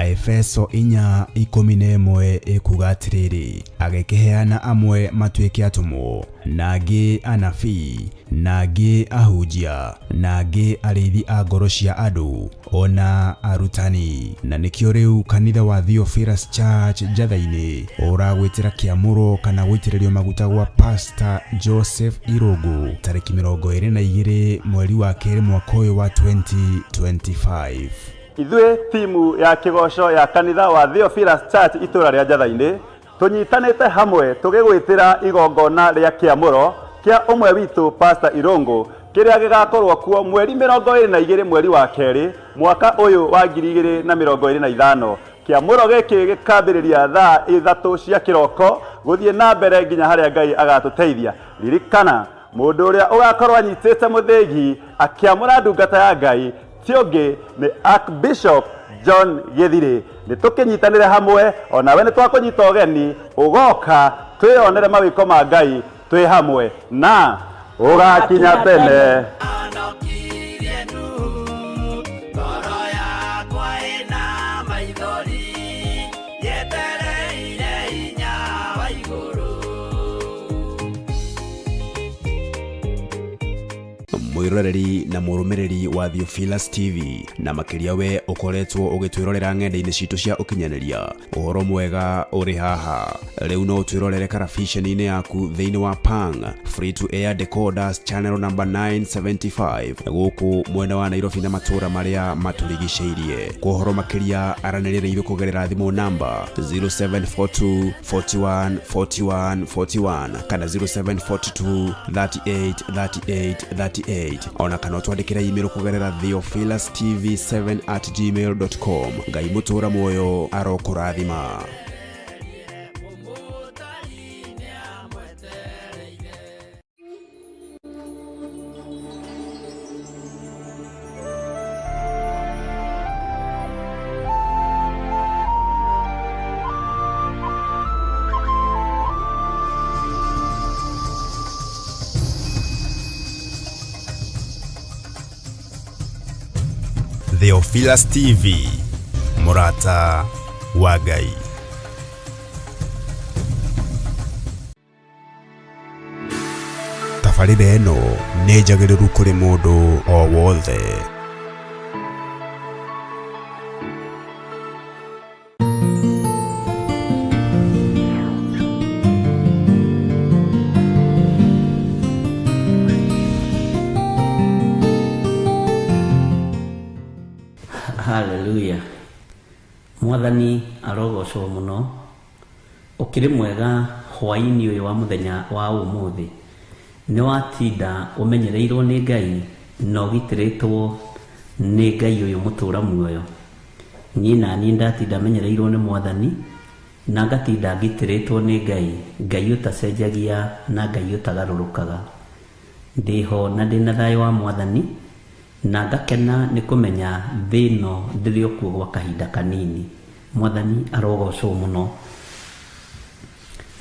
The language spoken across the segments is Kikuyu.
Aefeso 4:11 ĩkuga atĩrĩrĩ, agĩkĩheana amwe matuĩke atũmwo, na angĩ anabii, na angĩ ahunjia, na angĩ arĩithi a ngoro cia andũ, ona arutani. Na nĩkĩo rĩu kanitha wa Theophilus Church Njatha-inĩ ũragwĩtĩra kĩamũro kana gũitĩrĩrio maguta gwa Pastor Joseph Irũngũ tarĩki 22 mweri wa kerĩ mwaka ũyũ wa 2025. Ithuĩ timu ya kĩgoco ya kanitha wa Theophilus Church itũra rĩa Njatha-inĩ tũnyitanĩte hamwe tũgĩgwĩtĩra igongona rĩa kĩamũro kĩa ũmwe witũ Pastor Irũngũ kĩrĩa gĩgakorwo kuo mweri 22 mweri wa kerĩ mwaka ũyũ wa 2025. Kĩamũro gĩkĩ gĩkambĩrĩria thaa 3 cia kĩroko gũthiĩ na mbere nginya harĩa Ngai agatũteithia. Ririkana mũndũ ũrĩa ũgakorwo anyitĩte mũthĩgi akĩamũra ndungata ya Ngai ti ũngĩ nĩ Archbishop John Gĩthirĩ. Nĩ tũkĩnyitanĩre hamwe, onawe nĩ twakũnyita ũgeni ũgoka twĩyonere mawĩko ma Ngai twĩ hamwe na ũgakinya tene. Mwiroreri na mũrũmĩrĩri wa Theophilus TV na makĩria we ũkoretwo ũgĩtwĩrorera ng'enda-inĩ citũ cia ũkinyanĩria, ũhoro mwega ũrĩ haha. Rĩu no ũtwĩrorere karabiceni-inĩ yaku thĩinĩ wa Pang Free to Air Decoders channel number 975 gũkũ mwena wa Nairobi na matũũra marĩa matũrigicĩirie. Kwa ũhoro makĩria aranĩria na ithuĩ kũgerera thimũ namba 0742 41 41 41 kana 0742 38 38 38, ona kana ũtwandĩkĩre email kũgerera theophilustv7@gmail.com. Ngai mũtũũra muoyo arokũrathima. Theophilus TV, mũrata wa Ngai. Tabarĩra ĩno nĩ njagĩrĩru kũrĩ mũndũ o wothe. Haleluya. Mwathani arogocwo mũno. Ũkĩrĩ mwega hwaĩ-inĩ ũyũ wa mũthenya wa ũmũthĩ. Nĩ watinda ũmenyereirwo nĩ Ngai na ũgitĩrĩtwo nĩ Ngai ũyũ mũtũra muoyo. Niĩ na niĩ ndatinda menyereirwo nĩ Mwathani na ngatinda ngitĩrĩtwo nĩ Ngai, Ngai ũtacenjagia na Ngai ũtagarũrũkaga. Ndĩho na ndĩna thayũ wa Mwathani na ngakena nĩ kũmenya thĩ ĩno ndĩrĩ o kuo gwa kahinda kanini. Mwathani arogocwo mũno.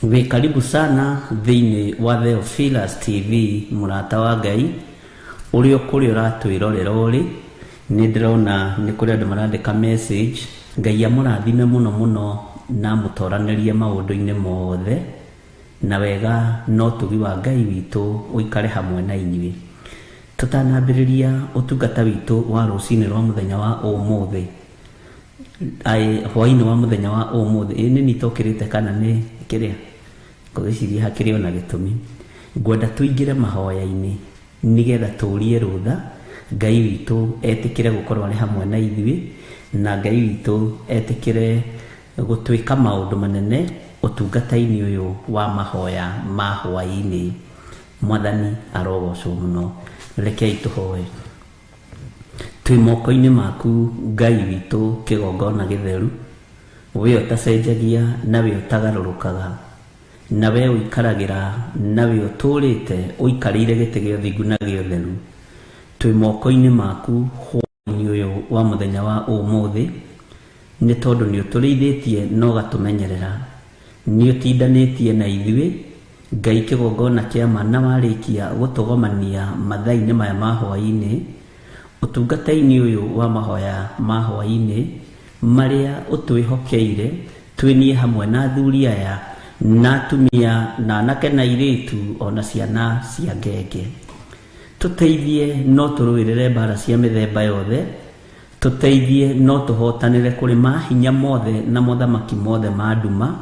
Wĩ karibu sana thĩinĩ wa Theophilus TV, mũrata wa Ngai ũrĩa kũrĩa ũratwĩrorera ũrĩ. Nĩ ndĩrona nĩ kũrĩ andũ marandĩka message. Ngai amũrathime mũno mũno na amũtoranĩrie maũndũ-inĩ mothe, na wega no ũtugi wa Ngai witũ ũikare hamwe na inyuĩ. Tũtanambĩrĩria ũtungata witũ wa rũcinĩ rwa mũthenya wa ũmũthĩ, hwaĩ-inĩ wa mũthenya wa ũmũthĩ, ĩ nĩ nitokĩrĩte kana nĩ kĩrĩa ngwĩciria hakĩrĩ ona gĩtũmi, ngwenda tũingĩre mahoya-inĩ nĩgetha tũrie rũtha Ngai witũ etĩkĩre gũkorwo arĩ hamwe na ithuĩ, na Ngai witũ etĩkĩre gũtwĩka maũndũ manene ũtungata-inĩ ũyũ wa mahoya ma hwaĩ-inĩ. Mwathani arogocwo mũno. Rekei tũhoe. Twĩ moko-inĩ maku Ngai witũ kĩgongona gĩtheru, we ũtacenjagia na we ũtagarũrũkaga, na we ũikaragĩra na we ũtũrĩte ũikarĩire gĩtĩ gĩa ũthingu na gĩa ũtheru. Twĩ moko-inĩ maku hwaĩ-inĩ ũyũ wa mũthenya wa ũmũthĩ, nĩ tondũ nĩ ũtũrĩithĩtie na ũgatũmenyerera, nĩ ũtindanĩtie na ithuĩ Ngai kĩgongona kĩa ma, na warĩkia gũtũgomania mathaa-inĩ maya ma hwaĩ-inĩ ũtungata-inĩ ũyũ wa mahoya ma hwaĩ-inĩ. Marĩa ũtwĩhokeire twĩnie hamwe na athuri aya na atumia na anake na airĩtu ona ciana cia ngenge. Tũteithie no tũrũĩrĩre mbara cia mĩthemba yothe, tũteithie no tũhotanĩre kũrĩ mahinya mothe na mothamaki mothe ma nduma,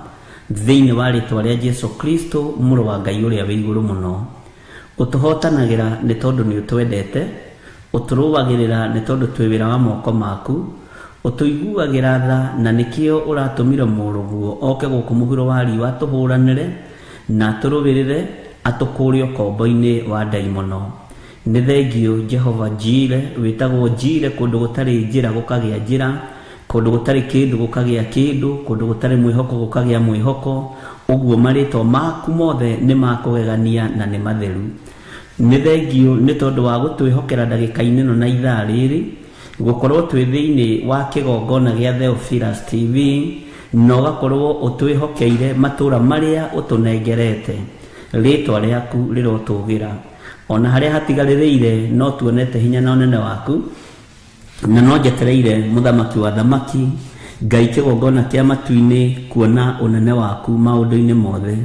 thĩinĩ wa rĩtwa rĩa Jesu Kristo mũrũ wa Ngai ũrĩa wĩ igũrũ mũno. Ũtũhotanagĩra nĩ tondũ nĩ ũtwendete, ũtũrũagĩrĩra nĩ tondũ twĩ wĩra wa moko maku, ũtũiguagĩra tha na nĩkĩo ũratũmire mũrũguo oke gũkũ mũhuro wa riũa atũhũranĩre na atũrũĩrĩre atũkũũre ũkombo-inĩ wa ndaimono. Nĩ thengio Jehova Jire, wĩtagwo Jire kũndũ gũtarĩ njĩra gũkagĩa njĩra, kũndũ gũtarĩ kĩndũ gũkagĩa kĩndũ, kũndũ gũtarĩ mwĩhoko gũkagĩa mwĩhoko. Ũguo marĩtwa maku mothe nĩ makũgegania na nĩ matheru. Nĩ thengio nĩ tondũ wa gũtwĩhokera ndagĩka-inĩ ĩno na ithaa rĩrĩ, gũkorwo twĩ thĩinĩ wa kĩgongona gĩa Theophilus TV, na ũgakorwo ũtwĩhokeire matũra marĩa ũtũnengerete. Rĩtwa rĩaku rĩrotũgĩra. Ona harĩa hatigarĩrĩire no tuonete hinya na ũnene waku, na no njetereire mũthamaki wa thamaki, Ngai kĩgongona kĩa matu-inĩ, kuona ũnene waku maũndũ-inĩ mothe.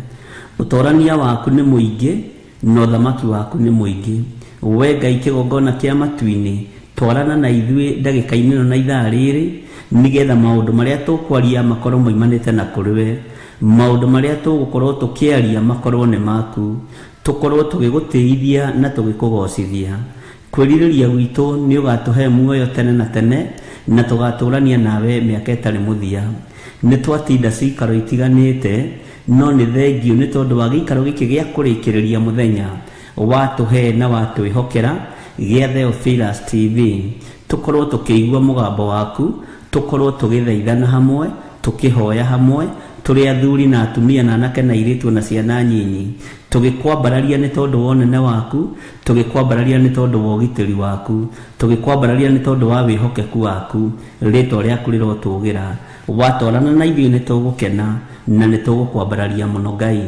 Ũtorania waku nĩ mũingĩ na ũthamaki waku nĩ mũingĩ. We Ngai kĩgongona kĩa matu-inĩ, twarana na ithuĩ ndagĩka-inĩ ĩno na ithaa rĩrĩ, nĩgetha maũndũ marĩa tũkwaria makorwo moimanĩte na kũrĩ we, maũndũ marĩa tũgũkorwo tũkĩaria makorwo nĩ maku, tũkorwo tũgĩgũtĩithia na tũgĩkũgocithia. Kwĩrirĩria gwitũ nĩ ũgatũhe muoyo tene na tene, na tũgatũrania nawe mĩaka ĩtarĩ mũthia. Nĩ twatinda cikaro itiganĩte, no nĩ thengio nĩ tondũ wa gĩikaro gĩkĩ gĩa kũrĩkĩrĩria mũthenya watũhe na watwĩhokera gĩa Theophilus TV, tũkorwo tũkĩigua mũgambo waku, tũkorwo tũgĩthaithana hamwe, tũkĩhoya hamwe, tũrĩ athuri na atumia na anake na airĩtu na ciana nyinyi, tũgĩkwambararia nĩ tondũ wa ũnene waku, tũgĩkwambararia nĩ tondũ wa ũgitĩri waku, tũgĩkwambararia nĩ tondũ wa wĩhokeku waku. Rĩtwa rĩaku rĩrotũgĩra. Watwarana na ithuĩ nĩ tũgũkena na nĩ tũgũkwambararia mũno Ngai.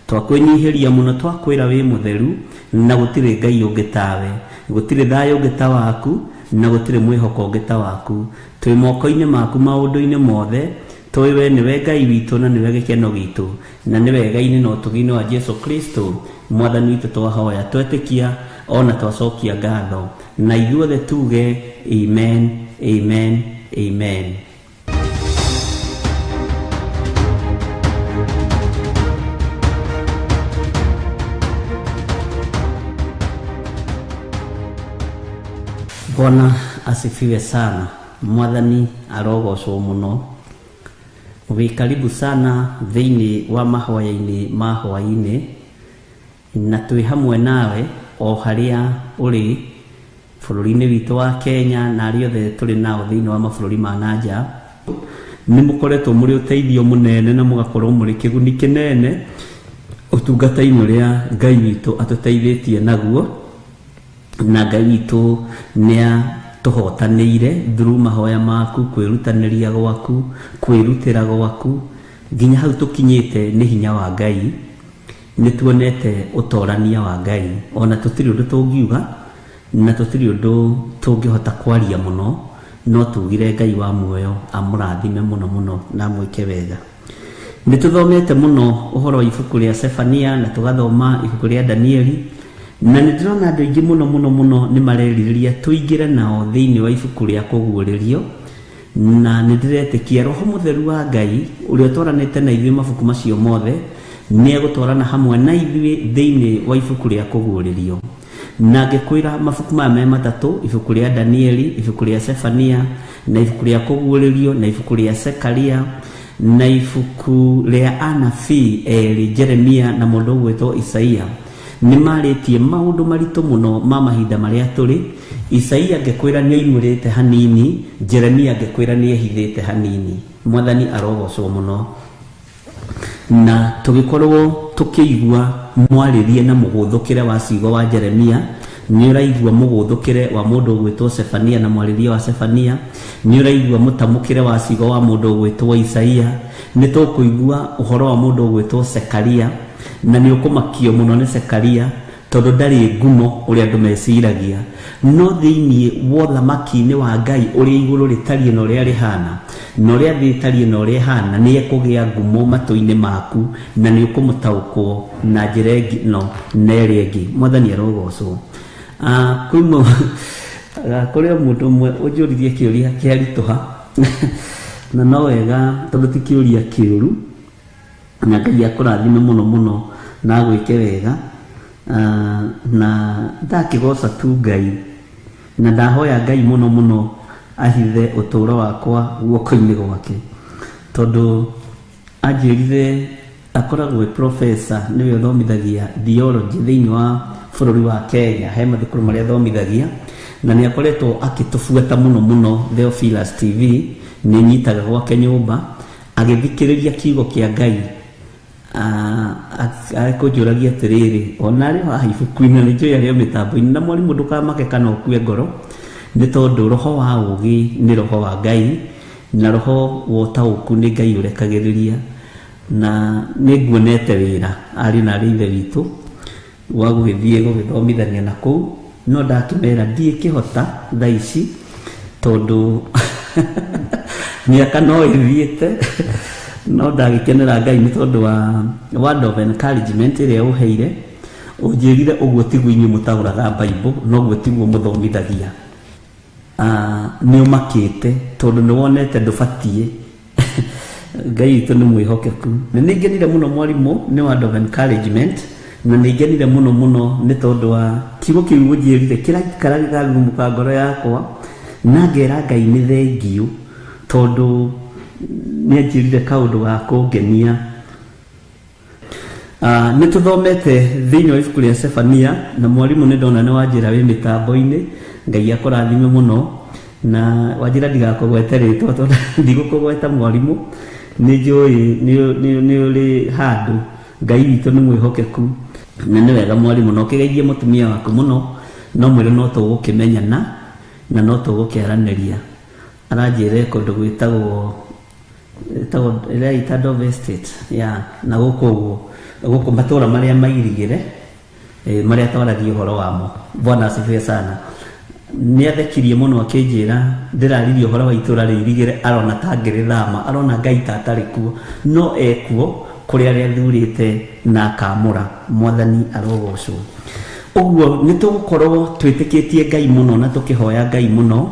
Twakwĩnyihĩria mũno, twakwĩra wĩ mũtheru na gũtirĩ Ngai ũngĩ tawe, gũtirĩ thayũ ũngĩ ta waku, na gũtirĩ mwĩhoko ũngĩ ta waku. Twĩ moko-inĩ maku maũndũ-inĩ mothe, tũĩ we nĩwe Ngai witũ na nĩwe gĩkeno gitũ, na nĩ wega-inĩ na ũtugi-inĩ wa Jesu Kristo mwathani witũ twahoya, twetĩkia ona twacokia ngatho, na ithuothe tuge amen, amen, amen. Bwana asifiwe sana. Mwathani arogocwo mũno. Wĩ karibu sana thĩinĩ wa mahoya-inĩ ma hwaĩ-inĩ, na twĩ hamwe nawe o harĩa ũrĩ bũrũri-inĩ witũ wa Kenya na arĩa othe tũrĩ nao thĩinĩ wa mabũrũri ma na nja. Nĩ mũkoretwo mũrĩ ũteithio mũnene na mũgakorwo mũrĩ kĩguni kĩnene ũtungata-inĩ ũrĩa Ngai witũ atũteithĩtie naguo, na Ngai witũ nĩ atũhotanĩire through mahoya maku, kwĩrutanĩria gwaku, kwĩrutĩra gwaku, nginya hau tũkinyĩte nĩ hinya wa Ngai. Nĩ tuonete ũtorania wa Ngai, ona tũtirĩ ũndũ tũngiuga na tũtirĩ ũndũ tũngĩhota kwaria mũno, no tugire Ngai wa muoyo amũrathime mũno mũno na amwĩke wega. Nĩ tũthomete mũno ũhoro wa ibuku rĩa Sefania na tũgathoma ibuku rĩa Danieli, na nĩ ndĩrona andũ aingĩ mũno mũno mũno nĩ marerirĩria tũingĩre nao thĩinĩ wa ibuku rĩa kũguũrĩrio, na nĩ ndĩretĩkia Roho Mũtheru wa Ngai ũrĩa ũtwaranĩte na ithuĩ mabuku macio mothe nĩ egũtwarana hamwe na ithuĩ thĩinĩ wa ibuku rĩa kũguũrĩrio. Na ngĩkwĩra mabuku maya me matatũ, ibuku rĩa Danieli, ibuku rĩa Sefania, na ibuku rĩa kũguũrĩrio, na ibuku rĩa Sekaria, na ibuku rĩa anabii erĩ, Jeremia na mũndũ ũgwĩtwo Isaia, nĩ marĩtie maũndũ maritũ mũno ma mahinda marĩa tũrĩ. Isaia ngĩkwĩra nĩ oimũrĩte hanini, Jeremia ngĩkwĩra nĩ ehithĩte hanini. Mwathani arogocwo mũno. Na tũgĩkorwo tũkĩigua mwarĩrie na mũgũthũkĩre wa ciugo wa Jeremia, nĩ ũraigua mũgũthũkĩre wa mũndũ ũgwĩtwo Sefania na mwarĩrie wa Sefania, nĩ ũraigua mũtamũkĩre wa ciugo wa mũndũ ũgwĩtwo Isaia, nĩ tũkũigua ũhoro wa mũndũ ũgwĩtwo Sekaria, na nĩ ũkũmakio mũno nĩ Sekaria, Tondũ ndarĩ ngumo ũrĩa andũ meciragia, no thĩinĩ wa ũthamaki-inĩ wa Ngai ũrĩa igũrũ rĩtariĩ na ũrĩa rĩhana, na ũrĩa thĩ ĩtariĩ na ũrĩa ĩhana, nĩ ekũgĩa ngumo matũ-inĩ maku na nĩ ũkũmũtaũkwo na njĩra ĩngĩ no na ĩrĩa ĩngĩ. Mwathani arogocwo. Kũrĩ o mũndũ ũmwe ũnjũririe kĩũria kĩaritũha na no wega tondũ ti kĩũria kĩũru, na Ngai akũrathime mũno mũno na agwĩke wega. Na ndakĩgoca tu Ngai na ndahoya Ngai mũno mũno ahithe ũtũũro wakwa guoko-inĩ gwake, tondũ anjĩrire akoragwo e professor, nĩwe ũthomithagia theology thĩinĩ wa bũrũri wa Kenya, he mathukuru marĩa athomithagia, na nĩ akoretwo akĩtũbuata mũno mũno Theophilus TV, nĩ nyitaga gwake nyũmba agĩthikĩrĩria kiugo kĩa Ngai. Akũnjũragia atĩrĩrĩ, ona arĩ haha ibuku-inĩ nĩ njũĩ arĩ o mĩtambo-inĩ, na mwarimũ ndũkamake kana ũkue ngoro, nĩ tondũ roho wa ũũgĩ nĩ roho wa Ngai, na roho wa ũtaũku nĩ Ngai ũrekagĩrĩria, na nĩ nguonete wĩra ariũ na arĩ ithe witũ wa gũgĩthiĩ gũgĩthomithania na kũu, no ndakĩmera ndiĩkĩhota thaa ici tondũ mĩaka no ĩthiĩte, no ndagĩkenera Ngai nĩ tondũ wa word of encouragement ĩrĩa ũheire, ũnjĩrire ũguo tiguo inyuĩ mũtaũraga Bible, noguo tiguo mũthomithagia. Nĩ ũmakĩte tondũ nĩ wonete ndũbatiĩ. Ngai witũ nĩ mwĩhokeku. Na nĩ ngenire mũno mwarimũ nĩ word of encouragement, na nĩ ngenire mũno mũno nĩ tondũ wa kiugo kĩu ũnjĩrire kĩraikara gĩkathumũka ngoro yakwa, na ngera Ngai nĩ thengiũ tondũ nĩ anjĩrire kaũndũ ga kũngenia. Nĩ tũthomete thĩinĩ wa ibuku rĩa Sefania, na mwarimũ nĩ ndona nĩ wanjĩra wĩ mĩtambo-inĩ, Ngai akũrathime mũno, na wanjĩra ndigakũgwete rĩtwa tondũ ndigũkũgweta mwarimũ, nĩ njũĩ nĩ ũrĩ handũ. Ngai witũ nĩ mwĩhokeku na nĩ wega mwarimũ, na ũkĩgeithie mũtumia waku mũno, no mwĩre no tũgũkĩmenyana na no tũgũkĩaranĩria. Aranjĩre kũndũ gwĩtagwo ĩrĩa Dove Estate ya na gũkũ ũguo, gũkũ matũũra marĩa mairigĩre, marĩa twaragia ũhoro wamo. Bwana asifiwe sana. Nĩ athekirie mũno akĩnjĩra ndĩraririe ũhoro wa itũũra rĩirigĩre, arona ta ngĩrĩthama, arona Ngai ta atarĩ kuo, no ekuo kũrĩa arĩa athurĩte na akamũra. Mwathani arogocwo. Ũguo nĩ tũgũkorwo twĩtĩkĩtie Ngai mũno na tũkĩhoya Ngai mũno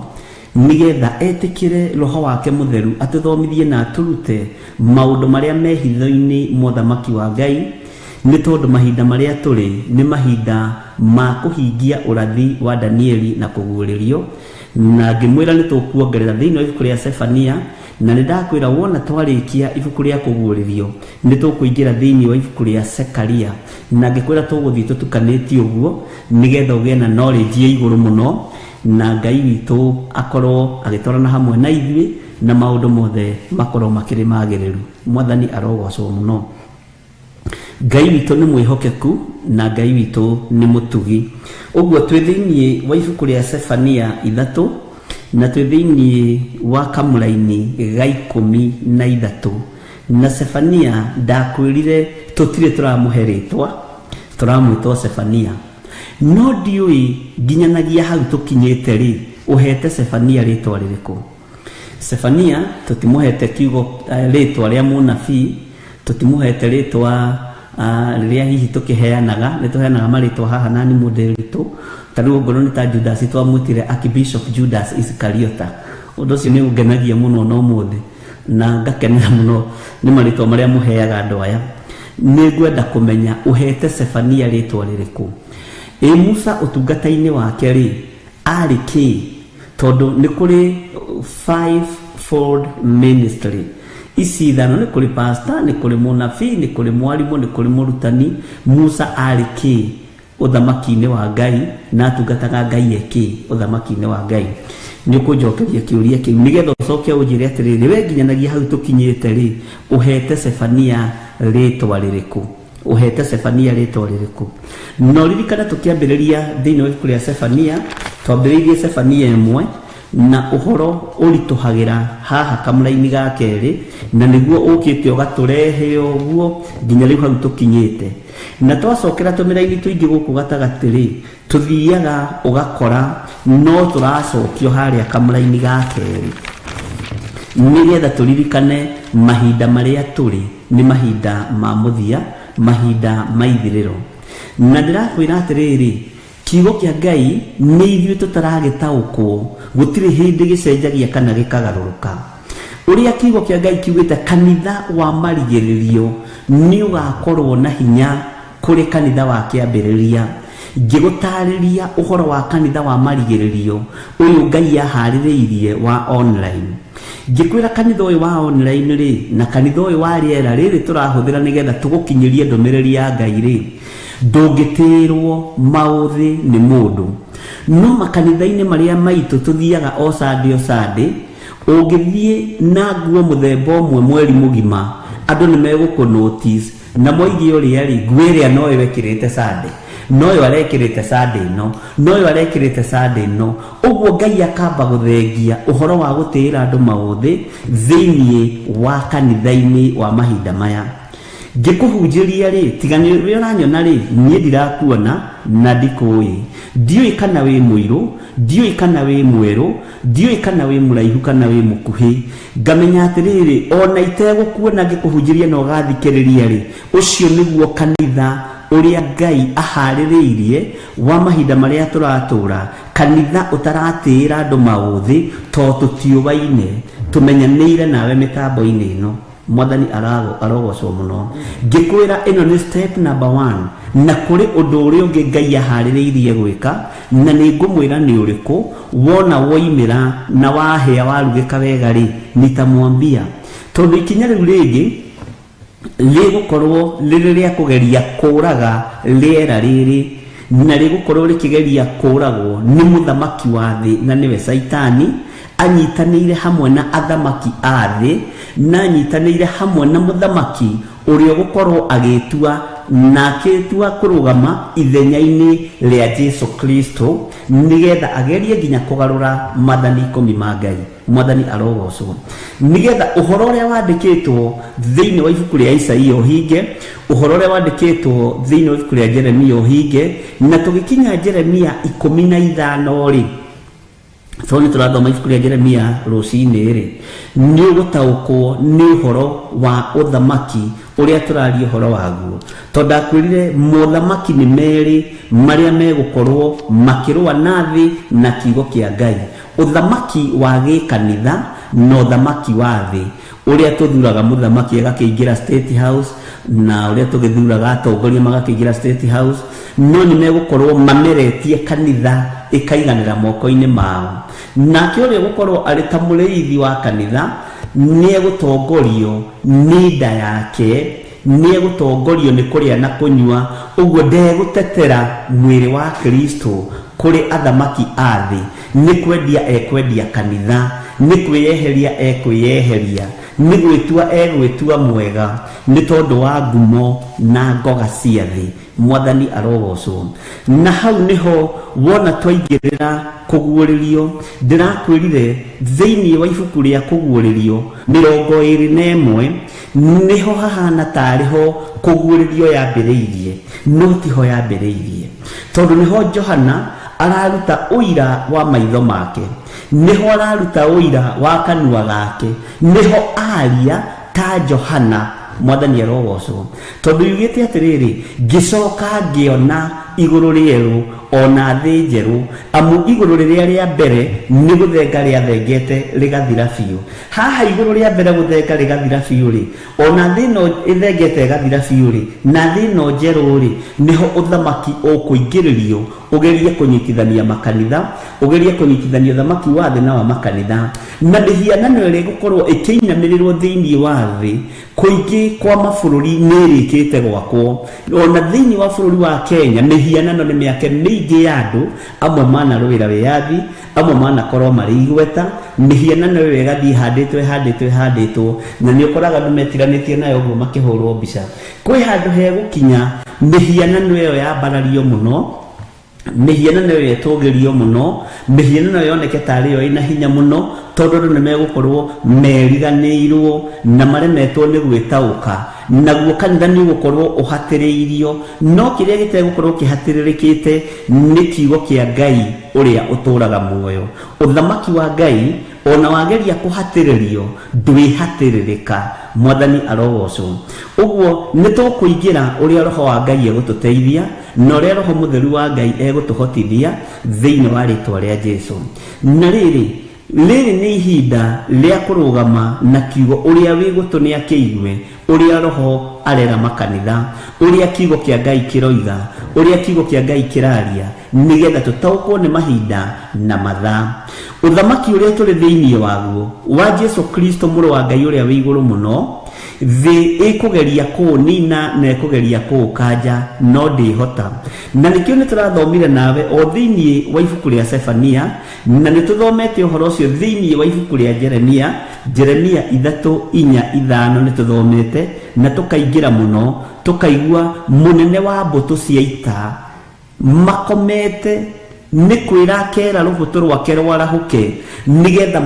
nĩgetha etĩkĩre roho wake mũtheru atũthomithie na atũrute maũndũ marĩa me hitho-inĩ ma ũthamaki wa Ngai, nĩ tondũ mahinda marĩa tũrĩ nĩ mahinda ma kũhingia ũrathi wa Danieli na kũguũrĩrio. Na ngĩmwĩra nĩ tũkuongerera thĩinĩ wa ibuku rĩa Sefania, na nĩ ndakwĩra wona twarĩkia ibuku rĩa kũguũrĩrio nĩ tũkũingĩra thĩinĩ wa ibuku rĩa Sekaria, na ngĩkwĩra tũgũthiĩ tũtukanĩtie ũguo nĩgetha ũgĩe na knowledge ya igũrũ mũno, na Ngai witũ akorwo agĩtwarana hamwe na ithuĩ na maũndũ mothe makorwo makĩrĩ magĩrĩru. Mwathani arogocwo mũno. Ngai witũ nĩ mwĩhokeku na Ngai witũ nĩ mũtugi. Ũguo twĩ thĩinĩ wa ibuku rĩa Sefania 3 na twĩ thĩinĩ wa kamũraini ga 13, na Sefania ndakwĩrire tũtirĩ tũramũhe rĩtwa, tũramwĩta Sefania, no ndiũĩ nginyanagia hau tũkinyĩte rĩ, ũhete Sefania rĩtwa rĩrĩkũ? Sefania tũtimũhete kiugo rĩtwa rĩa mũnabii, tũtimũhete rĩtwa rĩrĩa hihi tũkĩheanaga, nĩ tũheanaga marĩtwa haha na nĩ mũndũ witũ, ta rĩu ongorwo nĩ ta Judas twamwĩtire Archbishop Judas Iscariota. Ũndũ ũcio nĩ ũngenagia mũno na ũmũthĩ, na ngakenera mũno nĩ marĩtwa marĩa mũheaga andũ aya. Nĩ ngwenda kũmenya ũhete Sefania rĩtwa rĩrĩkũ? Ĩ Musa ũtungata-inĩ wake rĩ, arĩ kĩ? Tondũ nĩ kũrĩ five-fold ministry ici ithano, nĩ kũrĩ pastor, nĩ kũrĩ mũnabii, nĩ kũrĩ mwarimũ, nĩ kũrĩ mũrutani. Musa arĩ kĩ ũthamaki-inĩ wa Ngai, na atungataga Ngai ekĩ ũthamaki-inĩ wa Ngai? Nĩ ũkũnjokeria kĩũria kĩu nĩgetha ũcoke ũnjĩre atĩrĩrĩ, we nginyanagia hau tũkinyĩte rĩ, ũhete Sefania rĩtwa rĩrĩkũ? Ũhete Sefania rĩtwa rĩrĩkũ? No ririkana tũkĩambĩrĩria thĩinĩ wa ibuku rĩa Sefania, twambĩrĩirie Sefania 1, Na ũhoro ũritũhagĩra haha kamũraini ga kerĩ, na nĩguo ũkĩte ũgatũrehe ũguo nginya rĩu hau tũkinyĩte. Na twacokera tũmĩraini tũingĩ gũkũ gatagatĩ rĩ, tũthiaga ũgakora no tũracokio harĩa kamũraini ga kerĩ, nĩgetha tũririkane mahinda marĩa tũrĩ nĩ mahinda ma mũthia, mahinda ma ithirĩro. Na ndĩrakwĩra atĩrĩrĩ, kiugo kĩa Ngai nĩ ithuĩ tũtaragĩtaũkwo, gũtirĩ hĩndĩ gĩcenjagia kana gĩkagarũrũka. Ũrĩa kiugo kĩa Ngai kiugĩte, kanitha wa marigĩrĩrio nĩ ũgakorwo na hinya kũrĩ kanitha wa kĩambĩrĩria. Ngĩgũtarĩria ũhoro wa kanitha wa marigĩrĩrio ũyũ Ngai aharĩrĩirie wa online. Ngĩkwĩra kanitha ũyũ wa online rĩ, na kanitha ũyũ wa rĩera rĩrĩ tũrahũthĩra nĩgetha tũgũkinyĩrie ndũmĩrĩri ya Ngai rĩ, ndũngĩtĩrwo maũthĩ nĩ mũndũ. No makanitha-inĩ marĩa maitũ tũthiaga o Sunday o Sunday, ũngĩthiĩ na nguo mũthemba ũmwe mweri mũgima, andũ nĩ megũkũ notice na moige ũrĩa rĩ, nguo ĩrĩa no ĩyo ĩkĩrĩte Sunday, no ĩyo arekĩrĩte Sunday ĩno, no ĩyo arekĩrĩte Sunday ĩno. Ũguo Ngai akamba gũthengia ũhoro wa gũtĩĩra andũ maũthĩ thĩiniĩ wa kanitha-inĩ wa mahinda maya. Ngĩkũhunjĩria rĩ, tiga nĩ ũrĩa ũranyona rĩ, niĩ ndirakuona na ndikũĩ. Ndiũĩ kana wĩ mũirũ, ndiũĩ kana wĩ mwerũ, ndiũĩ kana wĩ mũraihu kana wĩ mũkuhĩ. Ngamenya atĩrĩrĩ, ona itegũkuona ngĩkũhunjĩria na ũgathikĩrĩria rĩ, ũcio nĩguo kanitha ũrĩa Ngai aharĩrĩirie wa mahinda marĩa tũratũra, kanitha ũtaratĩĩra andũ maũthĩ tondũ tũtiũwaine, tũmenyanĩire nawe mĩtambo-inĩ ĩno. Mwathani arogocwo mũno. Ngĩkwĩra ĩno nĩ step number 1, na kũrĩ ũndũ ũrĩa ũngĩ Ngai aharĩrĩirie gwĩka, na nĩ ngũmwĩra nĩ ũrĩkũ. Wona woimĩra na wahĩa warugĩka wega rĩ, nitamwambia. Tondũ ikinya rĩu rĩngĩ rĩgũkorwo rĩrĩ rĩa kũgeria kũraga rĩera rĩrĩ, na rĩgũkorwo rĩkĩgeria kũragwo nĩ mũthamaki wa thĩ, na nĩwe Saitani, anyitanĩire hamwe na athamaki a thĩ, na anyitanĩire hamwe na mũthamaki ũrĩa ũgũkorwo agĩtua na akĩtua kũrũgama ithenya-inĩ rĩa Jesu Kristo, nĩgetha agerie nginya kũgarũra maathani 10 ma Ngai. Mwathani arogocwo. Nĩgetha ũhoro ũrĩa wandĩkĩtwo thĩinĩ wa ibuku rĩa Isaia ũhinge, ũhoro ũrĩa wandĩkĩtwo thĩinĩ wa ibuku rĩa Jeremia ũhinge, na tũgĩkinya Jeremia 15 rĩ, tondũ nĩ tũrathoma ibuku rĩa Jeremia rũcinĩ rĩ, nĩ ũgũtaũkwo nĩ ũhoro wa ũthamaki ũrĩa tũraria ũhoro waguo. Tondũ ndakwĩrire mothamaki nĩ merĩ marĩa megũkorwo makĩrũa na thĩ na kiugo kĩa Ngai, ũthamaki wa gĩkanitha na ũthamaki wa thĩ, ũrĩa tũthuraga mũthamaki agakĩingĩra State House, na ũrĩa tũgĩthuraga atongoria magakĩingĩra State House, no nĩ megũkorwo mameretie kanitha ĩkaiganĩra moko-inĩ mao. Nake ũrĩa ũgũkorwo arĩ ta mũrĩithi wa kanitha nĩ egũtongorio nĩ nda yake, nĩ egũtongorio nĩ kũrĩa na kũnyua, ũguo ndegũtetera mwĩrĩ wa Kristo kũrĩ athamaki a thĩ. Nĩ kwendia ekwendia kanitha, nĩ kwĩyeheria ekwĩyeheria, nĩ gwĩtua egwĩtua mwega, nĩ tondũ wa ngumo na ngoga cia thĩ. Mwathani arogocwo. Na hau nĩho wona twaingĩrĩra kũguũrĩrio. Ndĩrakwĩrire thĩinĩ wa ibuku rĩa kũguũrĩrio 21 nĩho hahana tarĩ ho kũguũrĩrio yambĩrĩirie, no tiho yambĩrĩirie, tondũ nĩho Johana araruta ũira wa maitho make, nĩho araruta ũira wa kanua gake, nĩho aria ta Johana. Mwathani arogocwo. Tondũ yugĩte atĩrĩrĩ, ngĩcoka ngĩona igũrũ rĩerũ ona thĩ njerũ, amu igũrũ rĩrĩa rĩa mbere nĩ gũthenga rĩathengete rĩgathira biũ. Haha igũrũ rĩa mbere gũthenga rĩgathira biũ rĩ, ona thĩ ĩno ĩthengete ĩgathira biũ rĩ, na thĩ ĩno njerũ rĩ, nĩho ũthamaki ũkũingĩrĩrio, ũgerie kũnyitithania makanitha, ũgerie kũnyitithania ũthamaki wa thĩ na wa makanitha, na mĩhianano ĩrĩa ĩgũkorwo ĩkĩinamĩrĩrwo thĩinĩ wa thĩ kũingĩ kwa mabũrũri nĩ ĩrĩkĩte gwakwo. Ona thĩinĩ wa bũrũri wa Kenya mĩhianano nĩ mĩake mĩingĩ ya andũ, amwe manarũĩra wĩyathi, amwe manakorwo marĩ igweta, mĩhianano ĩyo ĩgathiĩ ĩhandĩtwo ĩhandĩtwo ĩhandĩtwo, na nĩ ũkoraga andũ metiranĩtie nayo ũguo makĩhũrwo mbica. Kwĩ handũ hegũkinya mĩhianano ĩyo yambarario mũno, Mĩhianano ĩyo ĩtũgĩrio mũno, mĩhianano ĩyo yoneke tarĩ yo ĩna hinya mũno, tondũ andũ nĩmegũkorwo meriganĩirwo na maremetwo nĩ gwĩtaũka, naguo kanitha nĩ ũgũkorwo ũhatĩrĩirio. No kĩrĩa gĩtegũkorwo kĩhatĩrĩrĩkĩte nĩ kiugo kĩa Ngai ũrĩa ũtũraga muoyo. Ũthamaki wa Ngai ona wageria kũhatĩrĩrio ndwĩhatĩrĩrĩka. Mwathani arogocwo. Ũguo nĩ tũkũingĩra ũrĩa Roho wa Ngai egũtũteithia na ũrĩa Roho Mũtheru wa Ngai egũtũhotithia thĩinĩ wa rĩtwa rĩa Jesu. Na rĩrĩ, rĩrĩ nĩ ihinda rĩa kũrũgama na kiugo ũrĩa wĩ gũtũ nĩ akĩigue ũrĩa Roho arera makanitha, ũrĩa kiugo kĩa Ngai kĩroiga, ũrĩa kiugo kĩa Ngai kĩraria, nĩgetha tũtaũkwo nĩ mahinda na mathaa. Ũthamaki ũrĩa tũrĩ thĩinĩ waguo wa Jesu Kristo mũrũ wa Ngai ũrĩa wĩ igũrũ mũno, thĩ ĩkũgeria kũũnina na ĩkũgeria kũũkanja, no ndĩhota. Na nĩkĩo nĩ tũrathomire nawe o thĩinĩ wa ibuku rĩa Sefania, na nĩ tũthomete ũhoro ũcio thĩinĩ wa ibuku rĩa Jeremia, Jeremia 3, 4, 5 nĩ tũthomete na tũkaingĩra mũno, tũkaigua mũnene wa mbũtũ cia ita makomete nĩ kwĩra akera rũbũtũ rwake rwarahũke nĩgetha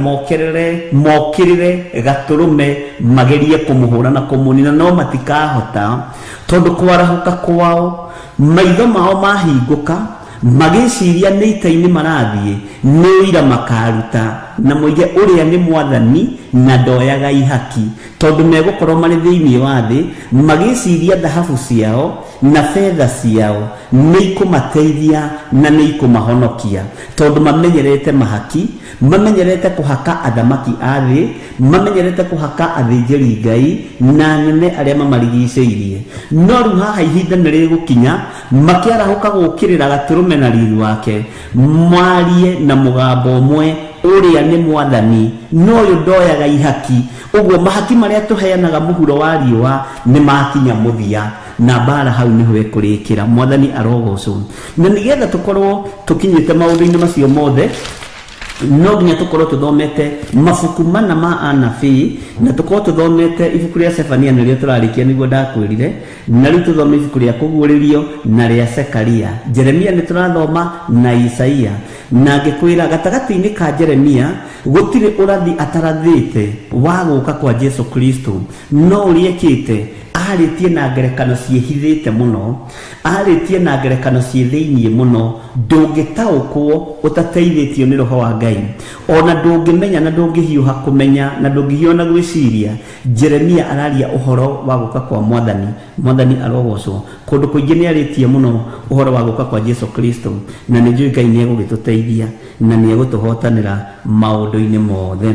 mokĩrĩre gatũrũme magerie kũmũhũra na kũmũnina, no matikahota tondũ kwarahũka kwao maitho mao mahingũka magĩciria nĩ ita-inĩ marathiĩ, nĩ ũira makaruta na moige ũrĩa nĩ mwathani na ndoyaga ihaki, tondũ megũkorwo marĩ thĩinĩ wa thĩ magĩciria thahabu ciao na betha ciao nĩ ikũmateithia na nĩ ikũmahonokia, tondũ mamenyerete mahaki, mamenyerete kũhaka athamaki a thĩ, mamenyerete kũhaka athĩnjĩri Ngai na anene arĩa mamarigicĩirie. No rĩu haha ihinda nĩ rĩgũkinya makĩarahũka gũkĩrĩra gatũrũme na riri wake, mwarie na mũgambo ũmwe, ũrĩa nĩ mwathani no ũyũ ndoyaga ihaki. Ũguo mahaki marĩa tũheanaga mũhuro wa riũa nĩ makinya mũthia, na mbara hau nĩho ĩkũrĩkĩra. Mwathani arogocwo. Na nĩgetha tũkorwo tũkinyĩte maũndũ-inĩ macio mothe, no nginya tũkorwo tũthomete mabuku mana ma anabii, na tũkorwo tũthomete ibuku rĩa Sefania nĩrĩo tũrarĩkia nĩguo ndakwĩrire, na rĩu tũthome ibuku rĩa Kũguũrĩrio na rĩa Sekaria. Jeremia nĩ tũrathoma na Isaia, na ngĩkwĩra gatagatĩ-inĩ ka Jeremia gũtirĩ ũrathi atarathĩte wa gũka kwa Jesu Kristo, no ũrĩa ekĩte arĩtie na ngerekano ciĩhithĩte mũno, arĩtie na ngerekano ciĩ thĩiniĩ mũno, ndũngĩtaũkwo ũtateithĩtio nĩ Roho wa Ngai, ona ndũngĩmenya na ndũngĩhiũha kũmenya na ndũngĩhiũha na gwĩciria. Jeremia araria ũhoro wa gũka kwa mwathani. Mwathani arogocwo. Kũndũ kũingĩ nĩ arĩtie mũno ũhoro wa gũka kwa Jesu Kristo, na nĩ njũĩ Ngai nĩ egũgĩtũteithia na nĩ egũtũhotanĩra maũndũ-inĩ mothe.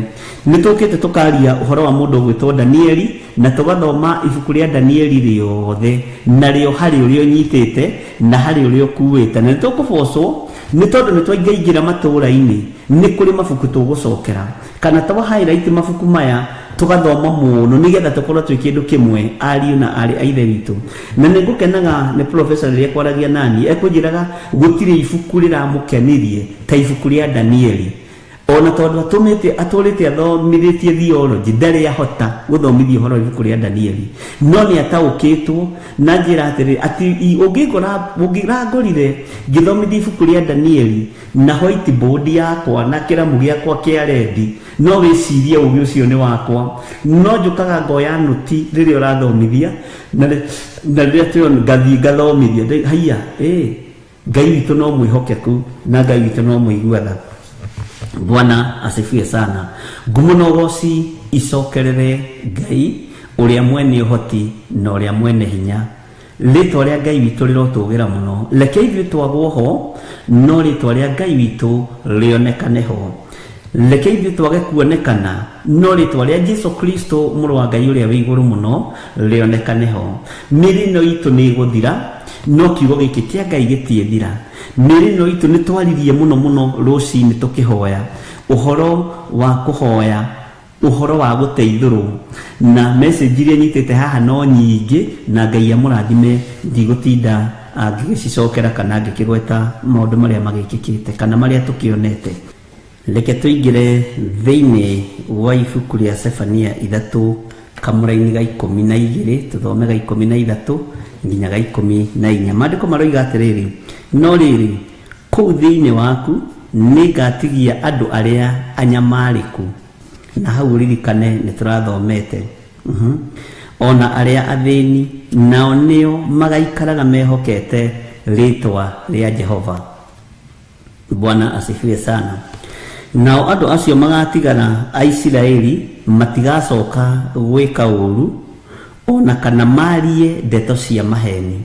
Nĩ tũkĩte tũkaria ũhoro wa mũndũ ũgwĩtwo Danieli, na tũgathoma ibuku rĩa Danieli rĩothe, na rĩo harĩ ũrĩa ũnyitĩte na harĩ ũrĩa ũkuĩte. Na nĩ tũkũbocwo nĩ tondũ nĩ twaingaingĩra matũũra-inĩ, nĩ kũrĩ mabuku tũgũcokera kana twa highlight mabuku maya tũgathoma mũno nĩgetha tũkorwo twĩ kĩndũ kĩmwe ariũ na aarĩ a Ithe witũ. Na nĩ ngũkenaga nĩ professor rĩrĩa ekwaragia nani, ekũnjĩraga gũtirĩ ibuku rĩramũkenirie ta ibuku rĩa Danieli, ona tondũ atũrĩte athomithĩtie theology ndarĩ ahota gũthomithia ũhoro wa ibuku rĩa Danieli, no nĩ ataũkĩtwo na njĩra atĩrĩrĩ atĩ ũngĩrangorire ngĩthomithia ibuku rĩa Danieli na whiteboard yakwa na kĩramu gĩakwa kĩa rendi, no wĩcirie ũgĩ ũcio nĩ wakwa. No njũkaga ngoya nũti rĩrĩa ũrathomithia, na rĩrĩa tũrona ngathiĩ ngathomithia, haiya, Ngai witũ no mwĩhokeku na Ngai witũ no mũigua tha. Bwana asifiwe sana. Ngumo na ũgoci icokerere Ngai ũrĩa mwene ũhoti na ũrĩa mwene hinya. Rĩtwa rĩa Ngai witũ rĩrotũgĩra mũno. Reke ithuĩ twagwo ho, no rĩtwa rĩa Ngai witũ rĩonekane ho. Reke ithuĩ twage kuonekana, no rĩtwa rĩa Jesu Kristo mũrũ wa Ngai ũrĩa wĩ igũrũ mũno rĩonekane ho. Mĩĩrĩ ĩno itũ nĩ ĩgũthira, no kiugo gĩkĩ kĩa Ngai gĩtiĩthira. Mĩĩrĩ ĩno itũ nĩ twaririe mũno mũno rũcinĩ tũkĩhoya ũhoro wa kũhoya, ũhoro wa gũteithũrwo, na message iria nyitĩte haha no nyingĩ, na Ngai amũrathime, ndigũtinda ngĩgĩcicokera kana ngĩkĩgweta maũndũ marĩa magĩkĩkĩte kana marĩa tũkĩonete. Reke tũingĩre thĩinĩ wa ibuku rĩa Sefania 3 kamũraini ga 12, tũthome ga 13 nginya ga 14. Maandĩko maroiga atĩrĩrĩ, no rĩrĩ, Kũu thĩinĩ waku nĩngatigia andũ arĩa anyamarĩku, na hau ũririkane nĩ tũrathomete, ona arĩa athĩni, nao nĩo magaikaraga mehokete rĩtwa rĩa Jehova. Bwana asifiwe sana. Nao andũ acio magatigara a Isiraeli matigacoka gwĩka ũru ona kana marie ndeto cia maheni.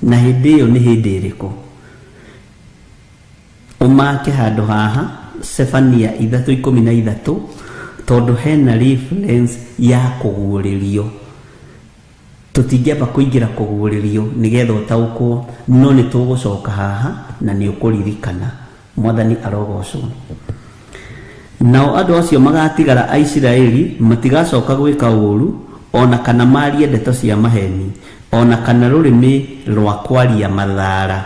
Na hĩndĩ ĩyo nĩ hĩndĩ ĩrĩkũ? Ũmake handũ haha Sefania 3:13, tondũ hena reference ya kũguũrĩrio. Tũtingĩamba kũingĩra kũguũrĩrio nĩgetha ũtaũkwo, no nĩ tũgũcoka haha na nĩ ũkũririkana. Mwathani arogocwo. Nao andũ acio magatigara a Isiraeli matigacoka gwĩka ũru ona kana marie ndeto cia maheni ona kana rũrĩmĩ rwa kwaria mathara,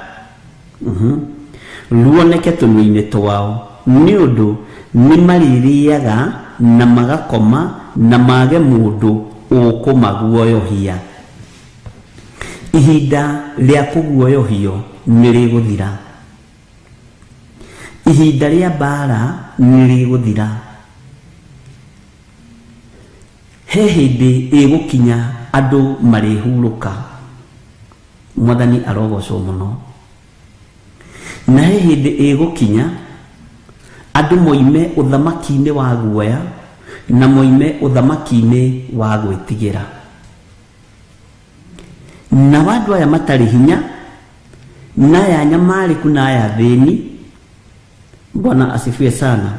ruoneke tũnua-inĩ twao, nĩ ũndũ nĩ marĩrĩaga na magakoma na mage mũndũ ũkũmaguoyohia. Ihinda rĩa kũguoyohio nĩ rĩgũthira. Ihinda rĩa mbara nĩ rĩgũthira. He hĩndĩ ĩgũkinya andũ marĩhurũka. Mwathani arogocwo mũno. Na he hĩndĩ ĩgũkinya andũ moime ũthamaki-inĩ wa guoya na moime ũthamaki-inĩ wa gwĩtigĩra. Na andũ aya matarĩ hinya, na aya anyamarĩku, na aya athĩni, Bwana asifiwe sana,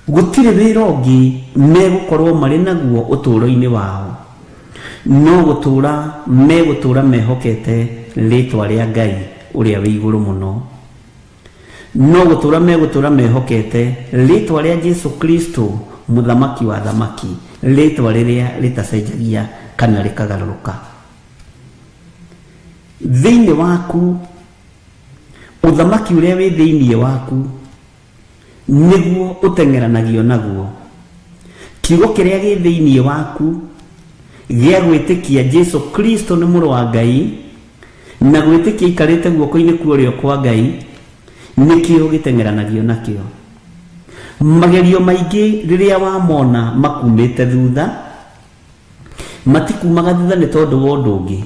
gũtirĩ wĩra ũngĩ megũkorwo marĩ naguo ũtũũro-inĩ wao, no gũtũũra megũtũũra mehokete rĩtwa rĩa Ngai ũrĩa wĩ igũrũ mũno, no gũtũũra megũtũũra mehokete rĩtwa rĩa Jesu Kristo mũthamaki wa thamaki, rĩtwa rĩrĩa rĩtacenjagia kana rĩkagarũrũka. Thĩinĩ waku, ũthamaki ũrĩa wĩ thĩinĩ waku nĩguo ũteng'eranagio naguo. Kiugo kĩrĩa gĩ thĩinĩ waku gĩa gwĩtĩkia Jesu Kristo nĩ mũrũ wa Ngai na gwĩtĩkia ikarĩte guoko-inĩ kwa ũrĩo kwa Ngai nĩkĩo gĩteng'eranagio nakĩo. Magerio maingĩ rĩrĩa wamona makumĩte thutha, matikumaga thutha nĩ tondũ wa ũndũ ũngĩ,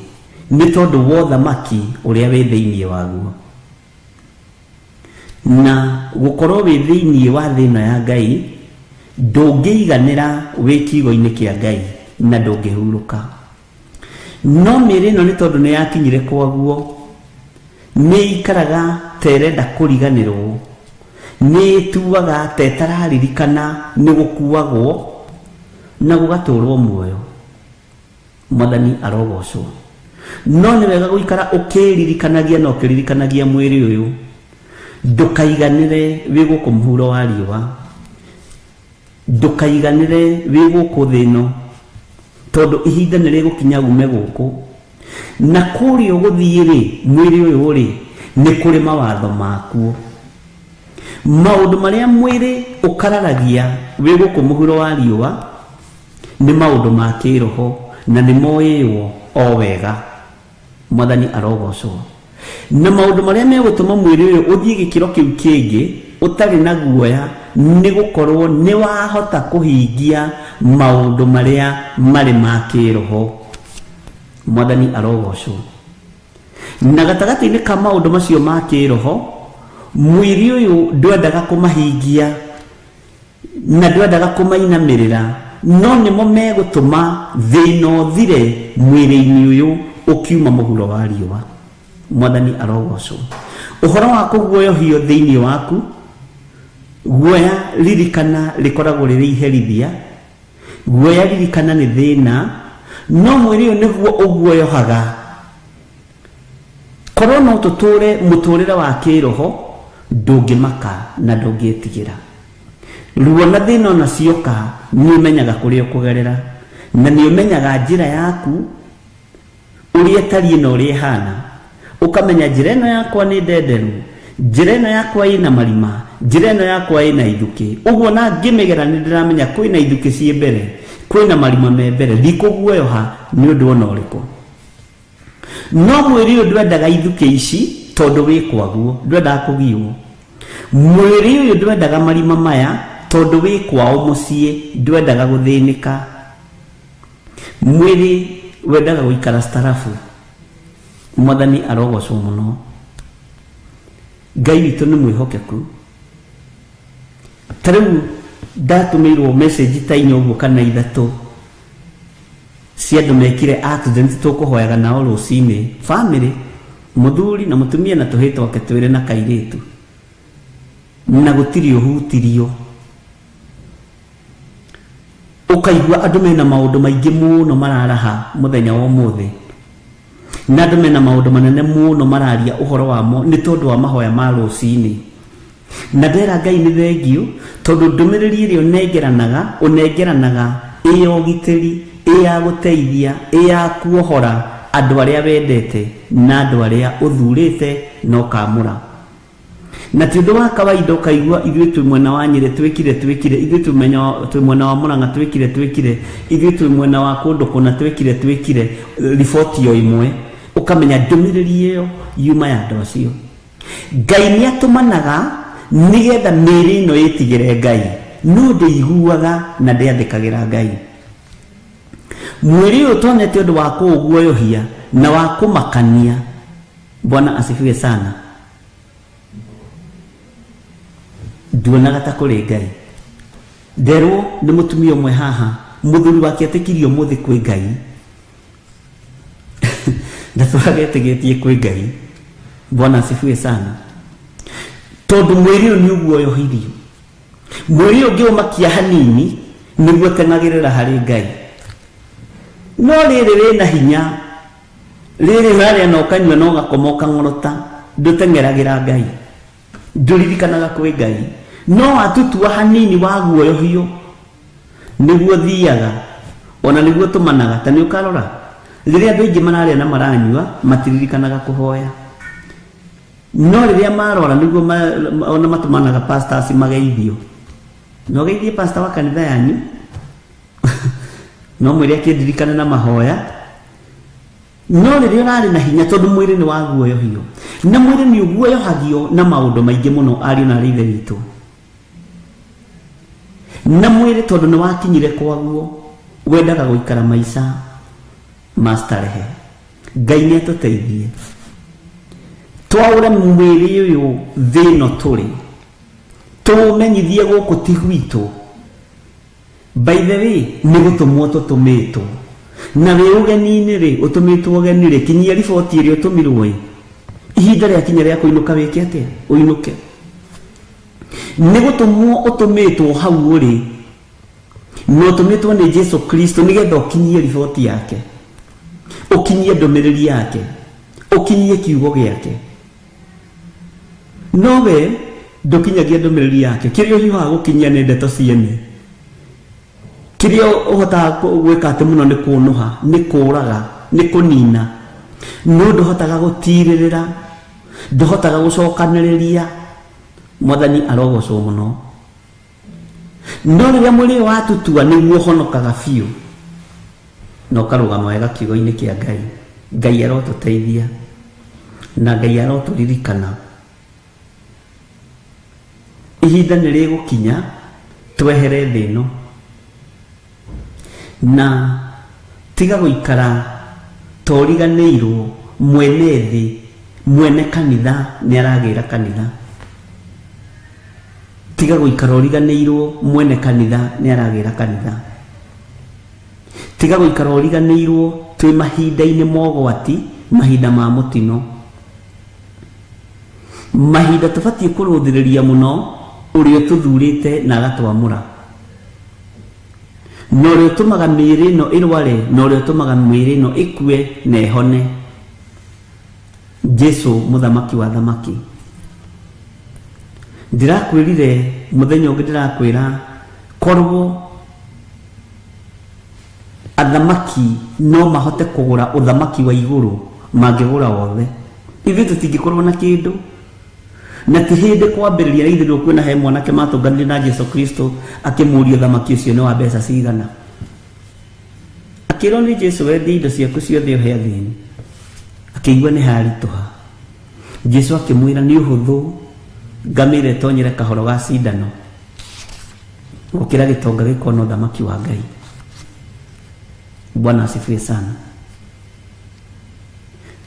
nĩ tondũ wa ũthamaki ũrĩa wĩ thĩinĩ waguo. Na gũkorwo wĩ thĩinĩ wa thĩ ĩno ya Ngai, ndũngĩiganĩra wĩ kiugo-inĩ kĩa Ngai na ndũngĩhurũka. No mĩĩrĩ ĩno nĩ tondũ nĩ yakinyire kwaguo, nĩ ĩikaraga ta ĩrenda kũriganĩrwo, nĩ ĩtuaga ta ĩtararirikana nĩ gũkuagwo na gũgatũrwo muoyo. Mwathani arogocwo. No nĩ wega gũikara ũkĩririkanagia na ũkĩririkanagia mwĩrĩ ũyũ, ndũkaiganĩre wĩ gũkũ mũhuro wa riũa, ndũkaiganĩre wĩ gũkũ thĩ ĩno, tondũ ihinda nĩ rĩgũkinya ume gũkũ. Na kũrĩa ũgũthiĩ rĩ, mwĩrĩ ũyũ rĩ, nĩ kũrĩ mawatho makuo. Maũndũ marĩa mwĩrĩ ũkararagia wĩ gũkũ mũhuro wa riũa nĩ maũndũ ma kĩroho na nĩ moĩywo o wega. Mwathani arogocwo. Na maũndũ marĩa megũtũma mwĩrĩ ũyũ ũthiĩ gĩkĩro kĩu kĩngĩ ũtarĩ na guoya nĩ gũkorwo nĩ wahota kũhingia maũndũ marĩa marĩ ma kĩroho. Mwathani arogocwo. Na gatagatĩ-inĩ ka maũndũ macio ma kĩroho, mwĩrĩ ũyũ ndwendaga kũmahingia na ndwendaga kũmainamĩrĩra, no nĩmo megũtũma thĩna ũthire mwĩrĩ-inĩ ũyũ ũkiuma mũhuro wa riũa. Mwathani arogocwo. Ũhoro wa kũguoyohio thĩinĩ waku, guoya ririkana rĩkoragwo rĩrĩ iherithia, guoya ririkana nĩ thĩna, no mwĩrĩ ũyũ nĩguo ũguoyohaga. Korwo no tũtũre mũtũrĩre wa kĩroho, ndũngĩmaka na ndũngĩtigĩra. Ruo na thĩna ona cioka, nĩ ũmenyaga kũrĩa ũkũgerera, na nĩ ũmenyaga njĩra yaku ũrĩa ĩtariĩ na ũrĩa ĩhana. Ũkamenya njĩra ĩno yakwa nĩ ndenderu, njĩra ĩno yakwa ĩna marima, njĩra ĩno yakwa ĩna ithukĩ. Ũguo na ngĩmĩgera nĩ ndĩramenya kwĩna ithukĩ ciĩ mbere, kwĩna marima me mbere, ndikũguoyoha nĩ ũndũ ona ũrĩkũ. No mwĩrĩ ũyũ ndwendaga ithukĩ ici Tondũ wĩ kwaguo ndwendaga kũgiwo. Mwĩrĩ ũyũ ndwendaga marima maya tondũ wĩ kwao mũciĩ ndwendaga gũthĩnĩka. Mwĩrĩ wendaga gũikara starafu. Mwathani arogocwo mũno. Ngai witũ nĩ mwĩhokeku. Ta rĩu ndatũmĩirwo message ta inya ũguo kana ithatũ cia andũ mekire accident tũkũhoyaga nao rũcinĩ, family, mũthuri na mũtumia na tũhĩĩ twake twĩrĩ na kairĩtu, na gũtirĩ ũhutirio. Ũkaigua andũ mena maũndũ maingĩ mũno mararaha mũthenya wa ũmũthĩ, na andũ mena maũndũ manene mũno mararia ũhoro wamo nĩ tondũ wa mahoya ma rũcinĩ. Na ndera Ngai nĩ thengio tondũ ndũmĩrĩri ĩrĩa ũnengeranaga ũnengeranaga ĩ ya ũgitĩri, ĩ ya gũteithia, ĩ ya kuohora andũ arĩa wendete na andũ arĩa ũthurĩte na ũkamũra. Na ti ũndũ wa kawaida ũkaigua ithuĩ twĩ mwena wa Nyĩrĩ twĩkire twĩkire, ithuĩ twĩ mwena wa Mũrang'a twĩkire twĩkire, ithuĩ twĩ mwena wa kũndũ kũna twĩkire twĩkire, riboti o ĩmwe, ũkamenya ndũmĩrĩri ĩyo yuma ya andũ acio. Ngai nĩ atũmanaga nĩgetha mĩĩrĩ ĩno ĩtigĩre Ngai, no ndĩiguaga na ndĩathĩkagĩra Ngai. Mwĩrĩ ũyũ tuonete ũndũ wa kũũguoyohia na wa kũmakania. Bwana asifiwe sana. Nduonaga ta kũrĩ Ngai. Nderwo nĩ mũtumia ũmwe haha, mũthuri wake etĩkirie ũmũthĩ kwĩ Ngai. Ndatũraga etĩkĩtie kwĩ Ngai. Bwana asifiwe sana. Tondũ mwĩrĩ ũyũ nĩ ũguoyohirio. Mwĩrĩ ũyũ ũngĩũmakia hanini nĩguo teng'agĩrĩra harĩ Ngai. No rĩrĩ rĩna hinya, rĩrĩ ũrarĩa na ũkanyua na ũgakoma ũkang'orota, ndũteng'eragĩra Ngai, ndũririkanaga kwĩ Ngai. No watutua hanini waguoyohio nĩguo thiaga ona nĩguo tũmanaga. Ta nĩ ũkarora rĩrĩa andũ aingĩ mararĩa na maranyua matiririkanaga kũhoya, no rĩrĩa marora nĩguo ona matũmanaga pastors mageithio. No geithie pastor wa kanitha yanyu, no mwĩre akĩndirikane na mahoya. No rĩrĩa ũrarĩ na hinya, tondũ mwĩrĩ nĩ waguoyohio, na mwĩrĩ nĩ ũguoyohagio na maũndũ maingĩ mũno, ariũ na arĩ ithe witũ. Na mwĩrĩ tondũ nĩ wakinyire kwaguo, wendaga gũikara maica ma starehe. Ngai nĩ atũteithie twaũre mwĩrĩ ũyũ thĩ ĩno tũrĩ, tũũmenyithie gũkũ ti gwitũ. By the way, nĩ gũtũmwo tũtũmĩtwo, na wĩ ũgeni-inĩ rĩ, ũtũmĩtwo ũgeni rĩ, kinyia riboti ĩrĩa ũtũmirwo ĩ. Ihinda rĩakinya rĩa kũinũka wĩke atĩa? Ũinũke. Nĩ gũtũmwo ũtũmĩtwo hau ũrĩ, na ũtũmĩtwo nĩ Jesu Kristo nĩgetha ũkinyie riboti yake, ũkinyie ndũmĩrĩri yake, ũkinyie kiugo gĩake. No we ndũkinyagia ndũmĩrĩri yake. Kĩrĩa ũhiũhaga gũkinyia nĩ ndeto ciene. Kĩrĩa ũhotaga gwĩka atĩ mũno nĩ kũnũha, nĩ kũraga, nĩ kũnina. No ndũhotaga gũtirĩrĩra, ndũhotaga gũcokanĩrĩria. Mwathani arogocwo mũno. No rĩrĩa mwĩrĩ ũyũ watutua nĩguo ũhonokaga biũ, na ũkarũgama wega kiugo-inĩ kĩa Ngai. Ngai arotũteithia na Ngai arotũririkana. Ihinda nĩ rĩgũkinya twehere thĩ ĩno, na tiga gũikara toriganĩirwo mwene thĩ, mwene kanitha nĩ aragĩra kanitha. Tiga gũikara ũriganĩirwo mwene kanitha nĩ aragĩra kanitha. Tiga gũikara ũriganĩirwo twĩ mahinda-inĩ mogwati, mahinda ma mũtino, mahinda tũbatiĩ kũrũthĩrĩria mũno ũrĩa ũtũthurĩte na agatwamũra, na ũrĩa ũtũmaga mĩĩrĩ ĩno ĩrware, na ũrĩa ũtũmaga mĩĩrĩ ĩno ĩkue na ĩhone. Jesu mũthamaki wa thamaki. Ndĩrakwĩrire mũthenya ũngĩ, ndĩrakwĩra korwo athamaki no mahote kũgũra ũthamaki wa igũrũ, mangĩgũra wothe. Ithuĩ tũtingĩkorwo na kĩndũ. Na ti hĩndĩ kwambĩrĩria na ithuĩ kwĩna he mwanake matũnganire na Jesu Kristo akĩmũria ũthamaki ũcio nĩ wa mbeca cigana. Akĩrwo nĩ Jesu, wendie indo ciaku ciothe ũhe athĩni. Akĩigua nĩ haritũha. Jesu akĩmwĩra nĩ ũhũthũ ngamĩra ĩtonyere kahoro ga cindano gũkĩra gĩtonga gĩkona ũthamaki wa Ngai. Bwana asifiwe sana.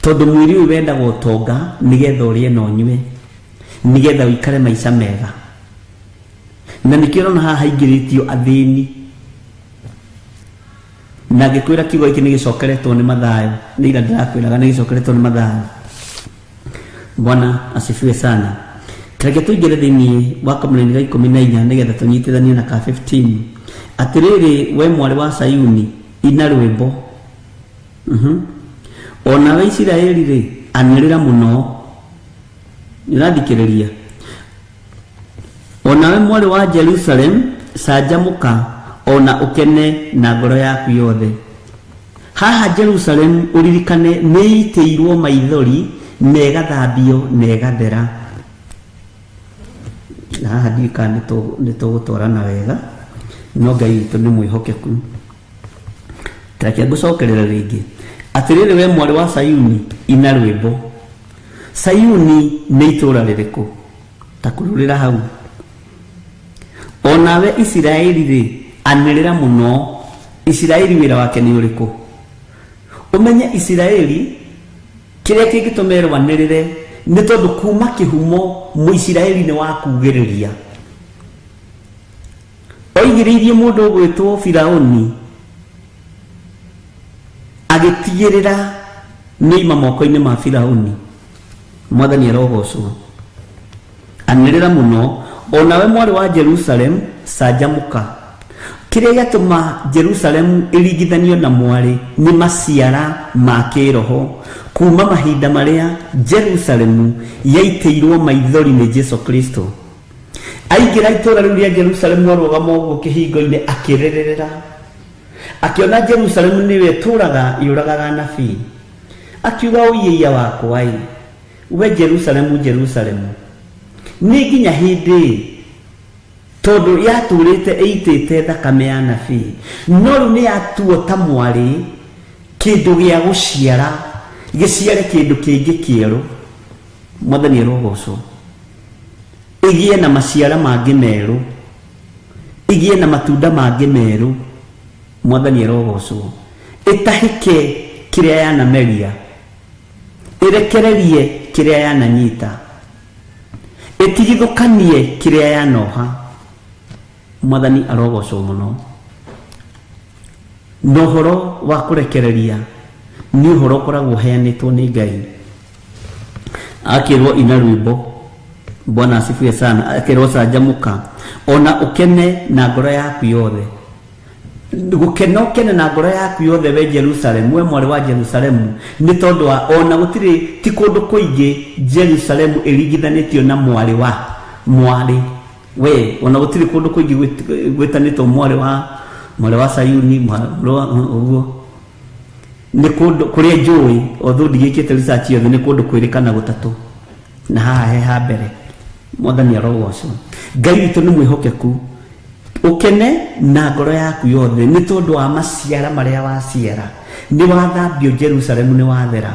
Tondũ mwĩrĩ ũyũ wendaga ũtonga nĩgetha ũrĩe na ũnyue, nĩgetha ũikare maica mega. Na nĩkĩo ũrona haha haingĩrĩtio athĩni. Na ngĩkwĩra kiugo gĩkĩ nĩgĩcokeretwo nĩ Mathayo, nĩ ira ndĩrakwĩraga nĩgĩcokeretwo nĩ Mathayo. Bwana asifiwe sana. Reke tũingĩre thĩinĩ wa kamũraini ga 14 nĩgetha tũnyitithanie na ka 15. Atĩrĩrĩ we mwarĩ wa Sayuni, ina rwĩmbo. Onawe Isiraeli rĩ, anĩrĩra mũno. Nĩũrathikĩrĩria? Onawe mwarĩ wa Jerusalem, canjamũka ona ũkene na ngoro yaku yothe. Haha Jerusalem ũririkane nĩitĩirwo maithori na ĩgathambio na ĩgathera. Na haha ndiũĩ kana nĩtũgũtwarana wega, no Ngai witũ nĩ mwĩhokeku. Reke ngũcokerere rĩngĩ. Atĩrĩrĩ we mwarĩ wa Sayuni, ina rwĩmbo. Sayuni nĩ itũũra rĩrĩkũ? Ta kururĩra hau. Onawe Isiraeli rĩ, anĩrĩra mũno. Isiraeli wĩra wake nĩ ũrĩkũ? Ũmenye Isiraeli kĩrĩa kĩngĩtũma ĩrũanĩrĩre nĩ tondũ kuma kĩhumo Mũisiraeli nĩ wa kugĩrĩria. Oigĩrĩirie mũndũ ũgwĩtwo Firaũni agĩtigĩrĩra nĩoima moko-inĩ ma Firaũni. Mwathani arogocwo. Anĩrĩra mũno. Onawe mwarĩ wa Jerusalem, canjamũka. Kĩrĩa gĩatũma Jerusalem ĩringithanio na mwarĩ nĩ maciara ma kĩroho kuma mahinda marĩa Jerusalemu yaitĩirwo maithori nĩ Jesu Kristo. Aingĩra itũũra rĩu rĩa Jerusalemu arũgama ũguo kĩhingo-inĩ akĩrĩrĩrĩra. Akĩona Jerusalemu nĩyo ĩtũũraga yũragaga anabii. Akiuga ũiĩia wakwa ĩ, we Jerusalemu, Jerusalemu, nĩ nginya hĩndĩ tondũ yatũrĩte ĩitĩte thakame ya anabii, no rĩu nĩ yatuo ta mwarĩ kĩndũ gĩa gũciara, gĩciare kĩndũ kĩngĩ kĩerũ. Mwathani arogocwo. Ĩgĩe na maciara mangĩ merũ, ĩgĩe na matunda mangĩ merũ. Mwathani arogocwo. Ĩtahĩke kĩrĩa yanameria, ĩrekererie kĩrĩa yananyita, ĩtigithũkanie kĩrĩa yanoha. Mwathani arogocwo mũno. Na ũhoro wa kũrekereria nĩ ũhoro ũkoragwo ũheanĩtwo nĩ Ngai. Akĩrwo ina rwĩmbo. Bwana asifiwe sana. Akĩrwo canjamũka ona ũkene na ngoro yaku yothe. Gũkena ũkene na ngoro yaku yothe we Jerusalem, we mwarĩ wa Jerusalemu, nĩ tondũ wa ona gũtirĩ ti kũndũ kũingĩ Jerusalemu ĩringithanĩtio na mwarĩ wa mwarĩ we, ona gũtirĩ kũndũ kũingĩ gwĩtanĩtwo mwarĩ wa Sayuni, mwarĩ wa ũguo. Nĩ kũndũ kũrĩa njũĩ, although ndigĩkĩte research yothe, nĩ kũndũ kwĩrĩ kana gũtatũ, na haha he ha mbere. Mwathani arogocwo. Ngai witũ nĩ mwĩhokeku. Ũkene na ngoro yaku yothe nĩ tondũ wa maciara marĩa waciara. Nĩ wathambio Jerusalemu, nĩ wathera.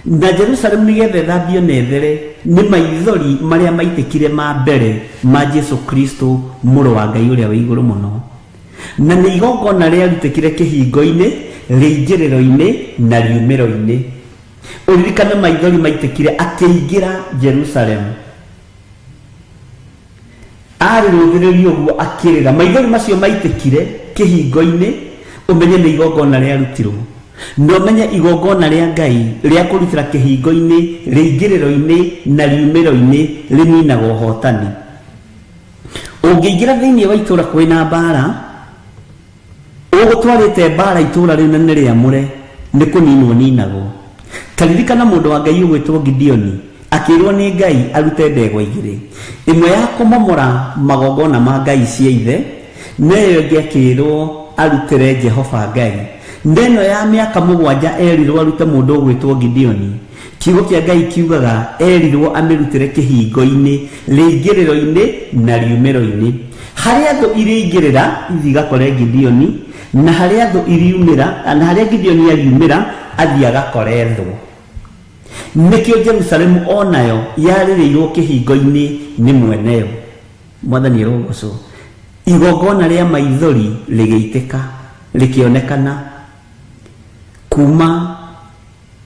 Na Jerusalemu nĩgetha ĩthambio na ĩthere nĩ maithori marĩa maitĩkire ma mbere ma Jesu Kristo mũrũ wa Ngai ũrĩa wĩ igũrũ mũno. Na nĩ igongona rĩarutĩkire kĩhingo-inĩ, rĩingĩrĩro-inĩ na riumĩro-inĩ. Ũririkane maithori maitĩkire akĩingĩra Jerusalemu. Arĩ rũthĩrĩrio ũguo akĩrĩra. Maithori macio maitĩkire kĩhingo-inĩ, ũmenye nĩ igongona rĩarutirwo. Na ũmenye igongona rĩa Ngai rĩa kũrutĩra kĩhingo-inĩ, rĩingĩrĩro-inĩ na riumĩro-inĩ rĩninaga ũhotani. Ũngĩingĩra thĩinĩ wa itũũra kwĩna mbara, ũgũtwarĩte mbara itũũra rĩu na nĩ rĩamũre, nĩ kũninwo ninagwo. Ta ririkana mũndũ wa Ngai ũgwĩtwo Gideoni, akĩrwo nĩ Ngai arute ndegwa igĩrĩ, ĩmwe ya kũmomora magongona ma Ngai cia ithe, na ĩyo ĩngĩ akĩrwo arutĩre Jehova Ngai. Na ĩno ya mĩaka 7 erirwo arute mũndũ ũgwĩtwo Gideoni. Kiugo kĩa Ngai kiugaga erirwo amĩrutĩre kĩhingo-inĩ, rĩingĩrĩro-inĩ na riumĩro-inĩ. Harĩa thũ irĩingĩrĩra ithiĩ igakore Gideoni, na harĩa thũ iriumĩra, na harĩa Gideoni ariumĩra athiĩ agakore thũ. Nĩkĩo Jerusalemu onayo yarĩrĩirwo kĩhingo-inĩ nĩ mweneyo. Mwathani arogocwo. Igongona rĩa maithori rĩgĩitĩka, rĩkĩonekana kuma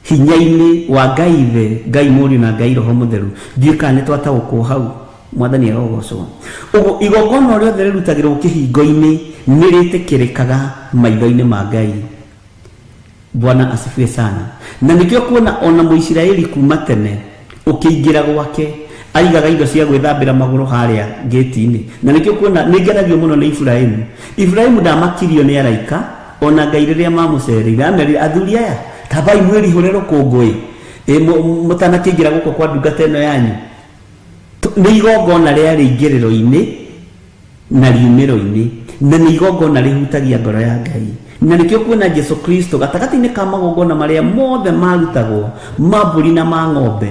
hinya-inĩ wa Ngai Ithe, Ngai Mũriũ na Ngai Roho Mũtheru. Ndiũĩ kana nĩ twataũkwo hau. Mwathani arogocwo. Ũguo igongona rĩothe rĩrutagĩrwo kĩhingo-inĩ nĩ rĩtĩkĩrĩkaga maitho-inĩ ma Ngai. Bwana asifiwe sana. Na nĩkĩo kuona ona Mũisiraeli kuma tene ũkĩingĩra gwake aigaga indo cia gwĩthambĩra magũrũ harĩa gate-inĩ. Na nĩkĩo kuona nĩ ngenagio mũno nĩ Iburahĩmu. Iburahĩmu ndamakirio nĩ araika ona Ngai rĩrĩa mamũcereire amerire, athuri aya tambai mwĩrihũre rũkũngũ ĩ mũtanakĩingĩra gũkũ kwa ndungata ĩno yanyu. Nĩ igongona rĩa rĩingĩrĩro-inĩ na riumĩro-inĩ, na nĩ igongona rĩhutagia ngoro ya Ngai. Na nĩkĩo kuona Jesu Kristo gatagatĩ-inĩ ka magongona marĩa mothe marutagwo ma mbũri na ma ng'ombe,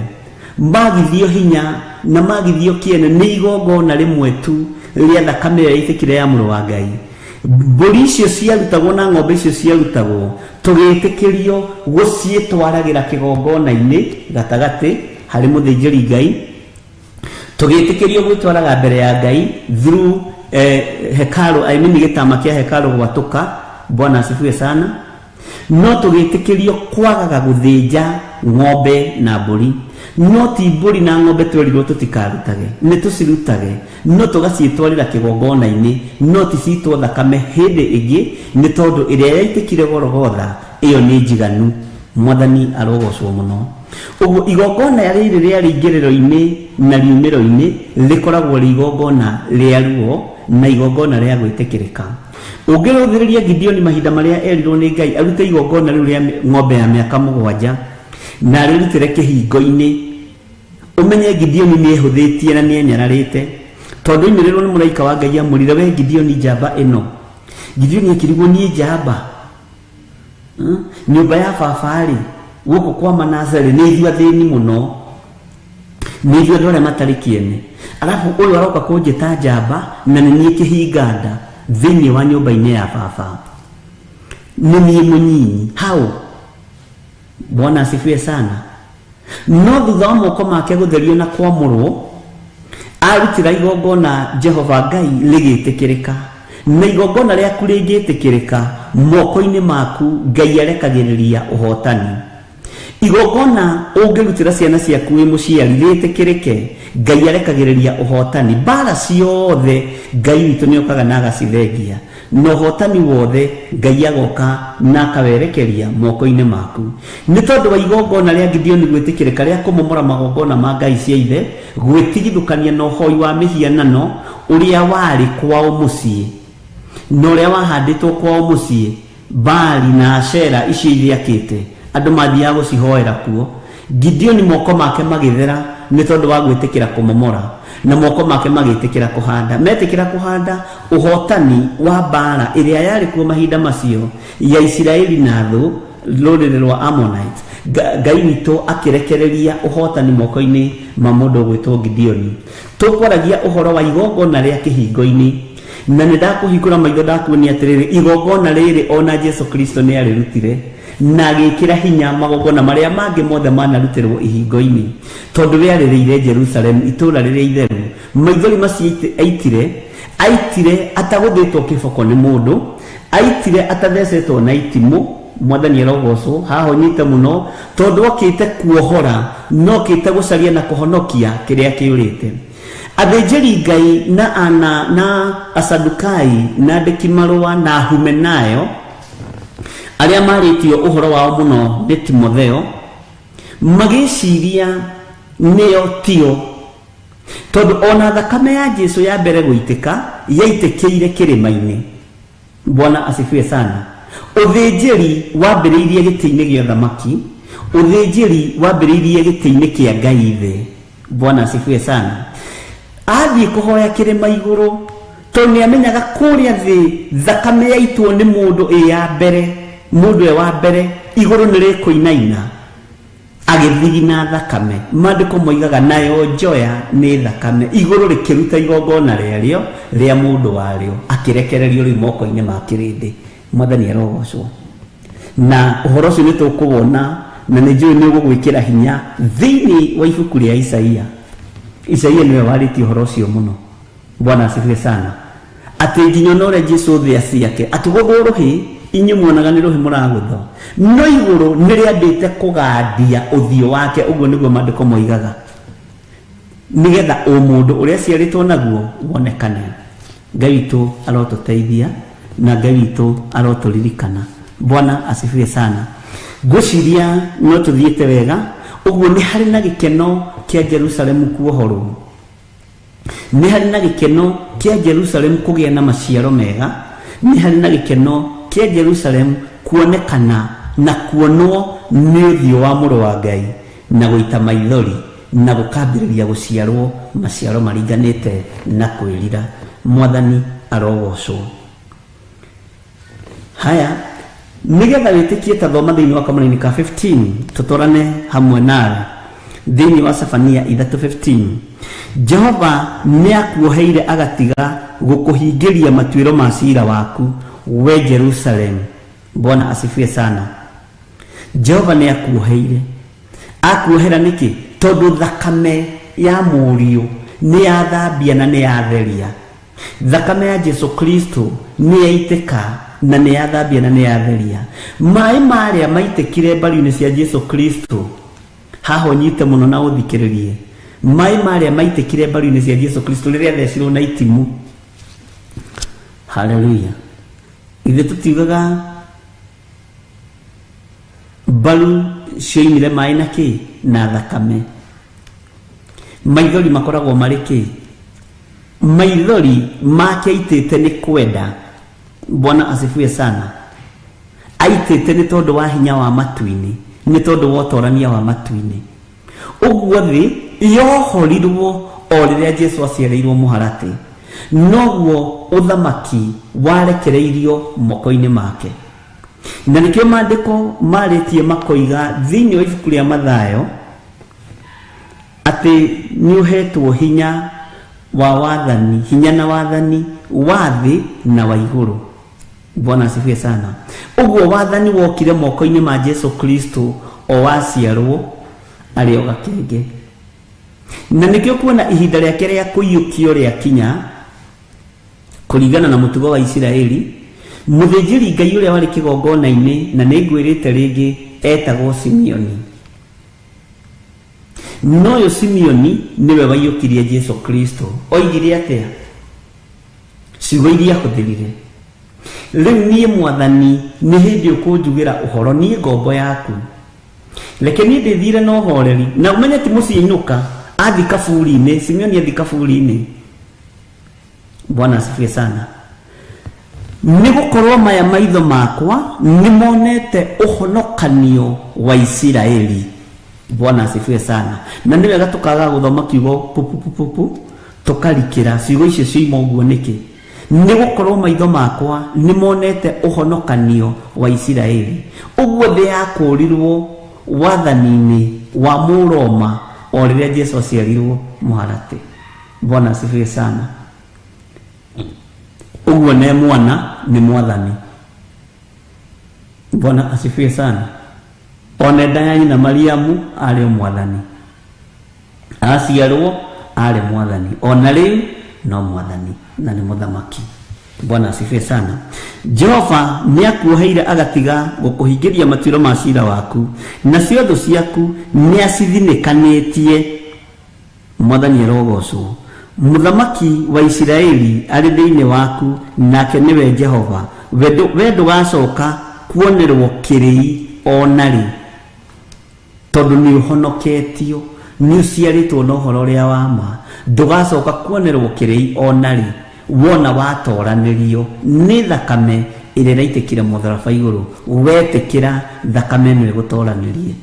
magithio hinya na magithio kĩene nĩ igongona rĩmwe tu rĩa thakame ĩrĩa yaitĩkire ya mũrũ wa Ngai. Mbũri icio ciarutagwo na ng'ombe icio ciarutagwo tũgĩtĩkĩrio gũciĩtwaragĩra kĩgongona-inĩ gatagatĩ harĩ mũthĩnjĩri Ngai, tũgĩtĩkĩrio gwĩtwaraga mbere ya Ngai through hekalu, I mean gĩtama kĩa hekalu gwatũka. Bwana asifiwe sana. No tũgĩtĩkĩrio kwagaga gũthĩnja ng'ombe na mbũri. No ti mbũri na ng'ombe twerirwo tũtikarutage, nĩ tũcirutage, no tũgaciĩtwarĩra kĩgongona-inĩ, no ti citwo thakame hĩndĩ ĩngĩ, nĩ tondũ ĩrĩa yaitĩkire Golgotha ĩyo nĩ njiganu. Mwathani arogocwo mũno. Ũguo igongona rĩrĩ rĩa rĩingĩrĩro-inĩ na riumĩro-inĩ rĩkoragwo rĩ igongona rĩa ruo na igongona rĩa gwĩtĩkĩrĩka. Ũngĩrũthĩrĩria Gideoni mahinda marĩa erirwo nĩ Ngai arute igongona rĩu rĩa ng'ombe ya mĩaka 7 na arĩrutĩre kĩhingo-inĩ, ũmenye Gideoni nĩ ehũthĩtie na nĩ enyararĩte, tondũ oimĩrĩrwo nĩ mũraika wa Ngai amwĩrire, we Gideoni njamba ĩno. Gideoni akĩrigwo, niĩ njamba? Nyũmba ya baba-rĩ, gũkũ kwa Manase-rĩ, nĩ ithuĩ athĩni mũno, nĩ ithuĩ andũ arĩa matarĩ kĩene, arabu ũyũ aroka kũnjĩta njamba na nĩ niĩ kĩhinganda thĩinĩ wa nyũmba-inĩ ya baba, nĩ niĩ mũnyinyi. Hau Bwana asifiwe sana. No thutha wa moko make gũtherio na kwamũrwo, arutĩra igongona Jehova Ngai rĩgĩtĩkĩrĩka. Na igongona rĩaku rĩngĩtĩkĩrĩka moko-inĩ maku, Ngai arekagĩrĩria ũhotani. Igongona ũngĩrutĩra ciana ciaku wĩ mũciari rĩtĩkĩrĩke, Ngai arekagĩrĩria ũhotani. Mbara ciothe Ngai witũ nĩokaga na agacithengia, na ũhotani wothe Ngai agoka na akawerekeria moko-inĩ maku. Nĩ tondũ wa igongona rĩa Gideoni gwĩtĩkĩrĩka rĩa kũmomora magongona ma Ngai cia ithe, gwĩtigithũkania na ũhoi wa mĩhianano ũrĩa warĩ kwao mũciĩ na ũrĩa wahandĩtwo kwao mũciĩ, Baali na Ashera icio ithiakĩte, andũ mathiaga gũcihoera kuo. Gideoni moko make magĩthera nĩ tondũ wa gwĩtĩkĩra kũmomora, na moko make magĩtĩkĩra kũhanda. Metĩkĩra kũhanda, ũhotani wa mbara ĩrĩa yarĩ kuo mahinda macio ya Isiraeli na thũ rũrĩrĩ rwa Ammonites, Ngai witũ akĩrekereria ũhotani moko-inĩ ma mũndũ ũgwĩtwo Gideoni. Tũkwaragia ũhoro wa igongona rĩa kĩhingo-inĩ, na nĩ ndakũhingũra maitho ndakuonia atĩrĩrĩ, igongona rĩrĩ ona Jesu Kristo nĩ arĩrutire na agĩkĩra hinya magongona marĩa mangĩ mothe manarutĩrwo ihingo-inĩ, tondũ we arĩrĩire Jerusalemu itũũra rĩrĩa itheru. Maithori macio aitire atagũthĩtwo kĩboko nĩ mũndũ, aitire atathecetwo na itimũ. Mwathani arogocwo. Haha ũnyite mũno, tondũ okĩte kuohora, no okĩte gũcaria na kũhonokia kĩrĩa kĩũrĩte. Athĩnjĩri Ngai na ana na Asadukai na andĩki marũa na Humenayo, arĩa marĩtio ũhoro wao mũno nĩ Timotheo, magĩciria nĩo tio, tondũ ona thakame ya Jesu ya mbere gũitĩka yaitĩkĩire kĩrĩma-inĩ. Bwana asifiwe sana. Ũthĩnjĩri wambĩrĩirie gĩtĩ-inĩ gĩa thamaki, ũthĩnjĩri wambĩrĩirie gĩtĩ-inĩ kĩa Ngai Ithe. Bwana asifiwe sana. Athiĩ kũhoya kĩrĩma igũrũ, tondũ nĩ amenyaga kũrĩa thĩ thakame yaitwo nĩ mũndũ ĩ ya mbere, mũndũ e wa mbere, igũrũ nĩ rĩkũinaina. Agĩthigina thakame. Maandĩko moigaga nayo njoya nĩ thakame. Igũrũ rĩkĩruta igongona rĩarĩo rĩa mũndũ warĩo, akĩrekererio rĩu moko-inĩ ma kĩrĩndĩ. Mwathani arogocwo. Na ũhoro ũcio nĩ tũkũwona Na nĩ njũĩ nĩ ũgũgwĩkĩra hinya thĩinĩ wa ibuku rĩa Isaia. Isaia nĩwe warĩtie ũhoro ũcio mũno. Bwana asifiwe sana. Atĩ nginya ona ũrĩa Jesu thĩa ciake akĩgũthwo rũhĩ, inyuĩ muonaga nĩ rũhĩ mũragũthwo, no igũrũ nĩ rĩambĩte kũgandia ũthiũ wake. Ũguo nĩguo maandĩko moigaga, nĩgetha ũmũndũ ũrĩa aciarĩtwo naguo wonekane. Ngai witũ arotũteithia na Ngai witũ arotũririkana. Bwana asifiwe sana. Ngwĩciria no tũthiĩte wega. Ũguo nĩ harĩ na gĩkeno kĩa Jerusalemu kuohorwo, nĩ harĩ na gĩkeno kĩa Jerusalemu kũgĩa na maciaro mega, nĩ harĩ na gĩkeno kĩa Jerusalemu kuonekana na kuonwo nĩ ũthiũ wa mũrũ wa Ngai na gũita maithori na gũkambĩrĩria gũciarwo maciaro maringanĩte na kwĩrira. Mwathani arogocwo. Haya, nĩgetha wĩtĩkie, ta thoma thĩinĩ wa kamũraini ka 15, tũtwarane hamwe nawe thĩinĩ wa Sefania 3:15. Jehova nĩ akuoheire agatiga gũkũhingĩria matuĩro ma cira waku, we Jerusalem. Bwana asifiwe sana. Jehova nĩ akuoheire. Akuohera nĩkĩ? Tondũ thakame ya mũriũ nĩ yathambia na nĩ yatheria. Thakame ya Jesu Kristo nĩ yaitĩka na nĩ yathambia na nĩ yatheria. Maĩ marĩa maitĩkire mbaru-inĩ cia Jesu Kristo, haha ũnyite mũno na ũthikĩrĩrie, maĩ marĩa maitĩkire mbaru-inĩ cia Jesu Kristo rĩrĩa athecirwo na itimu. Haleluya. Ithuĩ tũtiugaga mbaru cioimire maĩ na kĩ? Na thakame. Maithori makoragwo marĩ kĩ? Maithori make aitĩte nĩ kwenda. Bwana asifiwe sana. Aitĩte nĩ tondũ wa hinya wa matu-inĩ, nĩ tondũ wa ũtorania wa matu-inĩ. Ũguo thĩ yohorirwo o rĩrĩa Jesu aciarĩirwo mũharatĩ, noguo ũthamaki warekereirio moko-inĩ make. Na nĩkĩo maandĩko marĩtie makoiga thĩinĩ wa ibuku rĩa Mathayo atĩ nĩ ũhetwo hinya wa wathani, hinya na wathani wa thĩ na wa igũrũ. Bwana asifiwe sana. Ũguo wathani wokire moko-inĩ ma Jesu Kristo o waciarwo arĩ o gakenge. Na nĩkĩo kuona ihinda rĩake rĩa kũiyũkio rĩakinya, kũringana na mũtugo wa Isiraeli, mũthĩnjĩri Ngai ũrĩa warĩ kĩgongona-inĩ, na nĩ ngwĩrĩte rĩngĩ, etagwo Simeoni. No ũyũ Simeoni nĩwe waiyũkirie Jesu Kristo. Oigire atĩa? Ciugo iria ahũthĩrire: rĩu niĩ Mwathani nĩ hĩndĩ ũkũnjugĩra ũhoro, niĩ ngombo yaku, reke niĩ ndĩthire na ũhoreri. Na ũmenye ti mũciĩ inũka, athi kaburi-inĩ. Simeoni athi kaburi-inĩ. Bwana asifiwe sana. Nĩ gũkorwo maya maitho makwa nĩ monete ũhonokanio wa Isiraeli. Bwana asifiwe sana. Na nĩ wega tũkaga gũthoma kiugo pupupupupu, tũkarikĩra ciugo icio cioima ũguo nĩkĩ? Nĩ gũkorwo maitho makwa nĩ monete ũhonokanio wa Isiraeli. Ũguo thĩ yakũrirwo wathani-inĩ wa Mũroma o rĩrĩa Jesu aciarirwo mũharatĩ. Bwana asifiwe sana. Ũguo ne mwana nĩ mwathani. Bwana asifiwe sana. Ona nda ya nyina Mariamu arĩ o mwathani, aciarwo arĩ mwathani, ona rĩu no mwathani na nĩ mũthamaki. Bwana asifiwe sana. Jehova nĩ akuoheire agatiga gũkũhingĩria matuĩro ma cira waku, nacio thũ ciaku nĩ acithinĩkanĩtie. Mwathani arogocwo. Mũthamaki wa Isiraeli arĩ thĩinĩ waku, nake nĩwe Jehova. We ndũgacoka kuonerwo kĩrĩi ona rĩ, tondũ nĩ ũhonoketio, nĩ ũciarĩtwo na ũhoro ũrĩa wa ma. Ndũgacoka kuonerwo kĩrĩi ona rĩ, wona watoranĩrio nĩ thakame ĩrĩa ĩraitĩkire mũtharaba igũrũ. Wetĩkĩra thakame ĩno ĩgũtoranĩrie.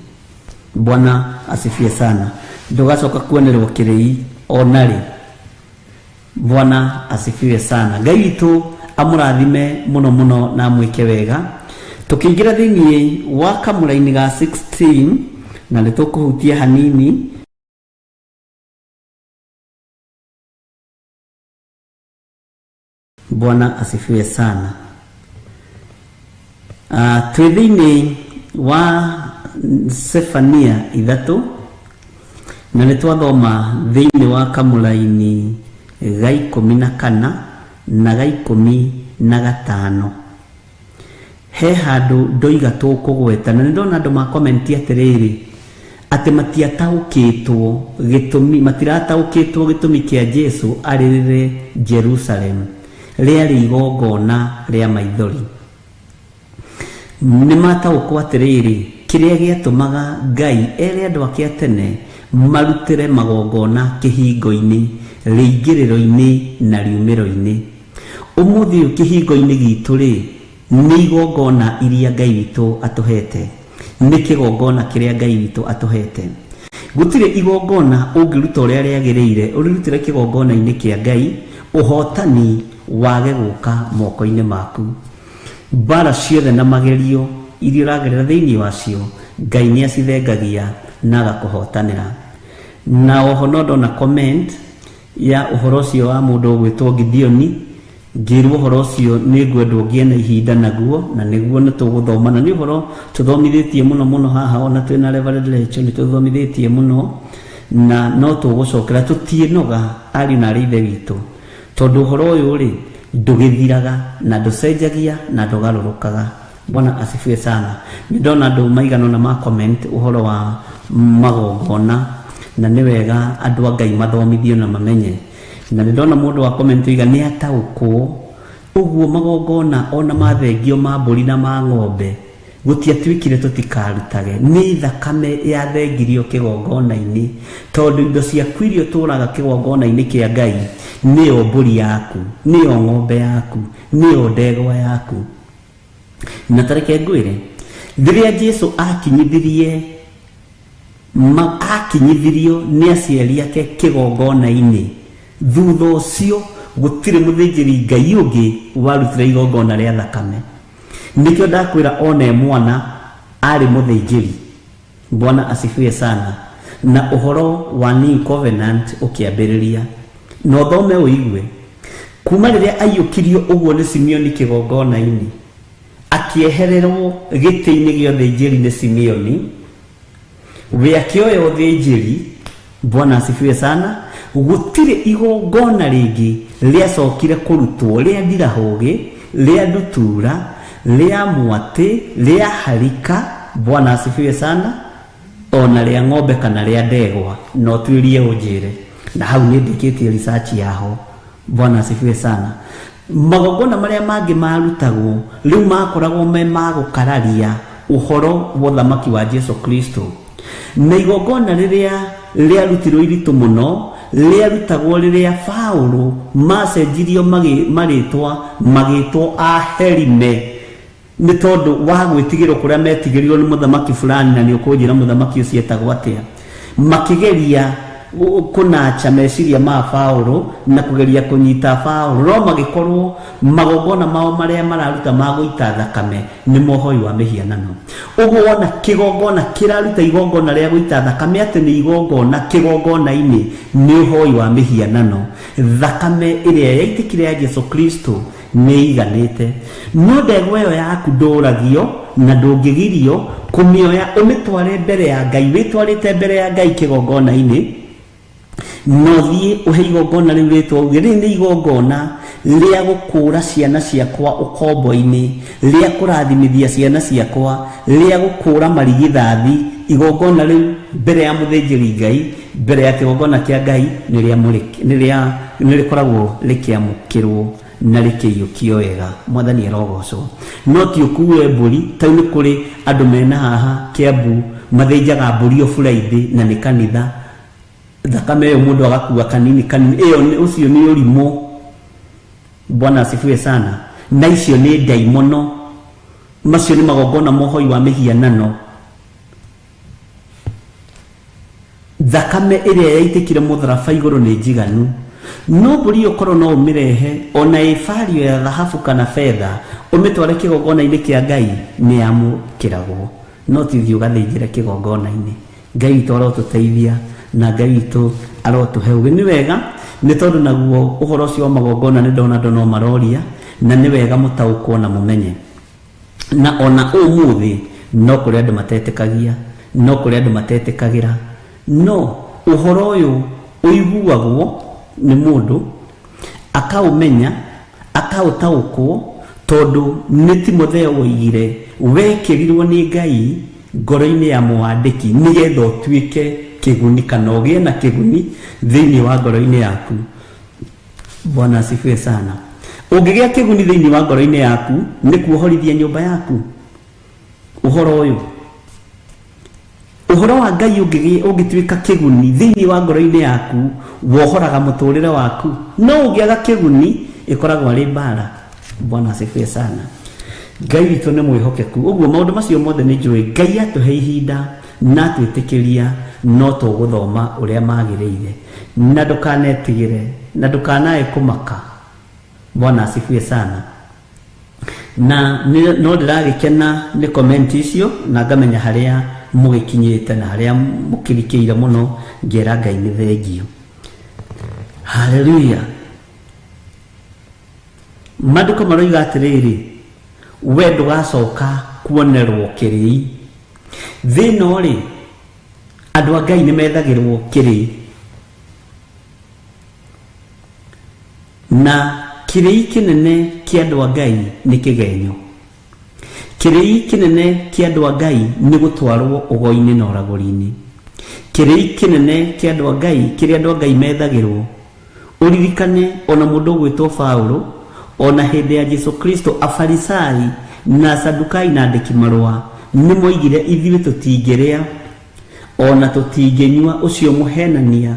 Bwana asifiwe sana. Ndũgacoka kuonerwo kĩrĩi ona rĩ. Bwana asifiwe sana. Ngai witũ amũrathime mũno mũno na amwĩke wega. Tũkĩingĩra thĩinĩ wa kamũraini ga 16, na nĩ tũkũhutia hanini. Bwana asifiwe sana. Twĩ thĩinĩ wa Sefania 3 na nĩ twathoma thĩinĩ wa kamũraini ga 14 na ga 15. He handũ ndoiga tũkũgweta na nĩ ndona andũ makomenti atĩrĩrĩ atĩ matiataũkĩtwo gĩtũmi, matirataũkĩtwo gĩtũmi kĩa Jesu arĩrĩre Jerusalem rĩarĩ igongona rĩa maithori. Nĩ mataũkwo atĩrĩrĩ kĩrĩa gĩatũmaga Ngai ere andũ ake a tene marutĩre magongona kĩhingo-inĩ, rĩingĩrĩro-inĩ na riumĩro-inĩ. Ũmũthĩ ũyũ kĩhingo-inĩ gitũ rĩ nĩ igongona iria Ngai witũ atũhete, nĩ kĩgongona kĩrĩa Ngai witũ atũhete. Gũtirĩ igongona ũngĩruta ũrĩa rĩagĩrĩire ũrĩrutĩre kĩgongona-inĩ kĩa Ngai, ũhotani wage gũka moko-inĩ maku. Mbara ciothe na magerio iria ũragerera thĩinĩ wacio Ngai nĩ acithengagia na agakũhotanĩra. Na oho no ndona comment ya ũhoro ũcio wa mũndũ ũgwĩtwo Gideoni, ngĩrwo ũhoro ũcio nĩ ngwendwo ngĩe na ihinda naguo, na nĩguo nĩ tũgũthoma, na nĩ ũhoro tũthomithĩtie mũno mũno haha, ona twĩna Reverend Rachel nĩ tũthomithĩtie mũno, na no tũgũcokera tũtiĩnoga ariũ na arĩ ithe witũ, tondũ ũhoro ũyũ rĩ ndũgĩthiraga na ndũcenjagia na ndũgarũrũkaga. Bwana asifiwe sana. Nĩ ndona andũ maigana ũna ma comment ũhoro wa magongona, na nĩ wega andũ a Ngai mathomithio na mamenye. Na nĩ ndona mũndũ wa comment oiga nĩ ataũkwo ũguo magongona ona mathengio ma mbũri na ma ng'ombe gũtiatuĩkire tũtikarutage, nĩ thakame yathengirio kĩgongona-inĩ, tondũ indo ciaku iria ũtũraga kĩgongona-inĩ kĩa Ngai nĩyo mbũri yaku, nĩyo ng'ombe yaku, nĩyo ndegwa yaku. Na tareke ngwĩre, rĩrĩa Jesu akinyithirio nĩ aciari ake kĩgongona-inĩ, thutha ũcio gũtirĩ mũthĩnjĩri Ngai ũngĩ warutire igongona rĩa thakame. Nĩkĩo ndakwĩra ona e mwana arĩ mũthĩnjĩri. Bwana asifiwe sana. Na ũhoro wa New Covenant ũkĩambĩrĩria, na ũthome ũigue kuma rĩrĩa aiyũkirio ũguo nĩ Simeoni kĩgongona-inĩ, akĩehererwo gĩtĩ-inĩ gĩa ũthĩnjĩri nĩ Simeoni, we akĩoya ũthĩnjĩri. Bwana asifiwe sana. Gũtirĩ igongona rĩngĩ rĩacokire kũrutwo rĩa ndirahũgĩ, rĩa ndutura, rĩa mwatĩ, rĩa harika. Bwana asifiwe sana. Ona rĩa ng'ombe kana rĩa ndegwa, no tuĩrie ũnjĩre, na hau nĩ ndĩkĩtie research yaho. Bwana asifiwe sana. Magongona marĩa mangĩ marutagwo rĩu makoragwo me ma gũkararia ũhoro wa ũthamaki wa Jesu Kristo. Na igongona rĩrĩa rĩarutirwo iritũ mũno rĩarutagwo rĩrĩa Paũlũ macenjirio marĩtwa magĩtwo Aherime, nĩ tondũ wa gwĩtigĩrwo kũrĩa metigĩrirwo nĩ mũthamaki fulani, na nĩ ũkũnjĩra mũthamaki ũcio etagwo atĩa. Makĩgeria kũnacha meciria ma Paũlũ na kũgeria kũnyita Paũlũ, no magĩkorwo magongona mao marĩa mararuta ma gũita thakame nĩ mohoi wa mĩhianano. Ũguo wona kĩgongona kĩraruta igongona rĩa gũita thakame atĩ nĩ igongona kĩgongona-inĩ nĩ ũhoi wa mĩhianano. Thakame ĩrĩa yaitĩkire ya Jesu Kristo nĩ iganĩte. No ndegwa ĩyo yaku ndũragio na ndũngĩgirio kũmĩoya ũmĩtware mbere ya Ngai, wĩtwarĩte mbere ya Ngai kĩgongona-inĩ, no thiĩ ũhe igongona rĩu rĩtwa uge rĩrĩ nĩ igongona rĩa gũkũra ciana ciakwa ũkombo-inĩ, rĩa kũrathimithia ciana ciakwa, rĩa gũkũra marigithathi. Igongona rĩu mbere ya mũthĩnjĩri Ngai, mbere ya kĩgongona kĩa Ngai, nĩ rĩkoragwo rĩkĩamũkĩrwo na rĩkĩiyũkio wega. Mwathani arogocwo. No ti ũkue mbũri, tau nĩ kũrĩ andũ mena haha Kiambu mathĩnjaga mbũri o Friday na nĩ kanitha, thakame ĩyo mũndũ agakua kanini kanini, ĩyo ũcio nĩ ũrimũ. Bwana asifiwe sana. Na icio nĩ ndaimono, macio nĩ magongona mohoi wa mĩhianano. Thakame ĩrĩa yaitĩkire mũtharaba igũrũ nĩ njiganu. No mbũri ĩyo korwo no ũmĩrehe ona ĩ bario ya thahabu kana betha, ũmĩtware kĩgongona-inĩ kĩa Ngai, nĩ yamũkĩragwo. No ti ũthiĩ ũgathĩnjĩre kĩgongona-inĩ. Ngai witũ arotũteithia na Ngai witũ arotũhe ũũgĩ. Nĩ wega nĩ tondũ naguo ũhoro ũcio wa magongona nĩ ndona andũ no maroria, na nĩ wega mũtaũkwo na mũmenye. Na ona ũmũthĩ no kũrĩ andũ matetĩkagia, No kũrĩ andũ matetĩkagĩra, no ũhoro ũyũ ũiguagwo nĩ mũndũ akaũmenya, akaũtaũkwo, tondũ nĩ Timotheo woigire wekĩrirwo nĩ Ngai ngoro-inĩ ya mwandĩki nĩgetha ũtuĩke kĩguni kana ũgĩe na kĩguni thĩinĩ wa ngoro-inĩ yaku. Bwana asifiwe sana. Ũngĩgĩa kĩguni thĩinĩ wa ngoro-inĩ yaku nĩ kuohorithia nyũmba yaku. Ũhoro ũyũ, ũhoro wa Ngai ũngĩtuĩka kĩguni thĩinĩ wa ngoro-inĩ yaku, wohoraga mũtũrĩre waku. No ũngĩaga kĩguni ĩkoragwo arĩ mbara. Bwana asifiwe sana. Ngai witũ nĩ mwĩhokeku. Ũguo maũndũ macio mothe nĩ njũĩ Ngai atũhe ihinda na atwĩtĩkĩria, no tũgũthoma ũrĩa magĩrĩire. Na ndũkanetigĩre, na ndũkanae kũmaka. Bwana asifiwe sana. Na no ndĩragĩkena nĩ comment icio, na ngamenya harĩa mũgĩkinyĩte na harĩa mũkĩrikĩire mũno, ngera Ngai nĩ thengio. Haleluya. Maandĩko maroiga atĩrĩrĩ, we ndũgacoka kuonerwo kĩrĩi. Thĩ ĩno rĩ, andũ a Ngai nĩ methagĩrwo kĩrĩi, na kĩrĩi kĩnene kĩa andũ a Ngai nĩ kĩgenyo. Kĩrĩi kĩnene kĩa andũ a Ngai nĩ gũtwarwo ũgo-inĩ na ũragũri-inĩ. Kĩrĩi kĩnene kĩa andũ a Ngai, kĩrĩa andũ a Ngai methagĩrwo, ũririkane ona mũndũ ũgwĩtwo Paũlũ, ona hĩndĩ ya Jesu Kristo, Afarisai na Sadukai na andĩki marũa nĩ moigire ithuĩ tũtingĩrĩa ona tũtingĩnyua ũcio mũhenania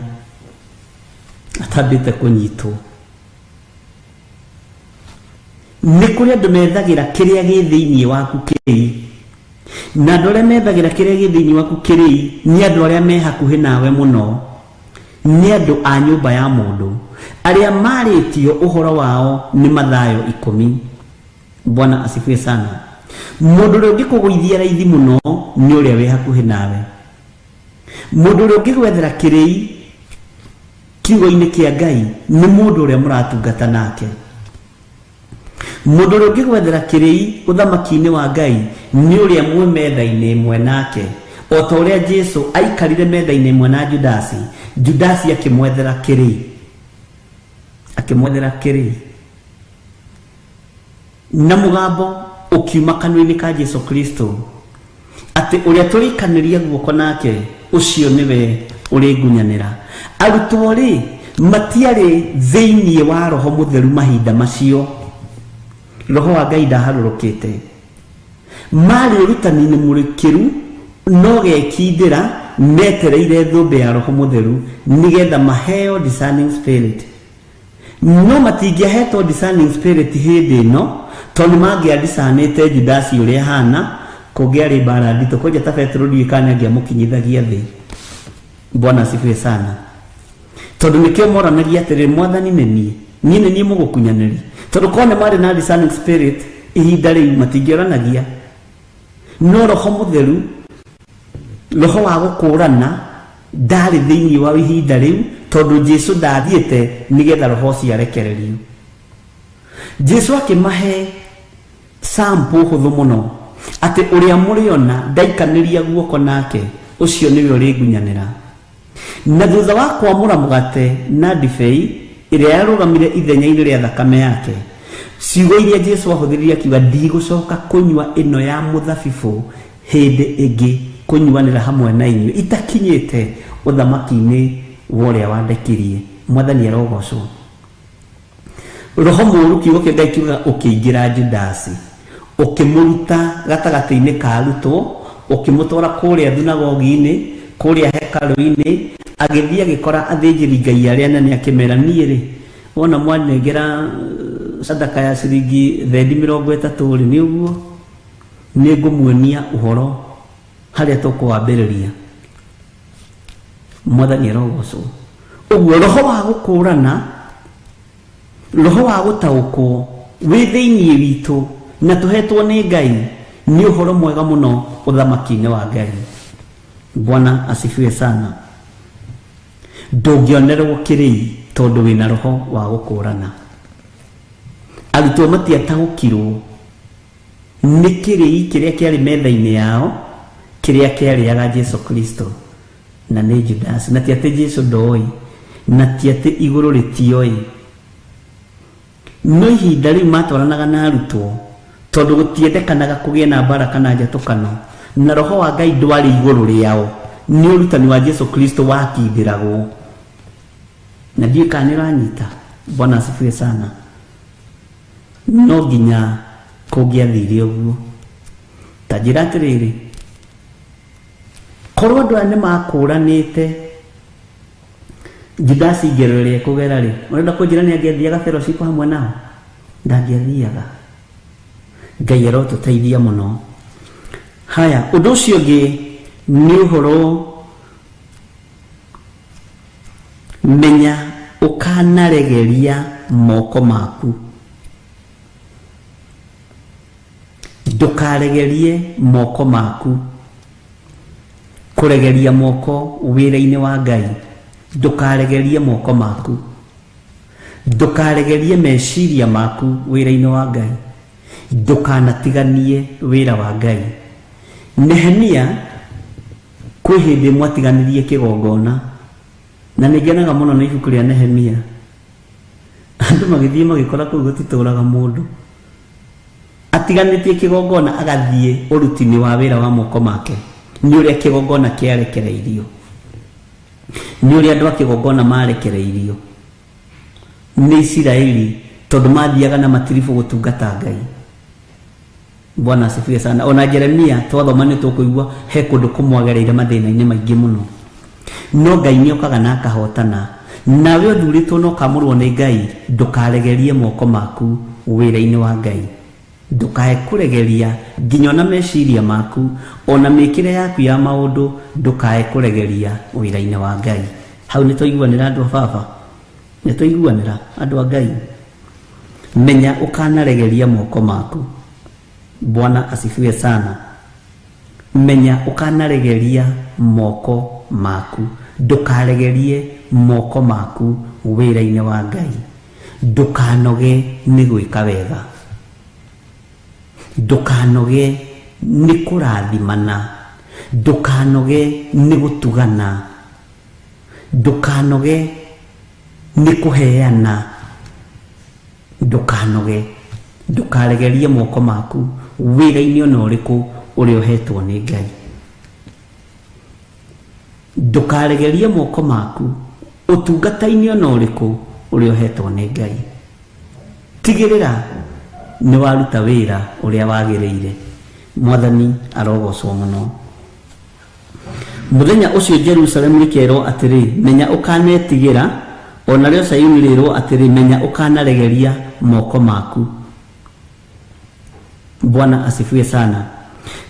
atambĩte kũnyitwo. Nĩ kũrĩ andũ methagĩra kĩrĩa gĩ thĩinĩ waku kĩrĩi, na andũ arĩa methagĩra kĩrĩa gĩ thĩinĩ waku kĩrĩi nĩ andũ arĩa me hakuhĩ nawe mũno, nĩ andũ a nyũmba ya mũndũ arĩa marĩtio ũhoro wao nĩ Mathayo 10. Bwana asifiwe sana. Mũndũ ũrĩa ũngĩkũgũithia raithi mũno nĩ ũrĩa wĩ hakuhĩ nawe. Mũndũ ũrĩa ũngĩgwethera kĩrĩi kiugo-inĩ kĩa Ngai nĩ mũndũ ũrĩa mũratungata nake. Mũndũ ũrĩa ũngĩgwethera kĩrĩi ũthamaki-inĩ wa Ngai nĩ ũrĩa mwĩ metha-inĩ ĩmwe nake. O ta ũrĩa Jesu aikarire metha-inĩ ĩmwe na Judasi, Judasi akĩmwethera kĩrĩi, akĩmwethera kĩrĩi, na mũgambo ũkiuma kanua-inĩ ka Jesu Kristo atĩ ũrĩa tũrĩkanĩria guoko nake ũcio nĩwe ũrĩngunyanĩra. Arutwo rĩ matiarĩ thĩinĩ wa Roho Mũtheru mahinda macio. Roho wa Ngai ndaharũrũkĩte, marĩ ũrutani-inĩ mũrikĩru, no gekindĩra metereire thũmbĩ ya Roho Mũtheru nĩgetha maheo discerning spirit. No matingĩahetwo discerning spirit hĩndĩ ĩno, tondũ mangĩadisanĩte Judasi ũrĩa hana, kũngĩarĩ mbara nditũ. Kwanja ta Petero ndiũĩ kana nĩangĩamũkinyithagia thĩ. Bwana asifiwe sana. Tondũ nĩkĩo moranagia atĩrĩrĩ, Mwathani nĩ niĩ, niĩ nĩ niĩ mũgũkunyanĩri. Tondũ korwo nĩ marĩ na discerning spirit ihinda rĩu matingĩoranagia. No Roho Mũtheru, roho wa gũkũrana ndarĩ thĩinĩ wa ihinda rĩu, tondũ Jesu ndathiĩte nĩgetha roho ũcio arekererio. Jesu akĩmahe sample hũthũ mũno atĩ ũrĩa mũrĩona ndaikanĩria guoko nake ũcio nĩwe ũrĩngunyanĩra. Na thutha wa kwamũra mũgate na ndibei ĩrĩa yarũgamire ithenya-inĩ rĩa thakame yake, ciugo iria Jesu ahũthĩrire akiuga, ndigũcoka kũnyua ĩno ya mũthabibũ hĩndĩ ĩngĩ kũnyuanĩra hamwe na inyuĩ itakinyĩte ũthamaki-inĩ wa ũrĩa wandekirie. Mwathani arogocwo. Roho mũũru, kiugo kĩa Ngai kiugaga, ũkĩingĩra Judasi, ũkĩmũruta gatagatĩ-inĩ ka arutwo, ũkĩmũtwara kũrĩa thunagogi-inĩ, kũrĩa hekarũ-inĩ, agĩthiĩ agĩkora athĩnjĩri Ngai arĩa anene, akĩmera, niĩ rĩ, wona mwanengera sadaka ya ciringi thendi 30 rĩ, nĩ ũguo nĩ ngũmuonia ũhoro harĩa tũkwambĩrĩria. Mwathani arogocwo. Ũguo roho wa gũkũrana, roho wa gũtaũkwo wĩ thĩinĩ witũ na tũhetwo nĩ Ngai nĩ ũhoro mwega mũno ũthamaki-inĩ wa Ngai. Bwana asifiwe sana. Ndũngĩonerwo kĩrĩi tondũ wĩna roho wa gũkũrana. Arutwo matiataũkirwo nĩ kĩrĩi kĩrĩa kĩarĩ metha-inĩ yao Kĩrĩa kĩarĩaga Jesu Kristo na nĩ Judasi. Na ti atĩ Jesu ndoĩ, na ti atĩ igũrũ rĩtioĩ, no ihinda rĩu matwaranaga na arutwo tondũ gũtiendekanaga kũgĩe na mbara kana njatũkano, na roho wa Ngai ndwarĩ igũrũ rĩao, nĩ ũrutani wa Jesu Kristo wakindĩragwo. Na ndiũĩ kana nĩ ũranyita. Bwana asifiwe sana. No nginya kũngĩathire ũguo. Ta njĩra atĩrĩrĩ, korwo andũ aya nĩ makũranĩte Judasi ngero ĩrĩa ekũgera rĩ, ũrenda kũnjĩra nĩ angĩathiaga fellowship hamwe nao? Ndangĩathiaga. Ngai arotũteithia mũno. Haya, ũndũ ũcio ũngĩ nĩ ũhoro, menya ũkanaregeria moko maku. Ndũkaregerie moko maku. Kũregeria moko wĩra-inĩ wa Ngai. Ndũkaregerie moko maku. Ndũkaregerie meciria maku wĩra-inĩ wa Ngai. Ndũkanatiganie wĩra wa Ngai. Nehemia kwĩ hĩndĩ ĩmwe atiganirie kĩgongona, na nĩ ngenaga mũno nĩ ibuku rĩa Nehemia. Andũ magĩthiĩ magĩkora kũu gũtitũraga mũndũ. Atiganĩtie kĩgongona agathiĩ ũruti-inĩ wa wĩra wa moko make. Nĩ ũrĩa kĩgongona kĩarekereirio, nĩ ũrĩa andũ a kĩgongona marekereirio nĩ Isiraeli, tondũ mathiaga na matiribũ gũtungata Ngai. Bwana asifiwe sana. Ona Jeremia twathoma nĩ tũkũigua he kũndũ kũmwagereire mathĩna-inĩ maingĩ mũno, no Ngai nĩ okaga na akahotana. Nawe ũthurĩtwo na ũkamũrwo nĩ Ngai, ndũkaregerie moko maku wĩra-inĩ wa Ngai. Ndũkae kũregeria nginya ona meciria maku, ona mĩkĩre yaku ya maũndũ, ndũkae kũregeria wĩra-inĩ wa Ngai. Hau nĩ twaiguanĩra andũ a baba, nĩ twaiguanĩra andũ a Ngai. Menya ũkanaregeria moko maku. Bwana asifiwe sana. Menya ũkanaregeria moko maku. Ndũkaregerie moko maku wĩra-inĩ wa Ngai. Ndũkanoge nĩ gwĩka wega. Ndũkanoge nĩ kũrathimana. Ndũkanoge nĩ gũtugana. Ndũkanoge nĩ kũheana. Ndũkanoge. Ndũkaregerie moko maku wĩra-inĩ ona ũrĩkũ ũrĩa ũhetwo nĩ Ngai. Ndũkaregerie moko maku ũtungata-inĩ ona ũrĩkũ ũrĩa ũhetwo nĩ Ngai. Tigĩrĩra nĩ waruta wĩra ũrĩa wagĩrĩire. Mwathani arogocwo mũno. Mũthenya ũcio Jerusalemu rĩkerwo atĩrĩ, menya ũkanetigĩra, ona rĩo Sayuni rĩrwo atĩrĩ, menya ũkanaregeria moko maku. Bwana asifiwe sana.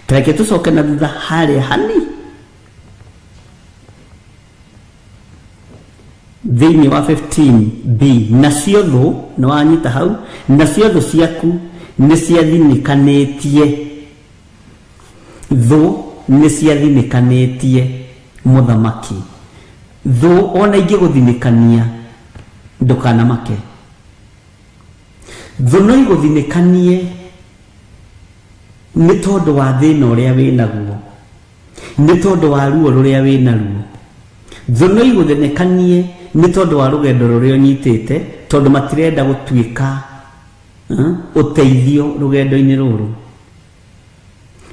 Tareke tũcoke na thutha harĩa hani thĩinĩ wa 15b. Nacio thũ, nĩ wanyita hau, nacio thũ ciaku nĩ ciathinĩkanĩtie. Thũ nĩ ciathinĩkanĩtie mũthamaki. Thũ ona ingĩgũthinĩkania ndũkanamake. Thũ no igũthinĩkanie nĩ tondũ wa thĩna ũrĩa wĩnaguo, nĩ tondũ wa ruo rũrĩa wĩnaruo. Thũ no igũthinĩkanie nĩ tondũ wa rũgendo rũrĩa ũnyitĩte, tondũ matirenda gũtuĩka ũteithio rũgendo-inĩ rũrũ.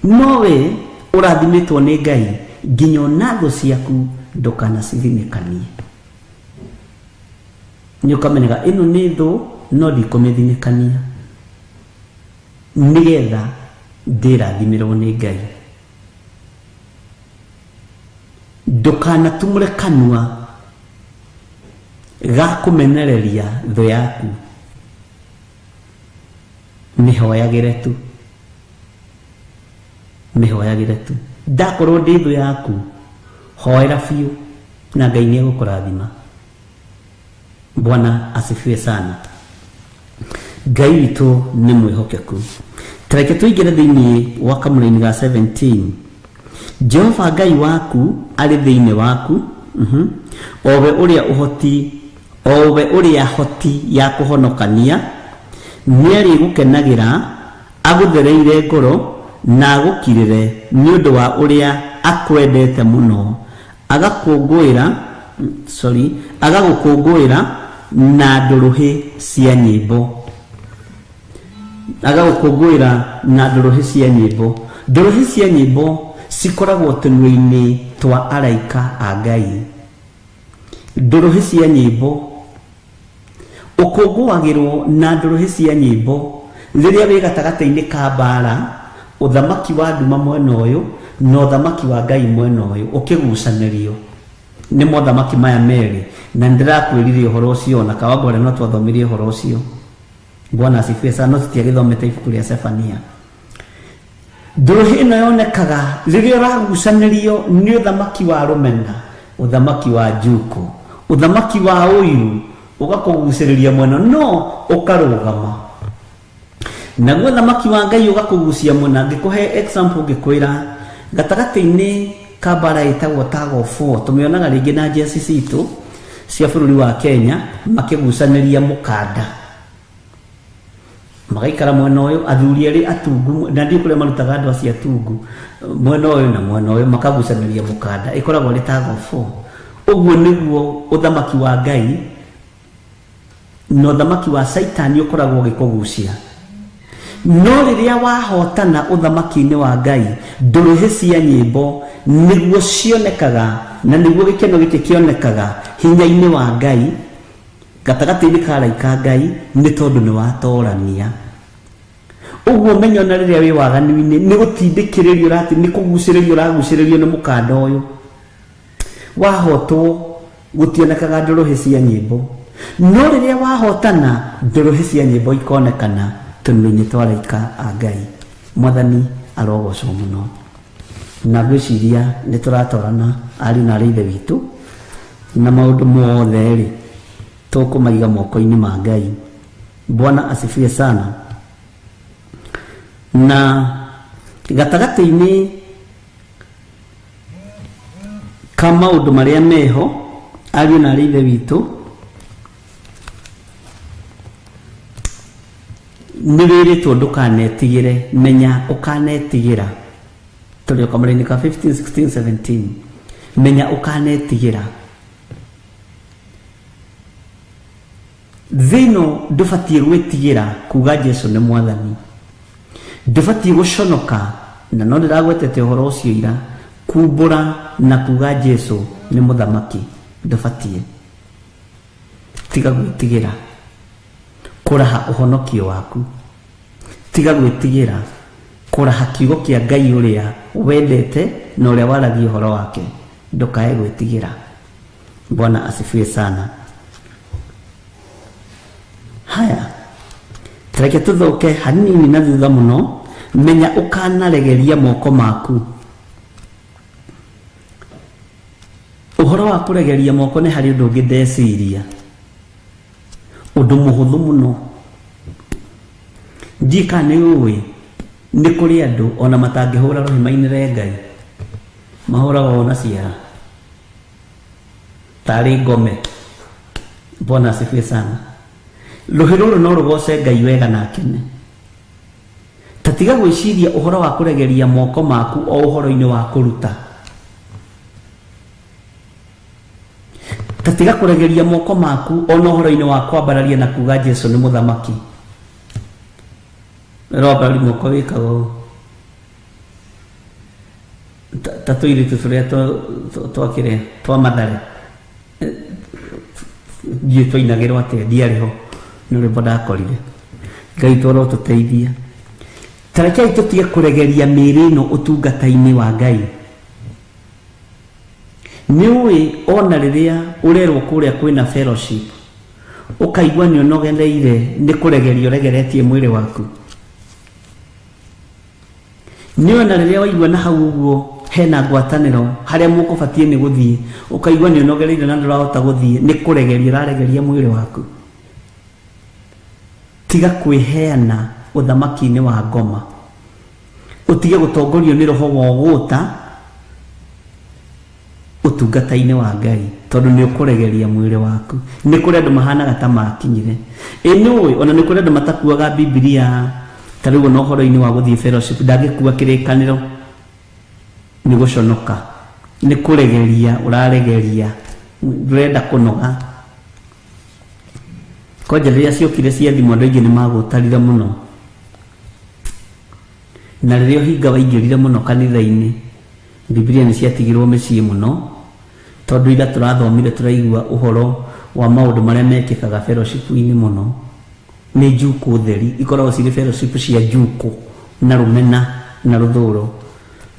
No we ũrathimĩtwo nĩ Ngai, nginya ona thũ ciaku ndũkanacithinĩkanie. Nĩ ũkamenyaga ĩno nĩ thũ, no ndikũmĩthinĩkania, nĩgetha ndĩrathimĩrwo nĩ Ngai. Ndũkanatumũre kanua ga kũmenereria thũ yaku. Mĩhoyagĩre tu, mĩhoyagĩre tu. Ndakorwo ndĩ thũ yaku, hoera biũ na Ngai nĩ egũkũrathima. Bwana asifiwe sana. Ngai witũ nĩ mwĩhokeku. Tareke tũingĩre thĩinĩ wa kamũraini ga 17. Jehova Ngai waku arĩ thĩinĩ waku, owe ũrĩa ũhoti, owe ũrĩa hoti ya kũhonokania, nĩarĩgũkenagĩra, agũthereire ngoro, Na agũkirĩre nĩ ũndũ wa ũrĩa akwendete mũno, agakũngũĩra, sorry, agagũkũngũĩra na ndũrũhĩ cia nyĩmbo, agagũkũngũĩra na ndũrũhĩ cia nyĩmbo. Ndũrũhĩ cia nyĩmbo cikoragwo tũnua-inĩ twa araika a Ngai. Ndũrũhĩ cia nyĩmbo ũkũngũagĩrwo na ndũrũhĩ cia nyĩmbo rĩrĩa wĩ gatagatĩ-inĩ ka mbara, ũthamaki wa nduma mwena ũyũ na ũthamaki wa Ngai mwena ũyũ, ũkĩgucanĩrio nĩ mothamaki maya merĩ. Na nĩndĩrakwĩrire ũhoro ũcio na Kawangware no twathomirie ũhoro ũcio. Bwana asifiwe sana. No tũtiagĩthomete ibuku rĩa Sefania. Ndũrũhĩ ĩno yonekaga rĩrĩa ũragucanĩrio nĩ ũthamaki wa rũmena, ũthamaki wa njuko, ũthamaki wa ũiru, ũgakũgucĩrĩria mwena no ũkarũgama. Naguo ũthamaki wa Ngai ũgakũgucia mwena. Ngĩkũhe example, ngĩkwĩra gatagatĩ-inĩ ka mbara ĩtagwo tug of war, tũmĩonaga rĩngĩ na njeci citũ cia bũrũri wa Kenya makĩgucanĩria mũkanda, magaikara mwena ũyũ athuri erĩ atungu, na ndiũ kũrĩa marutaga andũ acio atungu, mwena ũyũ na mwena ũyũ makagucanĩria mũkanda, ĩkoragwo ĩrĩ tug of war. Ũguo nĩguo ũthamaki wa Ngai na ũthamaki wa Caitani ũkoragwo ũgĩkũgucia. No rĩrĩa wahotana ũthamaki-inĩ wa Ngai, ndũrũhĩ cia nyĩmbo nĩguo cionekaga, na nĩguo gĩkeno gĩkĩ kĩonekaga hinya-inĩ wa Ngai gatagatĩ-inĩ ka araika Ngai, nĩ tondũ nĩ watorania. Ũguo menya ona rĩrĩa wĩ waganu-inĩ nĩ gũtindĩkĩrĩrio ũrati, nĩ kũgucĩrĩrio ũragucĩrĩrio nĩ mũkanda ũyũ. Wahotwo gũtionekaga ndũrũhĩ cia nyĩmbo, no rĩrĩa wahotana ndũrũhĩ cia nyĩmbo ikonekana tũnua-inĩ twa araika a Ngai. Mwathani arogocwo mũno. Na ngwĩciria nĩ tũratorana ariũ na arĩ ithe witũ, na maũndũ mothe rĩ tũkũmaiga moko-inĩ ma Ngai. Bwana asifiwe sana. Na gatagatĩ-inĩ ka maũndũ marĩa meho ariũ na arĩ ithe witũ, nĩ wĩrĩtwo ndũkanetigĩre. Menya ũkanetigĩra, tũrĩ o kamũra-inĩ ka 15 16 17. Menya ũkanetigĩra. Thĩ ĩno ndũbatiĩ gwĩtigĩra kuga Jesu nĩ mwathani, ndũbatiĩ gũconoka, na no ndĩragwetete ũhoro ũcio ira, kumbũra na kuga Jesu nĩ mũthamaki. Ndũbatiĩ, tiga gwĩtigĩra kũraha ũhonokio waku, tiga gwĩtigĩra kũraha kiugo kĩa Ngai ũrĩa wendete na ũrĩa waragia ũhoro wake. Ndũkae gwĩtigĩra. Bwana asifiwe sana. Haya, tareke tũthoke hanini na thutha mũno. Menya ũkanaregeria moko maku. Ũhoro wa kũregeria moko nĩ harĩ ũndũ ũngĩ ndeciria, ũndũ mũhũthũ mũno. Ndiĩ kana nĩ ũĩ nĩ kũrĩ andũ ona matangĩhũra rũhĩ mainĩre Ngai, mahũraga o na ciara tarĩ ngome. Bwana asifiwe sana. Rũhĩ rũrũ no rũgoce Ngai wega na akene. Ta tiga gwĩciria ũhoro wa kũregeria moko maku o ũhoro-inĩ wa kũruta. Ta tiga kũregeria moko maku ona ũhoro-inĩ wa kwambararia na kuga Jesu nĩ mũthamaki. Wambararia moko wĩkaga ũũ ta tũirĩtu tũrĩa twakĩrĩa twa Mathare, ndiũĩ twainagĩrwo atĩa, ndiarĩ ho, nĩ rwĩmbo ndakorire. Ngai twara ũtũteithia. Ta rekei tũtige kũregeria mĩĩrĩ ĩno ũtungata-inĩ wa Ngai. Nĩ ũĩ ona rĩrĩa ũrerwo kũrĩa kwĩna fellowship, ũkaigua nĩ ũnogereire nĩ kũregeria ũregeretie mwĩrĩ waku. Nĩ ona rĩrĩa waigua na hau ũguo hena ngwatanĩro harĩa mũkũbatiĩ nĩ gũthiĩ, ũkaigua nĩ ũnogereire na ndũrahota gũthiĩ nĩ kũregeria ũraregeria mwĩrĩ waku. Tiga kwĩheana ũthamaki-inĩ wa ngoma, ũtige gũtongorio nĩ roho wa ũgũta ũtungata-inĩ wa Ngai, tondũ nĩ ũkũregeria mwĩrĩ waku. Nĩ kũrĩ andũ mahanaga ta makinyire. Ĩ nĩ ũĩ ona nĩ kũrĩ andũ matakuaga Bibilia Ta rĩu ona ũhoro-inĩ wa gũthiĩ fellowship ndangĩkua kĩrĩkanĩro nĩ gũconoka, nĩ kũregeria ũraregeria, ndũrenda kũnoga. Kwanja rĩrĩa ciokire cia thimũ andũ aingĩ nĩ magũtarire mũno, na rĩrĩa ũhinga waingĩrire mũno kanitha-inĩ, Bibilia nĩ ciatigirwo mĩciĩ mũno, tondũ ira tũrathomire tũraigua ũhoro wa maũndũ marĩa mekĩkaga fellowship-inĩ mũno. Nĩ njukũ theri, ikoragwo cirĩ fellowship cia njukũ na rũmena na rũthũro,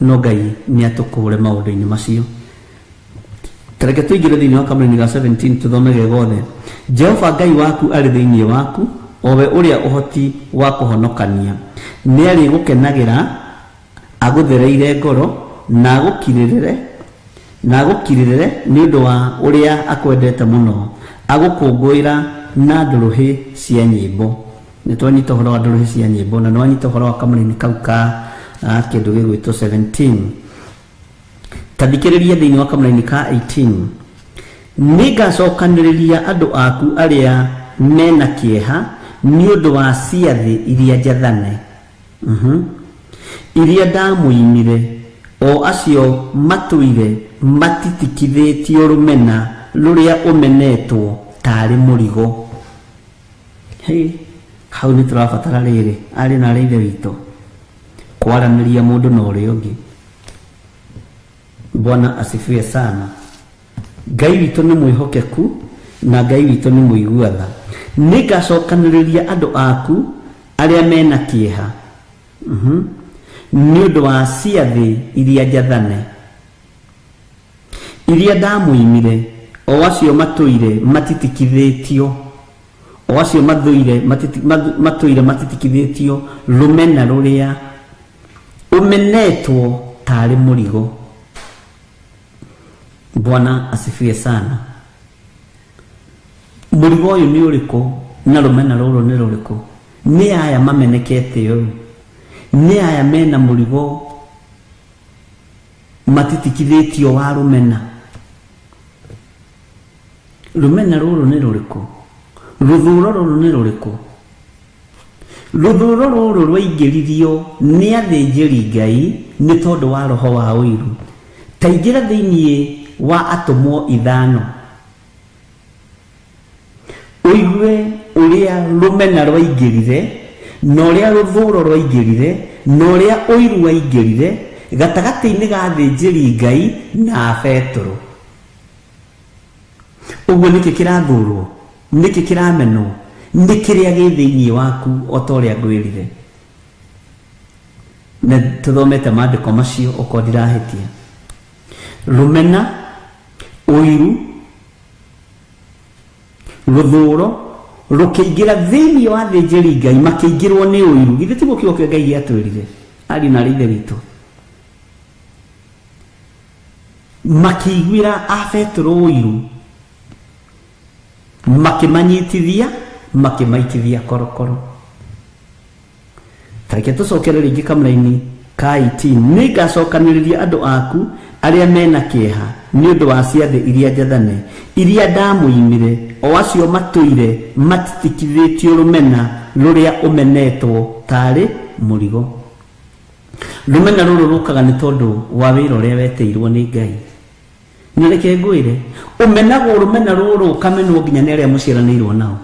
no Ngai nĩ atũkũũre maũndũ-inĩ macio. Ta reke tũingĩre thĩinĩ wa kamũraini ga 17 tũthome ge gothe. Jehova Ngai waku arĩ thĩinĩ waku, o we ũrĩa ũhoti wa kũhonokania. Nĩ arĩgũkenagĩra agũthereire ngoro na agũkirĩrĩre na agũkirĩrĩre nĩ ũndũ wa ũrĩa akwendete mũno, agũkũngũĩra na ndũrũhĩ cia nyĩmbo. Nĩ twanyita ũhoro wa ndũrũhĩ cia nyĩmbo, na nĩ wanyita ũhoro wa kamũraini kau ka kĩndũ gĩgwĩtwo 17. Ta thikĩrĩria thĩinĩ wa kamũraini ka 18. Nĩngacokanĩrĩria andũ aku arĩa mena kĩeha nĩ ũndũ wa ciathĩ iria njathane, iria ndamũimire, o acio matũire matitikithĩtio rũmena rũrĩa ũmenetwo tarĩ mũrigo. Hey, hau nĩ tũrabatara rĩrĩ arĩ na arĩa ithe witũ kwaranĩria mũndũ na ũrĩa ũngĩ. Bwana asifiwe sana. Ngai witũ nĩ mwĩhokeku na Ngai witũ nĩ mũigua tha. Nĩngacokanĩrĩria andũ aku arĩa mena kĩeha nĩ ũndũ wa ciathĩ iria njathane, iria ndamũimire, o acio matũire matitikithĩtio, o acio mathũire matũire matitikithĩtio rũmena rũrĩa ũmenetwo tarĩ mũrigo. Bwana asifiwe sana. Mũrigo ũyũ nĩ ũrĩkũ na rũmena rũrũ nĩ rũrĩkũ? Nĩ aya mamenekete ũũ, nĩ aya mena mũrigo matitikithĩtio wa rũmena. Rũmena rũrũ nĩ rũrĩkũ? Rũthũro rũrũ nĩ rũrĩkũ? Rũthũro rũrũ rwaingĩririo nĩ athĩnjĩri Ngai nĩ tondũ wa roho wa ũiru. Ta ingĩra thĩinĩ wa atũmwo 5 ũigue ũrĩa rũmena rwaingĩrire na ũrĩa rũthũro rwaingĩrire na ũrĩa ũiru waingĩrire gatagatĩ-inĩ ga athĩnjĩri Ngai na Petero. Ũguo nĩkĩ kĩrathũrwo, nĩkĩ kĩramenwo, nĩ kĩrĩa gĩ thĩinĩ waku o ta ũrĩa ngwĩrire. Na tũthomete maandĩko macio okorwo ndirahĩtia. Rũmena, ũiru, rũthũro rũkĩingĩra thĩinĩ wa athĩnjĩri Ngai, makĩingĩrwo nĩ ũiru. Githĩ tiguo kiugo kĩa Ngai gĩatwĩrire, ariũ na arĩ ithe witũ? Makĩiguĩra a Petero ũiru, makĩmanyitithia, makĩmaitithia korokoro. Ta reke tũcokere rĩngĩ kamũraini ka 18. Nĩngacokanĩrĩria andũ aku arĩa mena kĩeha nĩ ũndũ wa ciathĩ iria njathane, iria ndamũimire, o acio matũire matitikithĩtio rũmena rũrĩa ũmenetwo tarĩ mũrigo. Rũmena rũrũ rũkaga nĩ tondũ wa wĩra ũrĩa wetĩirwo nĩ Ngai. Na reke ngwĩre, ũmenagwo rũmena rũrũ ũkamenwo nginya nĩ arĩa mũciaranĩirwo nao.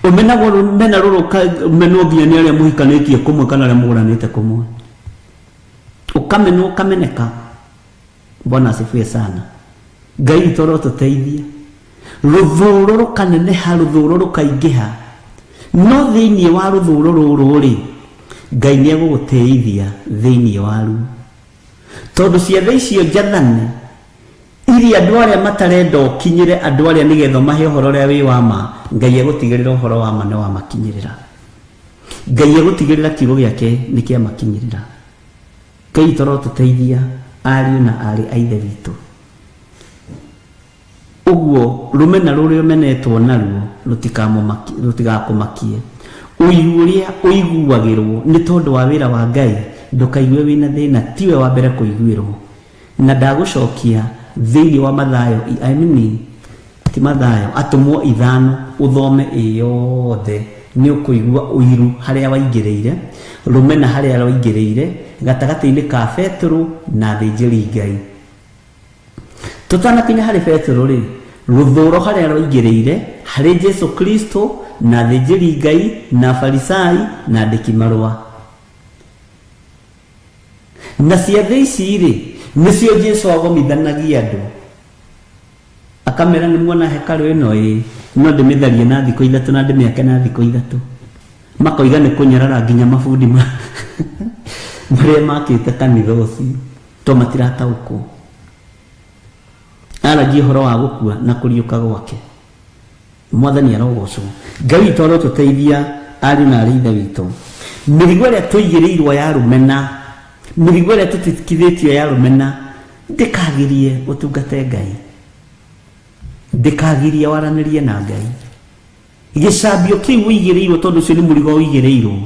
Ũmenagwo rũmena rũrũ ũkamenwo nginya nĩ arĩa mũhikanĩtie kũmwe kana arĩa mũgũranĩte kũmwe. Ũkamenwo ũkameneka. Bwana asifiwe sana. Ngai witũ arotũteithia. Rũthũro rũkaneneha, rũthũro rũkaingĩha. No thĩinĩ wa rũthũro rũrũ rĩ, Ngai nĩ egũgũteithia thĩinĩ waruo. Tondũ ciathĩ icio njathane iria andũ arĩa matarenda ũkinyĩre andũ arĩa nĩgetha mahe ũhoro ũrĩa wĩ wa ma, Ngai egũtigĩrĩra ũhoro wa ma nĩ wamakinyĩrĩra. Ngai egũtigĩrĩra kiugo gĩake nĩ kĩamakinyĩrĩra. Ngai witũ arotũteithia ariũ na aarĩ a ithe witũ. Ũguo rũmena rũrĩa ũmenetwo naruo rũtigakũmakie. Ũiru ũrĩa ũiguagĩrwo nĩ tondũ wa wĩra wa Ngai, ndũkaigue wĩna thĩna, tiwe wa mbere kũiguĩrwo. Na ndagũcokia thĩinĩ wa Mathayo, I mean, ti Mathayo, atũmwo 5 ũthome ĩ yothe Nĩ ũkũigua ũiru harĩa waingĩrĩire, rũmena harĩa rwaingĩrĩire gatagatĩ-inĩ ka Petero na athĩnjĩri Ngai. Tũtanakinya harĩ Petero rĩ, rũthũro harĩa rwaingĩrĩire harĩ Jesu Kristo na athĩnjĩri Ngai na Farisai na andĩki marũa. Na ciathĩ ici rĩ, nĩcio Jesu agomithanagia andũ, akamera nĩ muona hekarũ ĩno ĩ no ndĩmĩtharie na thikũ 3 na ndĩmĩake na thikũ 3. Makoiga nĩ kũnyarara nginya mabundi marĩa makĩte kanitha ũcio, to matirataũkwo. Aragia ũhoro wa gũkua na kũriũka gwake. Mwathani arogocwo. Ngai witũ arotũteithia ariũ na aarĩ a Ithe witũ. Mĩrigo ĩrĩa tũigĩrĩirwo ya rũmena, mĩrigo ĩrĩa tũtitikithĩtio ya rũmena, ndĩkagirie ũtungate Ngai, ndĩkagirie waranĩrie na Ngai. Gĩcambio kĩu ũigĩrĩirwo, tondũ ũcio nĩ mũrigo ũigĩrĩirwo,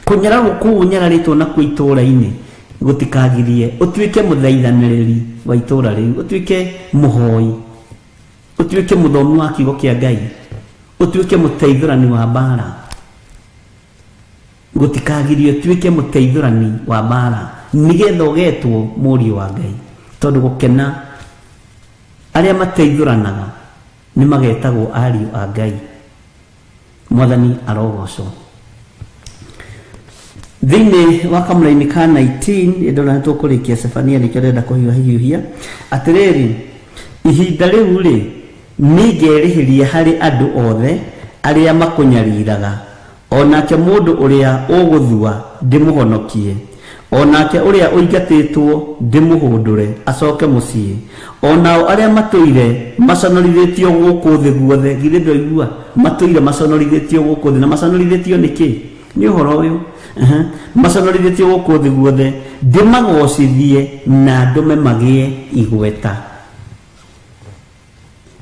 kũnyararwo kũu ũnyararĩtwo nakuo itũũra-inĩ gũtikagirie ũtuĩke mũthaithanĩrĩri wa itũũra rĩu, ũtuĩke mũhoi, ũtuĩke mũthomi wa kiugo kĩa Ngai, ũtuĩke mũteithũrani wa mbara. Gũtikagirie ũtuĩke mũteithũrani wa mbara nĩgetha ũgetwo mũriũ wa Ngai, tondũ gũkena arĩa mateithũranaga nĩ magetagwo ariũ a Ngai. Mwathani arogocwo. Thĩinĩ wa kamũraini ka 19 ndona nĩ tũkũrĩkia Sefania, nĩkĩo ndĩrenda kũhiũhahiũhia. Atĩrĩrĩ, ihinda rĩu rĩ, nĩngerĩhĩria harĩ andũ othe arĩa makũnyariraga, onake mũndũ ũrĩa ũgũthua ndĩmũhonokie, onake ũrĩa ũingatĩtwo ndĩmũhũndũre acoke mũciĩ, onao arĩa matũire maconorithĩtio gũkũ thĩ guothe. Githĩ ndwaigua matũire maconorithĩtio gũkũ thĩ? Na maconorithĩtio nĩkĩ? Nĩ ũhoro ũyũ. Maconorithĩtio gũkũ thĩ guothe ndĩmagocithie na ndũme magĩe igweta.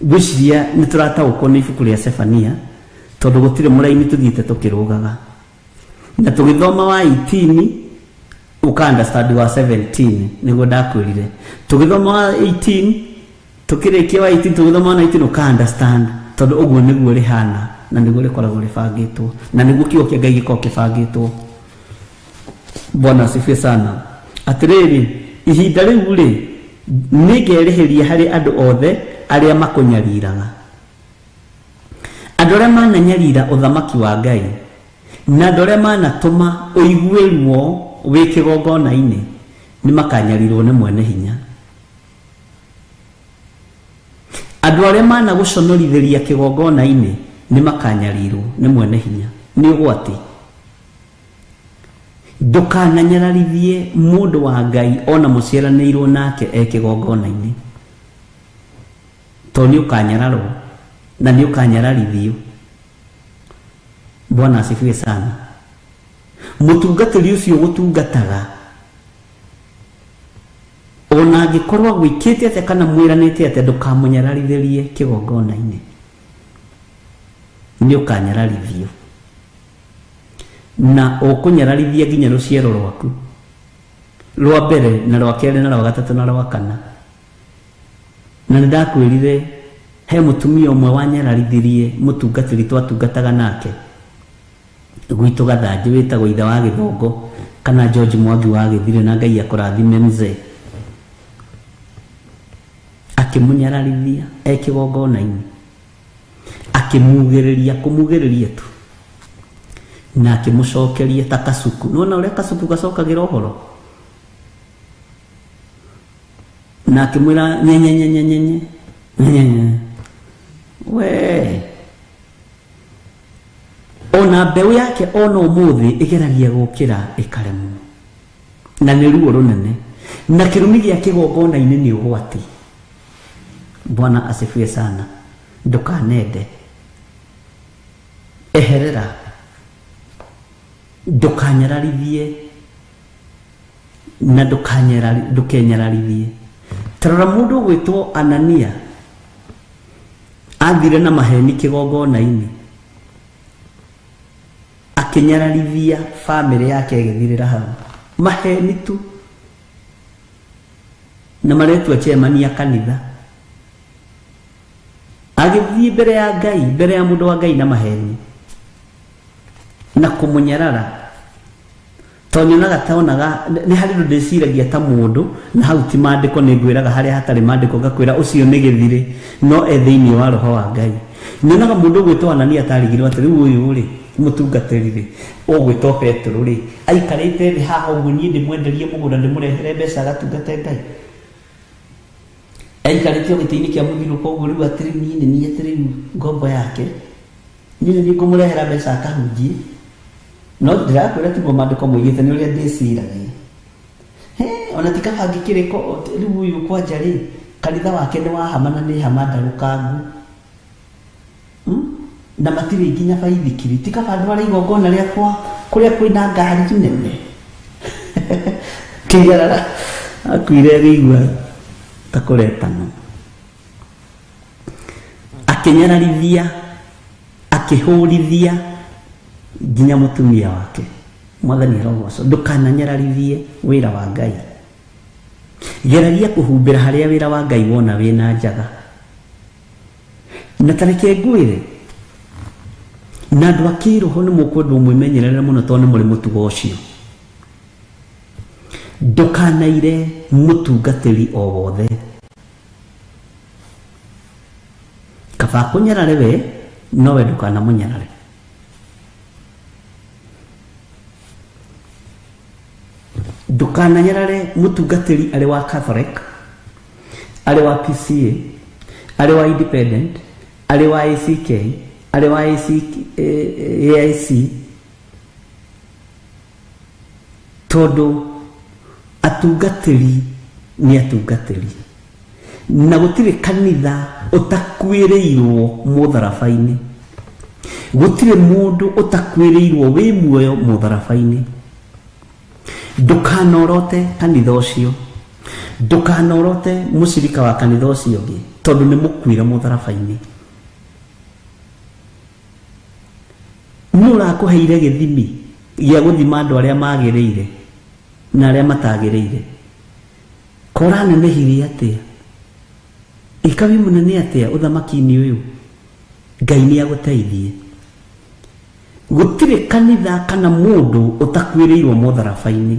Ngwĩciria nĩ tũrataũkwo nĩ ibuku rĩa Sefania, tondũ gũtirĩ mũraini tũthiĩte tũkĩrũgaga. Na tũgĩthoma wa 18 ũka understand wa 17, nĩguo ndakwĩrire. Tũgĩthoma wa 18, tũkĩrĩkia wa 18, tũgĩthoma wa 19 ũka understand, tondũ ũguo nĩguo rĩhana na nĩguo rĩkoragwo rĩbangĩtwo na nĩguo kiugo kĩa Ngai gĩkoragwo kĩbangĩtwo. Bwana asifiwe sana. Atĩrĩrĩ, ihinda rĩu rĩ, nĩngerĩhĩria harĩ andũ othe arĩa makũnyariraga, andũ arĩa mananyarira ũthamaki wa Ngai na andũ arĩa manatũma ũigue ruo wĩ kĩgongona-inĩ, nĩ makanyarirwo nĩ mwene hinya. Andũ arĩa managũconorithĩria kĩgongona-inĩ nĩ makanyarirwo nĩ mwene hinya. Nĩ ũgwati. Ndũkananyararithie mũndũ wa Ngai ona mũciaranĩirwo nake e kĩgongona-inĩ, tondũ nĩ ũkanyararwo na nĩ ũkanyararithio. Bwana asifiwe sana. Mũtungatĩri ũcio ũgũtungataga ona angĩkorwo agwĩkĩte atĩa kana mwĩranĩte atĩa, ndũkamũnyararithĩrie kĩgongona-inĩ, nĩ ũkanyararithio na ũkũnyararithia nginya rũciaro rwaku rwa mbere na rwa kerĩ na rwa gatatũ na rwa kana. Na nĩ ndakwĩrire he mũtumia ũmwe wanyararithirie mũtungatĩri twatungataga nake gwitũ Gathanjĩ, wĩtagwo ithe wa Gĩthongo kana George Mwangi wa Gĩthire, na Ngai akũrathime mzee. Akĩmũnyararithia e kĩgongona-inĩ, akĩmugĩrĩria, kũmugĩrĩria tu, na akĩmũcokeria ta kasuku. Nĩwona ũrĩa kasuku gacokagĩra ũhoro? Na akĩmwĩra nyenye nyenye nyenye nyenye. We ona mbeũ yake ona ũmũthĩ ĩgeragia gũkĩra ĩkaremwo, na nĩ ruo rũnene, na kĩrumi gĩa kĩgongona-inĩ nĩ ũgwati. Bwana asifiwe sana. Ndũkanende, eherera, ndũkanyararithie na ndũkenyararithie. Tarora mũndũ ũgwĩtwo Anania athire na maheni kĩgongona-inĩ, akĩnyararithia bamĩrĩ yake ĩgĩthirĩra hau. Maheni tu, na maretua chairman ya kanitha. Agĩthiĩ mbere ya Ngai, mbere ya mũndũ wa Ngai na maheni. Na kũmũnyarara tondũ nyonaga taonaga nĩ harĩ ũndũ ndĩciragia ta mũndũ na hau ti maandĩko nĩ ngwĩraga harĩa hatarĩ maandĩko ngakwĩra ũcio nĩ gĩthirĩ no e thĩinĩ wa roho wa Ngai. Nyonaga mũndũ ũgwĩtwo Anania atarigirwo atĩ rĩu ũyũ rĩ mũtungatĩri rĩ ũgwĩtwo Petero rĩ aikarĩte thĩ haha ũguo niĩ ndĩmwenderie mũgũnda ndĩmũrehere mbeca agatungate Ngai. Aikarĩte o gĩtĩ-inĩ kĩa mũthirũko ũguo rĩu atĩrĩ niĩ nĩ niĩ atĩ rĩu ngombo yake niĩ nĩ niĩ ngũmũrehera mbeca akahunjie. No ndĩrakwĩra tiguo maandĩko moigĩte nĩ ũrĩa ndĩciragia. Ona ti kaba ngĩkĩrĩko rĩu ũyũ kwanja rĩ kanitha wake nĩ wa hama na nĩ hama ndarũkangu na matirĩ nginya baithikiri ti kaba ndware igongona rĩakwa kũrĩa kwĩna ngari nene. Kĩnyarara akuire agĩigua ta kũretana akĩnyararithia akĩhũrithia nginya mũtumia wake. Mwathani arogocwo. Ndũkananyararithie wĩra wa Ngai. Geragia kũhumbĩra harĩa wĩra wa Ngai wona wĩna njaga. Na tareke ngwĩre na andũ a kĩroho nĩ mũkwendwo mwĩmenyerere mũno tondũ nĩ mũrĩ mũtugo ũcio. Ndũkanaire mũtungatĩri o wothe. Kaba akũnyarare we nowe ndũkanamũnyarare. Ndũkananyarare mũtungatĩri arĩ wa Catholic, arĩ wa PCA, arĩ wa Independent, arĩ wa ACK, arĩ wa AIC, tondũ atungatĩri nĩ atungatĩri na gũtirĩ kanitha ũtakuĩrĩirwo mũtharaba-inĩ. Gũtirĩ mũndũ ũtakuĩrĩirwo wĩ muoyo mũtharaba-inĩ. Ndũkanorote kanitha ũcio, ndũkanorote mũcirika wa kanitha ũcio ũngĩ tondũ nĩ mũkuire mũtharaba-inĩ. Nũ ũrakũheire gĩthimi gĩa gũthima andũ arĩa magĩrĩire na arĩa matagĩrĩire? Koranenehirie atĩa? Ĩka wĩ mũnene atĩa ũthamaki-inĩ ũyũ? Ngai nĩ agũteithie. Gũtirĩ kanitha kana mũndũ ũtakuĩrĩirwo mũtharaba-inĩ.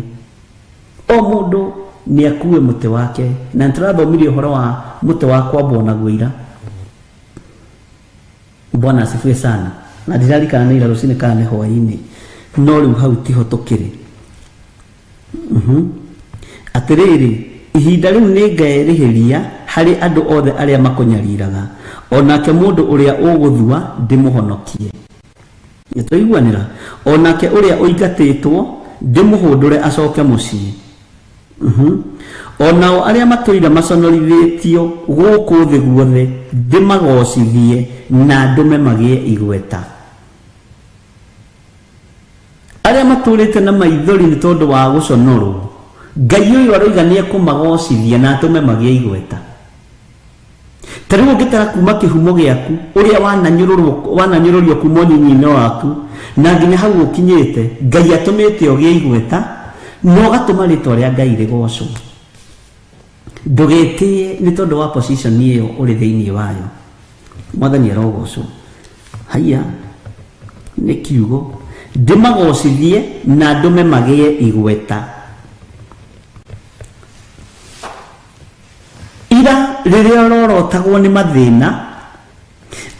O mũndũ nĩ akue mũtĩ wake na nĩtũrathomire ũhoro wa mũtĩ wa kwambwo naguo ira. Bwana asifiwe sana. Na ndirarikana nĩ ira rũcinĩ kana nĩ hwaĩ-inĩ, no rĩu hau tiho tũkĩrĩ. Atĩrĩrĩ, ihinda rĩu nĩ ngerĩhĩria harĩ andũ othe arĩa makũnyariraga, onake mũndũ ũrĩa ũgũthua ndĩmũhonokie. Nĩtwaiguanĩra? Onake ũrĩa ũingatĩtwo ndĩmũhũndũre acoke mũciĩ. Onao arĩa matũire maconorithĩtio gũkũ thĩ guothe ndĩmagocithie na ndũme magĩe igweta. Arĩa matũrĩte na maithori nĩ tondũ wa gũconorwo, Ngai ũyũ aroiga nĩ ekũmagocithia na atũme magĩe igweta. Ta rĩu ũngĩtara kuma kĩhumo gĩaku ũrĩa wananyũrũrio kuma ũnyinyi-inĩ waku na nginya hau ũkinyĩte, Ngai atũmĩte ũgĩe igweta na ũgatũma rĩtwa rĩa Ngai rĩgocwo. Ndũgetĩe nĩ tondũ wa position ĩyo ũrĩ thĩinĩ wayo. Mwathani arogocwo. Haiya nĩ kiugo ndĩmagocithie na ndũme magĩe igweta. Ira rĩrĩa ũrorotagwo nĩ mathĩna,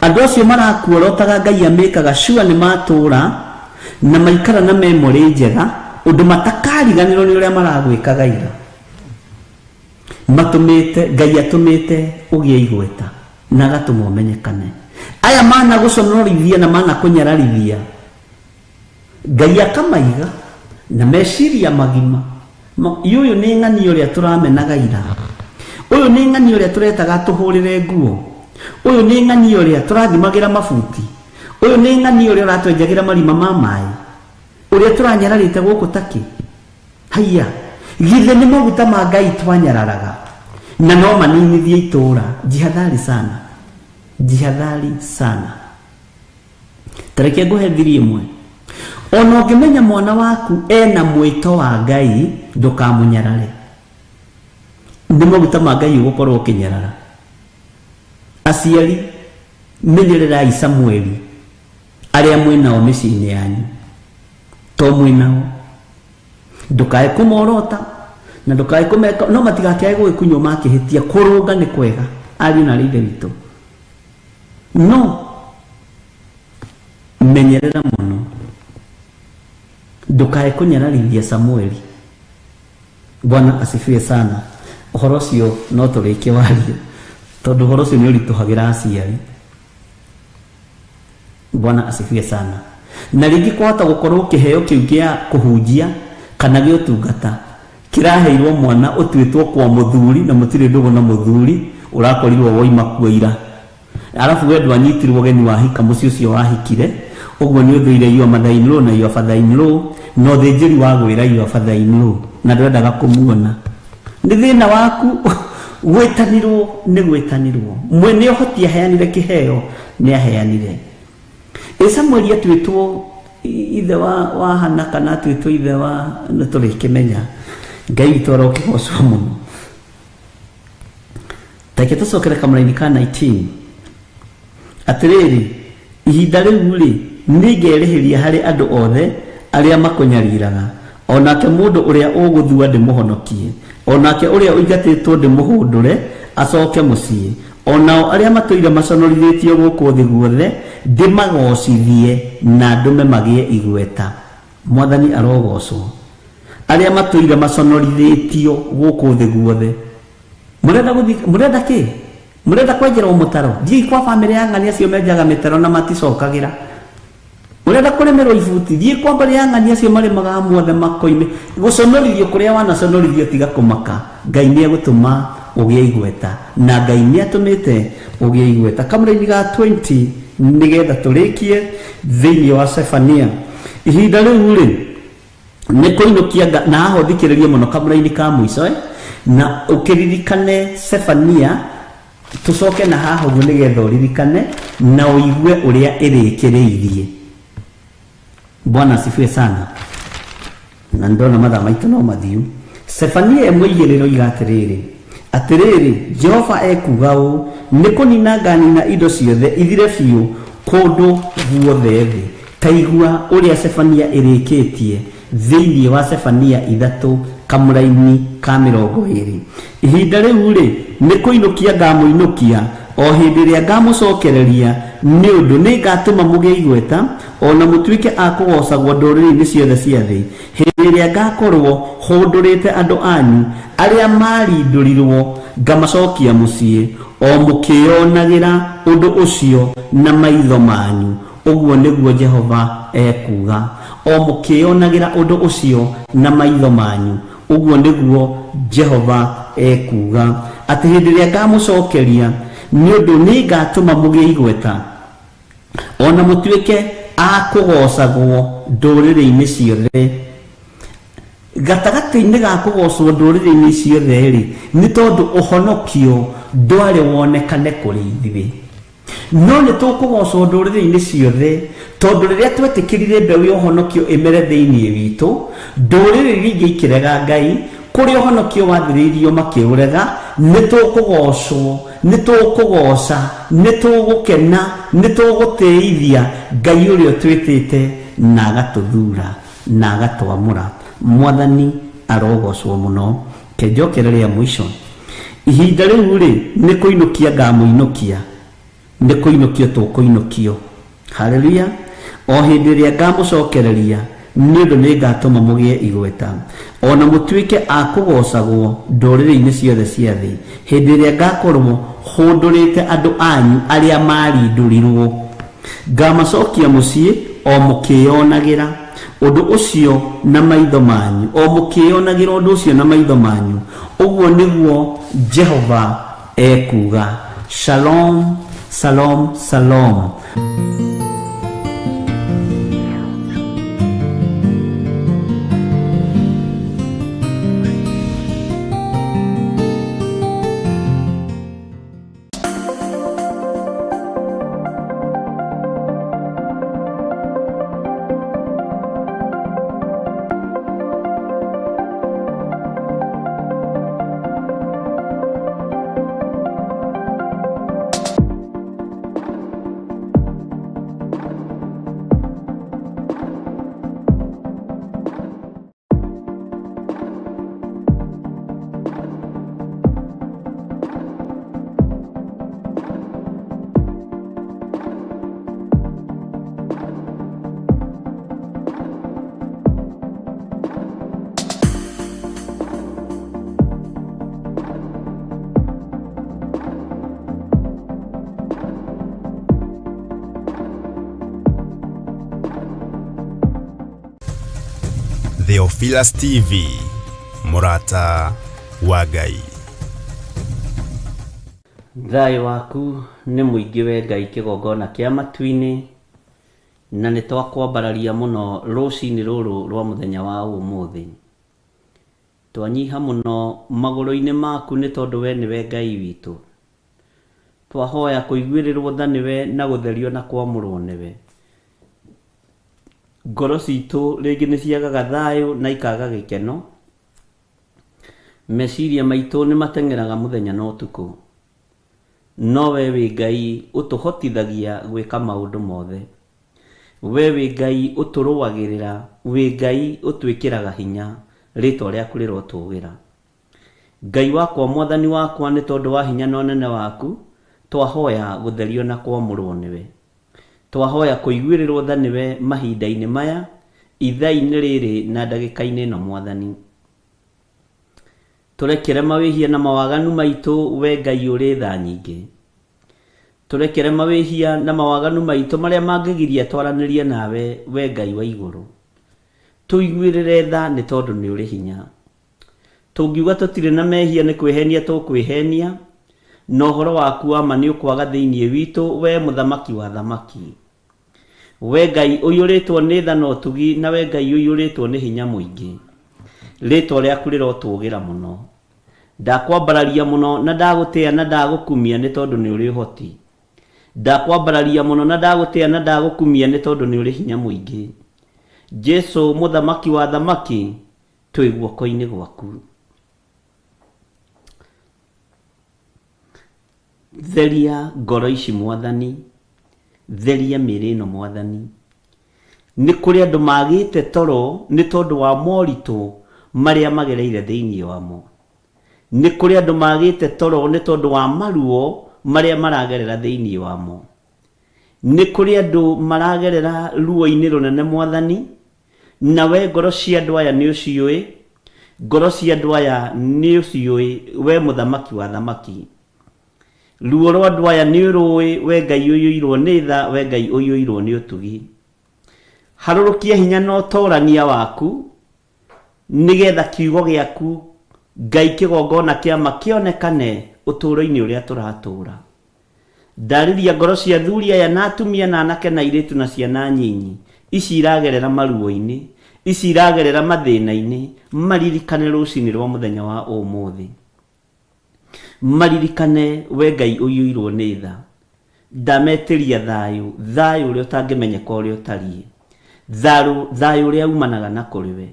andũ acio marakuorotaga Ngai amĩkaga sure nĩ matũra na maikara na memory njega ũndũ matakariganĩrwo nĩ ũrĩa maragwĩkaga ira. Matũmĩte Ngai atũmĩte ũgĩe igweta na agatũma ũmenyekane. Aya mana gũconorithia na mana kũnyararithia, Ngai akamaiga na meciria magima. Ũyũ nĩ ng'ani ũrĩa tũramenaga ira, ũyũ nĩ ng'ani ũrĩa tũretaga tũhũrĩre nguo, ũyũ nĩ ng'ani ũrĩa tũrathimagĩra mabuti, ũyũ nĩ ng'ani ũrĩa ũratwenjagĩra marima ma maĩ, ũrĩa tũranyararĩte gũkũ takĩ. Haiya, githĩ nĩ maguta ma Ngai twanyararaga na no maninithie itũra. Jihadhari sana, jihadhari sana. Tareke ngũhe thiri ĩmwe. Ona ũngĩmenya mwana waku ena mwĩto wa Ngai, ndũkamũnyarare. Nĩ maguta ma Ngai ũgũkorwo ũkĩnyarara. Aciari, menyererai Samueli arĩa mwĩnao mĩciĩ-inĩ yanyu. To mwĩnao ndũkae kũmorota na ndũkae kũmeka no matigakĩae gũgĩkunywo makĩhĩtia. Kũrũnga nĩ kwega ariũ na ithe witũ, no menyerera mũno ndũkae kũnyararithia Samueli. Bwana asifiwe sana. Ũhoro ũcio no tũrĩkie warie tondũ ũhoro ũcio nĩ ũritũhagĩra aciari. Bwana asifiwe sana. Na rĩngĩ kwahota gũkorwo kĩheo kĩu gĩa kũhunjia kana gĩa ũtungata kĩraheirwo mwana ũtuĩtwo kwa mũthuri na mũtirĩ ndũgũ na mũthuri ũrakorirwo woima kuo ira, arabu we ndwanyitirwo ũgeni wahika mũciĩ ũcio wahikire, ũguo nĩ ũthũire your mother in law na your father in law na ũthĩnjĩri wa gwĩra your father in law na ndwendaga kũmuona. Nĩ thĩna waku. Gwĩtanirwo nĩ gwĩtanirwo, mwene ũhoti aheanire kĩheo nĩ aheanire. Ĩ Samueli atuĩtwo ithe wa Hana kana atuĩtwo ithe wa nĩ tũrĩkĩmenya. Ngai witũ arokĩgocwo mũno. Take tũcokere kamũraini ka 19. Atĩrĩrĩ, ihinda rĩu rĩ nĩngerĩhĩria harĩ andũ othe arĩa makũnyariraga, onake mũndũ ũrĩa ũgũthua ndĩmũhonokie, onake ũrĩa ũingatĩtwo ndĩmũhũndũre acoke mũciĩ, onao arĩa matũire maconorithĩtio gũkũ thĩ guothe ndĩmagocithie na ndũme magĩe igweta. Mwathani arogocwo. Arĩa matũire maconorithĩtio gũkũ thĩ guothe. Mũrenda gũthiĩ, mũrenda kĩ? Mũrenda kwenjerwo mũtaro? Thiĩi kwa bamĩrĩ ya ng'ani acio menjaga mĩtaro na maticokagĩra. Mũrenda kũrĩmĩrwo ibuti? Thiĩ kwa mbarĩ ya ng'ani acio marĩmaga mothe makoime. Gũconorithio kũrĩa wanaconorithio tiga kũmaka. Ngai nĩ egũtũma ũgĩe igweta, na Ngai nĩ atũmĩte ũgĩe igweta. Kamũraini ga 20 nĩgetha tũrĩkie thĩinĩ wa Sefania. Ihinda rĩu rĩ nĩ kũinũkia na haha ũthikĩrĩrie mũno kamũraini ka mũico na ũkĩririkane Sefania, tũcoke na haha ũguo nĩgetha ũririkane na ũigue ũrĩa ĩrĩkĩrĩirie. Bwana asifiwe sana. Na ndona mathaa maitũ no mathiu. Sefania ĩmwe igĩrĩ ĩroiga atĩrĩrĩ, atĩrĩrĩ Jehova ekuuga ũũ, nĩ kũnina nganina indo ciothe ithire biũ kũndũ guothe thĩ. Ta igua ũrĩa Sefania ĩrĩkĩtie thĩinĩ wa Sefania 3 kamũraini ka 20. Ihinda rĩu rĩ nĩ kũinũkia ngamũinũkia o hĩndĩ ĩrĩa ngamũcokereria, nĩ ũndũ nĩ ngatũma mũgĩe igweta ona mũtuĩke a kũgocagwo ndũrĩrĩ-inĩ ciothe cia thĩ. Hĩndĩ ĩrĩa ngakorwo hũndũrĩte andũ anyu arĩa marindũrirwo ngamacokia mũciĩ, o mũkĩonagĩra ũndũ ũcio na maitho manyu. Ũguo nĩguo Jehova ekuuga. O mũkĩonagĩra ũndũ ũcio na maitho manyu. Ũguo nĩguo Jehova ekuuga. Atĩ hĩndĩ ĩrĩa ngamũcokeria, nĩ ũndũ nĩ ngatũma mũgĩe igweta ona mũtuĩke a kũgocagwo ndũrĩrĩ-inĩ ciothe. Gatagatĩ-inĩ ga kũgocwo ndũrĩrĩ-inĩ ciothe rĩ, nĩ tondũ ũhonokio ndwarĩ wonekane kũrĩ ithuĩ, no nĩ tũkũgocwo ndũrĩrĩ-inĩ ciothe tondũ rĩrĩa twetĩkĩrire mbeũ ya ũhonokio ĩmere thĩinĩ witũ, ndũrĩrĩ iria ingĩ ikĩrega Ngai, kũrĩa ũhonokio wathirĩirio makĩũrega, nĩ tũkũgocwo, nĩ tũkũgoca, nĩ tũgũkena, nĩ tũgũtĩithia Ngai ũrĩa ũtwĩtĩte na agatũthura na agatwamũra. Mwathani arogocwo mũno. Kenjokere rĩa mũico. Ihinda rĩu rĩ nĩ kũinũkia ngamũinũkia, nĩ kũinũkio tũkũinũkio. Haleluya. O hĩndĩ ĩrĩa ngamũcokereria, nĩ ũndũ nĩ ngatũma mũgĩe igweta ona mũtuĩke a kũgocagwo ndũrĩrĩ-inĩ ciothe cia thĩ. Hĩndĩ ĩrĩa ngakorwo hũndũrĩte andũ anyu arĩa marindũrirwo, ngamacokia mũciĩ o mũkĩonagĩra ũndũ ũcio na maitho manyu, o mũkĩonagĩra ũndũ ũcio na maitho manyu. Ũguo nĩguo Jehova ekuuga. Shalom, shalom, shalom. Theophilus TV, mũrata wa Ngai. Thayũ waku nĩ mũingĩ we Ngai kĩgongona kĩa matu-inĩ, na nĩ twakwambararia mũno rũcinĩ rũrũ rwa mũthenya wa ũmũthĩ. Twanyiha mũno magũrũ-inĩ maku nĩ tondũ we nĩwe Ngai witũ. Twahoya kũiguĩrĩrwo tha nĩwe na gũtherio na kwamũrwo nĩwe. Ngoro citũ rĩngĩ nĩ ciagaga thayũ na ikaga gĩkeno. Meciria maitũ nĩ mateng'eraga mũthenya na ũtukũ. No we wĩ Ngai ũtũhotithagia gwĩka maũndũ mothe. We wĩ Ngai ũtũrũagĩrĩra, wĩ Ngai ũtwĩkĩraga hinya, rĩtwa rĩaku rĩrotũgĩra. Ngai wakwa Mwathani wakwa nĩ tondũ wa hinya na ũnene waku, twahoya gũtherio na kwamũrwo nĩwe. Twahoya kũiguĩrĩrwo tha nĩwe mahinda-inĩ maya, ithaa-inĩ rĩrĩ na ndagĩka-inĩ ĩno Mwathani. Tũrekere mawĩhia na mawaganu maitũ we Ngai ũrĩ tha nyingĩ. Tũrekere mawĩhia na mawaganu maitũ marĩa mangĩgiria twaranĩrie nawe we Ngai wa igũrũ. Tũiguĩrĩre tha nĩ tondũ nĩ ũrĩ hinya. Tũngiuga tũtirĩ na mehia nĩ kwĩhenia tũkwĩhenia, na ũhoro waku wa ma nĩ ũkwaga thĩinĩ witũ, wee Mũthamaki wa athamaki. Wee Ngai ũiyũrĩtwo nĩ tha na ũtugi, na wee Ngai ũiyũrĩtwo nĩ hinya mũingĩ, rĩĩtwa rĩaku rĩrotũũgĩra mũno. Ndakwambararia mũno na ndagũtĩa na ndagũkumia nĩ tondũ nĩ ũrĩ ũhoti. Ndakwambararia mũno na ndagũtĩa na ndagũkumia nĩ tondũ nĩ ũrĩ hinya mũingĩ. Jesu Mũthamaki wa athamaki, Twĩ guoko-inĩ gwaku. Theria ngoro ici Mwathani, theria mĩĩrĩ ĩno Mwathani. Nĩ kũrĩ andũ magĩte toro nĩ tondũ wa moritũ marĩa magereire thĩinĩ wamo. Nĩ kũrĩ andũ magĩte toro nĩ tondũ wa maruo marĩa maragerera thĩinĩ wamo. Nĩ kũrĩ andũ maragerera ruo-inĩ rũnene Mwathani, Na we ngoro cia andũ aya nĩũciũĩ, ngoro cia andũ aya nĩũciũĩ, we Mũthamaki wa athamaki. Ruo rwa andũ aya nĩũrũĩ, we Ngai ũiyũirwo nĩ tha, we Ngai ũiyũirwo nĩ ũtugi. Harũrũkia hinya na ũtorania waku, nĩgetha kiugo gĩaku, Ngai kĩgongona kĩa ma kĩonekane ũtũũro-inĩ ũrĩa tũratũũra. Ndarĩria ngoro cia athuri aya na atumia na anake na airĩtu na ciana nyinyi, ici iragerera maruo-inĩ, ici iragerera mathĩna-inĩ, maririkane rũcinĩ rwa mũthenya wa ũmũthĩ. Maririkane we Ngai ũiyũirwo nĩ tha. Ndametĩria thayũ, thayũ ũrĩa ũtangĩmenyeka ũrĩa ũtariĩ. Tharũ, thayũ ũrĩa umanaga na kũrĩ we.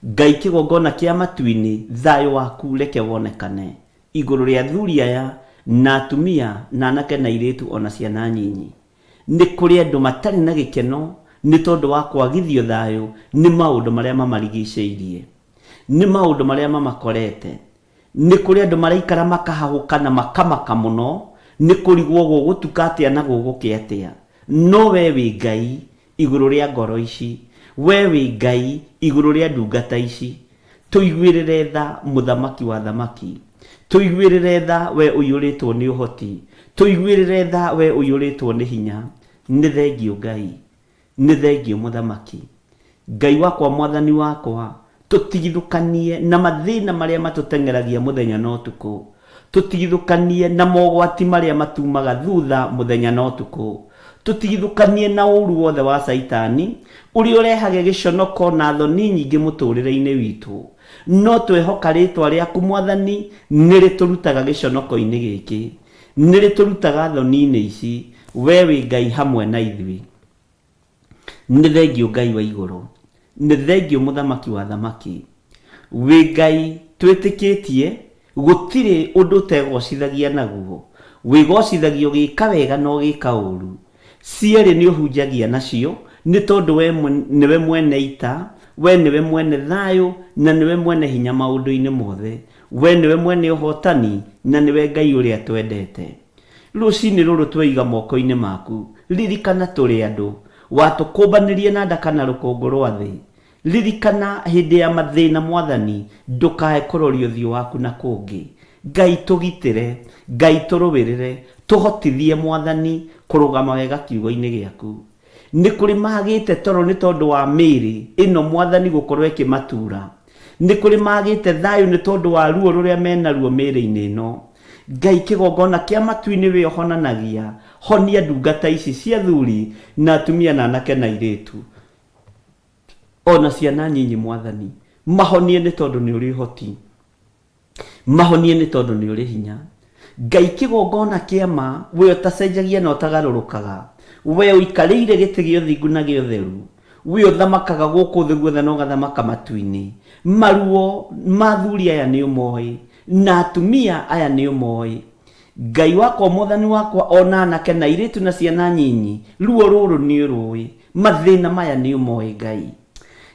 Ngai kĩgongona kĩa matu-inĩ, thayũ waku reke wonekane igũrũ rĩa athuri aya na atumia na anake na airĩtu o na ciana nyinyi. Nĩ kũrĩ andũ matarĩ na gĩkeno nĩ tondũ wa kwagithio thayũ nĩ maũndũ marĩa mamarigicĩirie, nĩ maũndũ marĩa mamakorete. Nĩ kũrĩ andũ maraikara makahahũka na makamaka mũno nĩ kũrigwo gũgũtuka atĩa na gũgũkĩa atĩa. No wee wĩ Ngai igũrũ rĩa ngoro ici. Wee wĩ Ngai igũrũ rĩa ndungata ici. Tũiguĩrĩre tha, Mũthamaki wa athamaki. Tũiguĩrĩre tha, wee ũiyũrĩtwo nĩ ũhoti. Tũiguĩrĩre tha, wee ũiyũrĩtwo nĩ hinya. Nĩ thengiũ Ngai. Nĩ thengiũ Mũthamaki. Ngai wakwa Mwathani wakwa, tũtigithũkanie na mathĩna marĩa matũteng'eragia mũthenya na ũtukũ. Tũtigithũkanie na mogwati marĩa matumaga thutha mũthenya na ũtukũ. Tũtigithũkanie na ũru wothe wa Caitani, ũrĩa ũrehage gĩconoko na thoni nyingĩ mũtũrĩre-inĩ witũ. No twehoka rĩtwa rĩaku Mwathani nĩrĩtũrutaga gĩconoko-inĩ gĩkĩ. Nĩrĩtũrutaga thoni-inĩ ici. Wee wĩ Ngai hamwe na ithuĩ. Nĩ thengiũ Ngai wa igũrũ, nĩ thengiũ mũthamaki wa athamaki. Wĩ Ngai twĩtĩkĩtie, gũtirĩ ũndũ ũtegocithagia naguo. Wĩgocithagia ũgĩka wega na ũgĩka ũru. Cierĩ nĩ ũhunjagia nacio, nĩ tondũ we nĩwe mwene ita, we nĩwe mwene thayũ, na nĩwe mwene hinya maũndũ-inĩ mothe. We nĩwe mwene ũhotani, na nĩwe Ngai ũrĩa twendete. Rũcinĩ rũrũ tweiga moko-inĩ maku, ririkana tũrĩ andũ. Watũkũmbanĩrie na nda kana rũkũngũ rwa thĩ. Ririkana hĩndĩ ya mathĩna Mwathani, ndũkae kũroria ũthiũ waku na kũngĩ. Ngai tũgitĩre, Ngai tũrũĩrĩre, tũhotithie Mwathani kũrũgama wega kiugo-inĩ gĩaku. Nĩ kũrĩ magĩte toro nĩ tondũ wa mĩĩrĩ ĩno Mwathani gũkorwo ĩkĩmatura. Nĩ kũrĩ magĩte thayũ nĩ tondũ wa ruo rũrĩa menaruo mĩĩrĩ-inĩ ĩno. Ngai kĩgongona kĩa matu-inĩ wee ũhonanagia, honia ndungata ici cia athuri na atumia na anake na airĩtu ona ciana nyinyi Mwathani. Mahonie nĩ tondũ nĩ ũrĩ ũhoti. Mahonie nĩ tondũ nĩ ũrĩ hinya. Ngai kĩgongona kĩa ma, we ũtacenjagia na ũtagarũrũkaga, we ũikarĩire gĩtĩ gĩa ũthingu na gĩa ũtheru, we ũthamakaga gũkũ thĩ guothe na ũgathamaka matu-inĩ, maruo ma athuri aya nĩ ũmoĩ, na atumia aya nĩ ũmoĩ. Ngai wakwa, Mwathani wakwa, o na anake na airĩtu na ciana nyinyi, ruo rũrũ nĩ ũrũĩ, mathĩna maya nĩ ũmoĩ Ngai.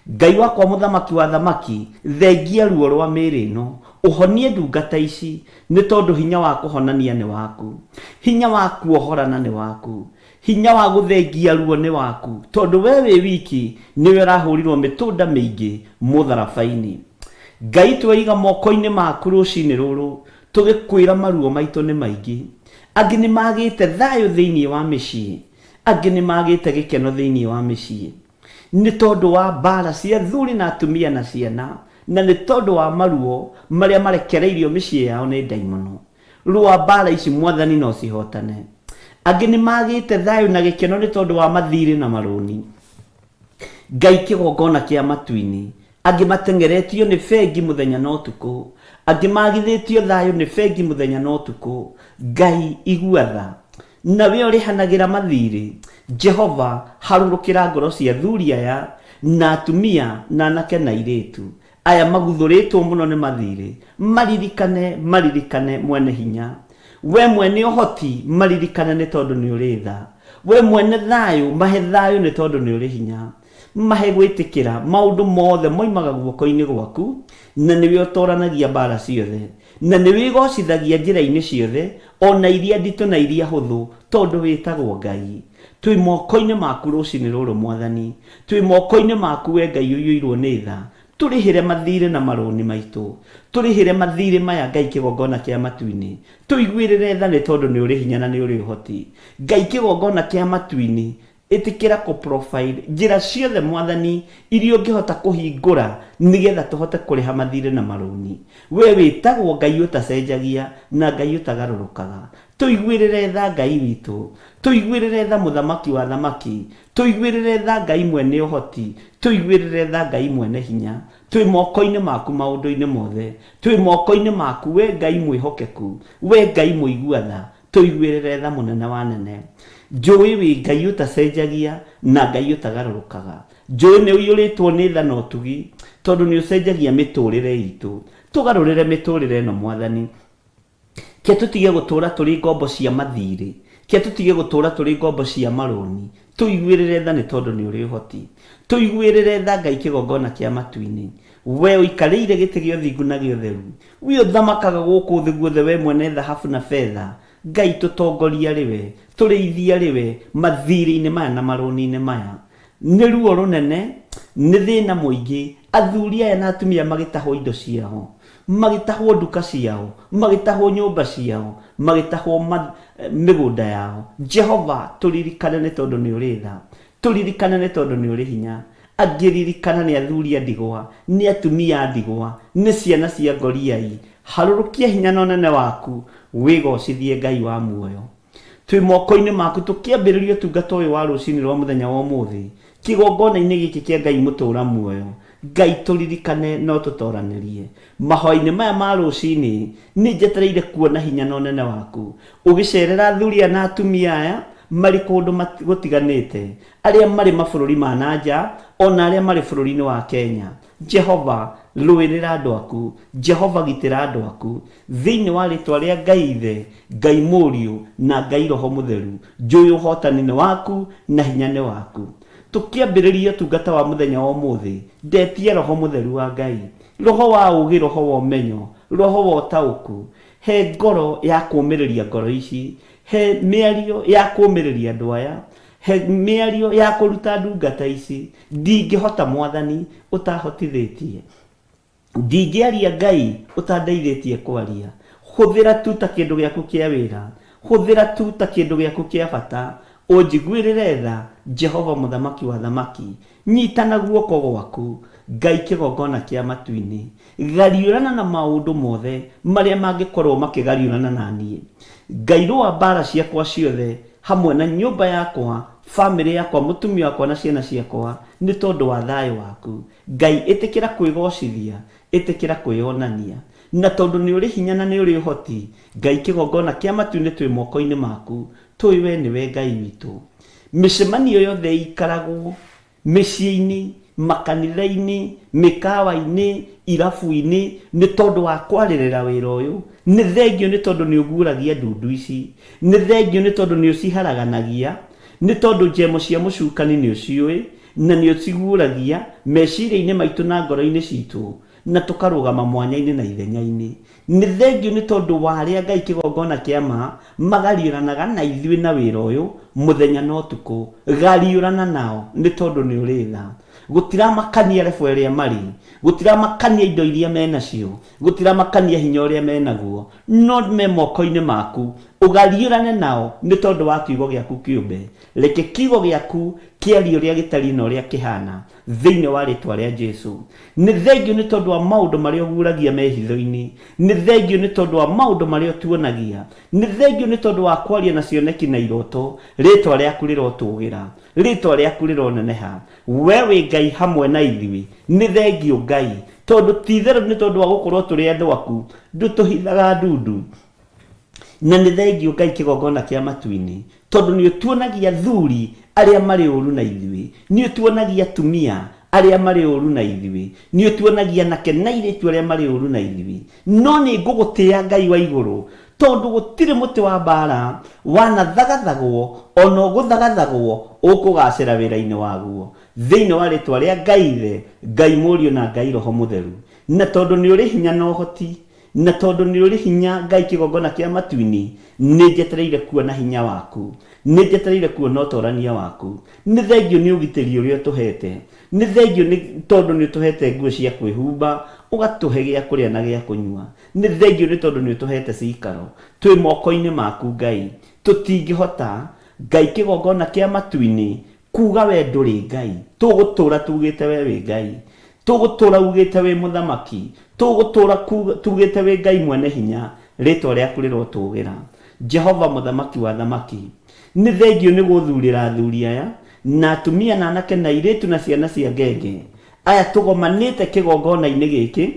Ngai wakwa mũthamaki wa athamaki, thengia ruo rwa mĩĩrĩ ĩno, ũhonie ndungata ici, nĩ tondũ hinya wa kũhonania nĩ waku. Hinya wa kuohorana nĩ waku. Hinya wa gũthengia ruo nĩ waku, tondũ we wĩ wiki nĩwe ũrahũrirwo mĩtũnda mĩingĩ mũtharaba-inĩ. Ngai tweiga moko-inĩ maku rũcinĩ rũrũ, tũgĩkwĩra maruo maitũ nĩ maingĩ. Angĩ nĩ magĩte thayũ thĩinĩ wa mĩciĩ, angĩ nĩ magĩte gĩkeno thĩinĩ wa mĩciĩ. Nĩ tondũ wa mbaara cia athuri na atumia na ciana, na nĩ tondũ wa maruo marĩa marekereirio mĩciĩ yao nĩ ndaimono. Rũa mbaara ici Mwathani na ũcihootane. Angĩ nĩ magĩte thayũ na gĩkeno nĩ tondũ wa mathiirĩ na marũni. Ngai kĩgongona kĩa matu-inĩ. Angĩ mateng'eretio nĩ bengi mũthenya na ũtukũ. Angĩ magithĩtio thayũ nĩ bengi mũthenya na ũtukũ. Ngai igua tha. Na we ũrĩhanagĩra mathiirĩ, Jehova, harũrũkĩra ngoro cia athuri aya, na atumia, na anake na airĩtu, aya maguthũrĩtwo mũno nĩ mathiirĩ, maririkane, maririkane, Mwene-Hinya. We mwene ũhoti, maririkane nĩ tondũ nĩ ũrĩ tha. We mwene thayũ, mahe thayũ nĩ tondũ nĩ ũrĩ hinya. Mahe gwĩtĩkĩra maũndũ mothe moimaga guoko-inĩ gwaku, na nĩwe ũtooranagia mbaara ciothe. Na nĩ wĩgoocithagia njĩra-inĩ ciothe, o na iria nditũ na iria hũthũ, tondũ wĩtagwo Ngai. Twĩ moko-inĩ maku rũcinĩ rũrũ, Mwathani. Twĩ moko-inĩ maku, wee Ngai ũiyũirwo nĩ tha. Tũrĩhĩre mathiirĩ na marũni maitũ. Tũrĩhĩre mathiirĩ maya, Ngai kĩgongona kĩa matu-inĩ. Tũiguĩrĩre tha nĩ tondũ nĩ ũrĩ hinya na nĩ ũrĩ ũhoti. Ngai kĩgongona kĩa matu-inĩ, Ĩtĩkĩra kũ profile njĩra ciothe Mwathani iria ũngĩhota kũhingũra nĩgetha tũhote kũrĩha mathirĩ na marũni. Wee wĩtagwo Ngai ũtacenjagia na Ngai ũtagarũrũkaga. Tũiguĩrĩre tha Ngai witũ. Tũiguĩrĩre tha Mũthamaki wa athamaki. Tũiguĩrĩre tha Ngai mwene ũhoti. Tũiguĩrĩre tha Ngai mwene hinya. Twĩ moko-inĩ maku maũndũ-inĩ mothe. Twĩ moko-inĩ maku wee Ngai mwĩhokeku. Wee Ngai mũigua tha. Tũiguĩrĩre tha mũnene wa anene. Njũĩ wĩ Ngai ũtacenjagia na Ngai ũtagarũrũkaga. Njũĩ nĩ ũiyũrĩtwo nĩ tha na ũtugi tondũ nĩ ũcenjagia mĩtũrĩre itũ. Tũgarũrĩre mĩtũrĩre ĩno Mwathani. Ke tũtige gũtũra tũrĩ ngombo cia mathirĩ. Ke tũtige gũtũra tũrĩ ngombo cia marũni. Tũiguĩrĩre tha nĩ tondũ nĩ ũrĩ ũhoti. Tũiguĩrĩre tha Ngai kĩgongona kĩa matu-inĩ. We ũikarĩire gĩtĩ gĩa ũthingu na gĩa ũtheru. We ũthamakaga gũkũ thĩ guothe, wee mwene thahabu na betha, Ngai tũtongorie arĩ we, tũrĩithie arĩ we, mathiirĩ-inĩ maya na marũni-inĩ maya. Nĩ ruo rũnene, nĩ thĩna mũingĩ, athuri aya na atumia magĩtahwo indo ciao, magĩtahwo nduka ciao, magĩtahwo nyũmba ciao, magĩtahwo mĩgũnda yao. Jehova, tũririkane nĩ tondũ nĩ ũrĩ tha. Tũririkane nĩ tondũ nĩ ũrĩ hinya. Angĩririkana nĩ athuri a ndigwa, nĩ atumia a ndigwa, nĩ ciana cia ngoriai. Harũrũkia hinya na ũnene waku, wĩgocithie Ngai wa muoyo. Twĩ moko-inĩ maku tũkĩambĩrĩria ũtungata ũyũ wa rũcinĩ rwa mũthenya wa ũmũthĩ, kĩgongona-inĩ gĩkĩ kĩa Ngai mũtũra muoyo. Ngai tũririkane na ũtũtoranĩrie. Mahoya-inĩ maya ma rũcinĩ, nĩ njetereire kuona hinya na ũnene waku, ũgĩcerera athuri aya na atumia aya marĩ kũndũ gũtiganĩte, arĩa marĩ mabũrũri ma na nja, o na arĩa marĩ bũrũri-inĩ wa Kenya. Jehova, rũĩrĩra andũ aku. Jehova, gitĩra andũ aku. Thĩinĩ wa rĩtwa rĩa Ngai Ithe, Ngai Mũriũ, na Ngai Roho Mũtheru, njũĩ ũhotani nĩ waku na hinya nĩ waku. Tũkĩambĩrĩria ũtungata wa mũthenya wa ũmũthĩ, ndetia Roho Mũtheru wa Ngai, Roho wa ũũgĩ, Roho wa ũmenyo, Roho wa ũtaũku. He ngoro ya kũũmĩrĩria ngoro ici. He mĩario ya kũũmĩrĩria andũ aya. He mĩario ya kũruta ndungata ici. Ndingĩhota Mwathani ũtahotithĩtie. Ndingĩaria Ngai ũtandeithĩtie kwaria. Hũthĩra tu ta kĩndũ gĩaku kĩa wĩra. Hũthĩra tu ta kĩndũ gĩaku kĩa bata. Ũnjiguĩrĩre tha, Jehova Mũthamaki wa athamaki. Nyita na guoko gwaku, Ngai kĩgongona kĩa matu-inĩ. Gariũrana na maũndũ mothe marĩa mangĩkorwo makĩgariũrana na niĩ. Ngai rũa mbaara ciakwa ciothe hamwe na nyũmba yakwa, famĩlĩ yakwa, mũtumia wakwa na ciana ciakwa nĩ tondũ wa thayũ waku. Ngai ĩtĩkĩra kwĩgocithia, ĩtĩkĩra kwĩyonania. Na tondũ nĩ ũrĩ hinya na nĩ ũrĩ ũhoti, Ngai kĩgongona kĩa matu-inĩ twĩ moko-inĩ maku, tũĩ we nĩwe Ngai witũ. Mĩcemanio yothe ĩikaragwo mĩciĩ-inĩ, makanitha-inĩ, mĩkawa-inĩ, irabu-inĩ, nĩ tondũ wa kwarĩrĩra wĩra ũyũ. Nĩ thengiũ nĩ tondũ nĩ ũguũragia ndundu ici. Nĩ thengiũ nĩ tondũ nĩ ũciharaganagia. Nĩ tondũ njemo cia mũcukani nĩ ũciũĩ na nĩ ũciguũragia meciria-inĩ maitũ na ngoro-inĩ citũ na tũkarũgama mwanya-inĩ na ithenya-inĩ. Nĩ thengiũ nĩ tondũ wa arĩa Ngai kĩgongona kĩa ma magariũranaga na ithuĩ na wĩra ũyũ mũthenya na ũtukũ. Gariũrana nao nĩ tondũ nĩ ũrĩ tha. Gũtiramakania level ĩrĩa marĩ, gũtiramakania indo iria menacio, gũtiramakania hinya ũrĩa menaguo, no me moko-inĩ maku. Ũgariũrane nao nĩ tondũ wa kiugo gĩaku kĩũmbe. Reke kiugo gĩaku kĩarie ũrĩa gĩtariĩ na ũrĩa kĩhana. Thĩinĩ wa rĩtwa rĩa Jesu. Nĩ thengiũ nĩ tondũ wa maũndũ marĩa ũguũragia me hitho-inĩ. Nĩ thengiũ nĩ tondũ wa maũndũ marĩa ũtuonagia. Nĩ thengiũ nĩ tondũ wa kwaria na cioneki na iroto. Rĩtwa rĩaku rĩrotũgĩra. Rĩtwa rĩaku rĩroneneha. We wĩ Ngai hamwe na ithuĩ. Nĩ thengiũ Ngai. Tondũ ti itherũ nĩ tondũ wa gũkorwo tũrĩ andũ aku, ndũtũhithaga ndundu. Na nĩ thengiũ Ngai kĩgongona kĩa matu-inĩ, tondũ nĩ ũtuonagia athuri arĩa marĩ ũru na ithuĩ, nĩ ũtuonagia atumia arĩa marĩ ũru na ithuĩ, nĩ ũtuonagia anake na airĩtu arĩa marĩ ũru na ithuĩ. No nĩ ngũgũtĩa Ngai wa igũrũ, tondũ gũtirĩ mũtĩ wa mbaara wanathagathagwo o na ũgũthagathagwo ũkũgaacĩra wĩra-inĩ waguo. Thĩinĩ wa rĩĩtwa rĩa Ngai Ithe, Ngai Mũriũ na Ngai Roho Mũtheru. Na tondũ nĩ ũrĩ hinya na ũhoti, Na tondũ nĩ ũrĩ hinya, Ngai kĩgongona kĩa matu-inĩ, nĩ njetereire kuona hinya waku. Nĩ njetereire kuona ũtorania waku. Nĩ thengiũ nĩ ũgitĩri ũrĩa ũtũhete. Nĩ thengiũ nĩ tondũ nĩ ũtũhete nguo cia kwĩhumba, ũgatũhe gĩa kũrĩa na gĩa kũnyua. Nĩ thengiũ nĩ tondũ nĩ ũtũhete cikaro. Twĩ moko-inĩ maku Ngai. Tũtingĩhota, Ngai kĩgongona kĩa matu-inĩ, Kuuga we ndũrĩ Ngai. Tũgũtũũra tugĩte we wĩ Ngai. Tũgũtũũra ugĩte wĩ Mũthamaki. Tũgũtũũra tugĩte wĩ Ngai mwene hinya. Rĩtwa rĩaku rĩrotũgĩra. Jehova Mũthamaki wa athamaki. Nĩ thengiũ nĩ gũthurĩra athuri aya, na atumia na anake na airĩtu na ciana cia ngenge, aya tũgomanĩte kĩgongona-inĩ gĩkĩ,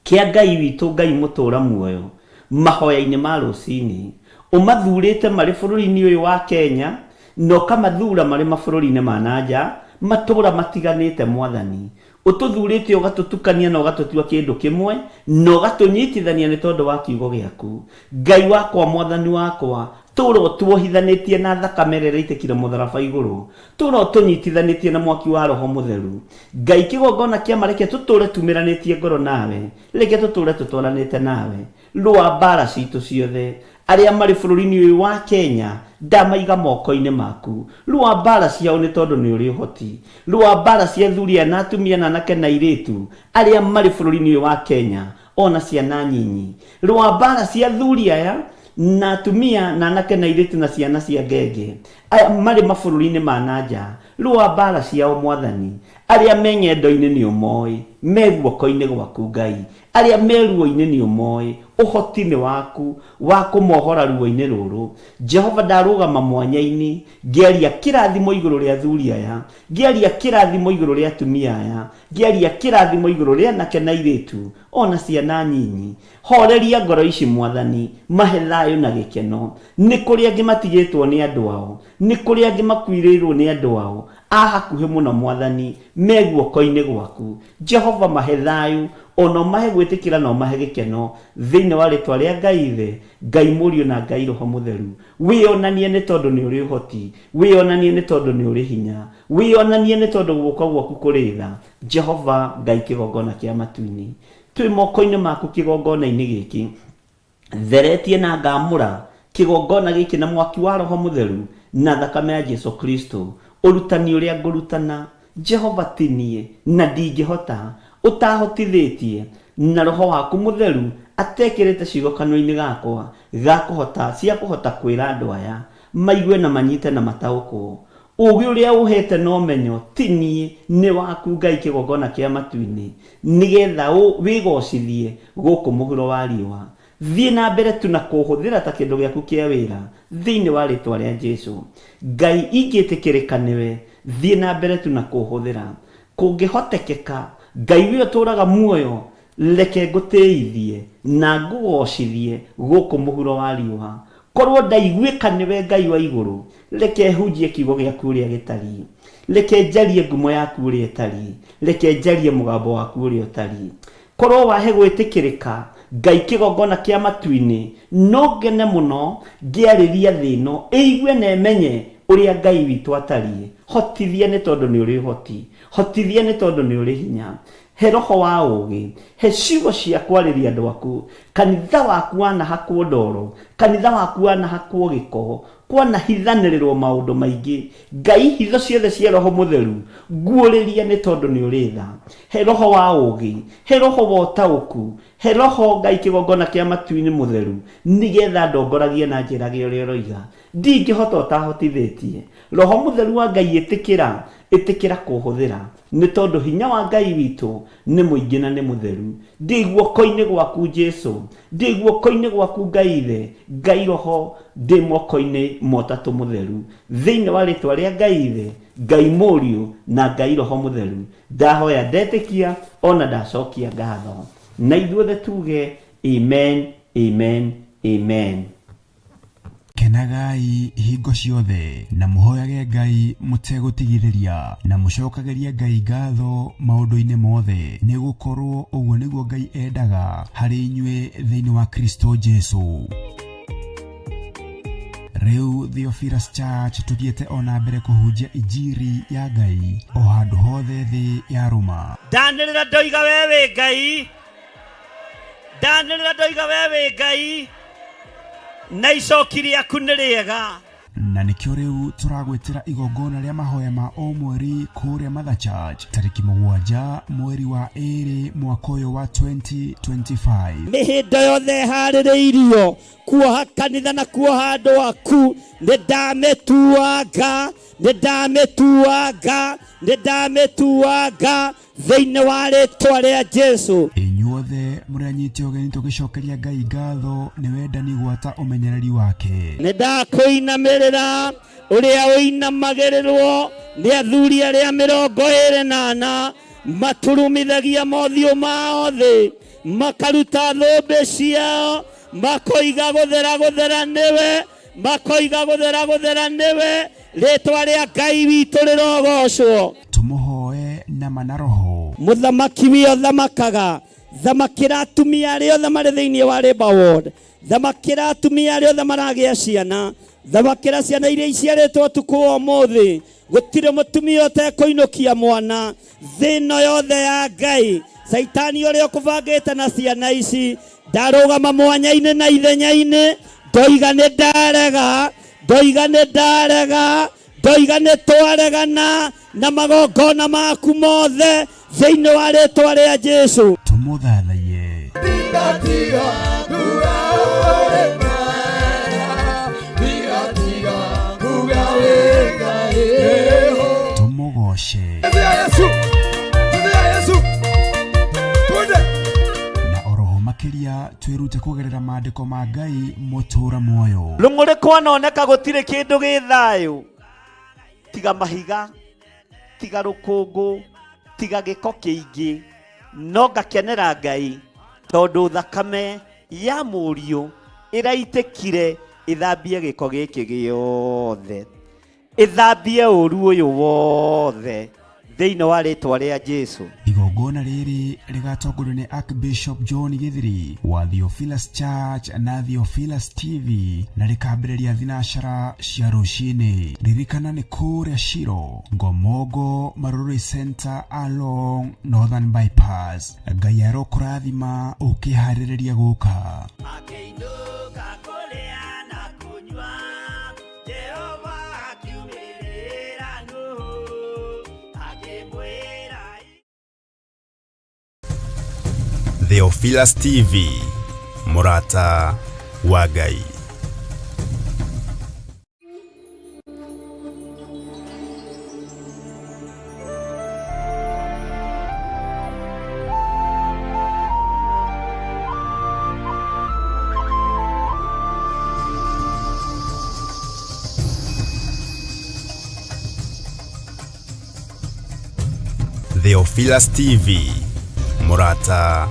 Kĩa Ngai witũ, Ngai mũtũũra muoyo, mahoya-inĩ ma rũcinĩ. Ũmathurĩte marĩ bũrũri-inĩ ũyũ wa Kenya, na ũkamathura marĩ mabũrũri-inĩ ma na nja, matũũra matiganĩte Mwathani. Ũtũthurĩte ũgatũtukania na ũgatũtua kĩndũ kĩmwe, na ũgatũnyitithania nĩ tondũ wa kiugo gĩaku. Ngai wakwa, Mwathani wakwa, tũũra ũtuohithanĩtie na thakame ĩrĩa ĩraitĩkire mũtharaba igũrũ. Tũũra ũtũnyitithanĩtie na mwaki wa Roho Mũtheru. Ngai kĩgongona kĩa ma reke tũtũũre tumĩranĩtie ngoro nawe, reke tũtũũre tũtwaranĩte nawe. Rũa mbaara citũ ciothe. Arĩa marĩ bũrũri-inĩ ũyũ wa Kenya ndamaiga moko-inĩ maku. Rũa mbaara ciao nĩ tondũ nĩ ũrĩ ũhoti. Rũa mbaara cia athuri aya na atumia na anake na airĩtu arĩa marĩ bũrũri-inĩ ũyũ wa Kenya o na ciana nyinyi. Rũa mbaara cia athuri aya na atumia na anake na airĩtu na ciana cia ngenge aya marĩ mabũrũri-inĩ ma na nja. Rũa mbaara ciao Mwathani. Arĩa me ng'endo-inĩ nĩ ũmoĩ, me guoko-inĩ gwaku Ngai. Arĩa me ruo-inĩ nĩ ũmoĩ, ũhoti nĩ waku wa kũmohora ruo-inĩ rũrũ. Jehova ndarũgama mwanya-inĩ ngĩaria kĩrathimo igũrũ rĩa athuri aya, ngĩaria kĩrathimo igũrũ rĩa atumia aya, ngĩaria kĩrathimo igũrũ rĩa anake na airĩtu, o na ciana nyinyi. Horeria ngoro ici Mwathani, mahe thayũ na gĩkeno. Nĩ kũrĩ angĩ matigĩtwo nĩ andũ ao, nĩ kũrĩ angĩ makuirĩirwo nĩ andũ ao a hakuhĩ mũno Mwathani, me guoko-inĩ gwaku. Jehova mahe thayũ, o na ũmahe gwĩtĩkĩra na ũmahe gĩkeno, thĩinĩ wa rĩtwa rĩa Ngai Ithe, Ngai Mũriũ na Ngai Roho Mũtheru. Wĩonanie nĩ tondũ nĩ ũrĩ ũhoti, wĩonanie nĩ tondũ nĩ ũrĩ hinya, wĩonanie nĩ tondũ guoko gwaku kũrĩ tha, Jehova Ngai kĩgongona kĩa matu-inĩ. Twĩ moko-inĩ maku kĩgongona-inĩ gĩkĩ. Theretie na ngaamũra kĩgongona gĩkĩ na mwaki wa Roho Mũtheru na thakame ya Jesu Kristo. Ũrutani ũrĩa ngũrutana, Jehova ti niĩ, na ndingĩhota, ũtahotithĩtie na Roho waku Mũtheru atekĩrĩte ciugo kanua-inĩ gakwa ga kũhota, cia kũhota kwĩra andũ aya. Maigue na manyite na mataũkwo. Ũũgĩ ũrĩa ũhete na ũmenyo ti niĩ, nĩ waku Ngai kĩgongona kĩa matu-inĩ, nĩgetha wĩgocithie gũkũ mũhuro wa riũa. Thiĩ na mbere tu na kũhũthĩra ta kĩndũ gĩaku kĩa wĩra thĩinĩ wa rĩtwa rĩa Jesu. Ngai ingĩtĩkĩrĩka nĩwe, thiĩ na mbere tu na kũhũthĩra. Kũngĩhotekeka, Ngai we ũtũũraga muoyo, reke ngũtĩithie na ngũgocithie gũkũ mũhuro wa riũa. Korwo ndaiguĩka nĩwe Ngai wa igũrũ, reke hunjie kiugo gĩaku ũrĩa gĩtariĩ. Reke njarie ngumo yaku ũrĩa ĩtariĩ. Reke njarie mũgambo waku ũrĩa ũtariĩ. Korwo wahe gwĩtĩkĩrĩka, Ngai kĩgongona kĩa matu-inĩ, no ngene mũno ngĩarĩria thĩ ĩno ĩigue na ĩmenye ũrĩa Ngai witũ atariĩ. Hotithia nĩ tondũ nĩ ũrĩ ũhoti. Hotithia nĩ tondũ nĩ ũrĩ hinya. He roho wa ũũgĩ, he ciugo cia kwarĩria andũ aku. Kanitha waku wanahakwo ndoro, kanitha waku wanahakwo gĩko, kwanahithanĩrĩrwo maũndũ maingĩ. Ngai hitho ciothe cia Roho Mũtheru nguũrĩria nĩ tondũ nĩ ũrĩ tha. He roho wa ũũgĩ, he roho wa ũtaũku, he roho Ngai kĩgongona kĩa matu-inĩ mũtheru, nĩgetha ndongoragie na njĩrage ũrĩa ũroiga. Ndingĩhota ũtahotithĩtie. Roho Mũtheru wa Ngai ĩtĩkĩra, ĩtĩkĩra kũhũthĩra, nĩ tondũ hinya wa Ngai witũ nĩ mũingĩ na nĩ mũtheru. Ndĩ guoko-inĩ gwaku Jesu, ndĩ guoko-inĩ gwaku Ngai Ithe, Ngai Roho, ndĩ moko-inĩ ma Ũtatũ Mũtheru. Thĩinĩ wa rĩtwa rĩa Ngai Ithe, Ngai Mũriũ, na Ngai Roho Mũtheru, ndahoya ndetĩkia ona ndacokia ngatho. Na ithuothe tuge amen, amen, amen. Kenagai hingo ciothe, na mũhoyage Ngai mũtegũtigithĩria, na mũcokagĩrie Ngai ngatho maũndũ-inĩ mothe, nĩ gũkorũo ũguo nĩguo Ngai endaga harĩ inyuĩ thĩinĩ wa Kristo Jesu. Rĩu Theophilus Church tũthiĩte o na mbere kũhunjia injiri ya Ngai o handũ hothe thĩ yarũma. Ndanĩrĩra ndoiga we wĩ Ngai, ndanĩrĩra ndoiga we wĩ Ngai, na icoki rĩaku nĩ rĩega. Na nĩkĩo rĩu tũragwĩtĩra igongona rĩa mahoya ma o mweri kũrĩa Mother Church tarĩki 7 mweri wa 2 mwaka ũyũ wa 2025. Mĩhĩndo yothe ĩharĩrĩirio kuoha kanitha na kuoha andũ aku, nĩ ndamĩtuanga, nĩ ndamĩtuanga, nĩ ndamĩtuanga thĩinĩ wa rĩtwa rĩa Jesu. Inyuothe mũrĩ anyite ũgeni tũgĩcokeria Ngai ngatho nĩ wendani gwata ũmenyereri wake. Nĩ ndakũinamĩrĩra ũrĩa ũinamagĩrĩrwo nĩ athuri arĩa 24, maturumithagia mothiũ mao thĩ, makaruta thũmbĩ ciao, makoiga gũthera gũthera nĩwe, makoiga gũthera gũthera nĩwe, rĩtwa rĩa Ngai witũ rĩrogocwo. Tũmũhoe na ma na roho. Mũthamaki wĩ ũthamakaga, thamakĩra atumia arĩa othe marĩ thĩinĩ wa Labour Ward, thamakĩra atumia arĩa othe maragĩa ciana, thamakĩra ciana iria iciarĩtwo ũtukũ wa ũmũthĩ. Gũtirĩ mũtumia ũtekũinũkia mwana thĩ ĩno yothe ya Ngai. Caitani ũrĩa ũkũbangĩte na ciana ici, ndarũgama mwanya-inĩ na ithenya-inĩ, ndoiga nĩ ndarega, ndoiga nĩ ndarega, ndoiga nĩ twaregana na magongona maku mothe thĩinĩ wa rĩtwa rĩa Jesu. Tũmũthathaiye. Tũmũgoce. Na oroho makĩria twĩrute kũgerera maandĩko ma Ngai mũtũra muoyo. Rũng'ũrĩ kwanoneka gũtirĩ kĩndũ gĩ thayũ, tiga mahiga, tiga rũkũngũ, tiga gĩko kĩingĩ, no ngakenera Ngai tondũ thakame ya mũriũ ĩraitĩkire ĩthambie gĩko gĩkĩ gĩothe, ĩthambie ũru ũyũ wothe thĩinĩ wa rĩtwa rĩa Jesu. Igongona rĩrĩ rĩgatongorio nĩ Archbishop John Githiri wa Theophilus Church na Theophilus TV na rĩkambĩrĩria thinacara cia rũcinĩ. Ririkana nĩ kũrĩa Shiro, Ngomongo, Marurui Center along Northern Bypass. Ngai arokũrathima ũkĩharĩrĩria gũka. Akĩinũka kũrĩa na kũnyua, Jehova akiumĩrĩra Nuhu, akĩmwĩra. Theophilus TV, mũrata wa Ngai. Theophilus TV, mũrata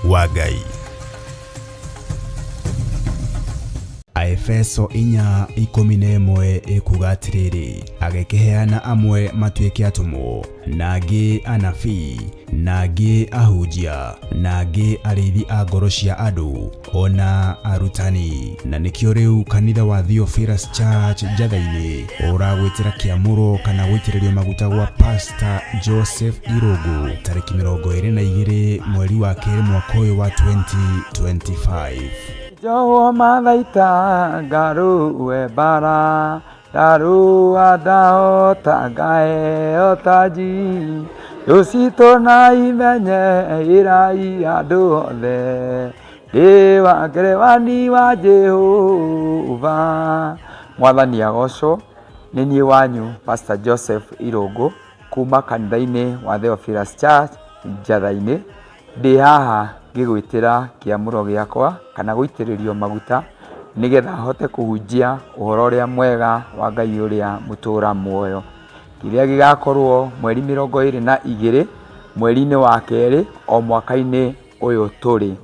wa Ngai. Aefeso 4:11 ĩkuga atĩrĩrĩ, agĩkĩheana amwe matuĩke atũmwo, na angĩ anabii, na angĩ ahunjia, na angĩ arĩithi a ngoro cia andũ, ona arutani. Na nĩkĩo rĩu kanitha wa Theophilus Church Njatha-inĩ ũragwĩtĩra kĩamũro kana gũitĩrĩrio maguta gwa Pastor Joseph Irũngũ tarĩki 22 mweri wa kerĩ mwaka ũyũ wa 2025. Njohwo mathaita ngarũe mbara ndarũa ndahota ngaheo taji thũ citũ na imenye ĩrai andũ othe ndĩ wa ngerewani wa Jehova. Mwathani agocwo. Nĩ niĩ wanyu Pastor Joseph Irũngũ kuma kanitha-inĩ wa Theophilus Church Njatha-inĩ. Ndĩ haha ngĩgwĩtĩra kĩamũro gĩakwa kana gũitĩrĩrio maguta nĩgetha hote kũhunjia ũhoro ũrĩa mwega wa Ngai ũrĩa mũtũra muoyo. Kĩrĩa gĩgakorwo mweri 22 mweri-inĩ wa kerĩ o mwaka-inĩ ũyũ tũrĩ.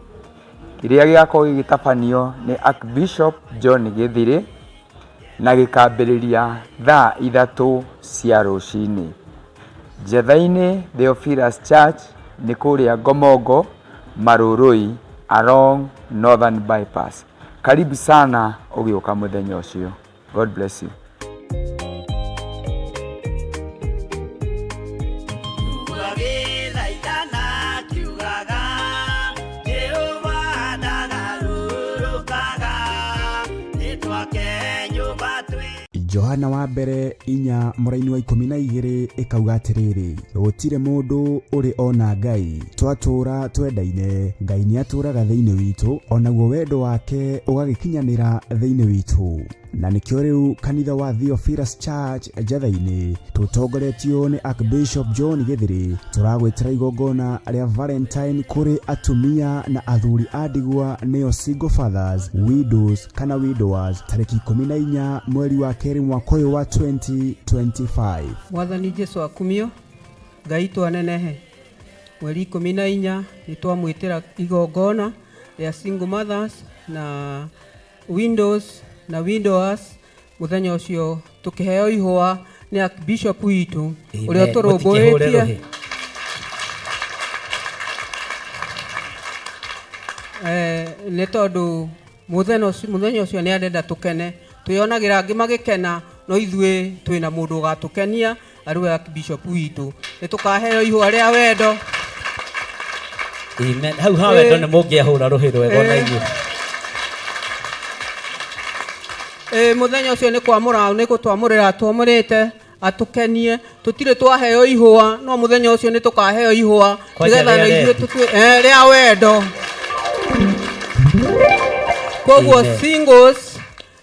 Kĩrĩa gĩgakorwo gĩgĩtabanio nĩ Archbishop John Gĩthirĩ na gĩkambĩrĩria thaa 3 cia rũcinĩ. Njetha-inĩ Theophilus Church nĩ kũrĩa Ngomongo, Marurui, along Northern Bypass. Karibu sana ũgĩũka mũthenya ũcio. God bless you. Johana wa mbere 4 mũraini wa 12 ĩkauga atĩrĩrĩ, gũtirĩ mũndũ ũrĩ ona Ngai, twatũũra twendaine, Ngai nĩatũũraga thĩinĩ witũ, onaguo wendo wake ũgagĩkinyanĩra thĩinĩ witũ. Na nĩkĩo rĩu kanitha wa Theophilus Church Njatha-inĩ tũtongoretio nĩ Archbishop John Gĩthirĩ tũragwĩtĩra igongona rĩa Valentine kũrĩ atumia na athuri a ndigwa nĩo single fathers, widows kana widowers tarĩki 14 mweri wa kerĩ mwaka ũyũ wa 2025. Mwathani Jesu akumio, Ngai twanenehe. Mweri 14 nĩ twamwĩtĩra igongona rĩa single mothers na windows na widowers. Mũthenya ũcio tũkĩheo ihũa nĩ Archbishop witũ ũrĩa tũrũmbũĩtie. Nĩ tondũ mũthenya ũcio nĩ arenda tũkene, twĩonagĩra angĩ magĩkena, no ithuĩ twĩna mũndũ ũgatũkenia arĩ we Archbishop witũ. Nĩ tũkaheo ihũa rĩa wendo. Amen. Hau ha wendo nĩ mũngĩahũra rũhĩ rwega ona inyuĩ. Mũthenya ũcio nĩ kwamũra, nĩ gũtwamũrĩra twamũrĩte atũkenie. Tũtirĩ twaheo ihũa, no mũthenya ũcio nĩ tũkaheo ihũa nĩgetha na ithuĩ tũtue rĩa wendo. Koguo singles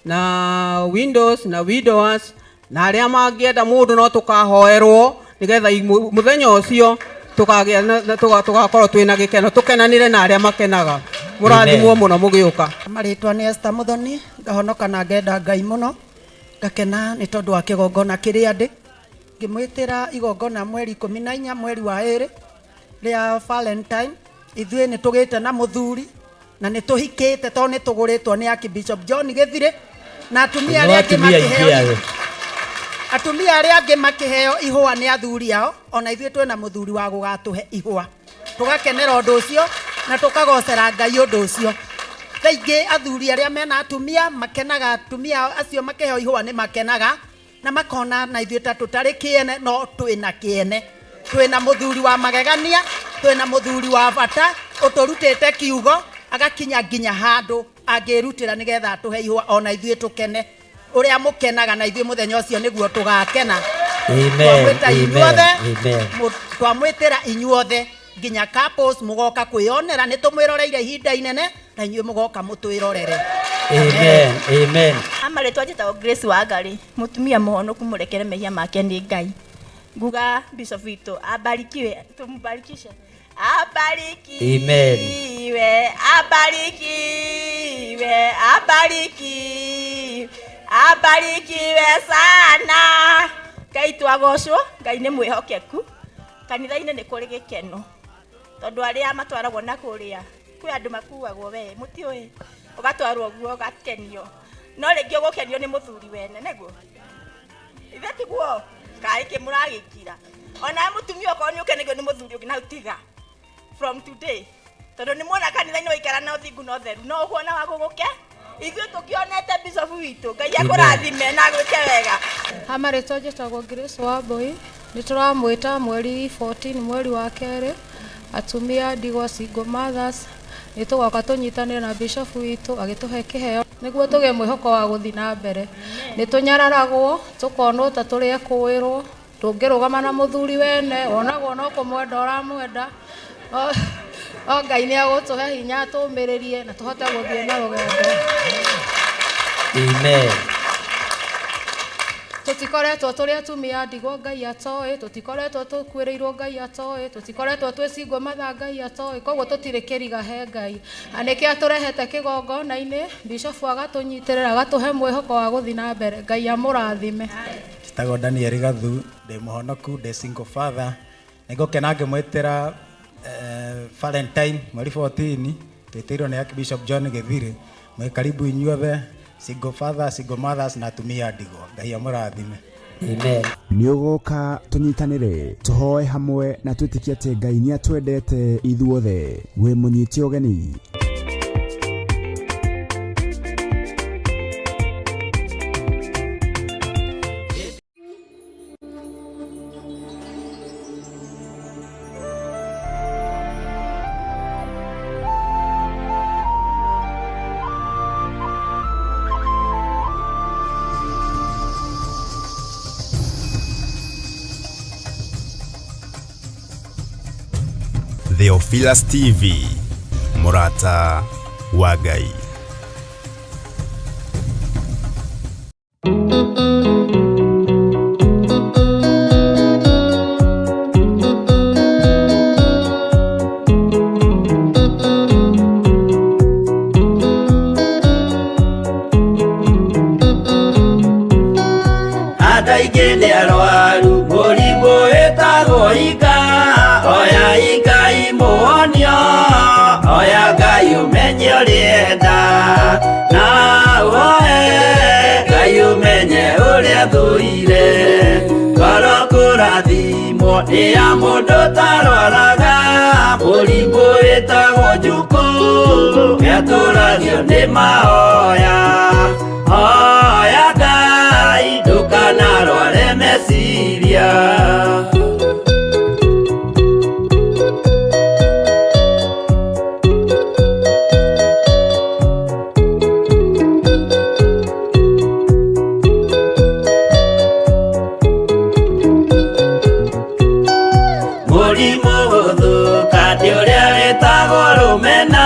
na windows na widowers na arĩa mangĩenda mũndũ no tũkahoerwo nĩgetha mũthenya ũcio tũgakorwo twĩna gĩkeno, tũkenanĩre na arĩa makenaga. Mũrathimwo mũno mũgĩũka. Marĩtwa nĩ Esther Muthoni, ngahonoka na ngenda Ngai mũno, ngakena nĩ tondũ wa kĩgongona kĩrĩa ndĩ. Ngĩmwĩtĩra igongona mweri 14 mweri wa 2 rĩa Valentine. Ithuĩ nĩ tũgĩte na mũthuri na nĩ tũhikĩte tondũ nĩ tũgũrĩtwo nĩ Archbishop John Gĩthirĩ na atumia arĩa angĩ makĩheo, atumia arĩa angĩ makĩheo ihũa nĩ athuri ao, ona ithuĩ twĩna mũthuri wa gũgatũhe ihũa. Tũgakenera ũndũ ũcio na tũkagocera Ngai ũndũ ũcio. Thaa ingĩ athuri arĩa mena atumia makenaga, atumia acio makĩheo ihũa nĩ makenaga na makona na ithuĩ ta tũtarĩ kĩene, no twĩna kĩene. Twĩna mũthuri wa magegania, twĩna mũthuri wa bata ũtũrutĩte kiugo agakinya nginya handũ angĩrutĩra nĩgetha atũhe ihũa ona ithuĩ tũkene. Ũrĩa mũkenaga na ithuĩ mũthenya ũcio nĩguo tũgakena. Twamwĩtĩra inyuothe nginya couples mũgoka kwĩyonera, nĩ tũmwĩroreire ihinda inene na inyuĩ mũgoka mũtwĩrorere. Amen. Amen. Amarĩtwa njĩtagwo Grace Wangari, mũtumia mũhonoku mũrekere mehia make nĩ Ngai. Nguga Bishop witũ abarikiwe, tumubarikishe. Abarikiwe, abarikiwe, abarikiwe, abarikiwe sana. Ngai twagocwo, Ngai nĩ mwĩhokeku. Kanitha-inĩ nĩ kũrĩ gĩkeno tondũ arĩa matwaragwo na kũrĩa kwĩ andũ makuagwo we mũtiũĩ ũgatwarwo guo ũgakenio no rĩngĩ ũgũkenio nĩ mũthuri wene nĩguo ithe tiguo kaĩ kĩ mũragĩkira ona mũtumia okorwo nĩ ũkenagio nĩ mũthuri ũngĩ na tiga from today tondũ nĩ muona kanitha-inĩ waikara na ũthingu na ũtheru no ũkuona wa gũgũke ithuĩ tũkĩonete bishop witũ Ngai akũrathime na agwĩke wega. Ha marĩtwa njĩtagwo Grace Wambui, nĩ tũramwĩta mweri 14 mweri wa kerĩ, atumia ndigwa single mothers, nĩ tũgoka tũnyitanĩre na bishop witũ agĩtũhe kĩheo nĩguo tũgĩe mwĩhoko wa gũthiĩ na mbere. Nĩ tũnyararagwo, tũkonwo ta tũrĩ ekũĩrwo, ndũngĩrũgama na mũthuri wene, wonagwo no kũmwenda ũramwenda, no Ngai nĩ agũtũhe hinya tũmĩrĩrie na tũhote gũthiĩ na rũgendo. Amen. Tũtikoretwo tũrĩ atumia ndigwa Ngai atoĩ, tũtikoretwo tũkuĩrĩirwo Ngai atoĩ, tũtikoretwo twĩ single mother Ngai atoĩ, koguo tũtirĩ kĩriga he Ngai. Na nĩkĩo atũrehete kĩgongona-inĩ, bishop agatũnyitĩrĩra agatũhe mwĩhoko wa gũthiĩ na mbere. Ngai amũrathime. Njĩtagwo Daniel Gathu, ndĩ mũhonoku, ndĩ single father. Nĩngũkena ngĩmwĩtĩra Valentine mweri 14, twĩtĩirwo nĩ Archbishop John Gĩthirĩ. Mwĩ karibu inyuothe, single father, single mothers na atumia ndigwa. Ngai amũrathime. Amen. Nĩ ũgoka tũnyitanĩre tũhoe hamwe na twĩtĩkie atĩ Ngai nĩ atwendete ithuothe. Wĩ mũnyite ũgeni. Theophilus TV, mũrata wa Ngai. Andũ aingĩ nĩ arwaru mũrimũ wĩtagwo ika, oya Ngai mũhonio, oya Ngai ũmenye ũrĩenda, na ũhoe Ngai ũmenye ũrĩa thũire, ngoro kũrathimwo nĩ ya mũndũ ũtarwaraga, mũrimũ wĩtagwo njukũ, nĩatũragio nĩ mahoya, hoya Ngai ndũkanarware meciria. Mũrimũ gũthũka nĩ ũrĩa wĩtagwo rũmena,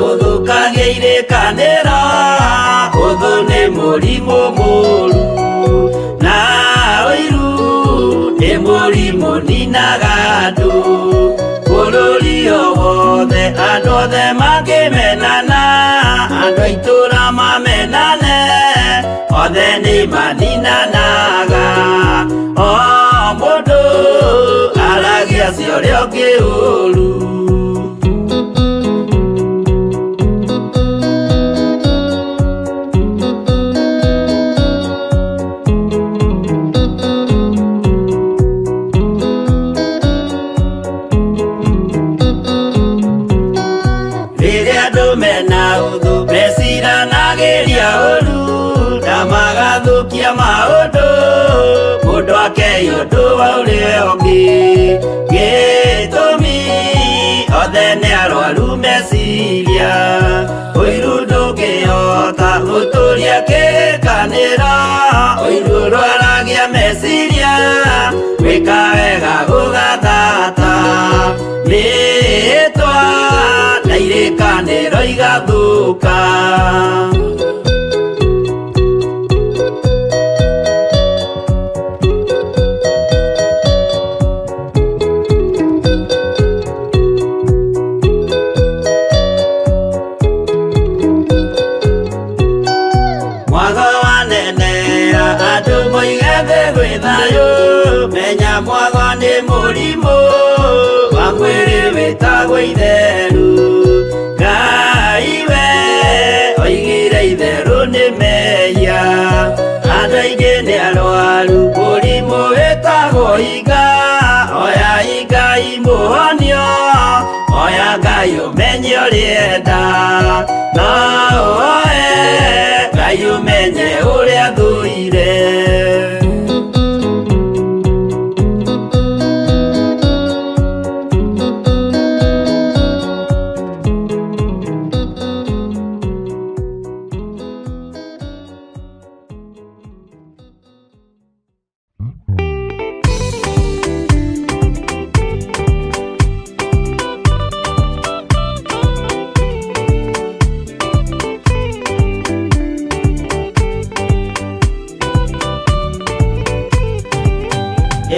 ũthũkagia irĩkanĩro, ũthũ nĩ mũrimũ mũru, na ũiru nĩ mũrimũ ninaga andũ, bũrũri o wothe andũ othe mangĩmenana, andũ a itũũra mamenane, othe nĩ maninanaga, o mũndũ aragia cia ũrĩa ũngĩ ũru. Rĩrĩa andũ mena ũthũ meciranagĩria ũru, na magathũkia maũndũ, mũndũ akei ũndũ wa ũrĩa ũngĩ, gĩtũmi othe nĩ arwaru meciria, ũiru ndũngĩhota gũtũria kĩrĩkanĩro, ũiru ũrwaragia meciria, gwĩka wega gũgathata, mĩĩtwa na irĩkanĩro igathũka. Mwago wanenea andũ moige thĩ gwĩ thayũ, menya mwago nĩ Mũrimũ wa mwĩrĩ wĩtagwo itheru. Ngai we oigire itherũ nĩ mehia, andũ aingĩ nĩ arwaru. Mũrimũ wĩtagwo iga, oya Ngai mũhonio, oya Ngai ũmenye ũrĩenda, no ũoe Ngai ũmenye ũrĩa thũire.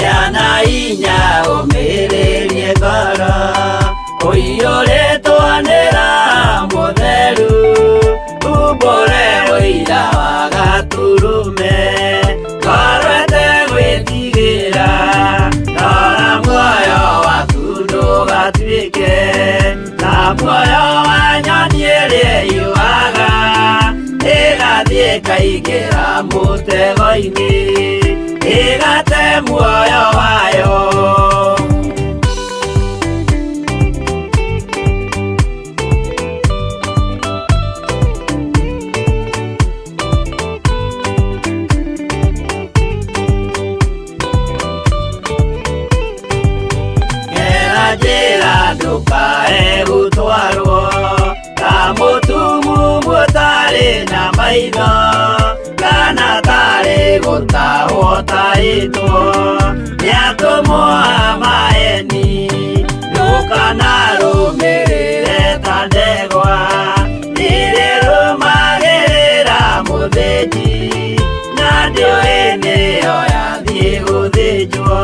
Yana inya ũmĩrĩrie ngoro, ũiyũrĩtwo nĩ Roho Mũtheru, umbũre ũira wa Gatũrũme, ngoro ĩtegwĩtigĩra, rora muoyo waku ndũgatuĩke ta muoyo wa nyoni ĩrĩa ĩyũaga, ĩgathiĩ ĩkaingĩra mũtego-inĩ, ĩgate muoyo wayo. Gera njĩra ndũkae gũtwarwo ta mũtumumu ũtarĩ na maitho, kana tarĩ gũtahwo tahĩtwo nĩ atũmwo a maeni. Ndũkanarũmĩrĩre ta ndegwa ĩrĩrũmagĩrĩra mũthĩnji, na ndĩũĩ nĩyo yathiĩ gũthĩnjwo,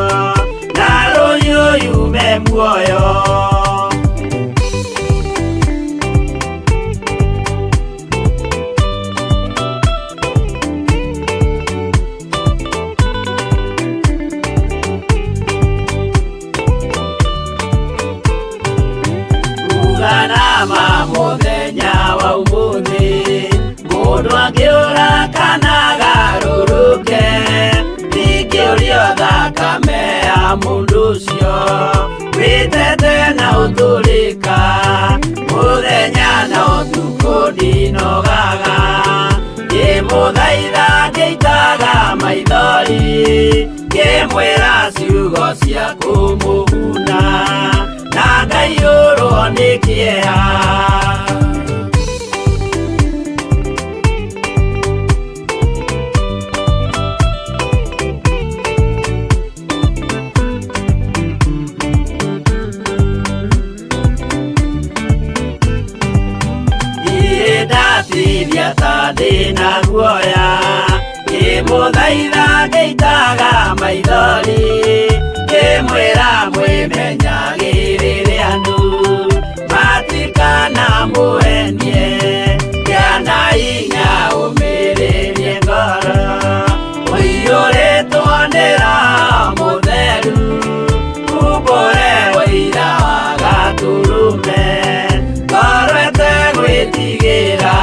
na rũhiũ yume muoyo. Uganama mũthenya wa ũmũthĩ, mũndũ angĩũra kana agarũrũke, ndingĩũrio thakame ya mũndũ ũcio wĩtete na ũtũrĩka, mũthenya na ũtukũ ndinogaga, ngĩmũthaitha ngĩitaga maithori, ngĩmwĩra ciugo cia kũmũguna, na ngaiyũrwo nĩ kĩeha. Ndatithia ta ndĩna guoya, ngĩmũthaitha ngĩitaga maithori, ngĩmwĩra mwĩmenyagĩrĩre andũ matikanamũhenie, kĩana inya ũmĩrĩrie ngoro, ũiyũrĩtwo nĩ Roho Mũtheru, umbũre ũira wa Gatũrũme, ngoro ĩtegwĩtigĩra.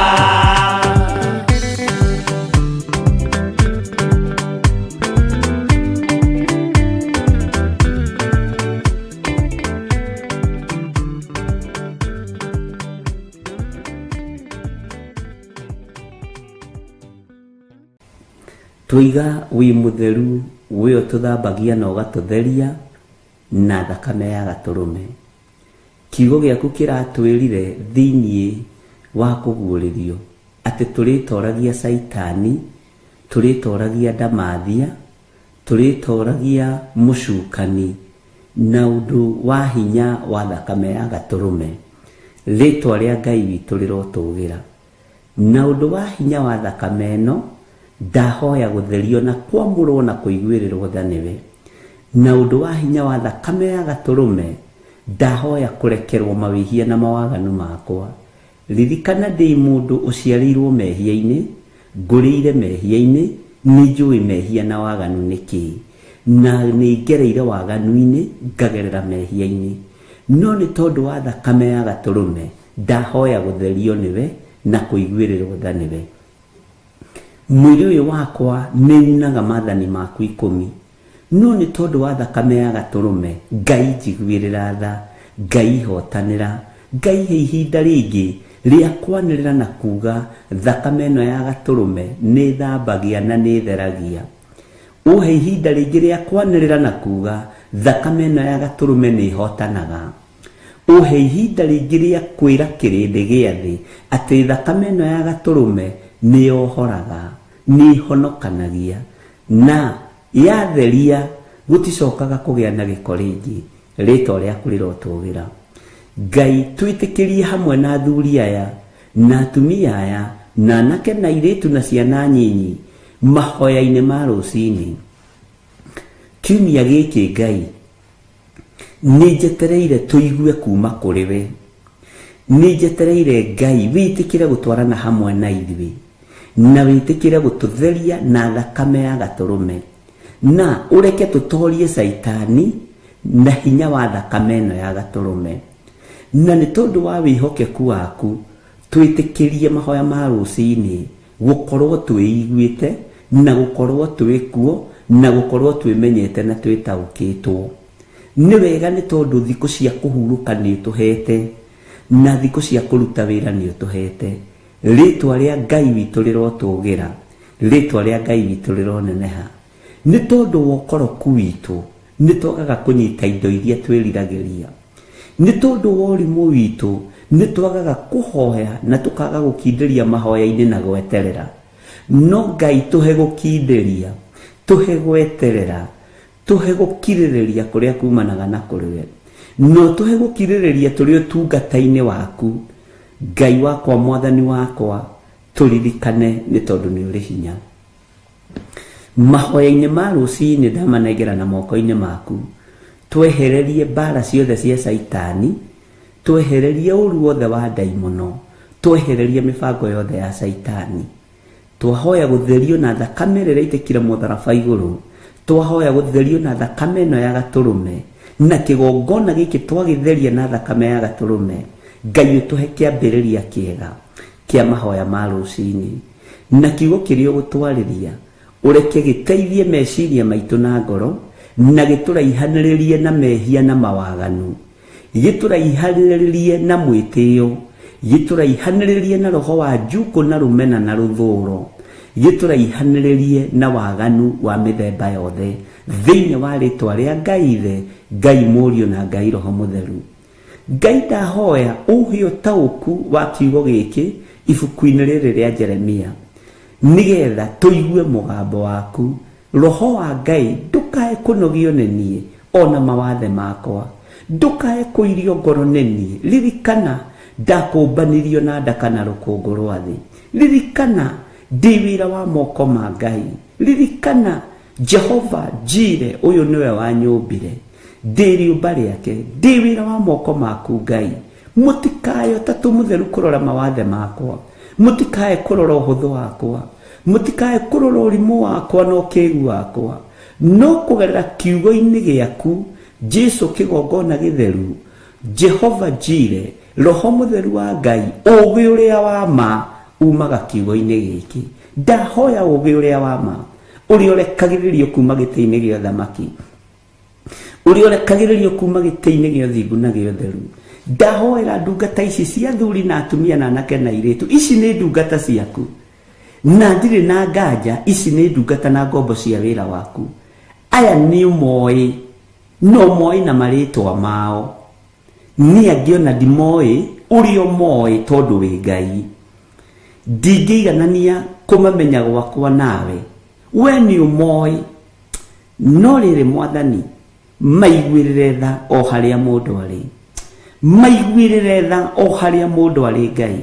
Tũiga wĩ mũtheru, wĩ ũtũthambagia na ũgatũtheria na thakame ya Gatũrũme. Kiugo gĩaku kĩratwĩrire thĩiniĩ wa kũguũrĩrio atĩ tũrĩtoragia Caitani, tũrĩtoragia ndamathia, tũrĩtoragia mũcukani na ũndũ wa hinya wa thakame ya Gatũrũme. Rĩtwa rĩa Ngai witũ rĩrotũgĩra. Na ũndũ wa hinya wa thakame ĩno, ndahoya gũtherio na kwamũrwo na kũiguĩrĩrwo tha nĩwe. Na ũndũ wa hinya wa thakame ya Gatũrũme, ndahoya kũrekerwo mawĩhia na mawaganu makwa. Ririkana ndĩ mũndũ ũciarĩirwo mehia-inĩ, ngũrĩire mehia-inĩ, nĩ njũĩ mehia na waganu nĩ kĩĩ. Na nĩ ngereire waganu-inĩ, ngagerera mehia-inĩ, no nĩ tondũ wa thakame ya gatũrũme ndahoya gũtherio nĩwe na kũiguĩrĩrwo tha nĩwe. Mwĩrĩ ũyũ wakwa nĩ unaga maathani maku 10, no nĩ tondũ wa thakame ya gatũrũme Ngai njiguĩrĩra tha, Ngai hotanĩra, Ngai he ihinda rĩngĩ rĩa kwanĩrĩra na kuga thakame ĩno ya gatũrũme nĩ thambagia na nĩ theragia. Ũhe ihinda rĩngĩ rĩa kwanĩrĩra na kuga thakame ĩno ya gatũrũme nĩ ĩhotanaga. Ũhe ihinda rĩngĩ rĩa kwĩra kĩrĩndĩ gĩa thĩ atĩ thakame ĩno ya gatũrũme nĩ yohoraga, nĩ ĩhonokanagia, na yatheria gũticokaga kũgĩa na gĩko rĩngĩ. Rĩtwa rĩaku rĩrotũgĩra. Ngai twĩtĩkĩrie hamwe na athuri aya na atumia aya na anake na airĩtu na ciana nyinyi mahoya-inĩ ma rũcinĩ. Kiumia gĩkĩ Ngai nĩ njetereire tũigue kuma kũrĩ we, nĩ njetereire Ngai wĩtĩkĩre gũtwarana hamwe na ithuĩ na wĩtĩkĩre gũtũtheria na thakame ya gatũrũme, na ũreke tũtorie Caitani na hinya wa thakame ĩno ya gatũrũme. Na nĩ tondũ wa wĩhokeku waku twĩtĩkĩrie mahoya ma rũcinĩ gũkorwo twĩiguĩte na gũkorwo twĩkuo na gũkorwo twĩmenyete na twĩtaũkĩtwo. Nĩ wega nĩ tondũ thikũ cia kũhurũka nĩ ũtũhete na thikũ cia kũruta wĩra nĩ ũtũhete. Rĩtwa rĩa Ngai witũ rĩrotũgĩra, rĩtwa rĩa Ngai witũ rĩroneneha. Nĩ tondũ wa ũkoroku witũ nĩ twagaga kũnyita indo iria twĩriragĩria. Nĩ tondũ wa ũrimũ witũ nĩ twagaga kũhoya na tũkaga gũkindĩria mahoya-inĩ na gweterera. No Ngai tũhe gũkindĩria, tũhe gweterera, tũhe gũkirĩrĩria kũrĩa kumanaga na kũrĩ we. No tũhe gũkirĩrĩria tũrĩ ũtungata-inĩ waku. Ngai wakwa, Mwathani wakwa, tũririkane nĩ tondũ nĩ ũrĩ hinya. Mahoya-inĩ ma rũcinĩ ndamanengera na moko-inĩ maku. Twehererie mbara ciothe cia Caitani, twehererie ũru wothe wa ndaimono, twehererie mĩbango yothe ya Caitani. Twahoya gũtherio na thakame ĩrĩa ĩraitĩkire mũtharaba igũrũ, twahoya gũtherio na thakame ĩno ya gatũrũme, na kĩgongona gĩkĩ twagĩtheria na thakame ya gatũrũme. Ngai ũtũhe kĩambĩrĩria kĩega kĩa mahoya ma rũcinĩ, na kiugo kĩrĩa ũgũtwarĩria ũreke gĩteithie meciria maitũ na ngoro, na gĩtũraihanĩrĩrie na mehia na mawaganu, gĩtũraihanĩrĩrie na mwĩtĩo, gĩtũraihanĩrĩrie na roho wa njukũ na rũmena na rũthũro, gĩtũraihanĩrĩrie na waganu wa mĩthemba yothe, thĩinĩ wa rĩtwa rĩa Ngai Ithe, Ngai Mũriũ na Ngai Roho Mũtheru. Ngai ndahoya ũhe ũtaũku wa kiugo gĩkĩ ibuku-inĩ rĩrĩ rĩa Jeremia, nĩgetha tũigue mũgambo waku. Roho wa Ngai ndũkae kũnogio nĩ niĩ ona mawathe makwa, ndũkae kũirio ngoro nĩ niĩ. Ririkana ndakũmbanirio na ndaka na rũkũngũ rwa thĩ. Ririkana ndĩ wĩra wa moko ma Ngai. Ririkana Jehova Jire ũyũ nĩwe wanyũmbire, ndĩ rĩũmba rĩake, ndĩ wĩra wa moko maku Ngai. Mũtikae Ũtatũ Mũtheru kũrora mawathe makwa, mũtikae kũrora ũhũthũ wakwa, mũtikae kũrora ũrimũ wakwa na ũkĩgu wakwa, no kũgerera kiugo-inĩ gĩaku Jesu kĩgongona gĩtheru, Jehova Jire, Roho Mũtheru wa Ngai, ũũgĩ ũrĩa wa ma umaga kiugo-inĩ gĩkĩ. Ndahoya ũũgĩ ũrĩa wa ma ũrĩa ũrekagĩrĩrio kuma gĩtĩ-inĩ gĩa ũthamaki, ũrĩa ũrekagĩrĩrio kuma gĩtĩ-inĩ gĩa ũthingu na gĩa ũtheru. Ndahoera ndungata ici cia athuri na atumia na anake na airĩtu, ici nĩ ndungata ciaku na ndirĩ na nganja, ici nĩ ndungata na ngombo cia wĩra waku. Aya nĩ ũmoĩ, no moĩ na marĩtwa mao, niĩ angĩ ona ndimoĩ ũrĩa ũmoĩ tondũ wĩ Ngai. Ndingĩiganania kũmamenya gwakwa nawe, we nĩ ũmoĩ. No rĩrĩ Mwathani, maiguĩrĩre tha o harĩa mũndũ arĩ, maiguĩrĩre tha o harĩa mũndũ arĩ. Ngai,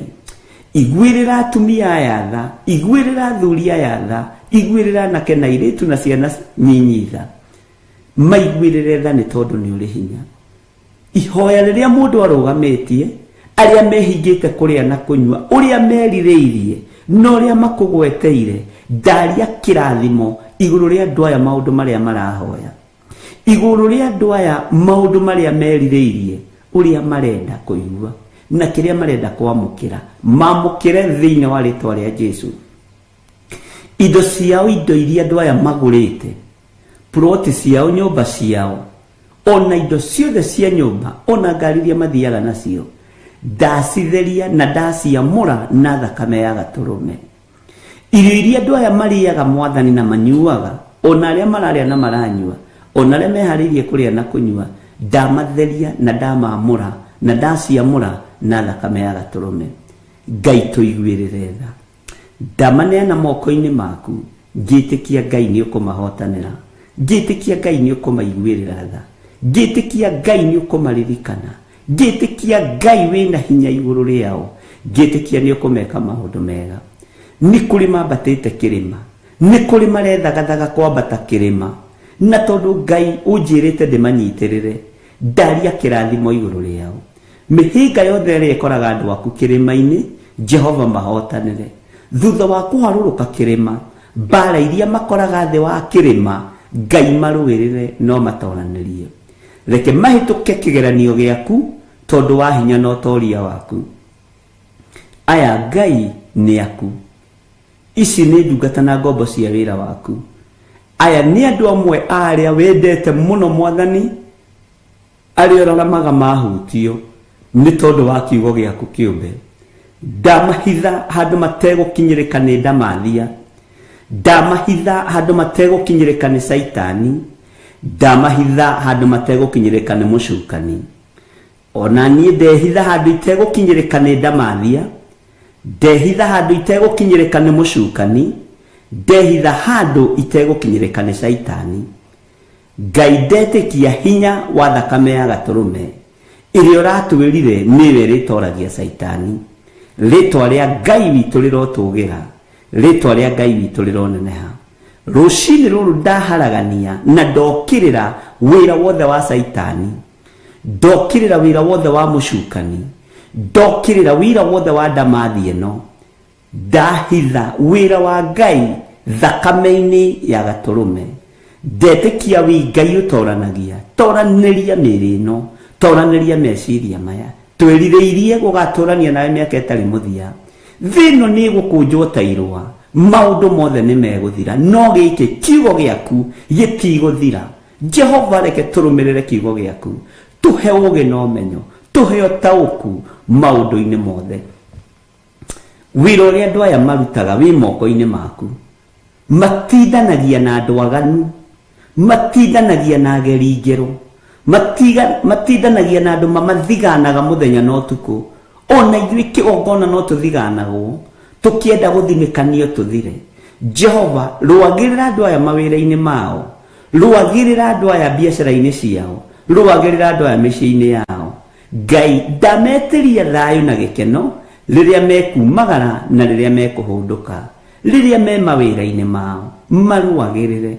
iguĩrĩra atumia aya tha, iguĩrĩra athuri aya tha, iguĩrĩra anake na airĩtu na ciana nyinyi tha, maiguĩrĩre tha nĩ tondũ nĩ ũrĩ hinya. Ihoya rĩrĩa mũndũ arũgamĩtie, arĩa mehingĩte kũrĩa na kũnyua, ũrĩa merirĩirie na ũrĩa makũgweteire, ndaria kĩrathimo Igũrũ rĩa andũ aya maũndũ marĩa marahoya, igũrũ rĩa andũ aya maũndũ marĩa merirĩirie, ũrĩa marenda kũigua na kĩrĩa marenda kwamũkĩra, mamũkĩre thĩinĩ wa rĩtwa rĩa Jesu. Indo ciao, indo iria andũ aya magũrĩte, ploti ciao, nyũmba ciao, ona indo ciothe cia nyũmba, ona ngari iria mathiaga nacio, ndacitheria na ndaciamũra na thakame ya Gatũrũme. Irio iria andũ aya marĩaga, Mwathani, na manyuaga, ona arĩa mararĩa na maranyua, ona arĩa meharĩirie kũrĩa na kũnyua, ndamatheria na ndamamũra na ndaciamũra na thakame ya Gatũrũme. Ngai, tũiguĩrĩre tha. Ndamaneana moko-inĩ maku, ngĩtĩkia Ngai nĩ ũkũmahotanĩra, ngĩtĩkia Ngai nĩ ũkũmaiguĩrĩra tha, ngĩtĩkia Ngai nĩ ũkũmaririkana, ngĩtĩkia Ngai wĩna hinya igũrũ rĩao, ngĩtĩkia nĩ ũkũmeka maũndũ mega. Nĩ kũrĩ mambatĩte kĩrĩma, nĩ kũrĩ marethagathaga kwambata kĩrĩma, na tondũ Ngai ũnjĩrĩte ndĩmanyitĩrĩre, ndaria kĩrathimo igũrũ rĩao. Mĩhĩnga yothe ĩrĩa ĩkoraga andũ aku kĩrĩma-inĩ, Jehova, mahotanĩre. Thutha wa kũharũrũka kĩrĩma, mbara iria makoraga thĩ wa kĩrĩma, Ngai, marũĩrĩre no matoranĩrie. Reke mahĩtũke kĩgeranio gĩaku tondũ wa hinya na ũtoria waku. Aya, Ngai, nĩ aku. Ici nĩ ndungata na ngombo cia wĩra waku. Aya nĩ andũ amwe a arĩa wendete mũno, Mwathani, arĩa ũraramaga mahutio nĩ tondũ wa kiugo gĩaku kĩũmbe. Ndamahitha handũ mategũkinyĩrĩka nĩ ndamathia, ndamahitha handũ mategũkinyĩrĩka nĩ Caitani, ndamahitha handũ mategũkinyĩrĩka nĩ mũcukani. Ona niĩ ndehitha handũ itegũkinyĩrĩka nĩ ndamathia, ndehitha handũ itegũkinyĩrĩka nĩ mũcukani, ndehitha handũ itegũkinyĩrĩka nĩ Caitani. Ngai, ndetĩkia hinya wa thakame ya Gatũrũme ĩrĩa ũratwĩrire nĩyo ĩrĩtoragia Caitani. Rĩtwa rĩa Ngai witũ rĩrotũgĩra, rĩtwa rĩa Ngai witũ rĩroneneha. Rũcinĩ rũrũ ndaharagania na ndokĩrĩra wĩra wothe wa Caitani, ndokĩrĩra wĩra wothe wa mũcukani, ndokĩrĩra wĩra wothe wa ndamathi ĩno. Ndahitha wĩra wa Ngai thakame-inĩ ya Gatũrũme. Ndetĩkia wĩ Ngai ũtoranagia. Toranĩria mĩĩrĩ ĩno, toranĩria meciria maya. Twĩrirĩirie gũgatũrania nawe mĩaka ĩtarĩ mũthia. Thĩ ĩno nĩ ĩgũkũnjwo ta irũa, maũndũ mothe nĩ megũthira, no gĩkĩ kiugo gĩaku gĩtigũthira. Jehova, reke tũrũmĩrĩre kiugo gĩaku. Tũhe ũũgĩ na ũmenyo, tũhe ũtaũku maũndũ-inĩ mothe. Wĩra ũrĩa andũ aya marutaga wĩ moko-inĩ maku. Matindanagia na andũ aganu, matindanagia na ageri ngero, matindanagia na andũ mamathiganaga mũthenya na ũtukũ. Ona ithuĩ kĩgongona no tũthiganagwo, tũkĩenda gũthinĩkanio tũthire. Jehova, rũagĩrĩra andũ aya mawĩra-inĩ mao, rũagĩrĩra andũ aya biacara-inĩ ciao, rũagĩrĩra andũ aya mĩciĩ-inĩ yao. Ngai, ndametĩria thayũ na gĩkeno rĩrĩa mekumagara na rĩrĩa mekũhũndũka, rĩrĩa me mawĩra-inĩ mao. Marũagĩrĩre,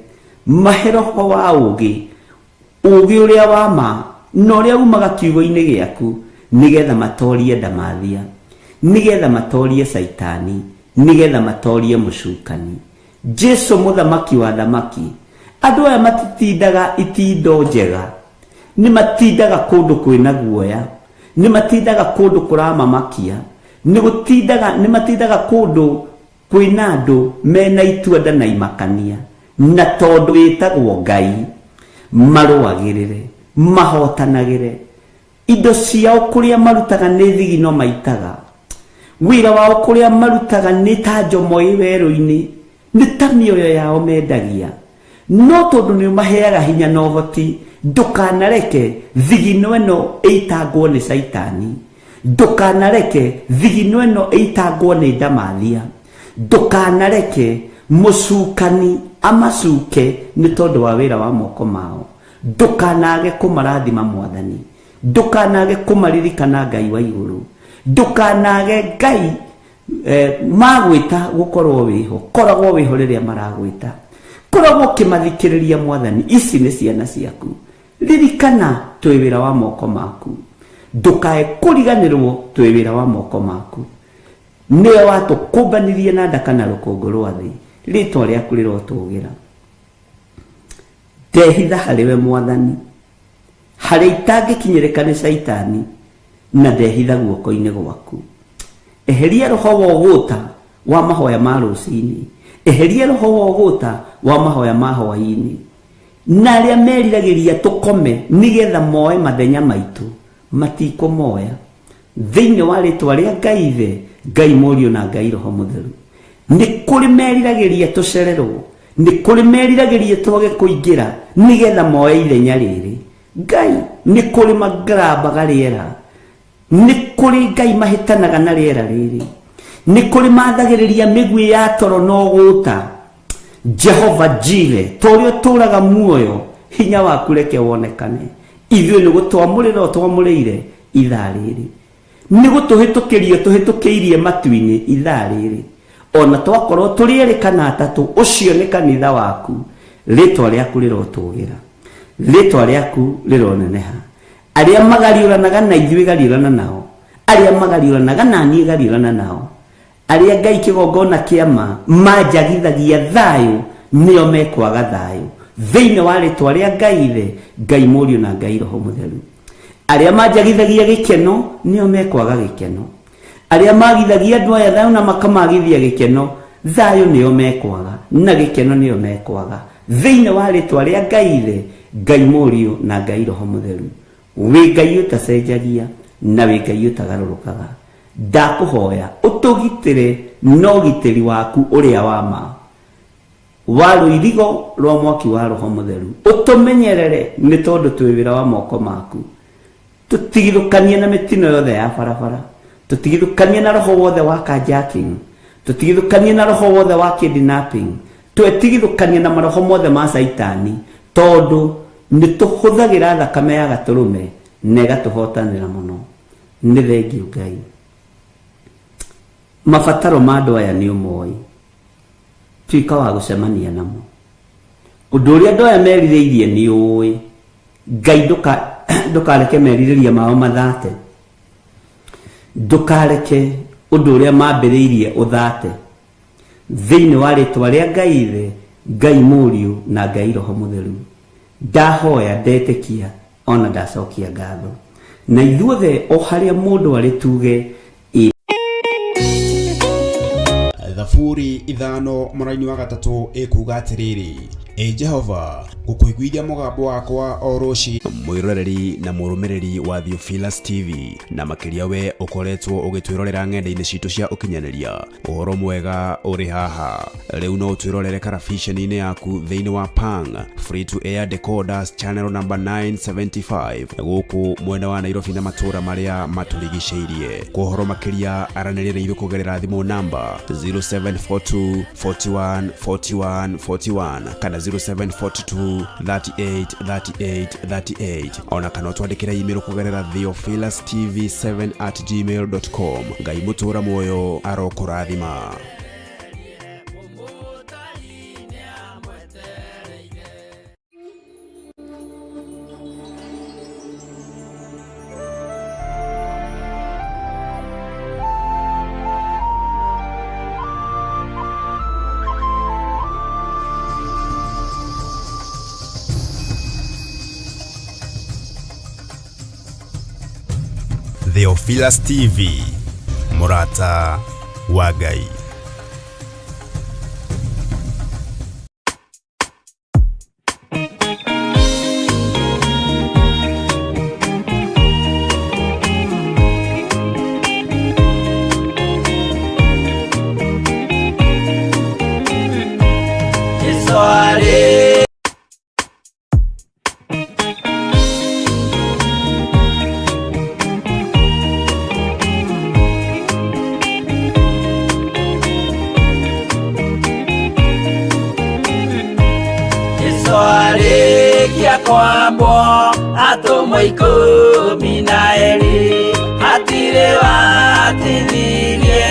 mahe roho wa ũũgĩ, ũũgĩ ũrĩa wa ma na ũrĩa umaga kiugo-inĩ gĩaku, nĩgetha matorie ndamathia, nĩgetha matorie Caitani, nĩgetha matorie mũcukani. Jesu, mũthamaki wa thamaki, andũ aya matitindaga itindo njega, nĩ matindaga kũndũ kwĩna guoya, nĩ matindaga kũndũ kũramamakia, nĩ matindaga kũndũ kwĩna andũ mena itua na imakania. Na tondũ wĩtagwo Ngai, marũagĩrĩre, mahotanagĩre. Indo ciao kũrĩa marutaga nĩ thigino maitaga, wĩra wao kũrĩa marutaga nĩ ta njomo ĩ werũ-inĩ, nĩ ta mĩoyo yao mendagia. No tondũ nĩ ũmaheaga hinya na ũhoti, ndũkanareke thigino ĩno ĩitangwo nĩ Caitani, ndũkanareke thigino ĩno ĩitangwo nĩ ndamathia, ndũkanareke mũcukani amacuke nĩ tondũ wa wĩra wa moko mao. Ndũkanage kũmarathima, Mwathani, ndũkanage kũmaririkana, Ngai wa igũrũ, ndũkanage, Ngai, magwĩta gũkorwo wĩho, koragwo wĩho rĩrĩa maragwĩta, koragwo ũkĩmathikĩrĩria. Mwathani, ici nĩ ciana ciaku, ririkana twĩ wĩra wa moko maku, ndũkae kũriganĩrwo twĩ wĩra wa moko maku. Nĩwe watũkũmbanirie na ndaka na rũkũngũ rwa thĩ. Rĩtwa rĩaku rĩrotũgĩra. Ndehitha harĩ we Mwathani, harĩa itangĩkinyĩrĩka nĩ Caitani, na ndehitha guoko-inĩ gwaku. Eheria roho wa ũgũta wa mahoya ma rũcinĩ, eheria roho wa ũgũta wa mahoya ma hwaĩ-inĩ, na arĩa meriragĩria tũkome nĩgetha moe mathenya maitũ matikũmoya. Thĩinĩ wa rĩtwa rĩa Ngai Ithe, Ngai Mũriũ na Ngai Roho Mũtheru. Nĩ kũrĩ meriragĩria tũcererwo, nĩ kũrĩ meriragĩria twage kũingĩra nĩgetha moe ithenya rĩrĩ. Ngai, nĩ kũrĩ magarambaga rĩera, nĩ kũrĩ Ngai mahĩtanaga na rĩera rĩrĩ, nĩ kũrĩ mathagĩrĩria mĩguĩ ya toro na ũgũta. Jehova Jire, ta ũrĩa ũtũũraga muoyo, hinya waku reke wonekane. Ithuĩ nĩ gũtwamũrĩra ũtwamũrĩire ithaa rĩrĩ, nĩ gũtũhĩtũkĩria ũtũhĩtũkĩirie matu-inĩ ithaa rĩrĩ. Ona twakorwo tũrĩ erĩ kana atatũ, ũcio nĩ kanitha waku. Rĩtwa rĩaku rĩrotũgĩra, rĩtwa rĩaku rĩroneneha. Arĩa magariũranaga na ithuĩ gariũrana nao, arĩa magariũranaga na niĩ gariũrana nao. Arĩa Ngai kĩgongona kĩa ma manjagithagia thayũ nĩo mekwaga thayũ. Thĩinĩ wa rĩtwa rĩa Ngai Ithe, Ngai Mũriũ na Ngai Roho Mũtheru. Arĩa manjagithagia gĩkeno nĩo mekwaga gĩkeno. Arĩa magithagia andũ aya thayũ na makamagithia gĩkeno, thayũ nĩo mekwaga na gĩkeno nĩo mekwaga. Thĩinĩ wa rĩtwa rĩa Ngai Ithe, Ngai Mũriũ na Ngai Roho Mũtheru. Wĩ Ngai ũtacenjagia na wĩ Ngai ũtagarũrũkaga. Ndakũhoya ũtũgitĩre na ũgitĩri waku ũrĩa wa ma wa rũirigo rwa mwaki wa Roho Mũtheru. Ũtũmenyerere nĩ tondũ twĩ wĩra wa moko maku. Tũtigithũkanie na mĩtino yothe ya barabara, tũtigithũkanie na roho wothe wa carjacking, tũtigithũkanie na roho wothe wa kidnapping, twetigithũkanie na maroho mothe ma Caitani, tondũ nĩ tũhũthagĩra thakame ya Gatũrũme na ĩgatũhotanĩra mũno. Nĩ thengiũ Ngai. Mabataro ma andũ aya nĩ ũmoĩ, tuĩka wa gũcemania namo. Ũndũ ũrĩa andũ aya merirĩirie nĩ ũĩ. Ngai ndũkareke merirĩria mao mathate, ndũkareke ũndũ ũrĩa mambĩrĩirie ũthate. Thĩinĩ wa rĩtwa rĩa Ngai Ithe, Ngai Mũriũ na Ngai Roho Mũtheru, ndahoya, ndetĩkia ona ndacokia ngatho. Na ithuothe o harĩa mũndũ arĩ tuge ĩ. Thaburi ithano mũraini wa gatatũ ĩkuuga atĩrĩrĩ, Ĩ Jehova, ngũkũiguithia mũgambo wakwa o rũcinĩ. Mwĩroreri na mũrũmĩrĩri wa Theophilus TV, na makĩria we ũkoretwo ũgĩtwĩrorera ng'enda-inĩ citũ cia ũkinyanĩria, ũhoro mwega ũrĩ haha. Rĩu no ũtwĩrorere karabiceni-inĩ yaku thĩinĩ wa Pang Free to Air Decoders channel number 975 gũkũ mwena wa Nairobi na matũũra marĩa matũrigicĩirie. Kwa ũhoro makĩria aranĩria na ithuĩ kũgerera thimũ namba 0742 41 41 41 kana 0742 38 38 38, ona kana ũtwandĩkĩre email kũgerera theophilustv7@gmail.com. Ngai mũtũũra muoyo arokũrathima. Theophilus TV, mũrata wa Ngai. Jesu arĩ Jesu arĩkia kwambwo atũmwo 12 hatirĩ watithirie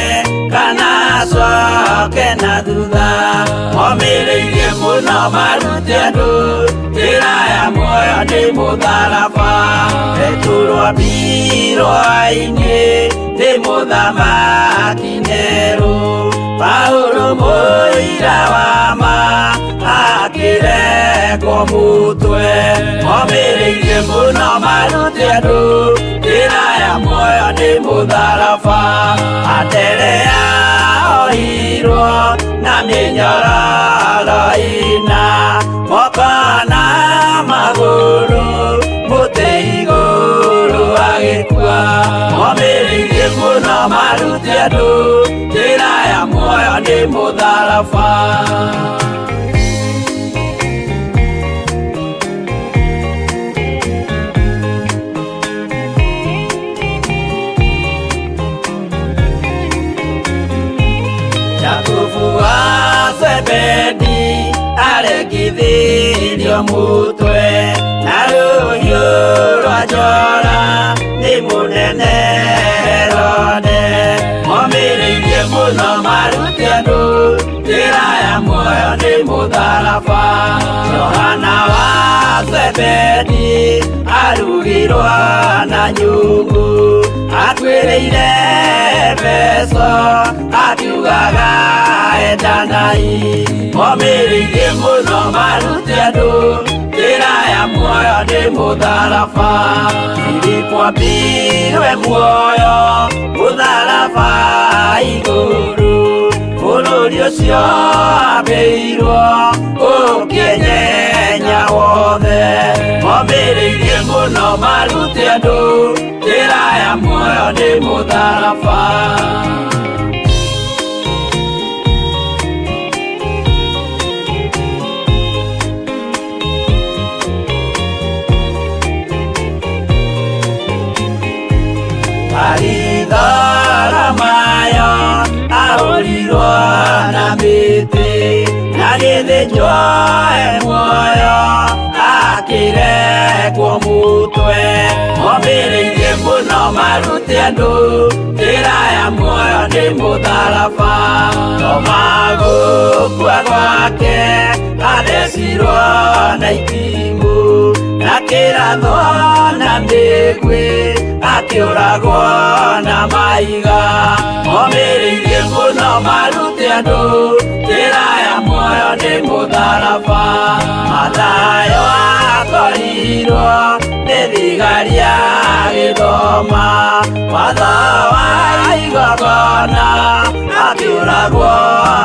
kana acoke na thutha, omĩrĩirie mũno marute andũ njĩra ya muoyo nĩ mũtharaba. Petero ambirwo-inĩ nĩ mũthamaki Nero, Paulo mũira wa ma akĩre Akĩrekwo mũtwe Momĩrĩirie mũno marute andũ Njĩra ya muoyo nĩ mũtharaba Anderea ohirwo na mĩnyororo ĩna Moko na magũrũ mũtĩ igũrũ agĩkua Momĩrĩirie mũno marute andũ Njĩra ya muoyo nĩ mũtharaba. Jakubu wa Zebedi aregithirio mutwe na rũhiũ rwa njora nĩ mũnene Herode. Momĩrĩirie mũno marute andũ njĩra ya muoyo nĩ mũtharaba. Johana wa Zebedi arugirwo na nyungu atuĩrĩire Efeso akiugaga endanai. Momĩrĩirie mũno marute andũ njĩra ya muoyo nĩ mũtharaba. Filipo ambirwe muoyo mũtharaba igũrũ bũrũri ũcio ambĩirwo ũkĩnyenya wothe. Momĩrĩirie mũno marute andũ njĩra ya muoyo nĩ mũtharaba. Baritholomayo ahũrirwo na mĩtĩ na gĩthĩnjwo e muoyo akĩrekwo mũtwe. Momĩrĩirie mũno marute andũ njĩra ya muoyo nĩ mũtharaba. Toma gũkua gwake athecirwo na itimũ na kĩrathwo na mĩguĩ akĩũragwo na maiga. Momĩrĩirie mũno marute andũ njĩra ya muoyo nĩ mũtharaba. Mathayo akorirwo nĩ thigari agĩthoma watho wa igongona akĩũragwo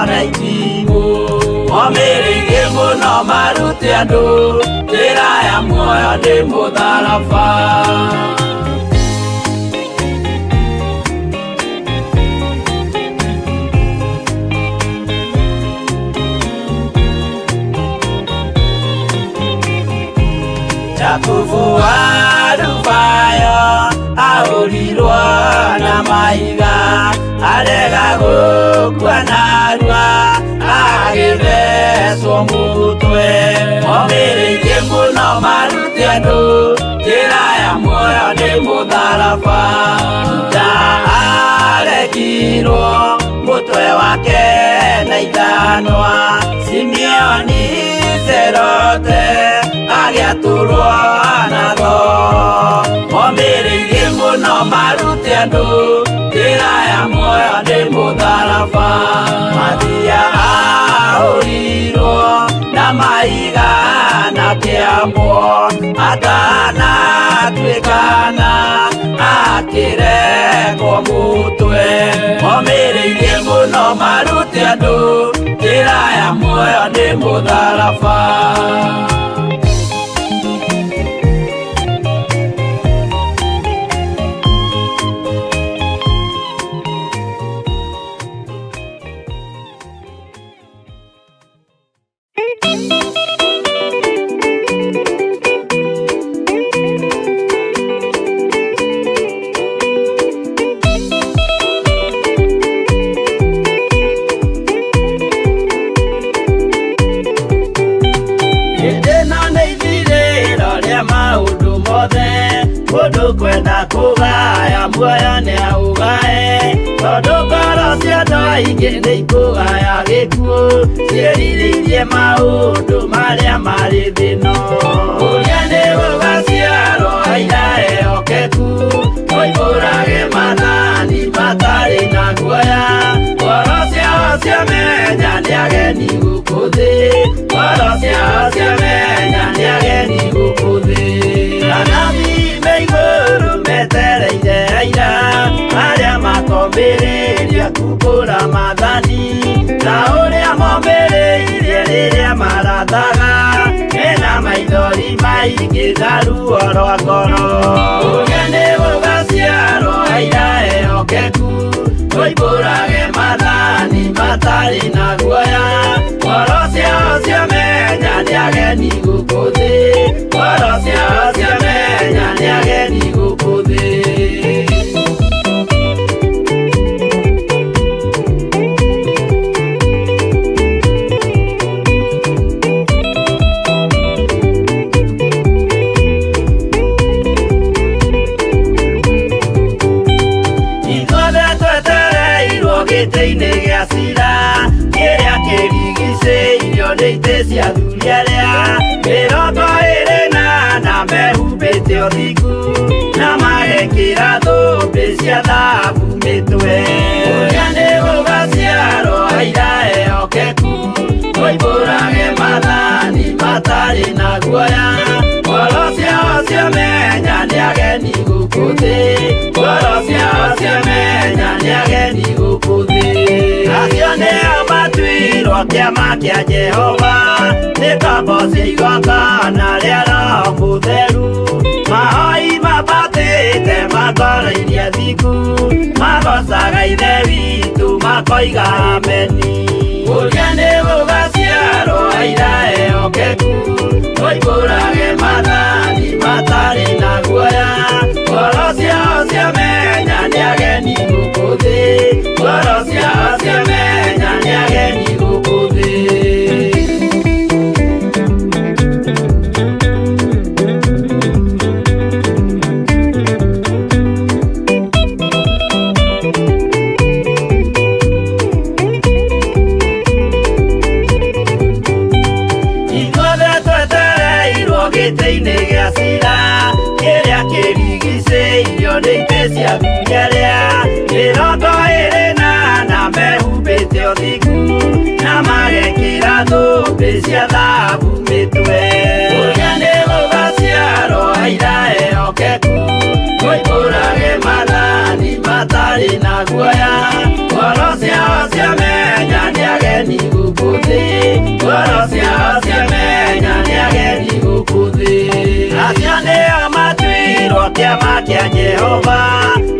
na itimũ. Momĩrĩirie mũno marute andũ njĩra ya muoyo nĩ mũtharaba. Jakubu wa Alufayo ahũrirwo na mahiga arega gũkua narua agĩthecwo mũtwe. Momĩrĩirie mũno marute andũ njĩra ya muoyo nĩ mũtharaba. Juda aregirwo mũtwe wake na ithanwa. Simeoni Zerote agĩatũrwo na thoo. Momĩrĩirie mũno marute andũ njĩra ya muoyo nĩ mũtharaba. Mathia ahũrirwo na mahiga na kĩambwo atanatuĩkana akĩrekwo mũtwe. Momĩrĩirie mũno marute andũ njĩra ya muoyo nĩ mũtharaba. Kwenda kũgaya muoyo nĩ aũgae tondũ ngoro cia andũ aingĩ nĩ ikũgaya gĩkuũ ciĩrirĩirie maũndũ marĩa marĩ thĩ-ĩno. Ũrĩa nĩ gũgaciarwo aira ehokeku moimbũrage maathani matarĩ na guoya. Ngoro ciao ciamenya nĩ ageni gũkũ thĩ, ngoro ciao ciamenya Makomĩrĩria kumbũra maathani ta ũrĩa momĩrĩirie rĩrĩa marathaga mena maithori maingĩ na ruo rwa ngoro. Ũrĩa nĩ gũgaciarwo aira ehokeku moimbũrage maathani matarĩ na guoya ngoro ciao ciamenya nĩ ageni gũkũ thĩ ngoro ciao ciamenya nĩ ageni gũkũ thĩ. Gĩtĩ-inĩ gĩa cira kĩrĩa kĩrigicĩirio nĩ itĩ cia athuri arĩa 24 mehumbĩte ũthingu na magekĩra thũmbĩ cia thahabu mĩtwe. Ũrĩa nĩ gũgaciarwo aira ehokeku moimbũrage maathani matarĩ na guoya ngoro ciao ciamenya nĩ ageni gũkũ thĩ ngoro ciao ciamenya nĩ ageni gũkũ thĩ. Acio nĩo matuirwo kĩama kĩa Jehova nĩ ngombo cia igongona rĩa Roho Mũtheru mahoi mabatĩte makoroirie thingu magocaga Ithe witũ makoiga ameni. Ũrĩa nĩ gũgaciarwo aira ehokeku moimbũrage maathani matarĩ na guoya ngoro ciao ciamenya nĩ ageni gũkũ thĩ ngoro ciao ciamenya nĩ ageni gũkũ thĩ. Ithuothe twetereirwo gĩtĩ-inĩ gĩa cira kĩrĩa kĩrigicĩirio nĩ itĩ cia athuri arĩa 24 mehumbĩte ũthingu na magekĩra thũmbĩ cia thahabu mĩtwe. Ũrĩa nĩ gũgaciarwo aira ehokeku moimbũrage maathani matarĩ na guoya ngoro ciao ciamenya nĩ ageni gũkũ thĩ ngoro ciao ciamenya nĩ ageni gũkũ thĩ. Acio nĩo matuirwo kĩama kĩa Jehova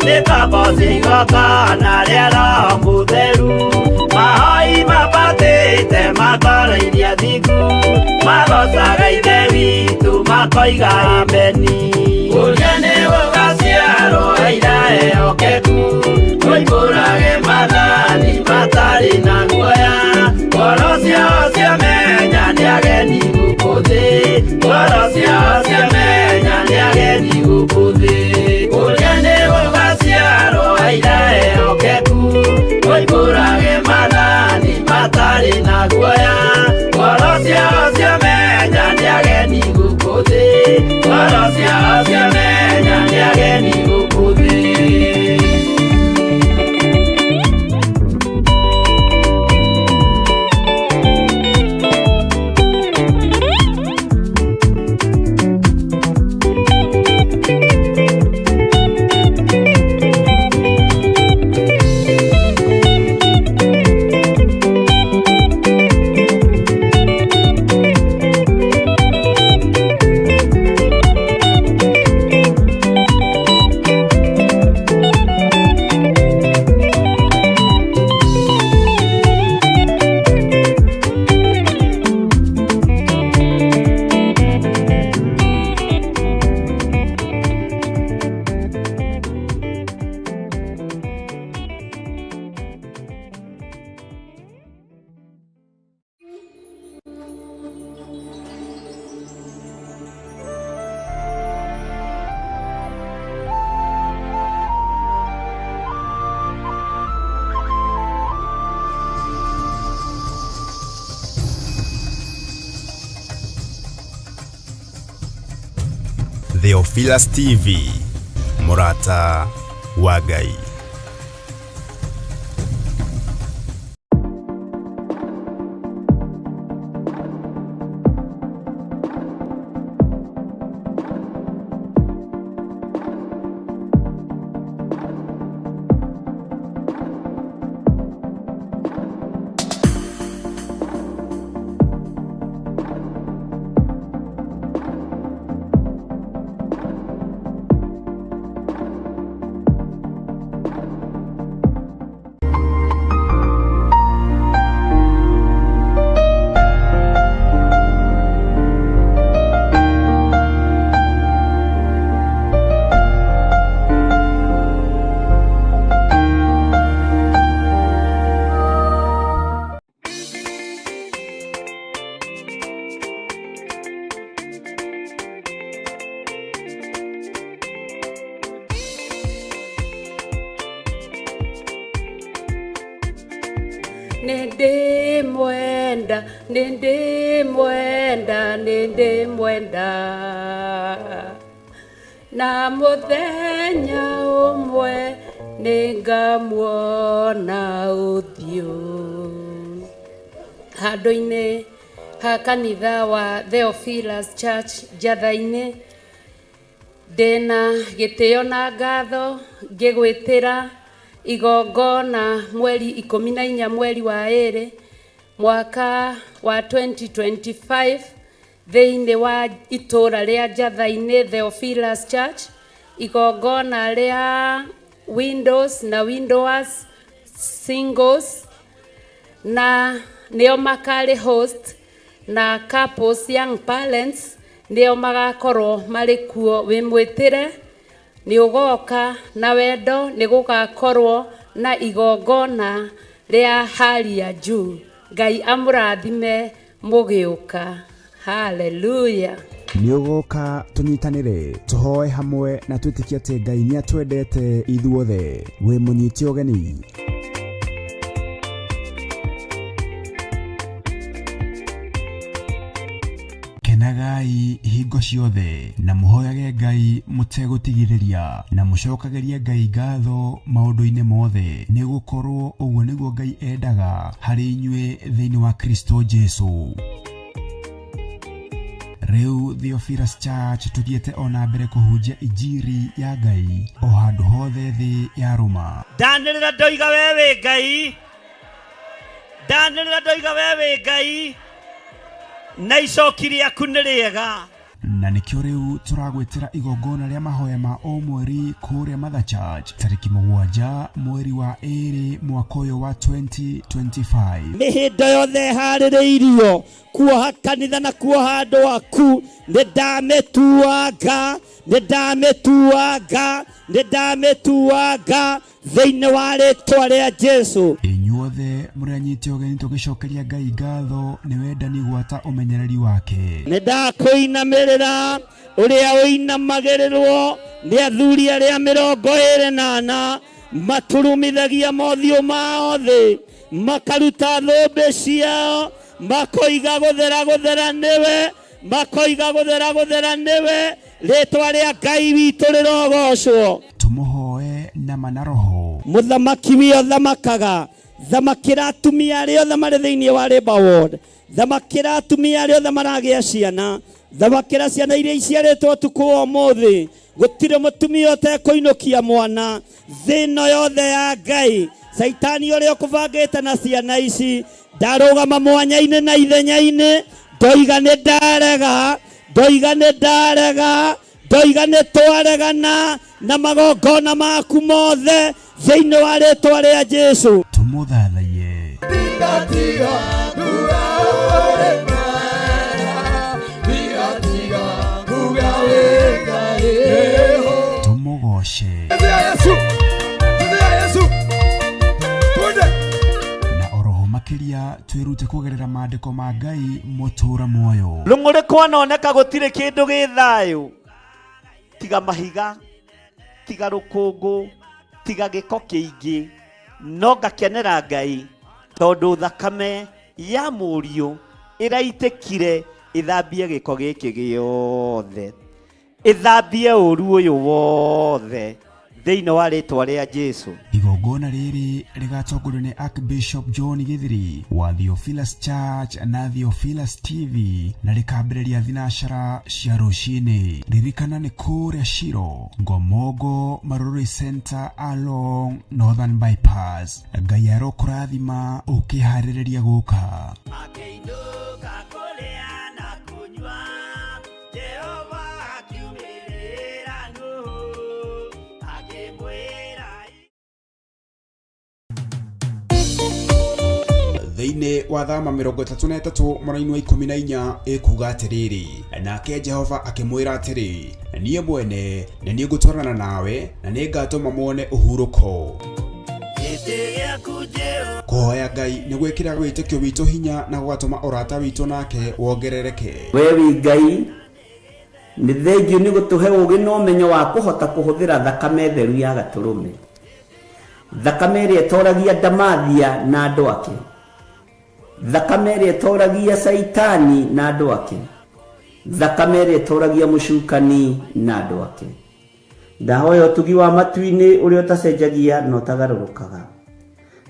nĩ ngombo cia igongona rĩa Roho Mũtheru mahoi mabatĩte makoroirie thingu magocaga Ithe witũ makoiga ameni. Ũrĩa nĩ gũgaciarwo aira ehokeku moimbũrage maathani matarĩ na guoya ngoro ciao ciamenya nĩ ageni gũkũ thĩ ngoro ciao ciamenya nĩ ageni gũkũ thĩ. Ũrĩa nĩ gũgaciarwo aira ehokeku moimbũrage maathani matarĩ na guoya ngoro ciao ciamenya nĩ ageni gũkũ thĩ ngoro ciao ciamenya nĩ ageni gũkũ thĩ. Theophilus TV, Murata wa Ngai. Nĩ ndĩmwenda, nĩ ndĩmwenda, nĩ ndĩmwenda. Na mũthenya ũmwe nĩ ngamuona ũthiũ. Handũ-inĩ ha kanitha wa Theophilus Church Njatha-inĩ, ndĩna gĩtĩo na ngatho ngĩgwĩtĩra igongona mweri 14 mweri wa ĩrĩ mwaka wa 2025 thĩinĩ wa itũra rĩa Njatha-inĩ Theophilus Church, igongona rĩa Windows na Windowers Singles na nĩo makarĩ host na couples young parents nĩo magakorwo marĩ kuo. Wĩ mwĩtĩre nĩ ũgoka na wendo, nĩ gũgakorwo na igongona rĩa hali ya juu. Ngai amũrathime mũgĩũka. Haleluya. Nĩ ũgoka tũnyitanĩre, tũhoe hamwe na twĩtĩkie atĩ Ngai nĩ atwendete ithuothe. Wĩ mũnyite ũgeni. Kenagai hingo ciothe na mũhoyage Ngai mũtegũtigithĩria na mũcokagĩrie Ngai ngatho maũndũ-inĩ mothe, nĩ gũkorwo ũguo nĩguo Ngai endaga harĩ inyuĩ thĩinĩ wa Kristo Jesu. Rĩu Theophilus Church tũthiĩte o na mbere kũhunjia injiri ya Ngai o handũ hothe thĩ yarũma. Ndanĩrĩra ndoiga we wĩ Ngai, ndanĩrĩra ndoiga we wĩ Ngai, na icoki rĩaku nĩ rĩega. Na nĩkĩo rĩu tũragwĩtĩra igongona rĩa mahoya ma o mweri kũrĩa Mother Church tarĩki 7 mweri wa 2 mwaka ũyũ wa 2025. Mĩhĩndo yothe ĩharĩrĩirio kuoha kanitha na kuoha andũ aku, nĩ ndamĩtuanga, nĩ ndamĩtuanga, nĩ ndamĩtuanga thĩinĩ wa rĩtwa rĩa Jesu. Inyuothe mũrĩ anyite ũgeni tũgĩcokeria Ngai ngatho nĩ wendani gwata ũmenyereri wake. Nĩ ndakũinamĩrĩra ũrĩa ũinamagĩrĩrwo nĩ athuri arĩa 24 maturumithagia mothiũ mao thĩ, makaruta thũmbĩ ciao, makoiga gũthera gũthera nĩwe, makoiga gũthera gũthera nĩwe, rĩtwa rĩa Ngai witũ rĩrogocwo. Tũmũhoe na ma na roho. Mũthamaki wĩ ũthamakaga, thamakĩra atumia arĩa othe marĩ thĩinĩ wa Labour Ward, thamakĩra atumia arĩa othe maragĩa ciana, thamakĩra ciana iria iciarĩtwo ũtukũ wa ũmũthĩ. Gũtirĩ mũtumia ũtekũinũkia mwana thĩ ĩno yothe ya Ngai. Caitani ũrĩa ũkũbangĩte na ciana ici ndarũgama mwanya-inĩ na ithenya-inĩ, ndoiga nĩ ndarega, ndoiga nĩ ndarega, ndoiga nĩ twaregana na magongona maku mothe thĩinĩ wa rĩtwa rĩa Jesu. Tũmũthathaiye. Tũmũgoce. Na oroho makĩria twĩrute kũgerera maandĩko ma Ngai mũtũra muoyo. Rũng'ũrĩ kwanoneka gũtirĩ kĩndũ gĩ thayũ tiga mahiga, tiga rũkũngũ, tiga gĩko kĩingĩ, no ngakenera Ngai tondũ thakame ya mũriũ ĩraitĩkire ĩthambie gĩko gĩkĩ gĩothe, ĩthambie ũru ũyũ wothe thĩinĩ wa rĩtwa rĩa Jesu. Igongona rĩrĩ rĩgatongorio nĩ Archbishop John Githiri wa Theophilus Church na Theophilus TV na rĩkambĩrĩria thinacara cia rũcinĩ. Ririkana nĩ kũrĩa Shiro, Ngomongo, Marurui Center along Northern Bypass. Ngai arokũrathima ũkĩharĩrĩria gũka. Akĩinũka kũrĩa na kũnyua, Jehova akiumĩrĩra Nuhu, akĩmwĩra Thĩinĩ wa Thama 33 mũraini wa 14 ĩkuga atĩrĩrĩ, nake Jehova akĩmwĩra atĩrĩ, niĩ mwene nĩ niĩ ngũtwarana nawe na nĩ ngatũma muone ũhurũko. Gĩtĩ gĩaku Jehova. Kũhoya Ngai nĩ gwĩkĩraga wĩtĩkio witũ hinya na gũgatũma ũrata witũ nake wongerereke. We wĩ Ngai, nĩ thengiũ nĩ gũtũhe ũũgĩ na ũmenyo wa kũhota kũhũthĩra thakame theru ya Gatũrũme, thakame ĩrĩa ĩtoragia ndamathia na andũ ake. Thakame ĩrĩa ĩtoragia Caitani na andũ ake. Thakame ĩrĩa ĩtoragia mũcukani na andũ ake. Ndahoya ũtugi wa matu-inĩ ũrĩa ũtacenjagia na ũtagarũrũkaga.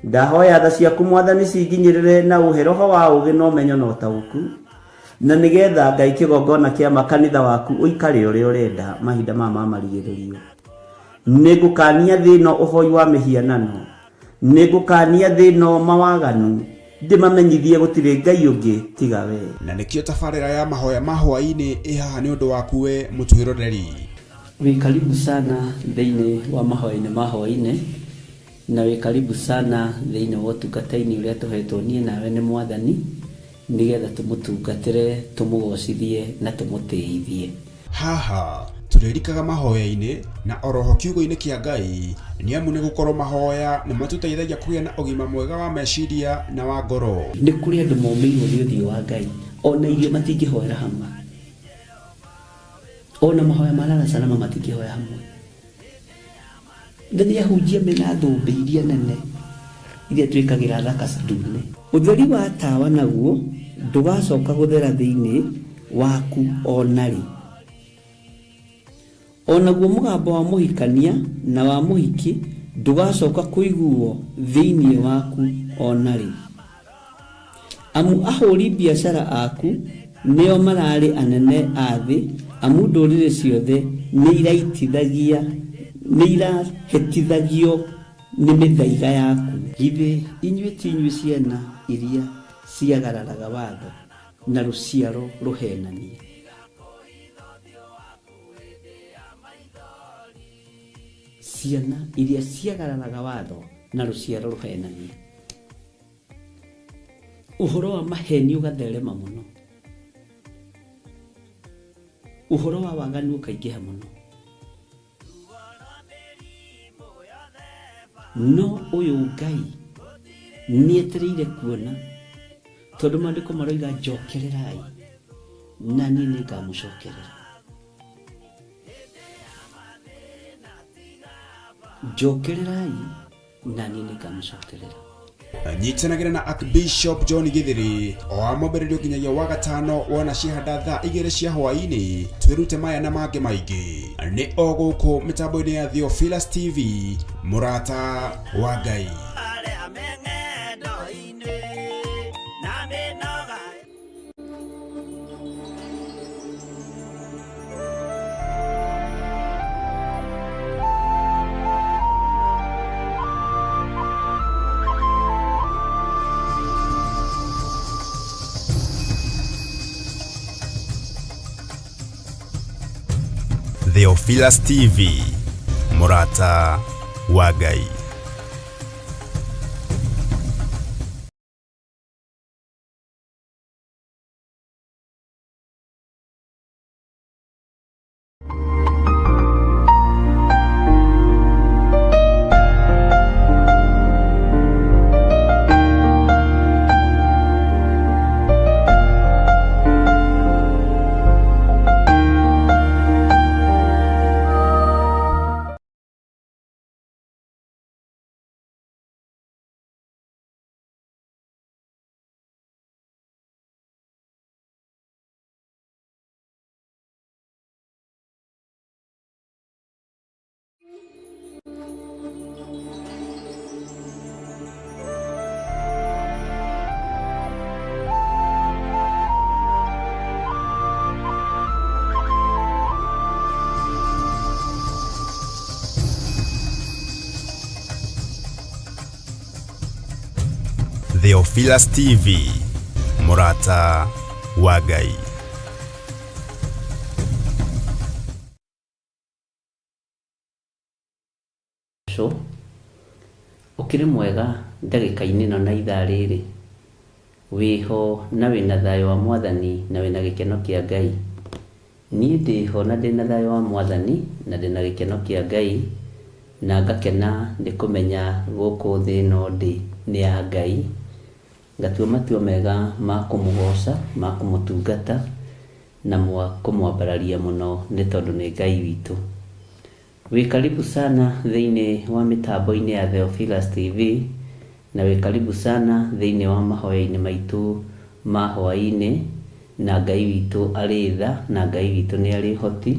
Ndahoya tha ciaku Mwathani cinginyĩrĩre na ũhe roho wa ũũgĩ na ũmenyo na ũtaũku, na nĩgetha Ngai kĩgongona kĩa ma kanitha waku ũikare ũrĩa ũrenda mahinda maya ma marigĩrĩrio. Nĩngũkania thĩ ĩno ũhoi wa mĩhianano, nĩngũkania thĩ ĩno mawaganu, ndĩmamenyithie gũtirĩ Ngai ũngĩ tiga we. Na nĩkĩo tabarĩra ya mahoya ma hwaĩ-inĩ ĩ haha nĩ ũndũ waku we mũtwĩroreri. Wĩ karibu sana thĩinĩ wa mahoya-inĩ ma hwaĩ-inĩ, na wĩ karibu sana thĩinĩ wa ũtungata-inĩ ũrĩa tũhetwo niĩ nawe nĩ Mwathani, nĩgetha tũmũtungatĩre, tũmũgocithie na tũmũtĩithie. Haha tũrĩrikaga mahoya-inĩ na oroho kiugo-inĩ kĩa Ngai nĩ amu nĩ gũkorwo mahoya nĩ matũteithagia kũgĩa na ũgima mwega wa meciria na wa ngoro. Nĩ kũrĩ andũ momĩirwo nĩ ũthiũ wa Ngai, ona irio matingĩhoera hamwe, ona mahoya ma lala salama matingĩhoya hamwe. Na nĩ ahunjia mena thũmbĩ iria nene iria twĩkagĩra thaka ndune. Ũtheri wa tawa naguo ndũgacoka gũthera thĩinĩ waku o na rĩ. O naguo mũgambo wa mũhikania na wa mũhiki ndũgacoka kũiguwo thĩinĩ waku o na rĩ. Amu ahũri biacara aku nĩo mararĩ anene a thĩ, amu ndũrĩrĩ ciothe nĩirahĩtithagio nĩ mĩthaiga yaku. Githĩ inyuĩ ti inyuĩ ciana iria ciagararaga watho, na rũciaro rũheenania? Ciana iria ciagararaga watho, na rũciaro rũheenania. Ũhoro wa maheni ũgatherema mũno, ũhoro wa waganu ũkaingĩha mũno. No ũyũ Ngai nĩetereire kuona, tondũ maandĩko maroiga njokererai na niĩ nĩngamũcokerera. Njokererai na niĩ nĩngamũcokerera. Nyitanagĩra na Archbishop John Githiri o wa mwambĩrĩrio nginyagia wa gatano wona ciahanda thaa igĩrĩ cia hwaĩ-inĩ twĩrute maya na mangĩ maingĩ nĩ o gũkũ mĩtambo-inĩ ya Theophilus TV mũrata wa Ngai. Theophilus TV mũrata wa Ngai. Theophilus TV mũrata wa Ngai. Cũ, ũkĩrĩ mwega ndagĩka-inĩ ĩno na ithaa rĩrĩ? Wĩho na wĩna thayũ wa Mwathani na wĩna gĩkeno kĩa Ngai? Niĩ ndĩho na ndĩna thayũ wa Mwathani na ndĩna gĩkeno kĩa Ngai na ngakena nĩ kũmenya gũkũ thĩ ĩno ndĩ nĩ ya Ngai, ngatua matua mega ma kũmũgoca, ma kũmũtungata na ma kũmwambararia mũno nĩ tondũ nĩ Ngai witũ. Wĩ karibu sana thĩinĩ wa mĩtambo-inĩ ya Theophilus TV, Na wĩ karibu sana thĩinĩ wa mahoya-inĩ maitũ ma hwaĩ-inĩ, na Ngai witũ arĩ tha, na Ngai witũ nĩ arĩ ũhoti,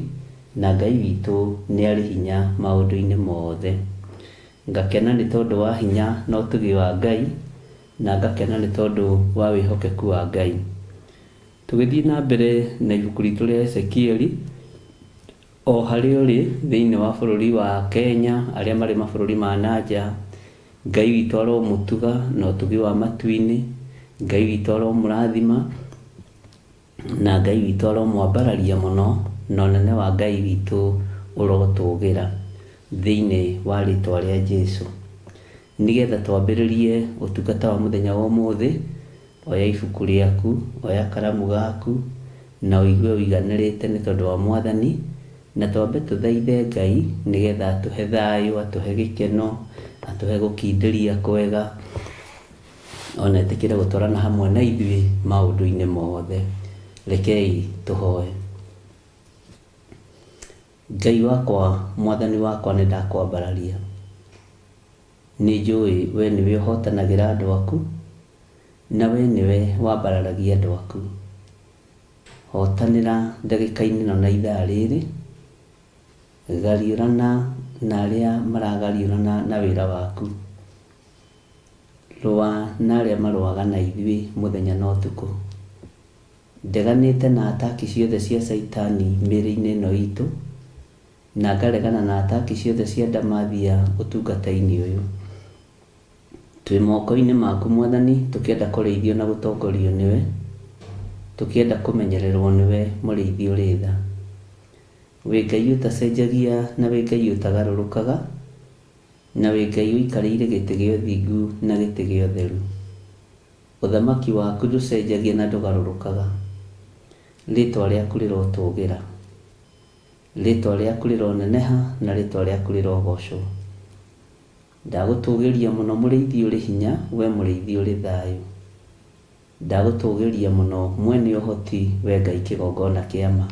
na Ngai witũ nĩ arĩ hinya maũndũ-inĩ mothe. Ngakena nĩ tondũ wa hinya na ũtugi wa Ngai, na ngakena nĩ tondũ wa wĩhokeku wa Ngai. Tũgĩthiĩ na mbere na ibuku ritũ rĩa Ezekieli, o harĩa ũrĩ thĩinĩ wa bũrũri wa Kenya, arĩa marĩ mabũrũri ma na nja, Ngai witũ aromũtuga na ũtugi wa matu-inĩ, Ngai witũ aromũrathima, na Ngai witũ aromwambararia mũno, na ũnene wa Ngai witũ ũrotũgĩra thĩinĩ wa rĩtwa rĩa Jesu. Nĩgetha twambĩrĩrie ũtungata wa mũthenya wa ũmũthĩ, oya ibuku rĩaku, oya karamu gaku, na ũigue ũiganĩrĩte nĩ tondũ wa Mwathani, na twambe tũthaithe Ngai nĩgetha atũhe thayũ, atũhe gĩkeno, atũhe gũkindĩria kwega, ona etĩkĩre gũtwarana hamwe na ithuĩ maũndũ-inĩ mothe. Rekei tũhoe. Ngai wakwa, Mwathani wakwa, nĩ ndakwambararia. Nĩ njũĩ we nĩwe ũhotanagĩra andũ aku, na we nĩwe wambararagia andũ aku. Hotanĩra ndagĩka-inĩ ĩno na ithaa rĩrĩ, gariũrana na arĩa maragariũrana na wĩra waku. Rũa na arĩa marũaga na ithuĩ mũthenya na ũtukũ. Ndeganĩte na ataki ciothe cia Caitani mĩĩrĩ-inĩ ĩno itũ, na ngaregana na ataki ciothe cia ndamathia ũtungata-inĩ ũyũ. Twĩ moko-inĩ maku Mwathani, tũkĩenda kũrĩithio na gũtongorio nĩwe, tũkĩenda kũmenyererwo nĩwe mũrĩithi ũrĩ tha. Wĩ Ngai ũtacenjagia na wĩ Ngai ũtagarũrũkaga, na wĩ Ngai ũikarĩire gĩtĩ gĩa ũthingu na gĩtĩ gĩa ũtheru. Ũthamaki waku ndũcenjagia na ndũgarũrũkaga. Rĩtwa rĩaku rĩrotũgĩra. Rĩtwa rĩaku rĩroneneha na rĩtwa rĩaku rĩrogocwo. Ndagũtũgĩria mũno mũrĩithi ũrĩ hinya, we mũrĩithi ũrĩ thayũ. Ndagũtũgĩria mũno mwene ũhoti, we Ngai kĩgongona kĩa ma.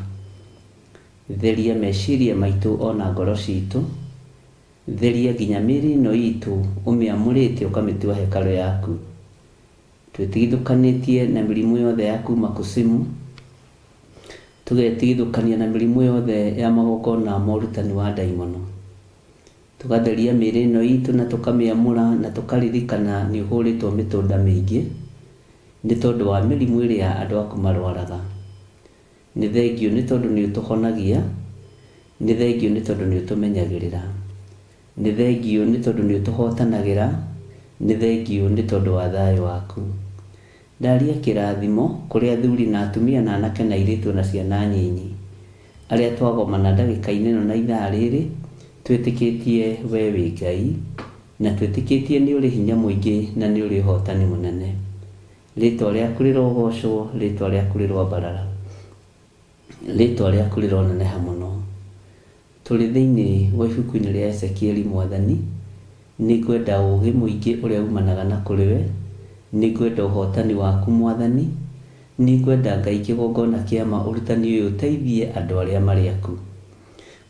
Theria meciria maitũ o na ngoro citũ. Theria nginya mĩĩrĩ ĩno itũ ũmĩamũrĩte ũkamĩtua hekarũ yaku. Twĩtigithũkanĩtie na mĩrimũ yothe ya kuma kusimu, tũgetigithũkania na mĩrimũ yothe ya magongona ma ũrutani wa ndaimono. Tũgatheria mĩĩrĩ ĩno itũ na tũkamĩamũra na tũkaririkana nĩ ũhũrĩtwo mĩtũnda mĩingĩ nĩ tondũ wa mĩrimũ ĩrĩa andũ aku marwaraga. Nĩ thengiũ nĩ tondũ nĩ ũtũhonagia, nĩ thengiũ nĩ tondũ nĩ ũtũmenyagĩrĩra, nĩ thengiũ nĩ tondũ nĩ ũtũhotanagĩra, nĩ thengiũ nĩ tondũ wa thayũ waku. Ndaria kĩrathimo kũrĩ athuri na atumia na anake na airĩtu na ciana nyinyi, arĩa twagomana ndagĩka-inĩ ĩno na ithaa rĩrĩ, twĩtĩkĩtie we wĩ Ngai, na twĩtĩkĩtie nĩ ũrĩ hinya mũingĩ na nĩ ũrĩ ũhotani mũnene. Rĩtwa rĩaku rĩrogocwo, rĩtwa rĩaku rĩroambarara, rĩtwa rĩaku rĩroneneha mũno. Tũrĩ thĩinĩ wa ibuku-inĩ rĩa Ezekieli Mwathani, nĩngwenda ũũgĩ mũingĩ ũrĩa umanaga na kũrĩ we, nĩngwenda ũhotani waku Mwathani, nĩngwenda Ngai kĩgongona kĩa ma ũrutani ũyũ ũteithie andũ arĩa marĩ aku.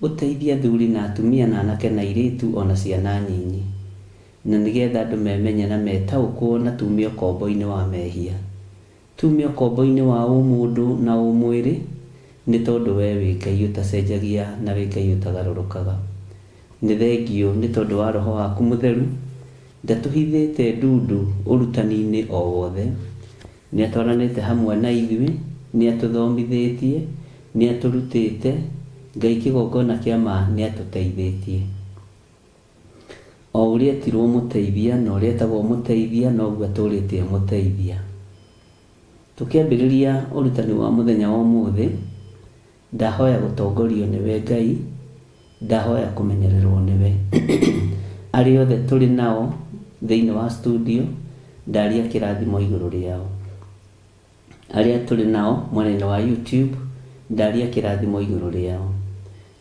Ũteithie athuri na atumia na anake na airĩtu o na ciana nyinyi. Na nĩgetha andũ memenye na metaũkwo na tume ũkombo-inĩ wa mehia. Tume ũkombo-inĩ wa ũmũndũ na ũmwĩrĩ, nĩ tondũ we wĩ Ngai ũtacenjagia na wĩ Ngai ũtagarũrũkaga. Nĩ thengiũ nĩ tondũ wa Roho waku Mũtheru, ndatũhithĩte ndundu ũrutani-inĩ o wothe. Nĩ atwaranĩte hamwe na ithuĩ, nĩ atũthomithĩtie, nĩ atũrutĩte, Ngai kĩgongona kĩa ma nĩ atũteithĩtie. O ũrĩa etirwo mũteithia na ũrĩa etagwo mũteithia noguo atũrĩte e mũteithia. Tũkĩambĩrĩria ũrutani wa mũthenya wa ũmũthĩ, ndahoya gũtongorio nĩwe Ngai, ndahoya kũmenyererwo nĩwe. Arĩa othe tũrĩ nao thĩinĩ wa studio, ndaria kĩrathimo igũrũ rĩao. Arĩa tũrĩ nao mwena-inĩ wa YouTube, ndaria kĩrathimo igũrũ rĩao.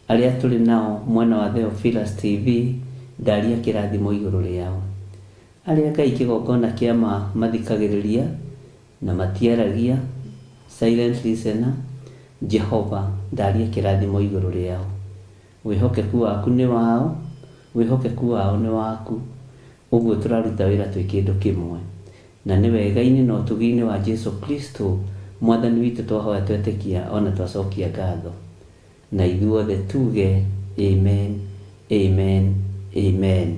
Arĩa tũrĩ nao mwena wa Theophilus TV, ndaria kĩrathimo igũrũ rĩao. Arĩa Ngai kĩgongona kĩa ma mathikagĩrĩria na matiaragia, silent listener, Jehova ndaria kĩrathimo igũrũ rĩao. Wĩhokeku waku nĩ wao, wĩhokeku wao nĩ waku. Ũguo tũraruta wĩra twĩ kĩndũ kĩmwe. Na nĩ wega-inĩ na ũtugi-inĩ wa Jesu Kristo Mwathani witũ twahoya twetĩkia o na twacokia ngatho. Na ithuothe tuge, Amen, Amen, Amen.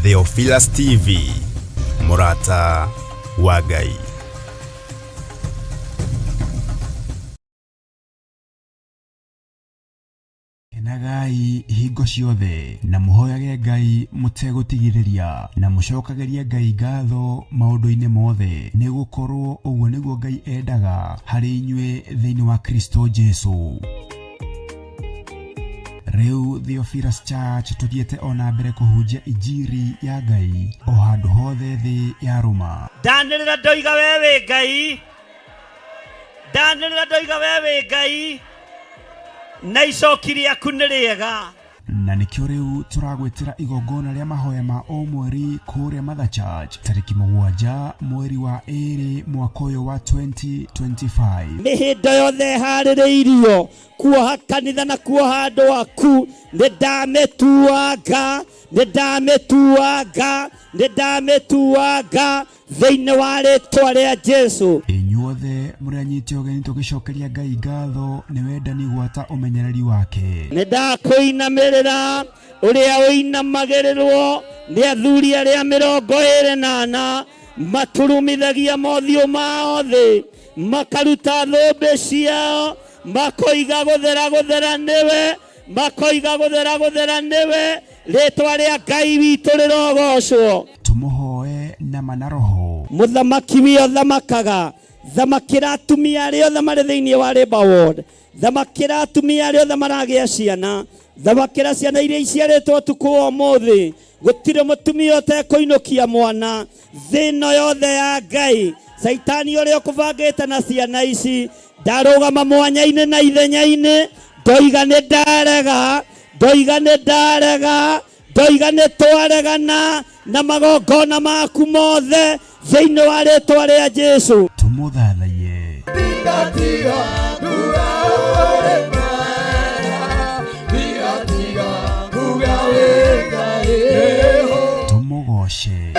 Theophilus TV, mũrata wa Ngai. Kenagai hingo ciothe na mũhoyage Ngai mũtegũtigithĩria na mũcokagĩrie Ngai ngatho maũndũ-inĩ mothe, nĩ gũkorwo ũguo nĩguo Ngai endaga harĩ inyuĩ thĩinĩ wa Kristo Jesu. Rĩu Theophilus Church tũthiĩte o na mbere kũhunjia injiri ya Ngai o handũ hothe thĩ yarũma. Ndanĩrĩra ndoiga we wĩ Ngai, ndanĩrĩra ndoiga we wĩ Ngai, na icoki rĩaku nĩ rĩega. Na nĩkĩo rĩu tũragwĩtĩra igongona rĩa mahoya ma o mweri kũrĩa Mother Church tarĩki 7 mweri wa 2 mwaka ũyũ wa 2025. Mĩhĩndo yothe ĩharĩrĩirio kuoha kanitha na kuoha andũ aku, nĩ ndamĩtuanga, nĩ ndamĩtuanga, nĩ ndamĩtuanga thĩinĩ wa rĩtwa rĩa Jesu. Inyuothe mũrĩ anyite ũgeni tũgĩcokeria Ngai ngatho nĩ wendani gwata ũmenyereri wake. Nĩ ndakũinamĩrĩra ũrĩa ũinamagĩrĩrwo nĩ athuri arĩa 24 maturumithagia mothiũ mao thĩ, makaruta thũmbĩ ciao, makoiga gũthera gũthera nĩwe, makoiga gũthera gũthera nĩwe, rĩtwa rĩa Ngai witũ rĩrogocwo. Tũmũhoe na ma na roho. Mũthamaki wĩ ũthamakaga, thamakĩra atumia arĩa othe marĩ thĩinĩ wa Labour Ward, thamakĩra atumia arĩa othe maragĩa ciana, thamakĩra ciana iria iciarĩtwo ũtukũ wa ũmũthĩ. Gũtirĩ mũtumia ũtekũinũkia mwana thĩ ĩno yothe ya Ngai. Caitani ũrĩa ũkũbangĩte na ciana ici ndarũgama mwanya-inĩ na ithenya-inĩ, ndoiga nĩ ndarega, ndoiga nĩ ndarega, ndoiga nĩ twaregana na magongona maku mothe thĩinĩ wa rĩtwa rĩa Jesu. Tũmũthathaiye. Tũmũgoce.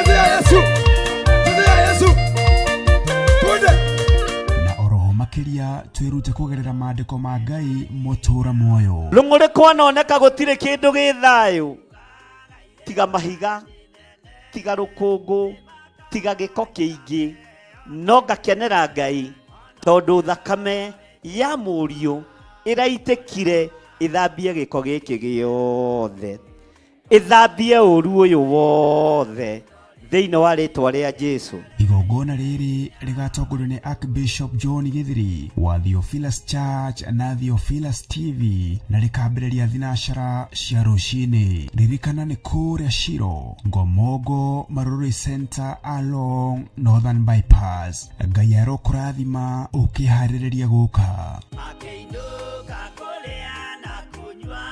Na oroho makĩria twĩrute kũgerera maandĩko ma Ngai mũtũra muoyo. Rũng'ũrĩ kwanoneka gũtirĩ kĩndũ gĩ thayũ, tiga mahiga, tiga rũkũngũ, tiga gĩko kĩingĩ, no ngakenera Ngai tondũ thakame ya mũriũ ĩraitĩkire ĩthambie gĩko gĩkĩ gĩothe, ĩthambie ũru ũyũ wothe thĩinĩ wa rĩtwa rĩa Jesu. Igongona rĩrĩ rĩgatongorio nĩ Archbishop John Githiri wa Theophilus Church na Theophilus TV na rĩkambĩrĩria thinacara cia rũcinĩ. Ririkana nĩ kũrĩa Shiro, Ngomongo, Marurui Center along Northern Bypass. Ngai arokũrathima ũkĩharĩrĩria gũka. Akĩinũka kũrĩa na kũnyua,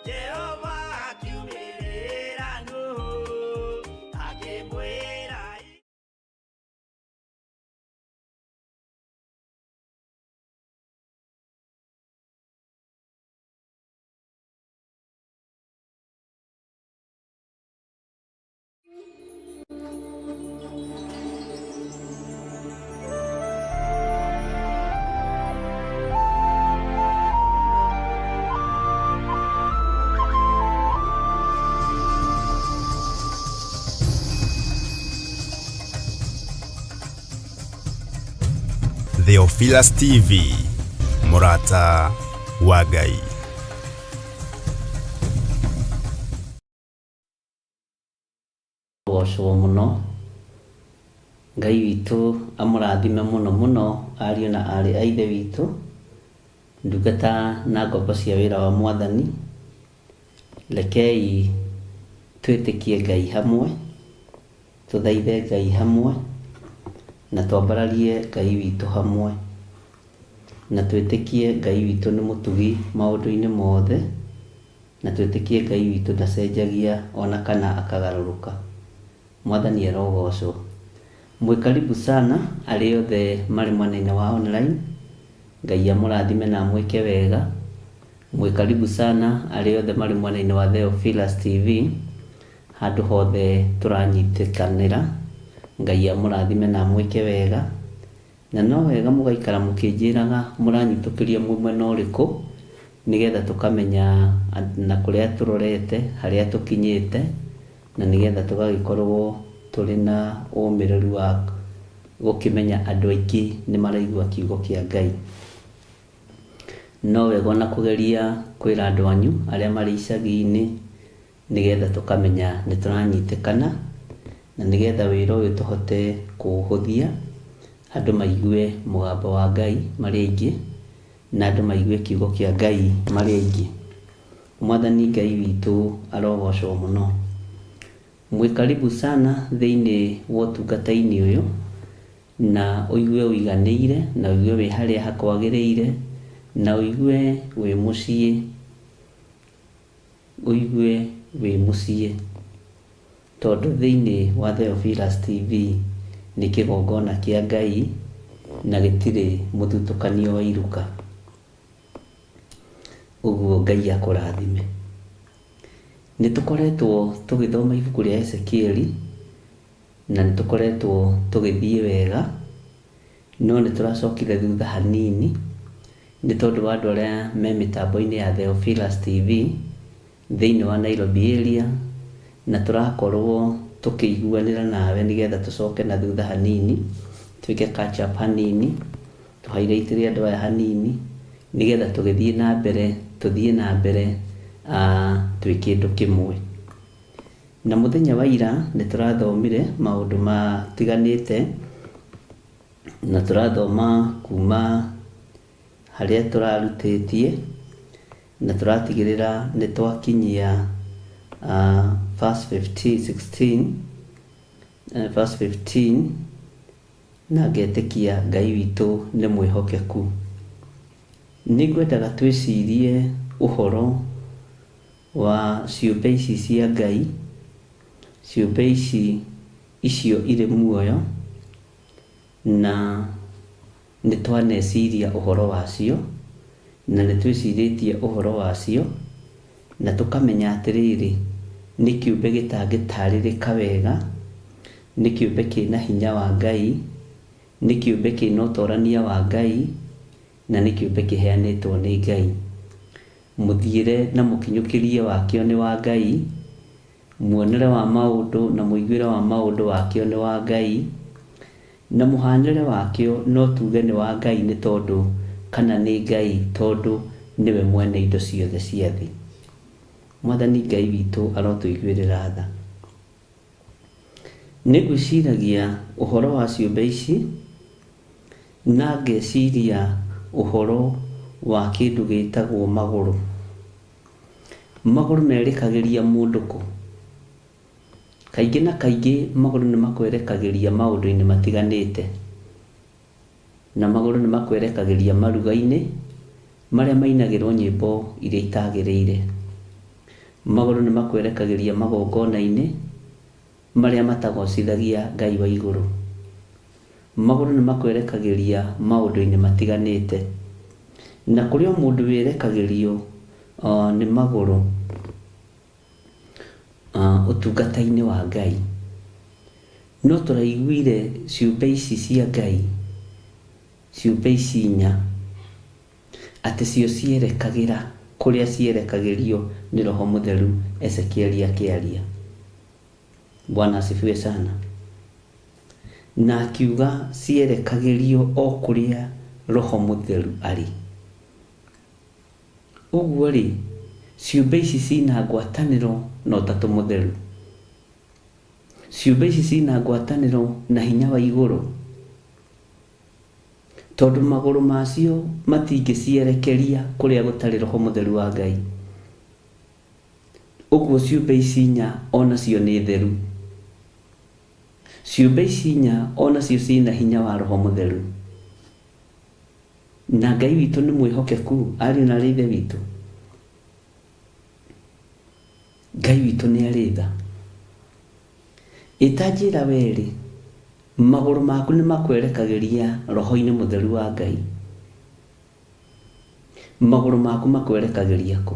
Jehova akiumĩrĩra Nuhu, akĩmwĩra Theophilus TV, mũrata wa Ngai. Gocwo mũno. Ngai witũ amũrathime mũno mũno ariũ na aarĩ a Ithe witũ. Ndungata na ngombo cia wĩra wa Mwathani, rekei twĩtĩkie Ngai hamwe, tũthaithe Ngai hamwe, na twambararie Ngai witũ hamwe, na twĩtĩkie Ngai witũ nĩ mũtugi maũndũ-inĩ mothe, na twĩtĩkie Ngai witũ ndacenjagia ona kana akagarũrũka. Mwathani arogocwo. Mwĩ karibu sana arĩa othe marĩ mwena-inĩ wa online, Ngai amũrathime na amwĩke wega. Mwĩ karibu sana arĩa othe marĩ mwena-inĩ wa Theophilus TV, handũ hothe tũranyitĩkanĩra, Ngai amũrathime na amwĩke wega. Na no wega mũgaikara mũkĩnjĩraga mũranyitũkĩria mwĩ mwena ũrĩkũ, nĩgetha tũkamenya na kũrĩa tũrorete, harĩa tũkinyĩte, na nĩgetha tũgagĩkorwo tũrĩ na ũmĩrĩru wa gũkĩmenya andũ aingĩ nĩ maraigua kiugo kĩa Ngai. No wega ona kũgeria kwĩra andũ anyu arĩa marĩ icagi-inĩ, nĩgetha tũkamenya nĩ tũranyitĩkana, na nĩgetha wĩra ũyũ tũhote kũũhũthia, andũ maigue mũgambo wa Ngai marĩ aingĩ, na andũ maigue kiugo kĩa Ngai marĩ aingĩ. Mwathani Ngai witũ arogocwo mũno. Mwĩ karibu sana thĩinĩ wa ũtungata-inĩ ũyũ, na ũigue ũiganĩire, na ũigue wĩ harĩa hakwagĩrĩire, na ũigue wĩ mũciĩ, ũigue wĩ mũciĩ. Tondũ thĩinĩ wa Theophilus TV nĩ kĩgongona kĩa Ngai na gĩtirĩ mũthutũkanio wa iruka. Ũguo Ngai akũrathime. Nĩ tũkoretwo tũgĩthoma ibuku rĩa Ezekieli na nĩ tũkoretwo tũgĩthiĩ wega, no nĩ tũracokire thutha hanini nĩ tondũ wa andũ arĩa me mĩtambo-inĩ ya Theophilus TV thĩinĩ wa Nairobi area, na tũrakorwo tũkĩiguanĩra nawe nĩgetha tũcoke na thutha hanini, twĩke catch up hanini, tũ highlight ĩre andũ aya hanini, nĩgetha tũgĩthiĩ na mbere, tũthiĩ na mbere twĩ kĩndũ kĩmwe. Na mũthenya wa ira nĩ tũrathomire maũndũ matiganĩte, na tũrathoma kuma harĩa tũrarutĩtie, na tũratigĩrĩra nĩ twakinyia verse 15, 16, verse 15, na ngetĩkia Ngai witũ nĩ mwĩhokeku. Nĩ ngwendaga twĩcirie ũhoro wa ciũmbe ici cia Ngai, ciũmbe ici icio irĩ muoyo, na nĩ twaneciria ũhoro wacio, na nĩ twĩcirĩtie ũhoro wacio, na tũkamenya atĩrĩrĩ, nĩ kĩũmbe gĩtangĩtarĩrĩka wega, nĩ kĩũmbe kĩna hinya wa Ngai, nĩ kĩũmbe kĩna ũtorania wa Ngai, na nĩ kĩũmbe kĩheanĩtwo nĩ Ngai. Mũthiĩre na mũkinyũkĩrie wakĩo nĩ wa Ngai, muonere wa maũndũ na mũiguĩre wa maũndũ wakĩo nĩ wa Ngai, na mũhanĩre wakĩo no tuge nĩ wa Ngai nĩ tondũ kana nĩ Ngai tondũ nĩwe mwene indo ciothe cia thĩ. Mwathani Ngai witũ arotũiguĩrĩra tha. Nĩ ngwĩciragia ũhoro wa ciũmbe ici na ngeciria ũhoro wa kĩndũ gĩtagwo magũrũ. Magũrũ merekagĩria mũndũ kũ? Kaingĩ na kaingĩ magũrũ nĩ makwerekagĩria maũndũ-inĩ matiganĩte. Na magũrũ nĩ makwerekagĩria maruga-inĩ marĩa mainagĩrwo nyĩmbo iria itagĩrĩire. Magũrũ nĩ makwerekagĩria magongona-inĩ marĩa matagocithagia Ngai wa igũrũ. Magũrũ nĩ makwerekagĩria maũndũ-inĩ matiganĩte. Na kũrĩ o mũndũ wĩrekagĩrio nĩ magũrũ ũtungata-inĩ wa Ngai. No tũraiguire ciũmbe ici cia Ngai, ciũmbe ici inya, atĩ cio cierekagĩra kũrĩa cierekagĩrio nĩ Roho Mũtheru Ezekieli akĩaria. Bwana asifiwe sana. Na akiuga cierekagĩrio o kũrĩa Roho Mũtheru arĩ. Ũguo-rĩ, ciũmbe ici ciina ngwatanĩro na Ũtatũ Mũtheru. Ciũmbe ici ciina ngwatanĩro na hinya wa igũrũ. Tondũ magũrũ macio matingĩcierekeria kũrĩa gũtarĩ Roho Mũtheru wa Ngai. Ũguo ciũmbe ici inya o nacio nĩ theru. Ciũmbe ici inya o nacio ciĩna hinya wa Roho Mũtheru. Na Ngai witũ nĩ mwĩhokeku, ariũ na aarĩ a Ithe witũ. Ngai witũ nĩ arĩ tha. Ĩ ta njĩra wee-rĩ, magũrũ maku nĩ makwerekagĩria Roho-inĩ Mũtheru wa Ngai? Magũrũ maku makwerekagĩria kũ?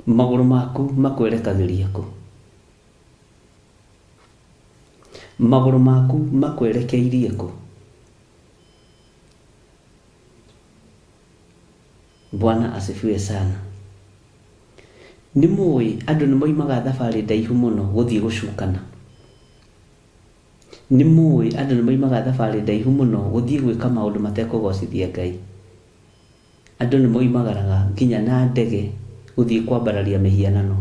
Magũrũ maku makwerekagĩria kũ? Magũrũ maku makwerekeirie kũ? Bwana asifiwe sana. Nĩ mũĩ andũ nĩ moimaga thabarĩ ndaihu mũno gũthiĩ gũcukana. Nĩ mũĩ andũ nĩ moimaga thabarĩ ndaihu mũno gũthiĩ gwĩka maũndũ matekũgocithia Ngai. Andũ nĩ moimagaraga nginya na ndege gũthiĩ kwambararia mĩhianano.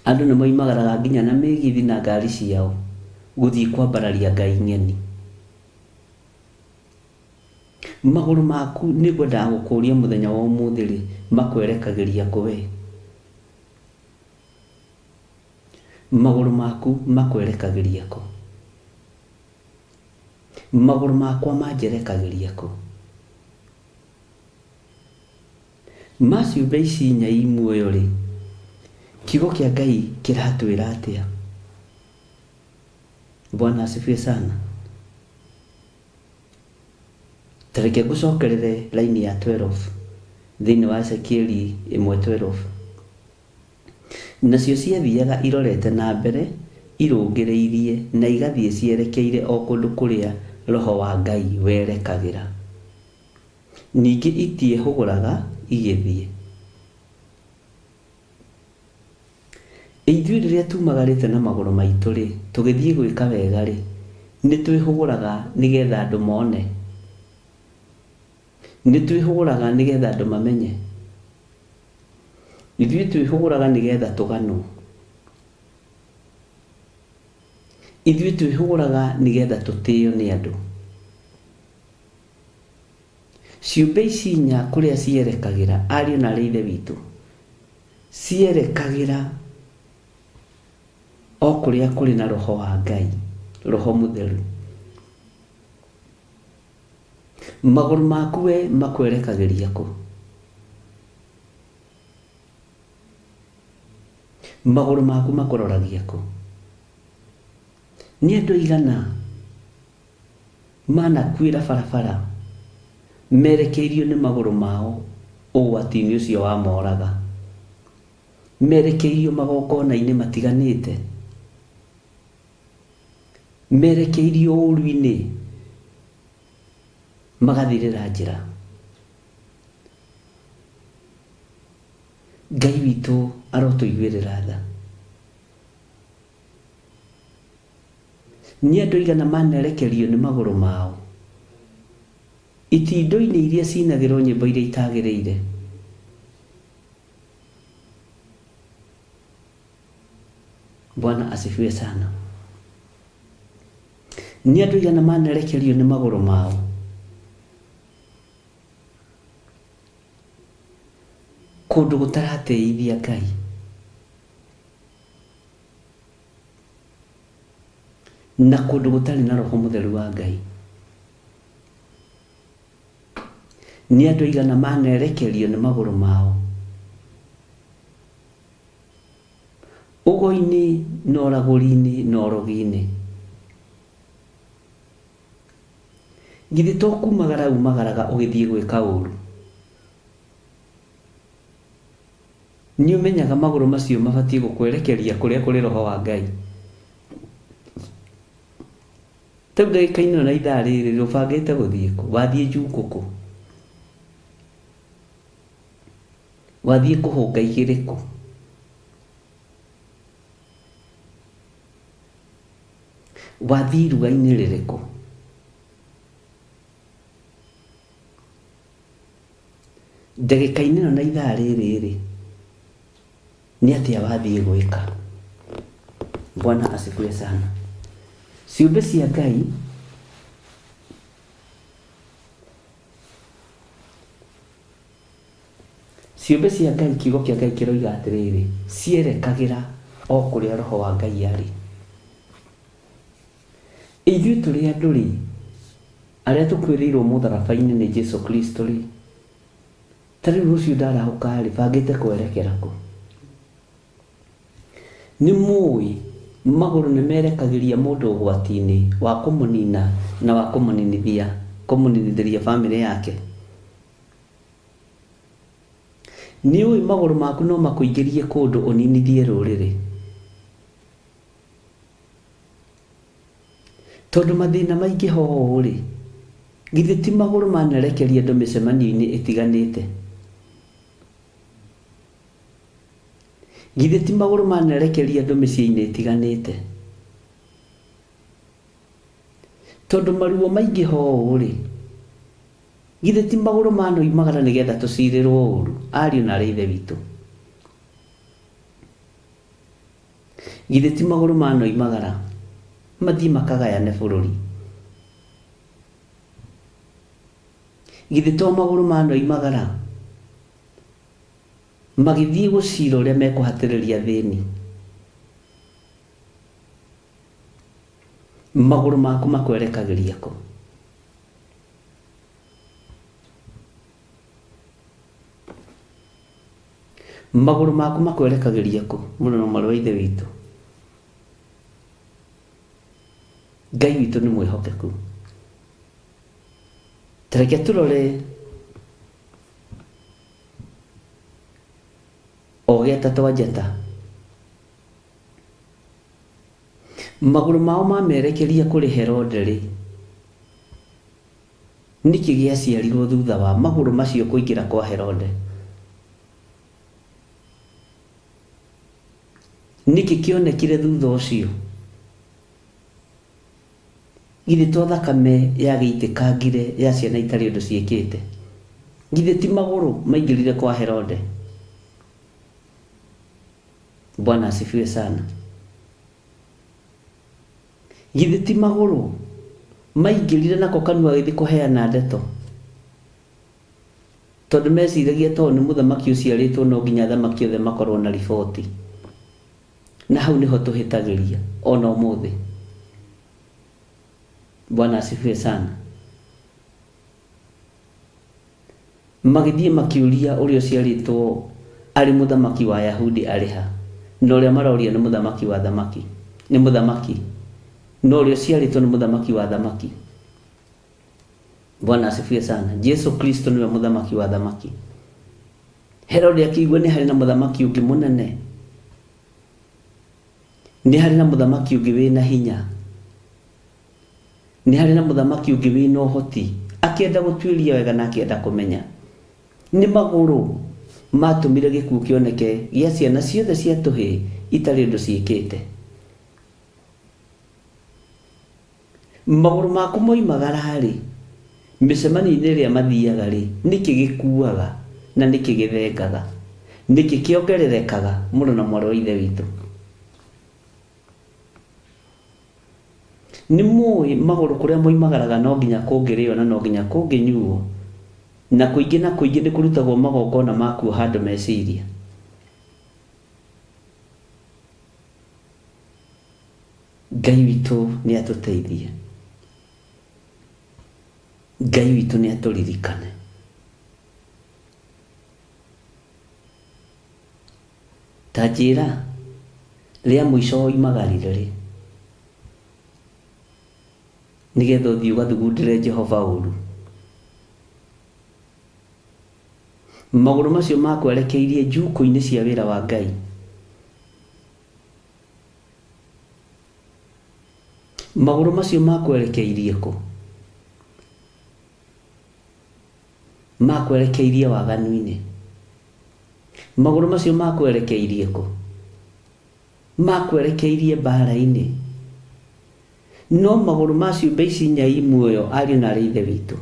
Andũ nĩ moimagaraga nginya na mĩgithi na ngari ciao gũthiĩ kwambararia ngai ng'eni. Magũrũ maku nĩ ngwendaga gũkũria mũthenya wa ũmũthĩ-rĩ, makwerekagĩria kũ wee? Magũrũ maku makwerekagĩria kũ? Magũrũ makwa manjerekagĩria kũ? Ma ciũmbe ici inya i muoyo-rĩ, kiugo kĩa Ngai kĩratwĩra atĩa? Bwana asifiwe sana. Ta reke ngũcokerere raini ya 12 thĩinĩ wa Ezekieli 1:12. Nacio ciathiaga irorete na mbere irũngĩrĩirie na igathiĩ cierekeire o kũndũ kũrĩa roho wa Ngai werekagĩra. Ningĩ itiehũgũraga igĩthiĩ. Ithuĩ rĩrĩa tumagarĩte na magũrũ maitũ-rĩ, tũgĩthiĩ gwĩka wega-rĩ, nĩtwĩhũgũraga nĩ getha andũ mone? Nĩtwĩhũgũraga nĩ getha andũ mamenye? Ithuĩ twĩhũgũraga nĩ getha tũganwo? Ithuĩ twĩhũgũraga nĩ getha tũtĩo nĩ andũ? Ciũmbe ici inya kũrĩa cierekagĩra, ariũ na aarĩ a Ithe witũ, cierekagĩra o kũrĩa kũrĩ na Roho wa Ngai, Roho Mũtheru. Magũrũ maku we makwerekagĩria kũ? Magũrũ maku makũroragia kũ? Nĩ andũ aigana manakuĩra barabara merekeirio nĩ magũrũ mao ũgwati-inĩ ũcio wa moraga? Merekeirio magongona-inĩ matiganĩte? Merekeirio ũũru-inĩ magathirĩra njĩra? Ngai witũ arotũiguĩrĩra tha. Nĩ andũ aigana manerekerio nĩ magũrũ mao itindo-inĩ iria cinagĩrwo nyĩmbo iria itagĩrĩire? Bwana asifiwe sana. Nĩ andũ aigana manerekerio nĩ magũrũ mao kũndũ gũtaratĩithia Ngai? Na kũndũ gũtarĩ na Roho Mũtheru wa Ngai. Nĩ andũ aigana manerekerio nĩ magũrũ mao ũgo-inĩ na ũragũri-inĩ na ũrogi-inĩ? Githĩ to kumagara umagaraga ũgĩthiĩ gwĩka ũũru? Nĩ ũmenyaga magũrũ macio mabatiĩ gũkwerekeria kũrĩa kũrĩ Roho wa Ngai. Ta rĩu ndagĩka-inĩ ĩno na ithaa rĩrĩ ũbangĩte gũthiĩ kũ? Wathiĩ njukũ kũ? Wathiĩ kũhũnga igĩrĩ kũ? Wathiĩ iruga-inĩ rĩrĩkũ? Ndagĩka-inĩ ĩno na ithaa rĩrĩ-rĩ, nĩ atĩa wathiĩ gwĩka? Bwana asifiwe sana. Ciũmbe cia Ngai Ciũmbe cia Ngai, kiugo kĩa Ngai kĩroiga atĩrĩrĩ, cierekagĩra o kũrĩa Roho wa Ngai arĩ. Ithuĩ tũrĩ andũ-rĩ, arĩa tũkuĩrĩirwo mũtharaba-inĩ nĩ Jesu Kristo-rĩ, ta rĩu rũciũ ndarahũka-rĩ, bangĩte kwerekera kũ? Nĩ mũĩ magũrũ nĩ merekagĩria mũndũ ũgwati-inĩ wa kũmũnina na wa kũmũninithia, kũmũninithĩria famĩlĩ yake? Nĩ ũĩ magũrũ maku no makũingĩrie kũndũ ũninithie rũrĩrĩ? Tondũ mathĩna maingĩha ũũ-rĩ, githĩ ti magũrũ manerekeria andũ mĩcemanio-inĩ ĩtiganĩte? Githĩ ti magũrũ manerekeria andũ mĩciĩ-inĩ ĩtiganĩte? Tondũ maruo maingĩha ũũ-rĩ, githĩ ti magũrũ manoimagara nĩgetha tũcirĩrwo ũru, ariũ na aarĩ a Ithe witũ? Githĩ ti magũrũ manoimagara mathiĩ makagayane bũrũri? Githĩ to magũrũ manoimagara magĩthiĩ gũcira ũrĩa mekũhatĩrĩria athĩni? Magũrũ maku makwerekagĩria kũ? Magũrũ maku makwerekagĩria kũ, mũrũ na mwarĩ wa Ithe witũ? Ngai witũ nĩ mwĩhokeku. Ta reke tũrore o geta twa njata. Magũrũ mao mamerekeria kũrĩ Herode-rĩ, Nĩkĩ gĩaciarirwo thutha wa magũrũ macio kũingĩra kwa Herode? Nĩkĩ kĩonekire thutha ũcio? Githĩ to thakame yagĩitĩkangire ya ciana itarĩ ũndũ ciĩkĩte? Githĩ ti magũrũ maingĩrire kwa Herode? Bwana asifiwe sana. Githĩ ti magũrũ maingĩrire nako kanua gagĩthiĩ kũheana ndeto? Tondũ meciragia tondũ nĩ mũthamaki ũciarĩtwo no nginya athamaki othe makorwo na riboti. Na hau nĩho tũhĩtagĩria ona ũmũthĩ. Bwana asifiwe sana. Magĩthiĩ makĩũria ũrĩa ũciarĩtwo arĩ mũthamaki wa Ayahudi arĩ ha. Na ũrĩa maroria nĩ mũthamaki wa athamaki, nĩ mũthamaki, na ũrĩa ũciarĩtwo nĩ mũthamaki wa athamaki. Bwana asifiwe sana. Jesu Kristo nĩwe mũthamaki wa athamaki. Herode akĩigua nĩ harĩ na mũthamaki ũngĩ mũnene, nĩ harĩ na mũthamaki ũngĩ wĩna hinya, Nĩ harĩ na mũthamaki ũngĩ wĩ na ũhoti, akĩenda gũtuĩria wega na akĩenda kũmenya. Nĩ magũrũ maatũmire gĩkuũ kĩoneke gĩa ciana ciothe cia tũhĩĩ itarĩ ũndũ ciĩkĩte. Magũrũ maku moimagara-rĩ, mĩcemanio-inĩ ĩrĩa mathiaga-rĩ, nĩkĩ gĩkuaga na nĩkĩ gĩthengaga? Nĩkĩ kĩongererekaga, mũrũ na mwarĩ wa Ithe witũ? Nĩ mũĩ magũrũ kũrĩa moimagaraga no nginya kũngĩrĩo na no nginya kũngĩnyuo, na kũingĩ na kũingĩ nĩ kũrutagwo magongona ma kuoha andũ meciria. Ngai witũ nĩ atũteithie. Ngai witũ nĩ atũririkane. Ta njĩra, rĩa mũico woimagarire rĩ, nĩgetha ũthiĩ ũgathugundĩre Jehova ũũru? Magũrũ macio makwerekeirie njukũ-inĩ cia wĩra wa Ngai. Magũrũ macio makwerekeirie kũ? Makwerekeirie waganu-inĩ. Magũrũ macio makwerekeirie kũ? Makwerekeirie mbaara-inĩ. No magũrũ ma ciũmbe ici inya i muoyo, ariũ na aarĩ a Ithe witũ,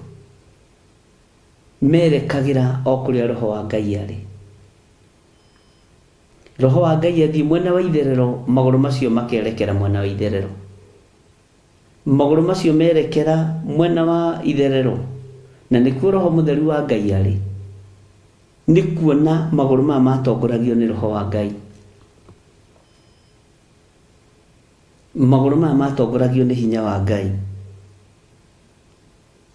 merekagĩra o kũrĩa Roho wa Ngai arĩ. Roho wa Ngai athiĩ mwena wa itherero, magũrũ macio makerekera mwena wa itherero. Magũrũ macio merekera mwena wa itherero, na nĩkuo Roho Mũtheru wa Ngai arĩ. Nĩ kuona magũrũ maya matongoragio nĩ Roho wa Ngai. Magũrũ maya matongoragio nĩ hinya wa Ngai.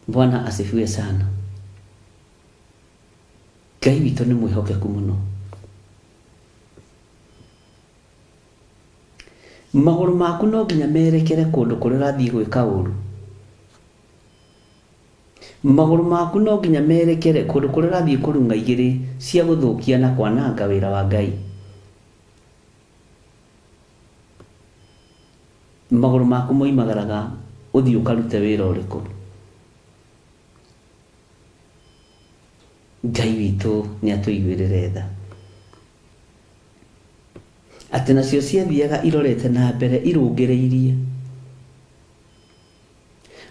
Bwana asifiwe sana. Ngai witũ nĩ mwĩhokeku mũno. Magũrũ maku no nginya merekere kũndũ kũrĩa ũrathiĩ gwĩka ũru. Magũrũ maku no nginya merekere kũndũ kũrĩa ũrathiĩ kũrung'a igĩrĩ cia gũthũkia na kwananga wĩra wa Ngai. Magũrũ maku moimagaraga ũthiĩ ũkarute wĩra ũrĩkũ? Ngai witũ nĩ atũiguĩrĩre tha. Atĩ nacio ciathiaga irorete na mbere irũngĩrĩirie.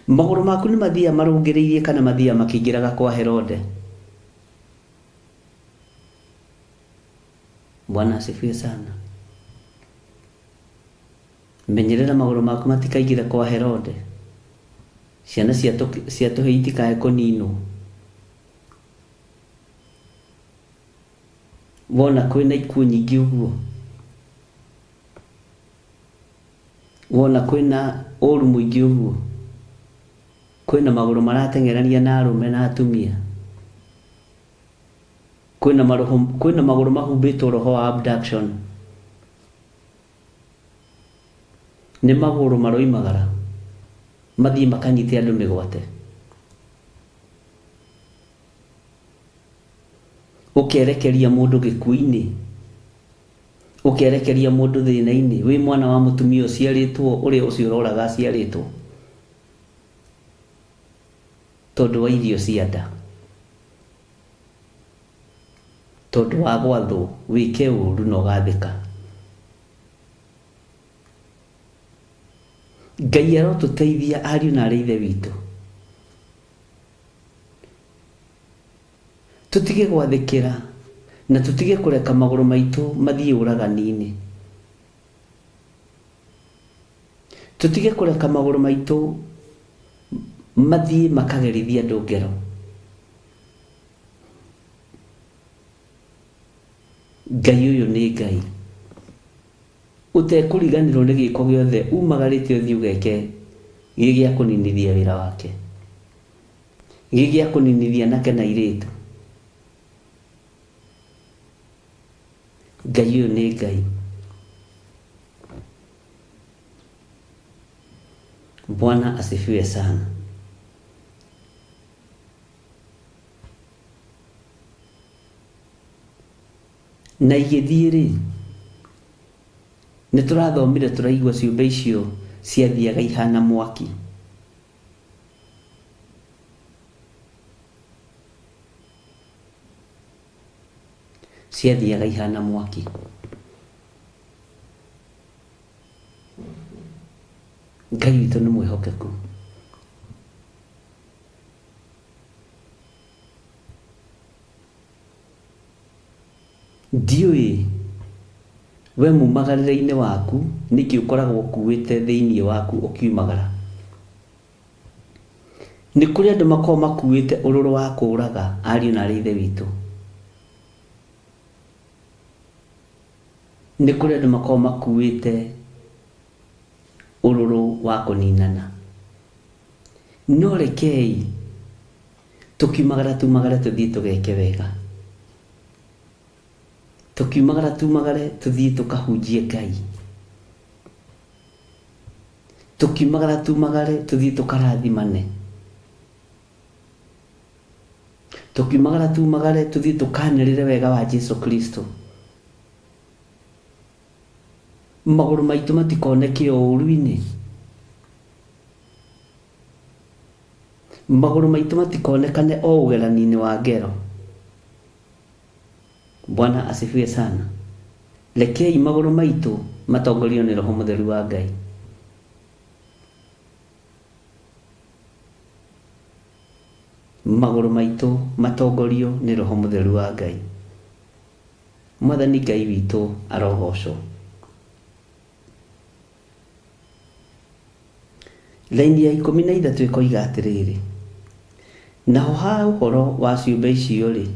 Magũrũ maku nĩ mathiaga marũngĩrĩirie kana mathiaga makĩingĩraga kwa Herode? Bwana asifiwe sana. Menyerera magũrũ maku matikaingĩre kwa Herode. Ciana cia tũhĩĩ itikae kũninwo. Wona kwĩna ikuũ nyingĩ ũguo, wona kwĩna ũru mũingĩ ũguo, kwĩna magũrũ marateng'erania na arũme na atumia, kwĩna maroho, kwĩna magũrũ mahumbĩtwo roho wa abduction, nĩ magũrũ maroimagara mathiĩ makanyite andũ mĩgwate. Ũkerekeria mũndũ gĩkuũ-inĩ, ũkerekeria mũndũ thĩna-inĩ, wĩ mwana wa mũtumia ũciarĩtwo ũrĩa ũcio ũroraga aciarĩtwo, tondũ wa irio cia nda, tondũ wa gwathwo wĩke ũru na ũgathĩka. Ngai arotũteithia ariũ na arĩ ithe witũ. Tũtige gwathĩkĩra na tũtige kũreka magũrũ maitũ mathiĩ ũragani-inĩ. Tũtige kũreka magũrũ maitũ mathiĩ makagerithie andũ ngero. Ngai ũyũ nĩ Ngai ũtekũriganĩrwo nĩ gĩko gĩothe umagarĩte ũthiĩ ũgeke gĩ gĩa kũninithia wĩra wake. Gĩ gĩa kũninithia anake na airĩtu. Ngai ũyũ nĩ Ngai. Bwana asifiwe sana. Na igĩthiĩ-rĩ, nĩ tũrathomire tũraigua ciũmbe icio ciathiaga ihana mwaki. Ciathiaga ihana mwaki. Ngai witũ nĩ mwĩhokeku. Ndiũĩ we mumagarĩre-inĩ waku nĩkĩ ũkoragwo ũkuĩte thĩinĩ waku ũkiumagara. Nĩ kũrĩ andũ makoragwo makuĩte ũrũrũ wa kũũraga ariũ na arĩ ithe witũ. Nĩ kũrĩ andũ makoragwo makuĩte ũrũrũ wa kũninana. No rekei tũkiumagara tumagare tũthiĩ tũgeke wega. Tũkiumagara tumagare tũthiĩ tũkahunjie Ngai. Tũkiumagara tumagare tũthiĩ tũkarathimane. Tũkiumagara tumagare tũthiĩ tũkanĩrĩre wega wa Jesu Kristo. Magũrũ maitũ matikoneke o ũru-inĩ. Magũrũ maitũ matikonekane o ũgerani-inĩ wa ngero. Bwana asifiwe sana. Rekei magũrũ maitũ matongorio nĩ Roho Mũtheru wa Ngai. Magũrũ maitũ matongorio nĩ Roho Mũtheru wa Ngai. Mwathani Ngai witũ arogocwo. Raini ya 13 ĩkoiga atĩrĩrĩ, naho ha ũhoro wa ciũmbe icio-rĩ,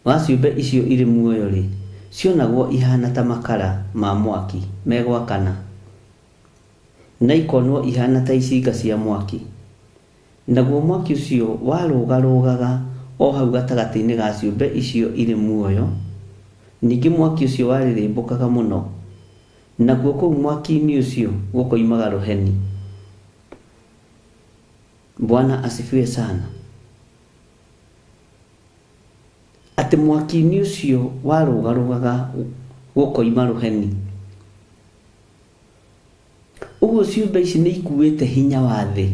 Wa ciũmbe icio irĩ muoyo-rĩ, cionagwo ihaana ta makara ma mwaki megwakana, na ikonwo ihaana ta icinga cia mwaki, naguo mwaki ũcio warũgarũgaga o hau gatagatĩ-inĩ ga ciũmbe icio irĩ muoyo, ningĩ mwaki ũcio warĩrĩmbũkaga mũno, nakuo kũu mwaki-inĩ ũcio gũkoimaga rũheni. Bwana asifiwe sana. Atĩ mwaki-inĩ ũcio warũgarũgaga gũkoima rũheni. Ũguo ciũmbe ici nĩ ikuĩte hinya wa thĩ.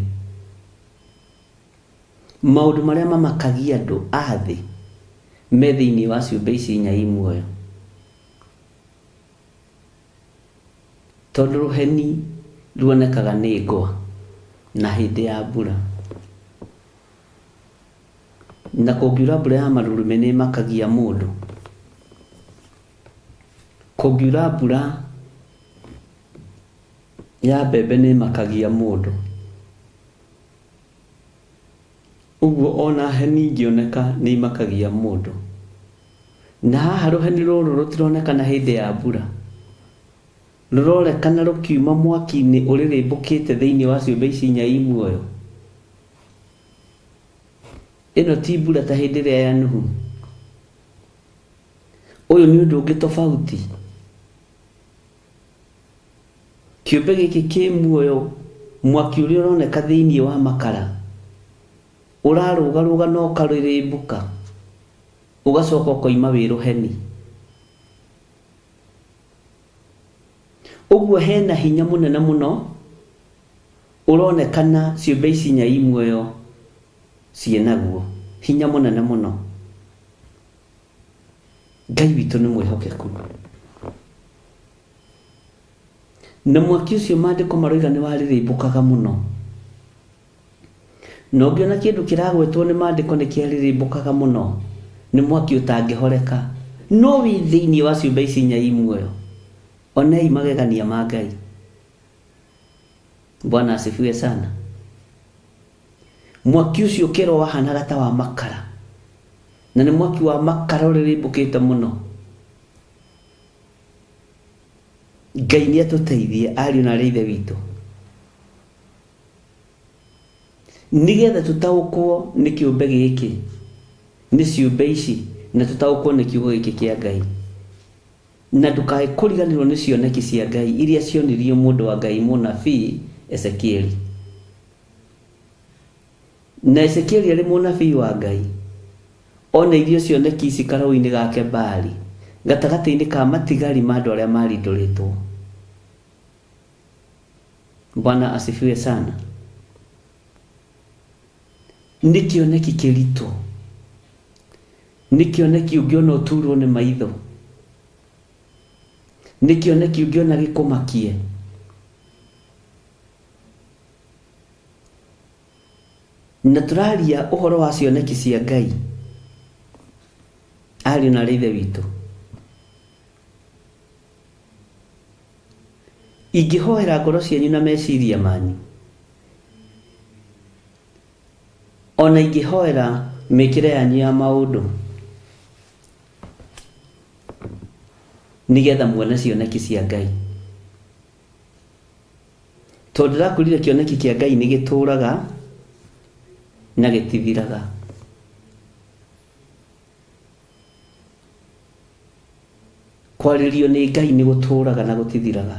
Maũndũ marĩa mamakagia andũ a thĩ me thĩinĩ wa ciũmbe ici inya i muoyo. Tondũ rũheni ruonekaga nĩ ngwa na hĩndĩ ya mbura. Na kũngiura mbura ya marurumĩ nĩ ĩmakagia mũndũ. Kũngiura mbura ya mbembe nĩ ĩmakagia mũndũ. Ũguo ona heni ingĩoneka nĩ imakagia mũndũ. Na haha rũheni rũrũ rũtironekana hĩndĩ ya mbura. Rũrorekana rũkiuma mwaki-inĩ ũrĩrĩmbũkĩte thĩinĩ wa ciũmbe ici inya i muoyo. Ĩno ti mbura ta hĩndĩ ĩrĩa ya Nuhu. Ũyũ nĩ ũndũ ũngĩ tofauti. Kĩũmbe gĩkĩ kĩ muoyo, mwaki ũrĩa ũroneka thĩinĩ wa makara, ũrarũgarũga na ũkarĩrĩmbũka, ũgacoka ũkoima wĩ rũheni. Ũguo hena hinya mũnene mũno ũronekana ciũmbe ici inya i muoyo ciĩ naguo, hinya mũnene mũno. Ngai witũ nĩ mwĩhokeku. Na mwaki ũcio maandĩko maroiga nĩ warĩrĩmbũkaga mũno. Na ũngĩona kĩndũ kĩragwetwo nĩ maandĩko nĩ kĩarĩrĩmbũkaga mũno, nĩ mwaki ũtangĩhoreka, no wĩ thĩinĩ wa ciũmbe ici inya i muoyo. Onei magegania ma Ngai. Bwana asifiwe sana. Mwaki ũcio ũkerwo wahanaga ta wa makara, na nĩ mwaki wa makara ũrĩrĩmbũkĩte mũno. Ngai nĩ atũteithie ariũ na arĩ ithe witũ, nĩgetha tũtaũkwo nĩ kĩũmbe gĩkĩ, nĩ ciũmbe ici, na tũtaũkwo nĩ kiugo gĩkĩ kĩa Ngai. Na ndũkae kũriganĩrwo nĩ cioneki cia Ngai iria cionirio mũndũ wa Ngai mũnabii Ezekieli. Na Ezekieli arĩ mũnabii wa Ngai, oneirio cioneki ici karũũĩ-inĩ ga Kebari, gatagatĩ-inĩ ka matigari ma andũ arĩa maarindũrĩtwo. Bwana asifiwe sana. Nĩ kĩoneki kĩritũ. Nĩ kĩoneki ũngĩona ũturwo nĩ maitho. Nĩ kĩoneki ũngĩona gĩkũmakie. Na tũraria ũhoro wa cioneki cia Ngai, ariũ na aarĩ a Ithe witũ. Ingĩhoera ngoro cianyu na meciria manyu, o na ingĩhoera mĩkĩre yanyu ya maũndũ, nĩgetha muone cioneki cia Ngai. Tondũ ndĩrakwĩrire kĩoneki kĩa Ngai nĩ gĩtũraga na gĩtithiraga. Kwarĩrio nĩ Ngai nĩ gũtũraga na gũtithiraga.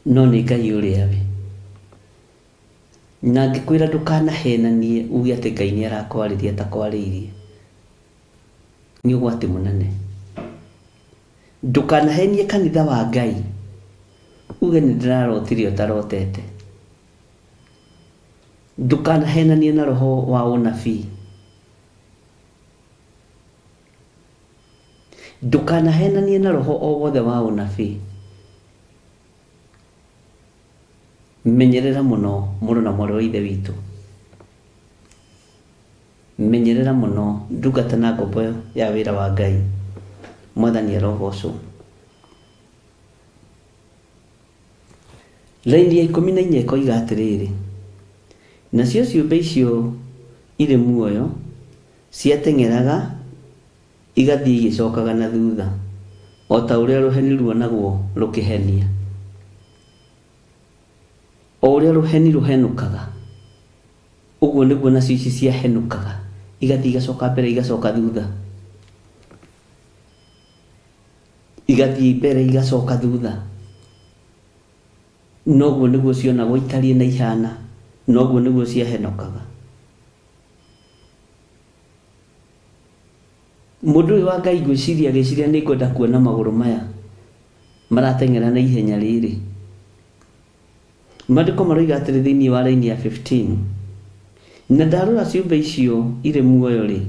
No nĩ Ngai ũrĩa we. Na ngĩkwĩra ndũkanahenanie uge atĩ Ngai nĩ arakwarĩria atakwarĩirie. Nĩ ũgwati mũnene. Ndũkanahenie kanitha wa Ngai uge nĩ ndĩrarotire ũtarotete. Ndũkanahenanie na roho wa ũnabii. Ndũkanahenanie na roho o wothe wa ũnabii. Menyerera mũno mũrũ na mwarĩ wa Ithe witũ. Menyerera mũno ndungata na ngombo ya wĩra wa Ngai. Mwathani arogocwo. Raini ya 14 ĩkoiga atĩrĩrĩ, nacio ciũmbe icio irĩ muoyo ciateng'eraga Igathiĩ igĩcokaga na thutha, o ta ũrĩa rũheni ruonagwo rũkĩhenia. O ũrĩa rũheni rũhenũkaga, ũguo nĩguo nacio ici ciahenũkaga, igathiĩ igacoka mbere igacoka thutha. Igathiĩ mbere igacoka thutha. Noguo nĩguo cionagwo itariĩ na ihana, noguo nĩguo ciahenũkaga. Mũndũ ũyũ wa Ngai ngwĩciria agĩciria nĩ ngwenda kuona magũrũ maya marateng'era na ihenya rĩrĩ. Maandĩko maroiga atĩrĩ thĩinĩ wa raini ya 15, Na ndarora ciũmbe icio irĩ muoyo-rĩ,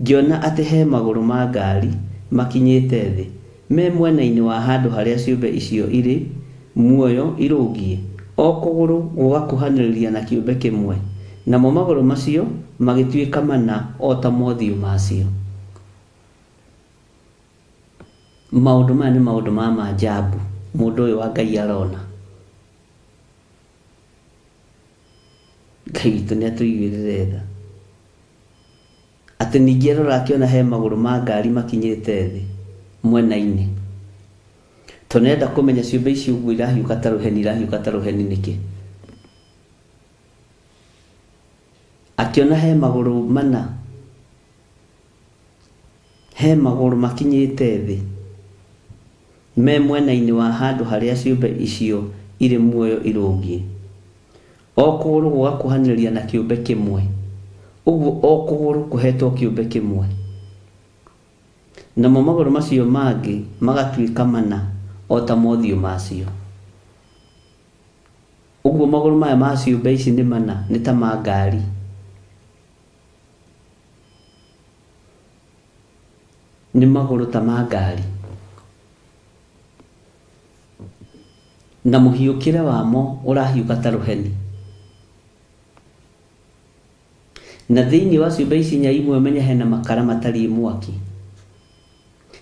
ngĩona atĩ he magũrũ ma ngaari makinyĩte thĩ, me mwena-inĩ wa handũ harĩa ciũmbe icio irĩ muoyo irũngiĩ, o kũgũrũ gũgakuhanĩrĩria na kĩũmbe kĩmwe, namo magũrũ macio magĩtuĩka mana o ta mothiũ macio. Maũndũ maya nĩ maũndũ ma manjambu mũndũ ũyũ wa Ngai arona. Ngai witũ nĩ atũiguĩrĩre tha. Atĩ ningĩ arora akĩona he magũrũ ma ngari makinyĩte thĩ mwena-inĩ. Tondũ nĩarenda kũmenya ciũmbe ici ũguo irahiũka ta rũheni irahiũka ta rũheni nĩkĩ. Akĩona he magũrũ mana, he magũrũ makinyĩte thĩ me mwena-inĩ wa handũ harĩa ciũmbe icio irĩ muoyo irũngiĩ. O kũgũrũ gũgakuhanĩrĩria na kĩũmbe kĩmwe. Ũguo o kũgũrũ kũhetwo kĩũmbe kĩmwe. Namo magũrũ macio mangĩ magatuĩka mana o ta mothiũ macio. Ũguo magũrũ maya ma ciũmbe ici nĩ mana, nĩ ta ma ngaari. Nĩ magũrũ ta ma ngaari. Na mũhiũkĩre wamo ũrahiũka ta rũheni. Na thĩinĩ wa ciũmbe ici inya imwe ũmenye hena makara matariĩ mwaki.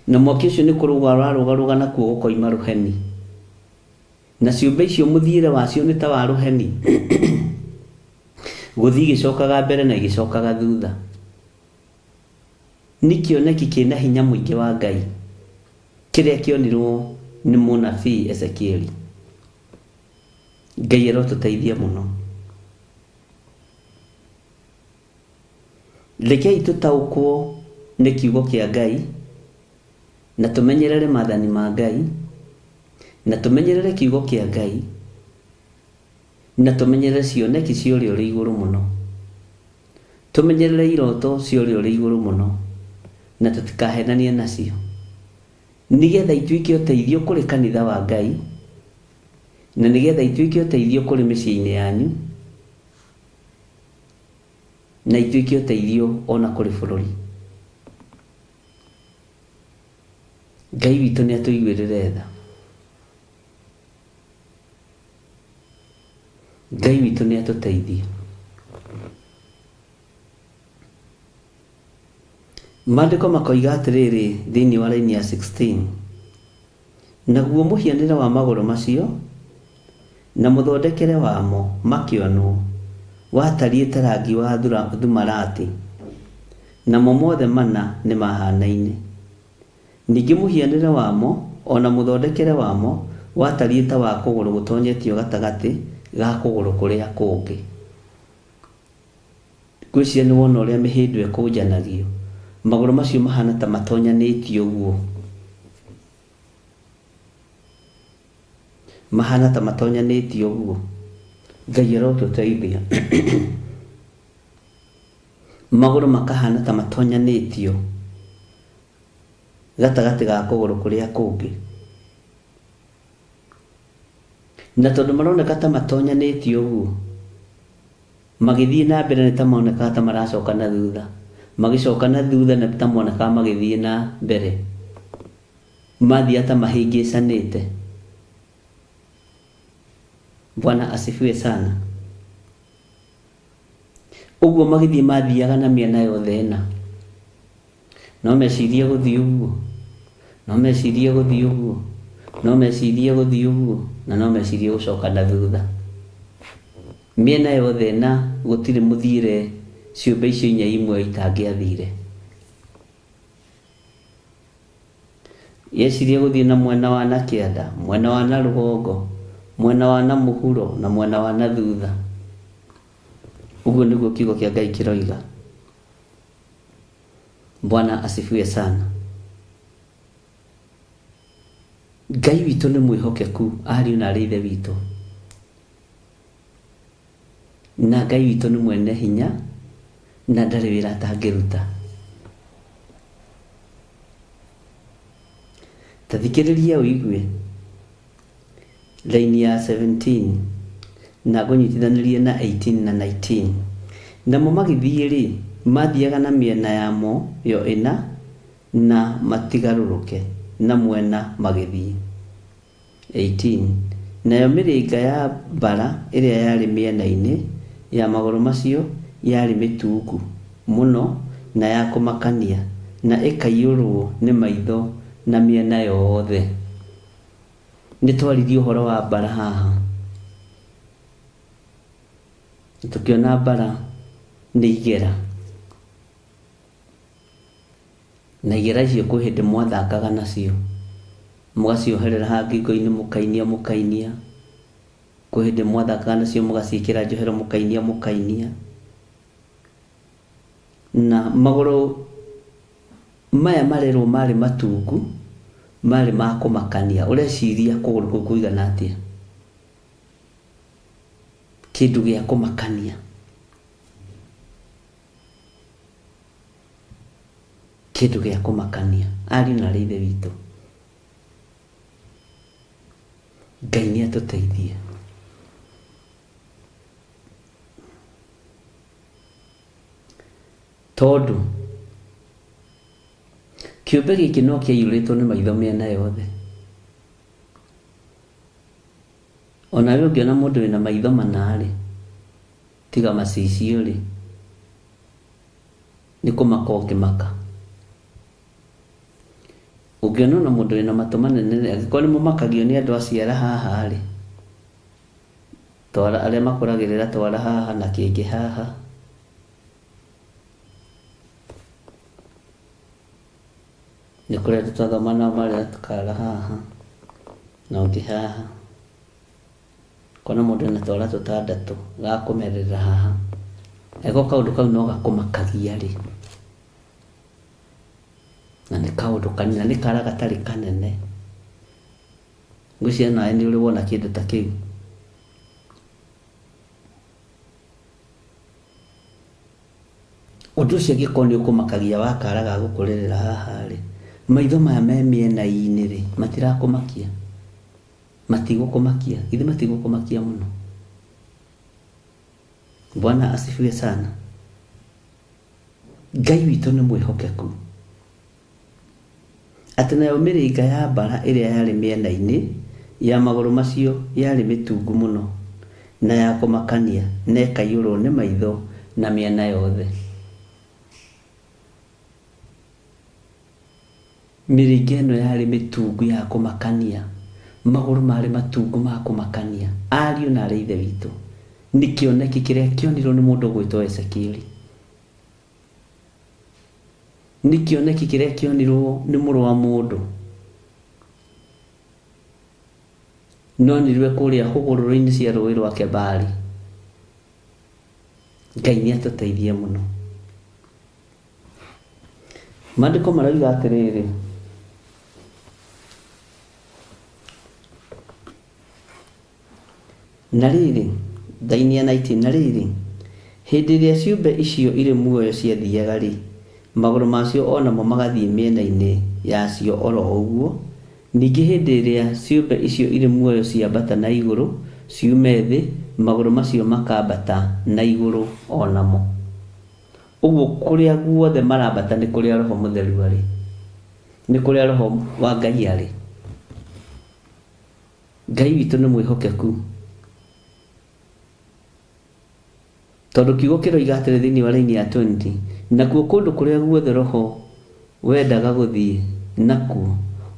Na mwaki ũcio nĩ kũrũga ũrarũgarũga nakuo gũkoima rũheni. Na ciũmbe icio mũthiĩre wacio nĩ ta wa rũheni, gũthiĩ igĩcokaga mbere na igĩcokaga thutha. Nĩ kĩoneki kĩna hinya mũingĩ wa Ngai, kĩrĩa kĩonirwo nĩ mũnabii Ezekieli. Ngai arotũteithia mũno. Rekei tũtaũkwo nĩ kiugo kĩa Ngai, na tũmenyerere maathani ma Ngai, na tũmenyerere kiugo kĩa Ngai, na tũmenyerere cioneki cia ũrĩa ũrĩ igũrũ mũno. Tũmenyerere iroto cia ũrĩa ũrĩ igũrũ mũno, na tũtikahenanie nacio, nĩgetha ituĩke ũteithio kũrĩ kanitha wa Ngai, na nĩgetha ituĩke ũteithio kũrĩ mĩciĩ-inĩ yanyu, na ituĩke ũteithio o na kũrĩ bũrũri. Ngai witũ nĩ atũiguĩrĩre tha. Ngai witũ nĩ atũteithie. Maandĩko makoiga atĩrĩrĩ thĩinĩ wa raini ya 16, Naguo mũhianĩre wa magũrũ macio, na mũthondekere wamo makĩonwo, watariĩ ta rangi wa thumarati, namo mothe mana nĩmahaanaine. Ningĩ mũhianĩre wamo, o na mũthondekere wamo, watariĩ ta wa kũgũrũ gũtonyetio gatagatĩ ga kũgũrũ kũrĩa kũngĩ. Ngwĩciria nĩ wona ũrĩa mĩhĩndo ĩkũnjanagio. Magũrũ macio mahana ta matonyanĩtio ũguo. Mahana ta matonyanĩtio ũguo. Ngai arotũteithia. Magũrũ makahana ta matonyanĩtio gatagatĩ ga kũgũrũ kũrĩa kũngĩ. Na tondũ maroneka ta matonyanĩtio ũguo, Magĩthiĩ na mbere nĩ ta monekaga ta maracoka na thutha, magĩcoka na thutha nĩ ta monekaga magĩthiĩ na mbere. Mathiaga ta mahĩngĩcanĩte. Bwana asifiwe sana. Ũguo magĩthiĩ mathiaga na mĩena yothe ĩna. No mecirie gũthiĩ ũguo, no mecirie gũthiĩ ũguo, no mecirie gũthiĩ ũguo, na no mecirie gũcoka na thutha. Mĩena yothe ĩna gũtirĩ mũthiĩre ciũmbe icio inya imwe itangĩathire. Yeciria gũthiĩ na mwena wa na kĩanda, mwena wa na rũgongo, mwena wa na mũhuro na mwena wa na thutha. Ũguo nĩguo kiugo kĩa Ngai kĩroiga. Bwana asifiwe sana. Ngai witũ nĩ mwĩhokeku ariũ na arĩ ithe witũ. Na Ngai witũ nĩ mwene hinya na ndarĩ wĩra atangĩruta. Ta thikĩrĩria ũigue raini ya 17 na ngũnyitithanĩrie na 18 na 19. Namo magĩthiĩ-rĩ, mathiaga na mĩena yamo yo ĩna na matigarũrũke na mwena magĩthiĩ. 18 Nayo mĩrĩnga ya mbara ĩrĩa yarĩ mĩena-inĩ ya magũrũ macio yarĩ mĩtungu mũno na ya kũmakania, na ĩkaiyũrũo nĩ maitho na mĩena yothe. Nĩ twaririe ũhoro wa mbara haha, na tũkĩona mbara nĩ igera. Na igera icio kwĩ hĩndĩ mwathakaga nacio, mũgacioherera haha ngingo-inĩ mũkainia mũkainia. Kwĩ hĩndĩ mwathakaga nacio mũgaciĩkĩra njohero mũkainia mũkainia. Na magũrũ maya marerwo marĩ matungu, marĩ ma kũmakania. Ũreciria kũgũrũ kũu kũigana atĩa? Kĩndũ gĩa kũmakania. Kĩndũ gĩa kũmakania. Ariũ na arĩ ithe witũ, Ngai nĩ atũteithie. Tondũ kĩũmbe gĩkĩ no kĩaiyũrĩtwo nĩ maitho mĩena yothe. Onawe ũngĩona mũndũ wĩna maitho mana-rĩ, tiga macicio-rĩ, nĩ kũmaka ũngĩmaka. Ũngĩona ona mũndũ wĩna matũ manene-rĩ, angĩkorwo nĩ mũmakagio nĩ andũ a ciara haha-rĩ, twara arĩa makũragĩrĩra twara haha na kĩngĩ haha. Nĩ kũrĩ andũ twathoma nao marĩ na tũkara haha na ũngĩ haha. Ũkona mũndũ ena twara tũtandatũ ga kũmerera haha. Angĩkorwo kaũndũ kau no gakũmakagia rĩ, na nĩ kaũndũ kanini, na nĩ kara gatarĩ kanene. Ngwĩciria nawe nĩ ũrĩ wona kĩndũ ta kĩu. Ũndũ ũcio angĩkorwo nĩ ũkũmakagia wa kara ga gũkũrĩrĩra haha rĩ, maitho maya me mĩena-inĩ rĩ, matirakũmakia? Matigũkũmakia? Githĩ matigũkũmakia mũno? Bwana asifiwe sana. Ngai witũ nĩ mwĩhokeku. Atĩ nayo mĩrĩnga ya mbara ĩrĩa yarĩ mĩena-inĩ ya magũrũ macio yarĩ mĩtungu mũno, na ya kũmakania, na ĩkaiyũrũo nĩ maitho na mĩena yothe. Mĩrĩnga ĩno yarĩ mĩtungu ya kũmakania, magũrũ marĩ matungu ma kũmakania. Ariũ na aarĩ a Ithe witũ, nĩ kĩoneki kĩrĩa kĩonirũo nĩ mũndũ ũgwĩtwo Ezekieli. Nĩ kĩoneki kĩrĩa kĩonirwo nĩ mũrũ wa mũndũ. Nonirwe kũrĩa hũgũrũrũ-inĩ cia rũĩ rwa Kebari. Ngai nĩ atũteithie mũno. Maandĩko maroiga atĩrĩrĩ, Na rĩrĩ, thaini ya 19, na rĩrĩ, hĩndĩ ĩrĩa ciũmbe icio irĩ muoyo ciathiaga-rĩ, magũrũ macio o namo magathiĩ mĩena-inĩ yacio o ro ũguo, ningĩ hĩndĩ ĩrĩa ciũmbe icio irĩ muoyo ciambata na igũrũ ciume thĩ, magũrũ macio makambata na igũrũ o namo. Ũguo kũrĩa guothe marambata nĩ kũrĩa Roho Mũtheru arĩ, nĩ kũrĩa Roho wa Ngai arĩ. Ngai witũ nĩ mwĩhokeku. Tondũ kiugo kĩroiga atĩrĩ thĩinĩ wa raini ya 20, nakuo kũndũ kũrĩa guothe Roho wendaga gũthiĩ nakuo,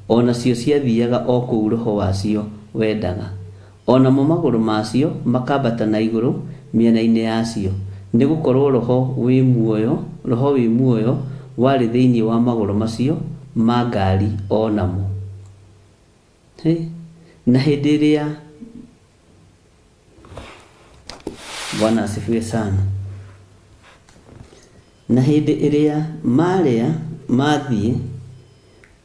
o nacio ciathiaga o kũu Roho wacio wendaga. O namo magũrũ macio makambata na igũrũ mĩena-inĩ yacio, nĩ gũkorũo Roho wĩ muoyo, Roho wĩ muoyo warĩ thĩinĩ wa magũrũ macio ma ngari o namo. Hĩ, na hĩndĩ ĩrĩa Bwana asifiwe sana. Na hĩndĩ ĩrĩa marĩa mathiĩ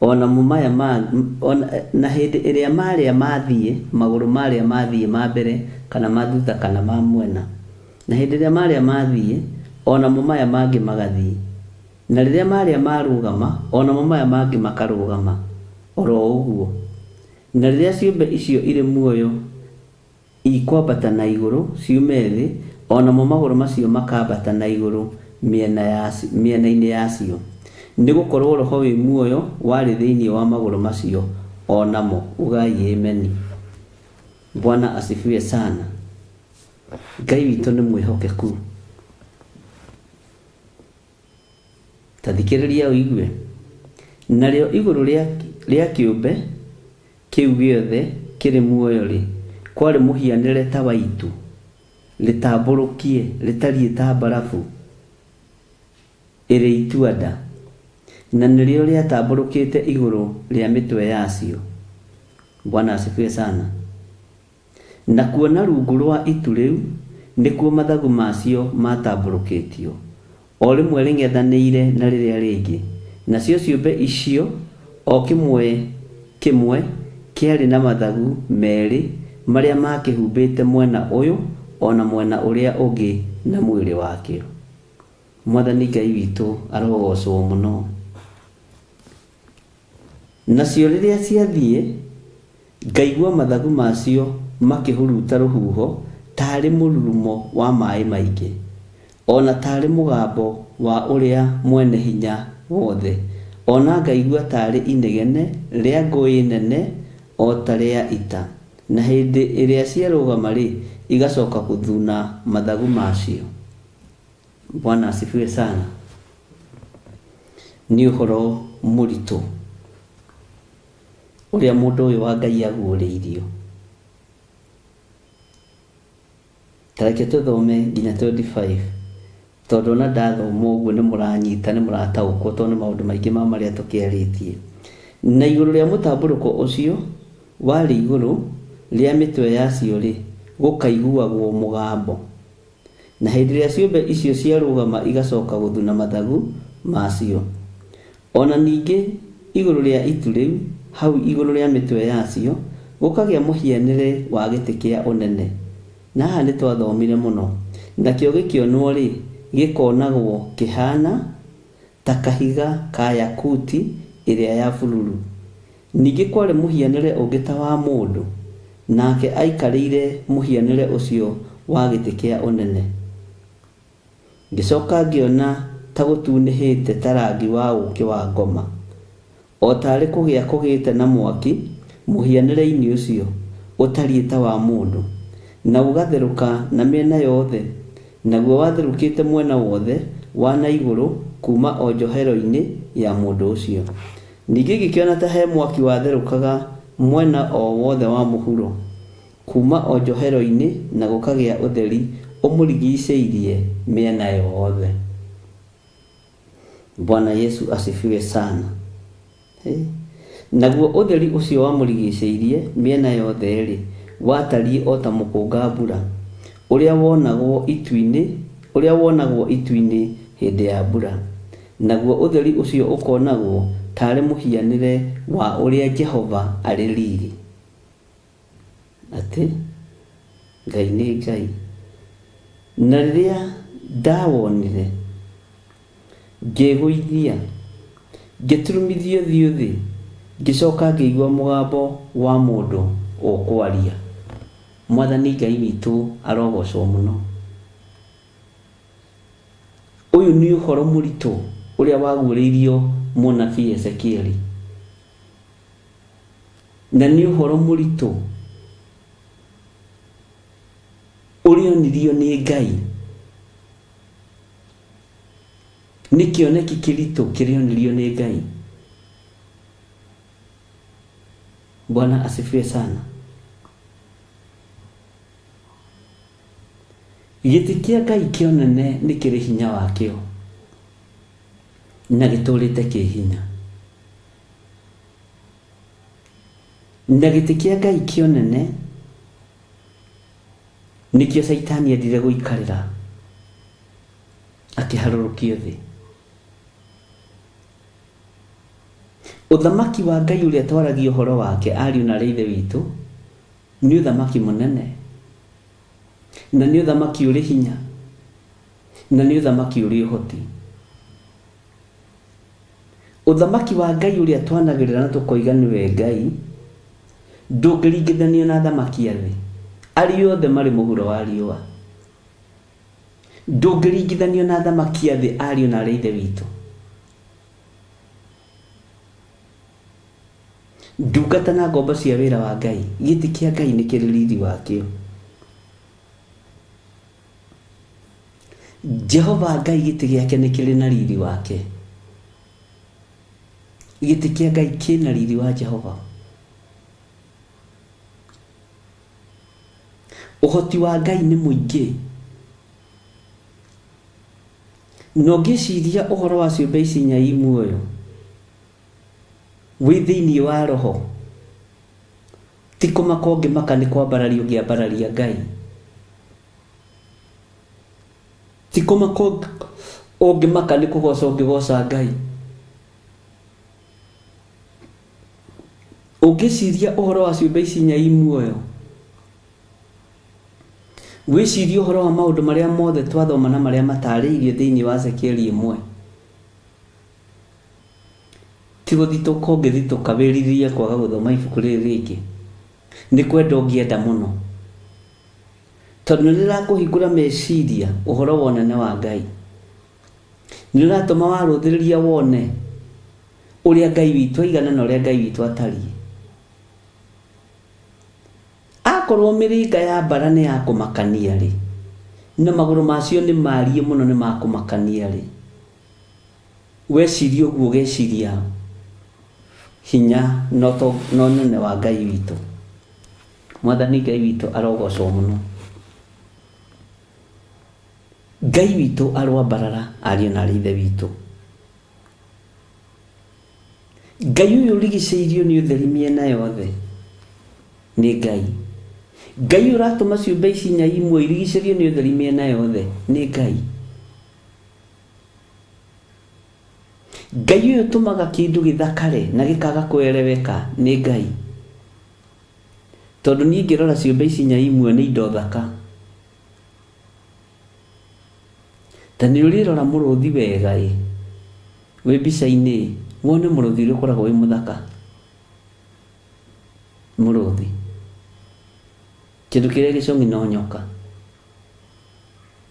o namo maya ma, ona, na hĩndĩ ĩrĩa marĩa mathiĩ magũrũ marĩa mathiĩ ma mbere kana ma thutha kana ma mwena. Na hĩndĩ ĩrĩa marĩa mathiĩ o namo maya mangĩ magathiĩ. Na rĩrĩa marĩa marũgama o namo maya mangĩ makarũgama oro ũguo. Na rĩrĩa ciũmbe icio irĩ muoyo ikwambata na igũrũ ciume thĩ, o namo magũrũ macio makambata na igũrũ mĩena-inĩ yacio, nĩ gũkorũo roho wĩ muoyo warĩ thĩinĩ wa magũrũ macio o namo. Ugai Ameni. Bwana asifiwe sana. Ngai witũ nĩ mwĩhokeku. Ta thikĩrĩria ũigue. Narĩo igũrũ rĩa kĩũmbe kĩu gĩothe kĩrĩ muoyo-rĩ, kwarĩ mũhianĩre ta wa itu rĩtambũrũkie, rĩtariĩ ta mbarabu ĩrĩ itua-nda, na nĩrĩo rĩatambũrũkĩte igũrũ rĩa mĩtwe yacio. Bwana asifiwe sana. Nakuo na rungu rwa itu rĩu nĩkuo mathagu macio maatambũrũkĩtio, o rĩmwe rĩng'ethanĩire na rĩrĩa rĩngĩ, nacio ciũmbe icio o kĩmwe kĩmwe kĩarĩ na mathagu merĩ marĩa maakĩhumbĩte mwena ũyũ o na mwena ũrĩa ũngĩ na mwĩrĩ wakĩo. Mwathani Ngai witũ arogoocwo mũno. Nacio rĩrĩa ciathiĩ, ngaigua mathagu macio makĩhuruta rũhuho taarĩ mũrurumo wa maĩ maingĩ, o na taarĩ mũgambo wa ũrĩa Mwene-Hinya-Wothe, o na ngaigua taarĩ inegene rĩa ngũĩ nene o ta rĩa ita. Na hĩndĩ ĩrĩa ciarũgama-rĩ, igacoka gũthuna mathagu macio. Bwana asifiwe sana. Nĩ ũhoro mũritũ ũrĩa mũndũ ũyũ wa Ngai aguũrĩirio. Ta reke tũthome nginya 25 tondũ ona ndathoma ũguo nĩ mũranyita nĩ mũrataũkwo tondũ nĩ maũndũ maingĩ ma marĩa tũkĩarĩtie. Na igũrũ rĩa mũtambũrũko ũcio warĩ igũrũ rĩa mĩtwe yacio-rĩ, gũkaiguagwo mũgambo. Na hĩndĩ ĩrĩa ciũmbe icio ciarũgama igacoka gũthuna mathagu ma cio. O na ningĩ igũrũ rĩa itu rĩu, hau igũrũ rĩa mĩtwe yacio, gũkagĩa mũhianĩre wa gĩtĩ kĩa ũnene. Na haha nĩtwathomire mũno. Nakĩo gĩkĩonwo-rĩ, gĩkonagwo kĩhaana ta kahiga ka yakuti ĩrĩa ya bururu. Ningĩ kwarĩ mũhianĩre ũngĩ ta wa mũndũ, nake aikarĩire mũhianĩre ũcio wa gĩtĩ kĩa ũnene. Ngĩcoka ngĩona ta gũtunĩhĩte ta rangi wa ũũkĩ wa ngoma, o taarĩ kũgĩa kũgĩĩte na mwaki mũhianĩre-inĩ ũcio ũtariĩ ta wa mũndũ, na ũgatherũka na mĩena yothe, naguo watherũkĩte mwena wothe wa na igũrũ kuuma o njohero-inĩ ya mũndũ ũcio. Ningĩ ngĩkĩona ta he mwaki watherũkaga mwena o wothe wa mũhuro, kuuma o njohero-inĩ na gũkagĩa ũtheri ũmũrigicĩirie mĩena yothe. Bwana Yesu asifiwe sana. Hey. Naguo ũtheri ũcio wamũrigicĩirie mĩena yothe-rĩ, watariĩ o ta mũkũnga-mbura ũrĩa wonagwo itu-inĩ, ũrĩa wonagwo itu-inĩ hĩndĩ ya mbura. Naguo ũtheri ũcio ũkonagwo taarĩ mũhianĩre wa ũrĩa Jehova arĩ riri. Atĩ Ngai nĩ Ngai. Na rĩrĩa ndawonire, ngĩĩgũithia, ngĩturumithia ũthiũ thĩ, ngĩcoka ngĩigua mũgambo wa mũndũ ũkwaria. Mwathani Ngai witũ arogocwo mũno. Ũyũ nĩ ũhoro mũritũ ũrĩa waguũrĩirio mũnabii Ezekieli. Na nĩ ũhoro mũritũ ũrĩa onirio nĩ Ngai. Nĩ kĩoneki kĩritũ kĩrĩa onirio nĩ Ngai. Bwana asifiwe sana. Gĩtĩ kĩa Ngai kĩa ũnene nĩ kĩrĩ hinya wakĩo na gĩtũrĩte kĩ hinya. Na gĩtĩ kĩa Ngai kĩa ũnene nĩkĩo Caitani endire gũikarĩra akĩharũrũkio thĩ. Ũthamaki wa Ngai ũrĩa twaragia ũhoro wake, ariũ na aarĩ a Ithe witũ, nĩ ũthamaki mũnene, na nĩ ũthamaki ũrĩ hinya, na nĩ ũthamaki ũrĩ ũhoti. Ũthamaki wa Ngai ũrĩa twanagĩrĩra na tũkoiga nĩwe Ngai, ndũngĩringithanio na athamaki a thĩ, arĩa othe marĩ mũhuro wa riũa. Ndũngĩringithanio na athamaki a thĩ, ariũ na aarĩ a Ithe witũ. Ndungata na ngombo cia wĩra wa Ngai, gĩtĩ kĩa Ngai nĩ kĩrĩ riri wakĩo. Jehova Ngai gĩtĩ gĩake nĩ kĩrĩ na riri wake. Gĩtĩ kĩa Ngai kĩna riri wa Jehova. Ũhoti wa Ngai nĩ mũingĩ. Na ũngĩciria ũhoro wa ciũmbe ici inya i muoyo, wĩ thĩinĩ wa roho, ti kũmaka ũngĩmaka nĩ kwambararia ũngĩambararia Ngai. Ti kũmaka ũngĩmaka nĩ kũgoca ũngĩgoca Ngai. Ũngĩciria ũhoro wa ciũmbe ici inya i muoyo, Wĩcirie ũhoro wa maũndũ marĩa mothe twathoma na marĩa mataarĩirio thĩinĩ wa Ezekieli 1. Ti gũthitũka ũngĩthitũka wĩrirĩrie kwaga gũthoma ibuku rĩrĩ rĩngĩ. Nĩ kwenda ũngĩenda mũno. Tondũ nĩ rĩrakũhingũra meciria ũhoro wa ũnene wa Ngai. Nĩ rĩratũma warũthĩrĩria wone ũrĩa Ngai witũ aigana na ũrĩa Ngai witũ atariĩ. Akorwo mĩrĩnga ya mbara nĩ ya kũmakania-rĩ, na magũrũ macio nĩ maariĩ mũno nĩ ma kũmakania-rĩ, weciria ũguo ũgeciria hinya na ũnene wa Ngai witũ. Mwathani Ngai witũ arogocwo mũno. Ngai witũ aroambarara ariũ na aarĩ a Ithe witũ. Ngai ũyũ ũrigicĩirio nĩ ũtheri mĩena yothe nĩ Ngai. Ngai ũyũ ũratũma ciũmbe ici inya i muoyo irigicĩrio nĩ ũtheri mĩena yothe nĩ Ngai. Ngai ũyũ ũtũmaga kĩndũ gĩthakare na gĩkaga kũereweka nĩ Ngai. Tondũ niĩ ngĩrora ciũmbe ici inya i muoyo nĩ indo thaka. Ta nĩ ũrĩrora mũrũthi wega ĩ, wĩ mbica-inĩ ĩ, wone mũrũthi ũrĩa ũkoragwo wĩ mũthaka. Mũrũthi. Kĩndũ kĩrĩa gĩcong'i no nyoka.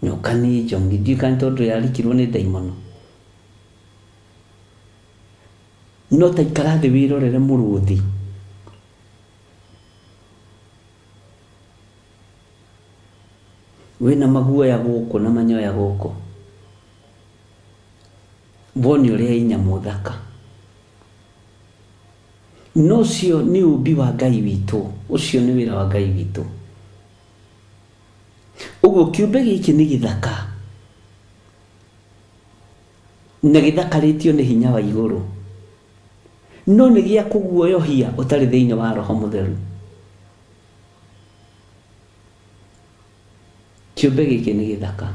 Nyoka nĩ njong'i, ndiũĩ kana nĩ tondũ yarikirwo nĩ ndaimono. No ta ikara thĩ wĩrorere mũrũthi. Wĩna maguoya gũkũ na manyoya gũkũ. Wone ũrĩa ĩ nyamũ thaka. No ũcio nĩ ũmbi wa Ngai witũ, ũcio nĩ wĩra wa Ngai witũ. Ũguo kĩũmbe gĩkĩ nĩ gĩthaka na gĩthakarĩtio nĩ hinya wa igũrũ, no nĩ gĩa kũguoyohia ũtarĩ thĩinĩ wa Roho Mũtheru. Kĩũmbe gĩkĩ nĩ gĩthaka.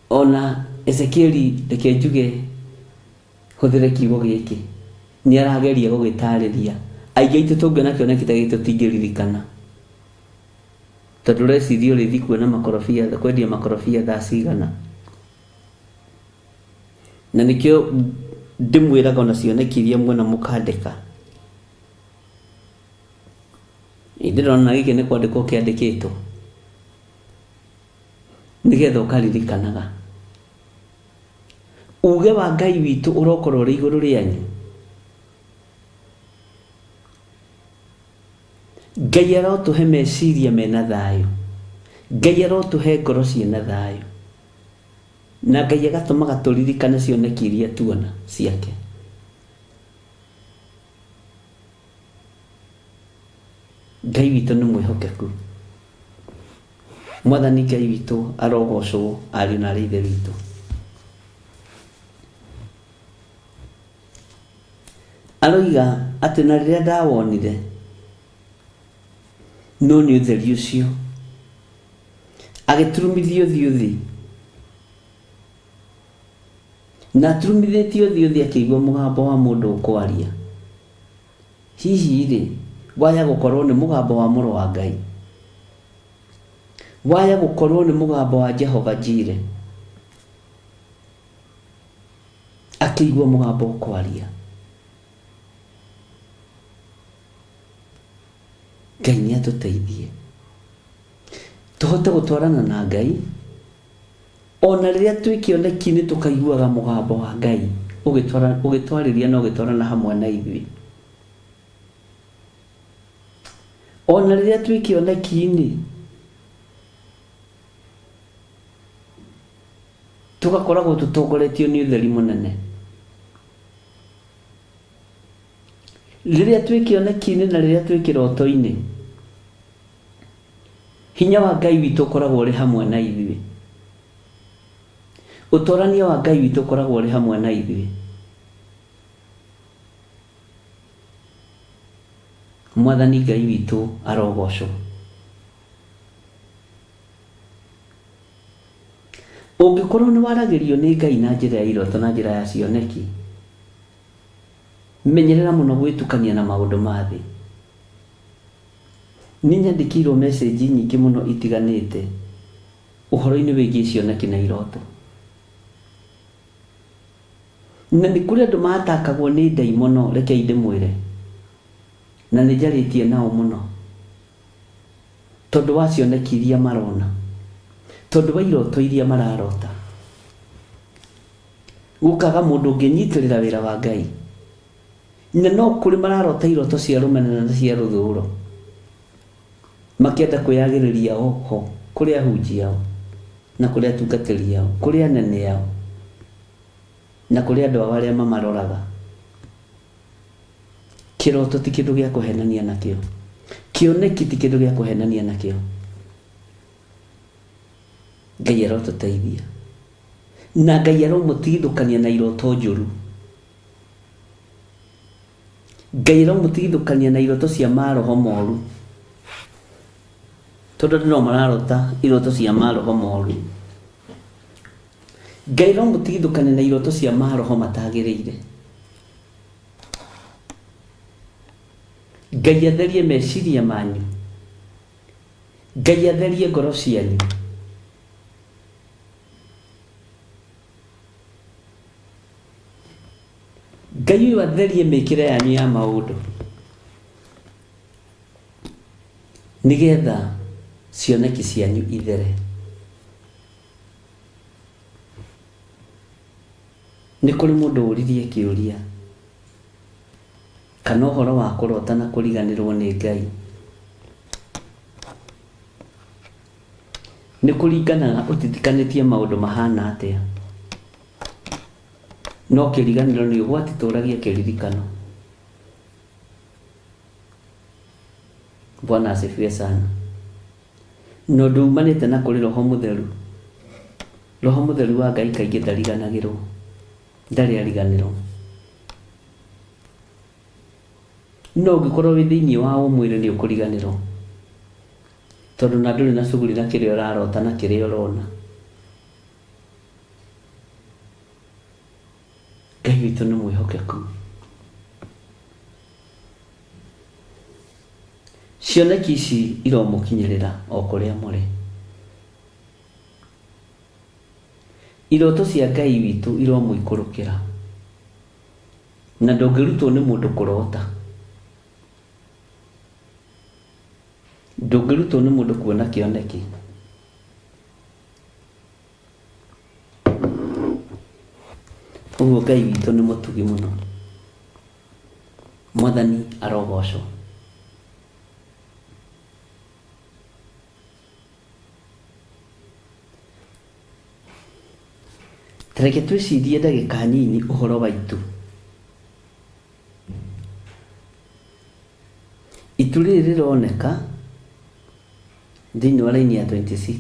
Ona Ezekieli reke njuge hũthĩre kiugo gĩkĩ, nĩ arageria gũgĩtarĩria. Aingĩ aitũ tũngĩona kĩoneki ta gĩkĩ tũtingĩririkana. Tondũ ũreciria ũrĩthiĩ kuona makorobia, kwendia makorobia thaa cigana. Na nĩkĩo ndĩmwĩraga ona cioneki iria muona mũkandĩka. Ĩ ndĩrona gĩkĩ nĩ kwandĩkwo kĩandĩkĩtwo nĩgetha ũkaririkanaga. Uge wa Ngai witũ ũrokorwo ũrĩ igũrũ rĩanyu. Ngai arotũhe meciria mena thayũ. Ngai arotũhe ngoro ciĩna thayũ. Na Ngai agatũmaga tũririkane cioneki iria tuona ciake. Ngai witũ nĩ mwĩhokeku. Mwathani Ngai witũ arogocwo ariũ na aarĩ a Ithe witũ. Aroiga atĩ na rĩrĩa ndawonire, no nĩ ũtheri ũcio, agĩturumithia ũthiũ thĩ. Na aturumithĩtie ũthiũ thĩ akĩigua mũgambo wa mũndũ ũkwaria. Hihi-rĩ, waya gũkorwo nĩ mũgambo wa Mũrũ wa Ngai? Waya gũkorwo nĩ mũgambo wa Jehova Jire? Akĩigua mũgambo ũkwaria. Ngai nĩ atũteithie tũhote gũtwarana na Ngai ona rĩrĩa twĩ kĩoneki-inĩ tũkaiguaga mũgambo wa Ngai ũgĩtwarĩria na ũgĩtwarana hamwe na ithuĩ. Ona rĩrĩa twĩ kĩoneki-inĩ tũgakoragwo tũtongoretio nĩ ũtheri mũnene. Rĩrĩa twĩ kĩoneki-inĩ na rĩrĩa twĩ kĩroto-inĩ, hinya wa Ngai witũ ũkoragwo ũrĩ hamwe na ithuĩ. Ũtorania wa Ngai witũ ũkoragwo ũrĩ hamwe na ithuĩ. Mwathani Ngai witũ arogocwo. Ũngĩkorwo nĩ waragĩrio nĩ Ngai na njĩra ya iroto na njĩra ya cioneki, menyerera mũno gwĩtukania na maũndũ ma thĩ. Nĩ nyandĩkĩirwo message nyingĩ mũno itiganĩte ũhoro-inĩ wĩgiĩ cioneki na iroto. Na nĩ kũrĩ andũ matakagwo nĩ ndaimono, rekei ndĩmwĩre, na nĩ njarĩtie nao mũno. Tondũ wa cioneki iria marona, tondũ wa iroto iria mararota. Gũkaga mũndũ ũngĩnyitĩrĩra wĩra wa Ngai. Na no kũrĩ mararota iroto cia rũmena na cia rũthũũro, makĩenda kwĩyagĩrĩria o ho kũrĩ ahunjia ao, na kũrĩ atungatĩri ao, kũrĩ anene ao, na kũrĩ andũ ao arĩa mamaroraga. Kĩroto ti kĩndũ gĩa kũhenania nakĩo. Kĩoneki ti kĩndũ gĩa kũhenania nakĩo. Ngai arotũteithia. Na Ngai aromũtigithũkania na iroto njũru. Ngai aromũtigithũkania na iroto cia maroho moru. Tondũ andũ no mararota iroto cia maroho moru. Ngai aromũtigithũkania na iroto cia maroho matagĩrĩire. Ngai atherie meciria manyu. Ngai atherie ngoro cianyu. Ngai ũyũ atherie mĩkĩre yanyu ya maũndũ. Nĩgetha cioneki cianyu ithere. Nĩ kũrĩ mũndũ ũririe kĩũria kana ũhoro wa kũrota na kũriganĩrwo nĩ Ngai nĩ kũringanaga ũtitikanĩtie maũndũ mahana atĩa. No kĩriganĩro nĩ ũgwati tũragia kĩririkano. Bwana asifiwe sana. Na ũndũ umanĩte na kũrĩ Roho Mũtheru. Roho Mũtheru wa Ngai kaingĩ ndariganagĩrwo, ndarĩ ariganĩrwo. No ũngĩkorwo wĩ thĩinĩ wa ũmwĩrĩ nĩ ũkũriganĩrwo, tondũ na ndũrĩ na cuguri na kĩrĩa ũrarota na kĩrĩa ũrona. Ngai witũ nĩ mwĩhokeku. Cioneki ici iromũkinyĩrĩra o kũrĩa mũrĩ. Iroto cia Ngai witũ iromũikũrũkĩra. Na ndũngĩrutwo nĩ mũndũ kũrota. Ndũngĩrutwo nĩ mũndũ kuona kĩoneki. Ũguo Ngai witũ nĩ mũtugi mũno. Mwathani arogocwo. Ta reke twĩcirie ndagĩka nini ũhoro wa itu. Itu rĩrĩ rĩroneka thĩinĩ wa raini ya 26.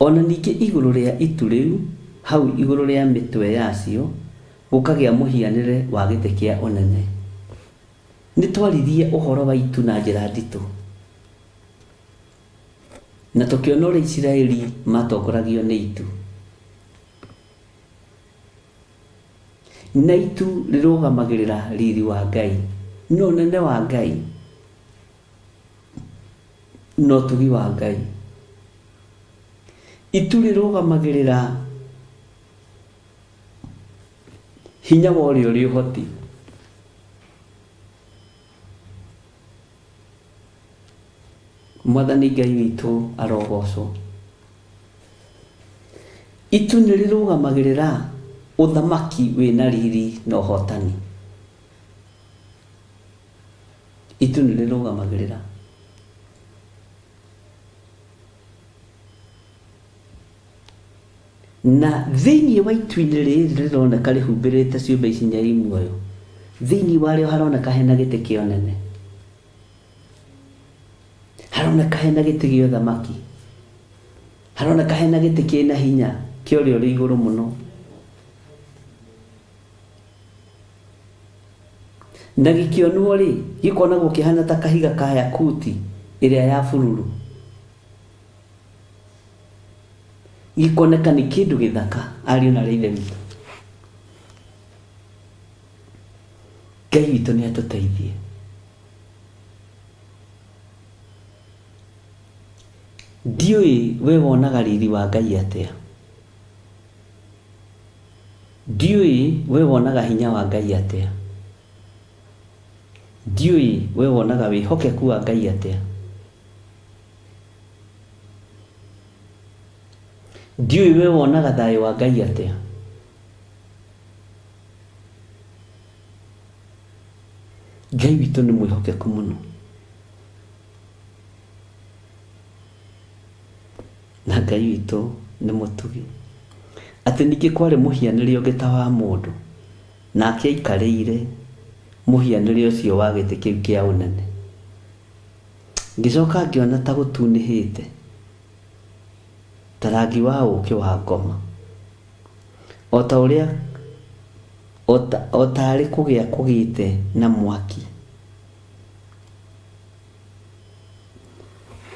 O na ningĩ igũrũ rĩa itu rĩu, hau igũrũ rĩa mĩtwe yacio, Gũkagĩa mũhianĩre wa gĩtĩ kĩa ũnene. Nĩ twaririe ũhoro wa itu na njĩra nditũ, na tũkĩona ũrĩa Isiraeli maatongoragio nĩ itu. Na itu rĩrũgamagĩrĩra riri wa Ngai, na ũnene wa Ngai, na ũtugi wa Ngai. Itu rĩrũgamagĩrĩra hinya wa ũrĩa ũrĩ ũhoti. Mwathani Ngai witũ arogocwo. Itu nĩ rĩrũgamagĩrĩra ũthamaki wĩna riri na ũhotani. Itu nĩ rĩrũgamagĩrĩra. Na thĩinĩ wa itu-inĩ rĩrĩ rĩroneka rĩhumbĩrĩte ciũmbe ici inya i muoyo, thĩinĩ warĩo haroneka hena gĩtĩ kĩa ũnene. Haroneka hena gĩtĩ gĩa ũthamaki. Haroneka hena gĩtĩ kĩna hinya kĩa ũrĩa ũrĩ igũrũ mũno. Na gĩkĩonwo-rĩ, gĩkonagwo kĩhana ta kahiga ka yakuti ĩrĩa ya bururu. Gĩkoneka nĩ kĩndũ gĩthaka, ariũ na aarĩ a Ithe witũ. Ngai witũ nĩ atũteithie. Ndiũĩ we wonaga riri wa Ngai atĩa. Ndiũĩ we wonaga hinya wa Ngai atĩa. Ndiũĩ we wonaga wĩhokeku wa Ngai atĩa. Ndiũĩ we wonaga thayũ wa Ngai atĩa. Ngai witũ nĩ mwĩhokeku mũno. Na Ngai witũ nĩ mũtugi. Atĩ ningĩ kwarĩ mũhianĩre ũngĩ ta wa mũndũ, nake aikarĩire mũhianĩre ũcio wa gĩtĩ kĩu kĩa ũnene. Ngĩcoka ngĩona ta gũtunĩhĩte, ta rangi wa ũũkĩ wa ngoma, o ta ũrĩa o ta arĩ kũgĩa kũgĩte na mwaki.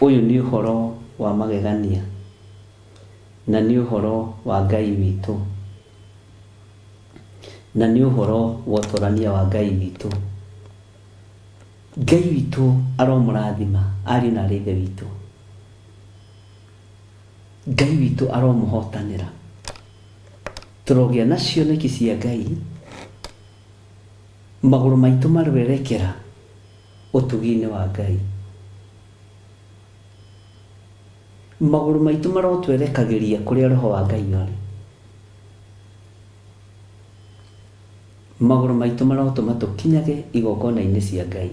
Ũyũ nĩ ũhoro wa magegania, na nĩ ũhoro wa Ngai witũ, na nĩ ũhoro wa ũtorania wa Ngai witũ. Ngai witũ aromũrathima ariũ na aarĩ a Ithe witũ. Ngai witũ aromũhotanĩra. Tũrogĩa na cioneki cia Ngai, magũrũ maitũ maroerekera ũtugi-inĩ wa Ngai. Magũrũ maitũ marotwerekagĩria kũrĩa Roho wa Ngai arĩ. Magũrũ maitũ marotũma tũkinyage igongona-inĩ cia Ngai.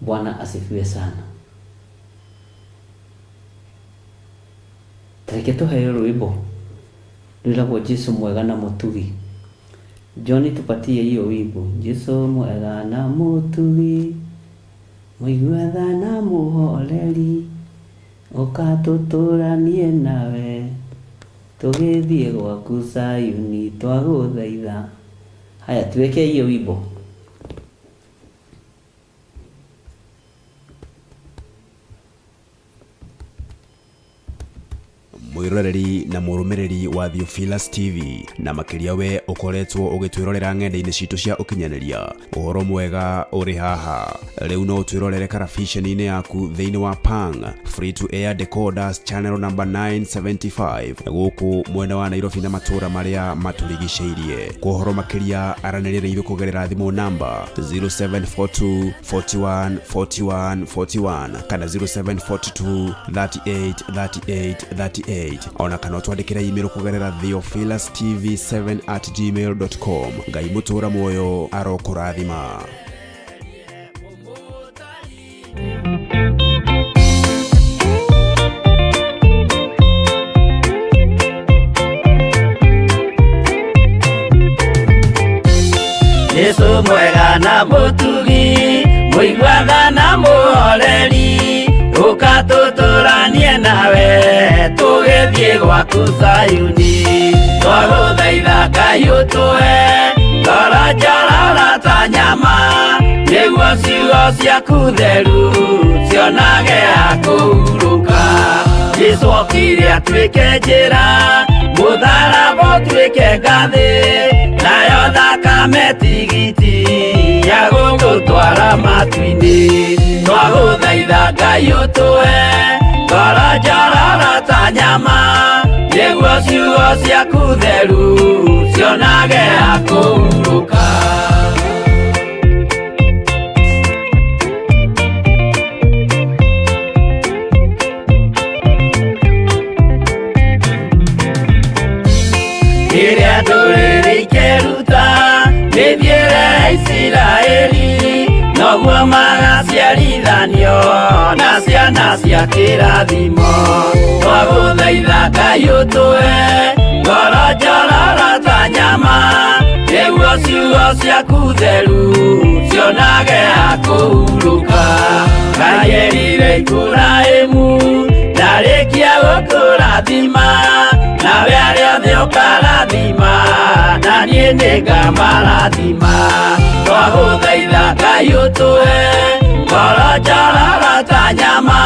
Bwana asifiwe sana. Tareke tũheo rwĩmbo rwĩragwo Jesu mwega na mũtugi. John tupatie hiyo wimbo. Jesu mwega na mũtugi, mũigua tha na mũhoreri, ũka tũtũranie nawe, tũgĩthiĩ gwaku Sayuni twagũthaitha. Haya, tuwekee hiyo wimbo. Mwĩroreri na mũrũmĩrĩri wa Theophilus TV na makĩria we ũkoretwo ũgĩtwĩrorera ng'enda-inĩ citũ cia ũkinyanĩria, ũhoro mwega ũrĩ haha. Rĩu no ũtwĩrorere karabiceni-inĩ yaku thĩinĩ wa Pang Free to Air Decoders channel number 975 gũkũ mwena wa Nairobi na matũũra marĩa matũrigicĩirie. Kwa ũhoro makĩria aranĩria na ithuĩ kũgerera thimũ namba 0742 41 41 41 kana 0742 38 38 38 ona kana ũtwandĩkĩre email kũgerera theophilustv7 at gmail.com. Ngai mũtũra muoyo arokũrathima. Jesu mwega na mũtugi, mũigua tha na mũhoreri, ũka tũtũranie Tũtũranie nawe tũgĩthiĩ gwaku Zayuni. Twagũthaitha Ngai ũtũhe ngoro njororo ta nyama, nĩguo ciugo ciaku theru cionage ha kũhurũka. Jesũ okire atuĩke njĩra, mũtharaba ũtuĩke ngathĩ, nayo thakame tigiti ya gũtũtwara matu-inĩ. Twagũthaitha Ngai ũtũhe ngoro njororo ta nyama, nĩguo ciugo ciaku theru cionage ha kũhurũka. Rĩrĩa ndũrĩrĩ ikeruta mĩthiĩre ya Isiraeli, noguo magaciarithanio na ciana cia kĩrathimo. Twagũthaitha Ngai ũtũhe ngoro njororo ta nyama, nĩguo ciugo ciaku theru cionage ha kũhurũka. Ngai erire Iburahĩmu ndarĩkia gũkũrathima, nawe arĩa othe ũkarathima, na niĩ nĩngamarathima. Twagũthaitha Ngai ũtũhe ngoro njororo ta nyama,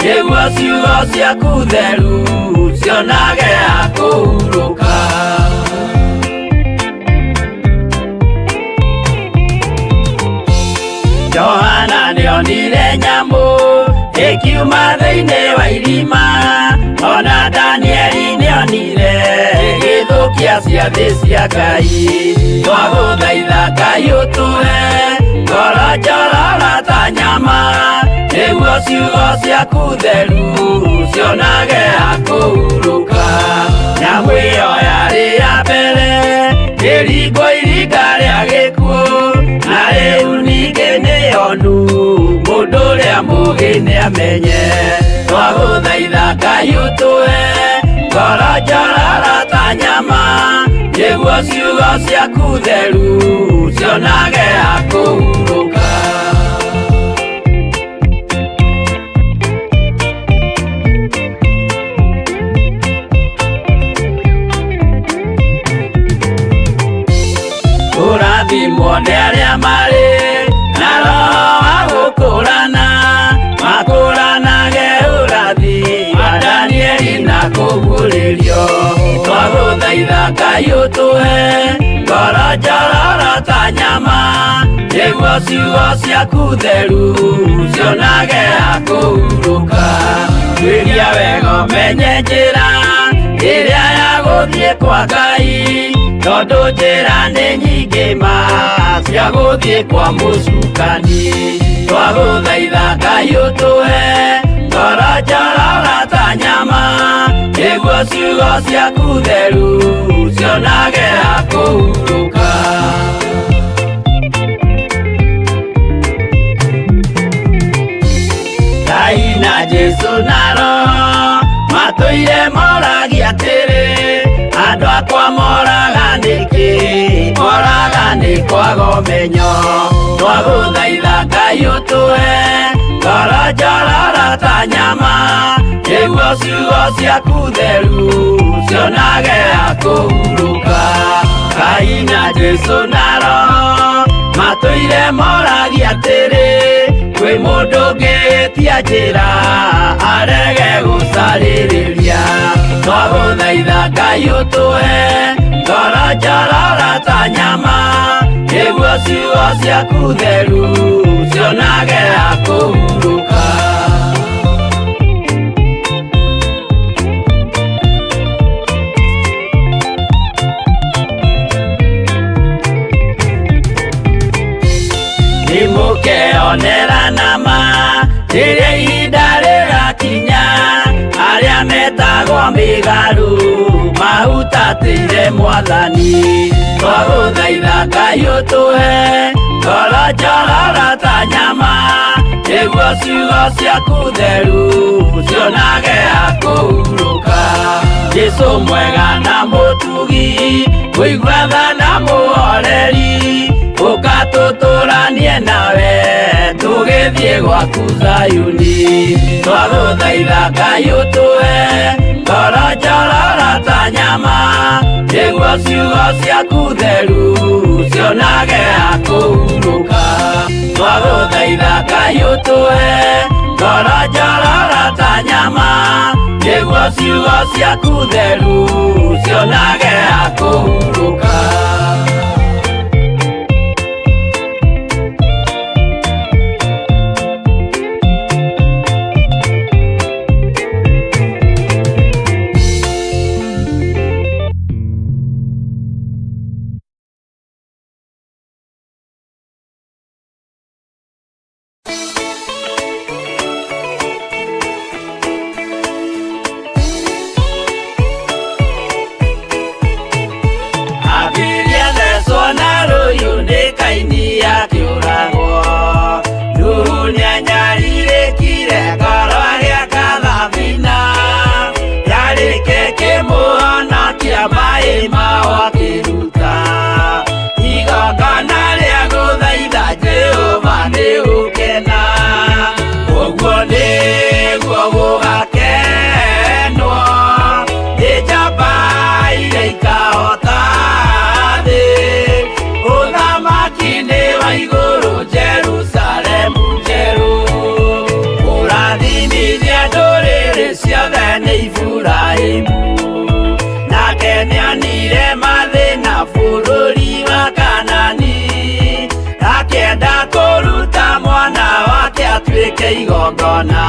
nĩguo ciugo ciaku theru cionage ha kũhurũka. Johana nĩonire nyamũ ĩkiuma thĩinĩ wa irima, ona Danieli nĩonire ĩgĩthũkia ciathĩ cia Ngai. Twagũthaitha Ngai ũtũhe ngoro njororo ta nyama, nĩguo ciugo ciaku theru cionage ha kũhurũka. Nyamũ ĩyo yarĩ ya mbere ĩringwo iringa rĩa gĩkuũ, na rĩu ningĩ nĩyonu mũndũ ũrĩa mũũgĩ nĩamenye. Twagũthaitha Ngai ũtũhe ngoro njororo ta nyama, nĩguo ciugo ciaku theru cionage ha kũhurũka. Kũrathimwo nĩ arĩa marĩ na roho wa gũkũrana, makũranage ũrathi wa Danieli na kũguũrĩrio. Twagũthaitha Ngai ũtũhe ngoro njororo ta nyama, nĩguo ciugo ciaku theru cionage ha kũhurũka. Tuĩria wega ũmenye njĩra ĩrĩa ya gũthiĩ kwa Ngai, tondũ njĩra nĩ nyingĩ ma cia gũthiĩ kwa mũcukani. Twagũthaitha Ngai ũtũhe ngoro njororo ta nyama, nĩguo ciugo ciaku theru cionage ha kũhurũka. Ngai na Jesũ na Roho matũire moragia atĩrĩ, andũ akwa moraga nĩkĩ? Moraga nĩ kwaga ũmenyo. Twagũthaitha Ngai ũtũhe ngoro njororo ta nyama, nĩguo ciugo ciaku theru cionage ha kũhurũka. Ngai na Jesũ na Roho matũire moragia atĩrĩ, kwĩ mũndũ ũngĩtia njĩra arege gũcarĩrĩria. Twagũthaitha Ngai ũtũhe ngoro njororo ta nyama, nĩguo ciugo ciaku theru cionage ha kũhurũka. Nĩmũkeonera nama rĩrĩa ihinda rĩgakinya, arĩa metagwo mĩgarũ mahutatĩire Mwathani. Twagũthaitha Ngai ũtũhe ngoro njororo ta nyama, nĩguo ciugo ciaku theru cionage ha kũhurũka. Jesũ mwega na mũtugi, mũigua tha na mũhoreri, ũka Tũtũranie nawe tũgĩthiĩ gwaku Zayuni. Twagũthaitha Ngai ũtũhe ngoro njororo ta nyama, nĩguo ciugo ciaku theru cionage ha kũhurũka. Twagũthaitha Ngai ũtũhe ngoro njororo ta nyama, nĩguo ciugo ciaku theru cionage ha kũhurũka. Abiria thecwo na rũhiũ nĩ Kaini akĩũragwo. Nuhu nĩanyarirĩkire ngoro agĩaka thabina, yarĩke kĩmũhonokia maĩ mao akĩruta. Igongona rĩa gũthaitha Jehova nĩ gũkena, ũguo nĩguo gũgakenwo nĩ njamba iria ikahota thĩ. Ũthamaki nĩ wa igũrũ Jerusalemu njerũ, kũrathimithia ndũrĩrĩ ciothe nĩ Iburahĩmu. Nake nĩonire mathĩna bũrũri wa Kanani, akĩenda kũruta mwana wake atuĩke igongona.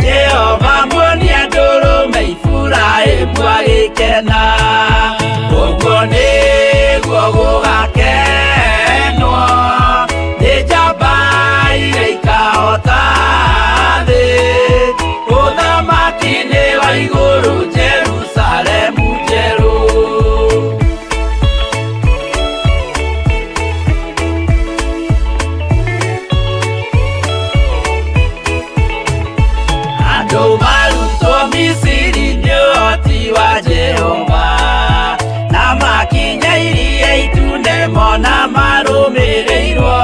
Jehova muonia ndũrũme Iburahĩmu agĩkena, ũguo nĩguo gũgakenwo nĩ njamba iria ikahota thĩ. Ũthamaki nĩ wa igũrũ Jerusalemu njerũ. Andũ marutwo Misiri nĩ ũhoti wa Jehova, na makinya iria itune mona marũmĩrĩirwo.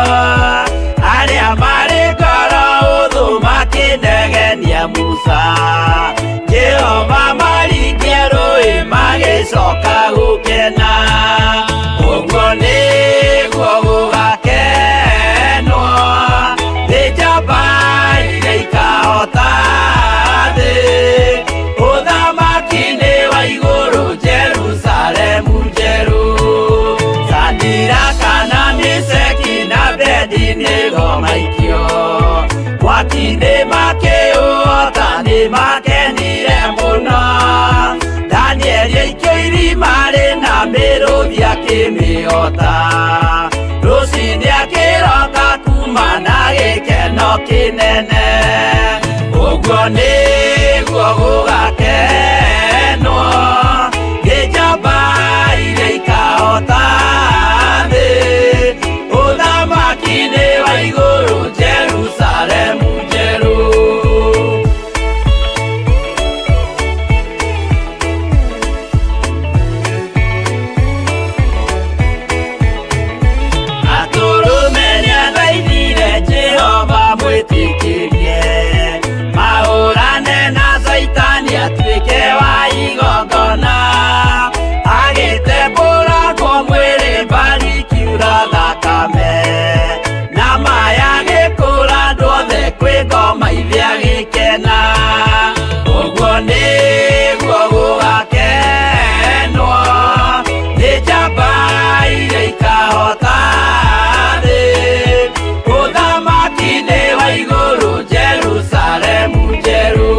Arĩa marĩ ngoro ũthũ makĩnegenia Musa, Jehova maringia rũĩ magĩcoka gũkena. Ũguo nĩguo gũgakenwo nĩ njamba iria ikahota thĩ. Ũthamaki nĩ wa igũrũ Jerusalemu njerũ. Sadiraka na Meshaki na Abednego maikio mwaki-inĩ makĩũhota nĩ makenire mũno. Danieli aikio irima rĩna mĩrũthi akĩmĩhota, rũcinĩ akĩroka kuma na gĩkeno kĩnene. Ũguo nĩguo gũgakenwo nĩ njamba iria ikahota thĩ. Ũthamaki nĩ wa igũrũ Jerusalemu njerũ. Atũrũme nĩathaithire Jehova mwĩtĩkĩrie, mahũrane na Caitani atuĩke wa igongona. Agĩtembũrangwo mwĩrĩ mbari ikiura thakame, na maya agĩkũra andũ othe kwĩ ngoma ithe agĩkena. Ũguo nĩguo gũgakenwo nĩ njamba iria ikahota thĩ. Ũthamaki nĩ wa igũrũ Jerusalemu njerũ.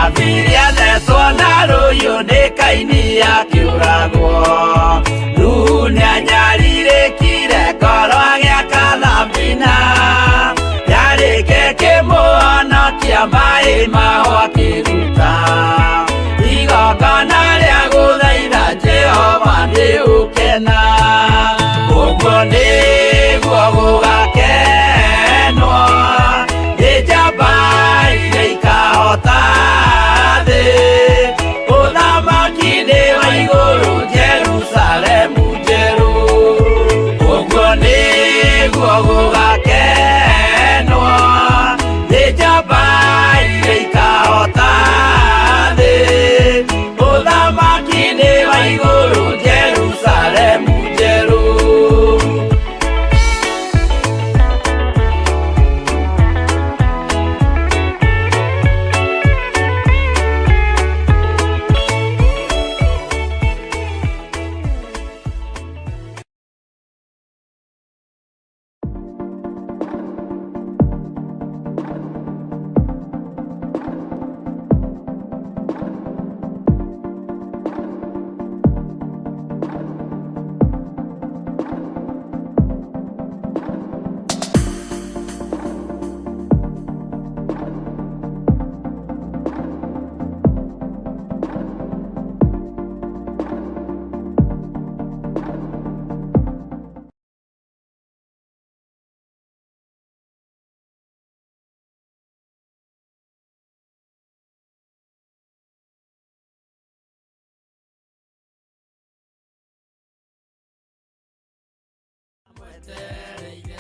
Abiria thecwo na rũhiũ nĩ Kaini akĩũragwo. Nuhu nĩanyarirĩkire ngoro agĩaka thabina, yarĩke kĩmũhonokia maĩ mao akĩruta. Igongona rĩa gũthaitha Jehova nĩ ũkena, ũguo nĩguo gũgakenwo nĩ njamba iria ikahota thĩ. Ũthamaki nĩ wa igũrũ Jerusalemu njerũ, ũguo nĩ njetereire.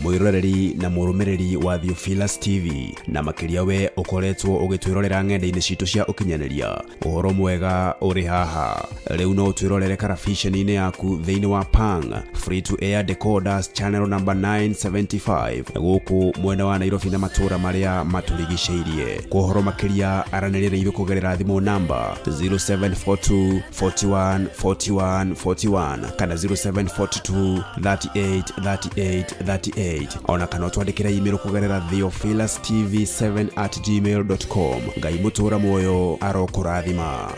Mwiroreri na mũrũmĩrĩri wa Theophilus TV, na makĩria we ũkoretwo ũgĩtwĩrorera ng'enda-inĩ citũ cia ũkinyanĩria, ũhoro mwega ũrĩ haha. Rĩu no ũtwĩrorere karabiceni-inĩ yaku thĩinĩ wa Pang Free to Air Decoders channel number 975 gũkũ mwena wa Nairobi na matũũra marĩa matũrigicĩirie. Kwa ũhoro makĩria, aranĩria na ithuĩ kũgerera thimũ namba 0742 41 41 41 kana 0742 38 38 38, ona kana ũtwandĩkĩre email kũgerera theophilustv7 at gmail com. Ngai mũtũra muoyo arokũrathima.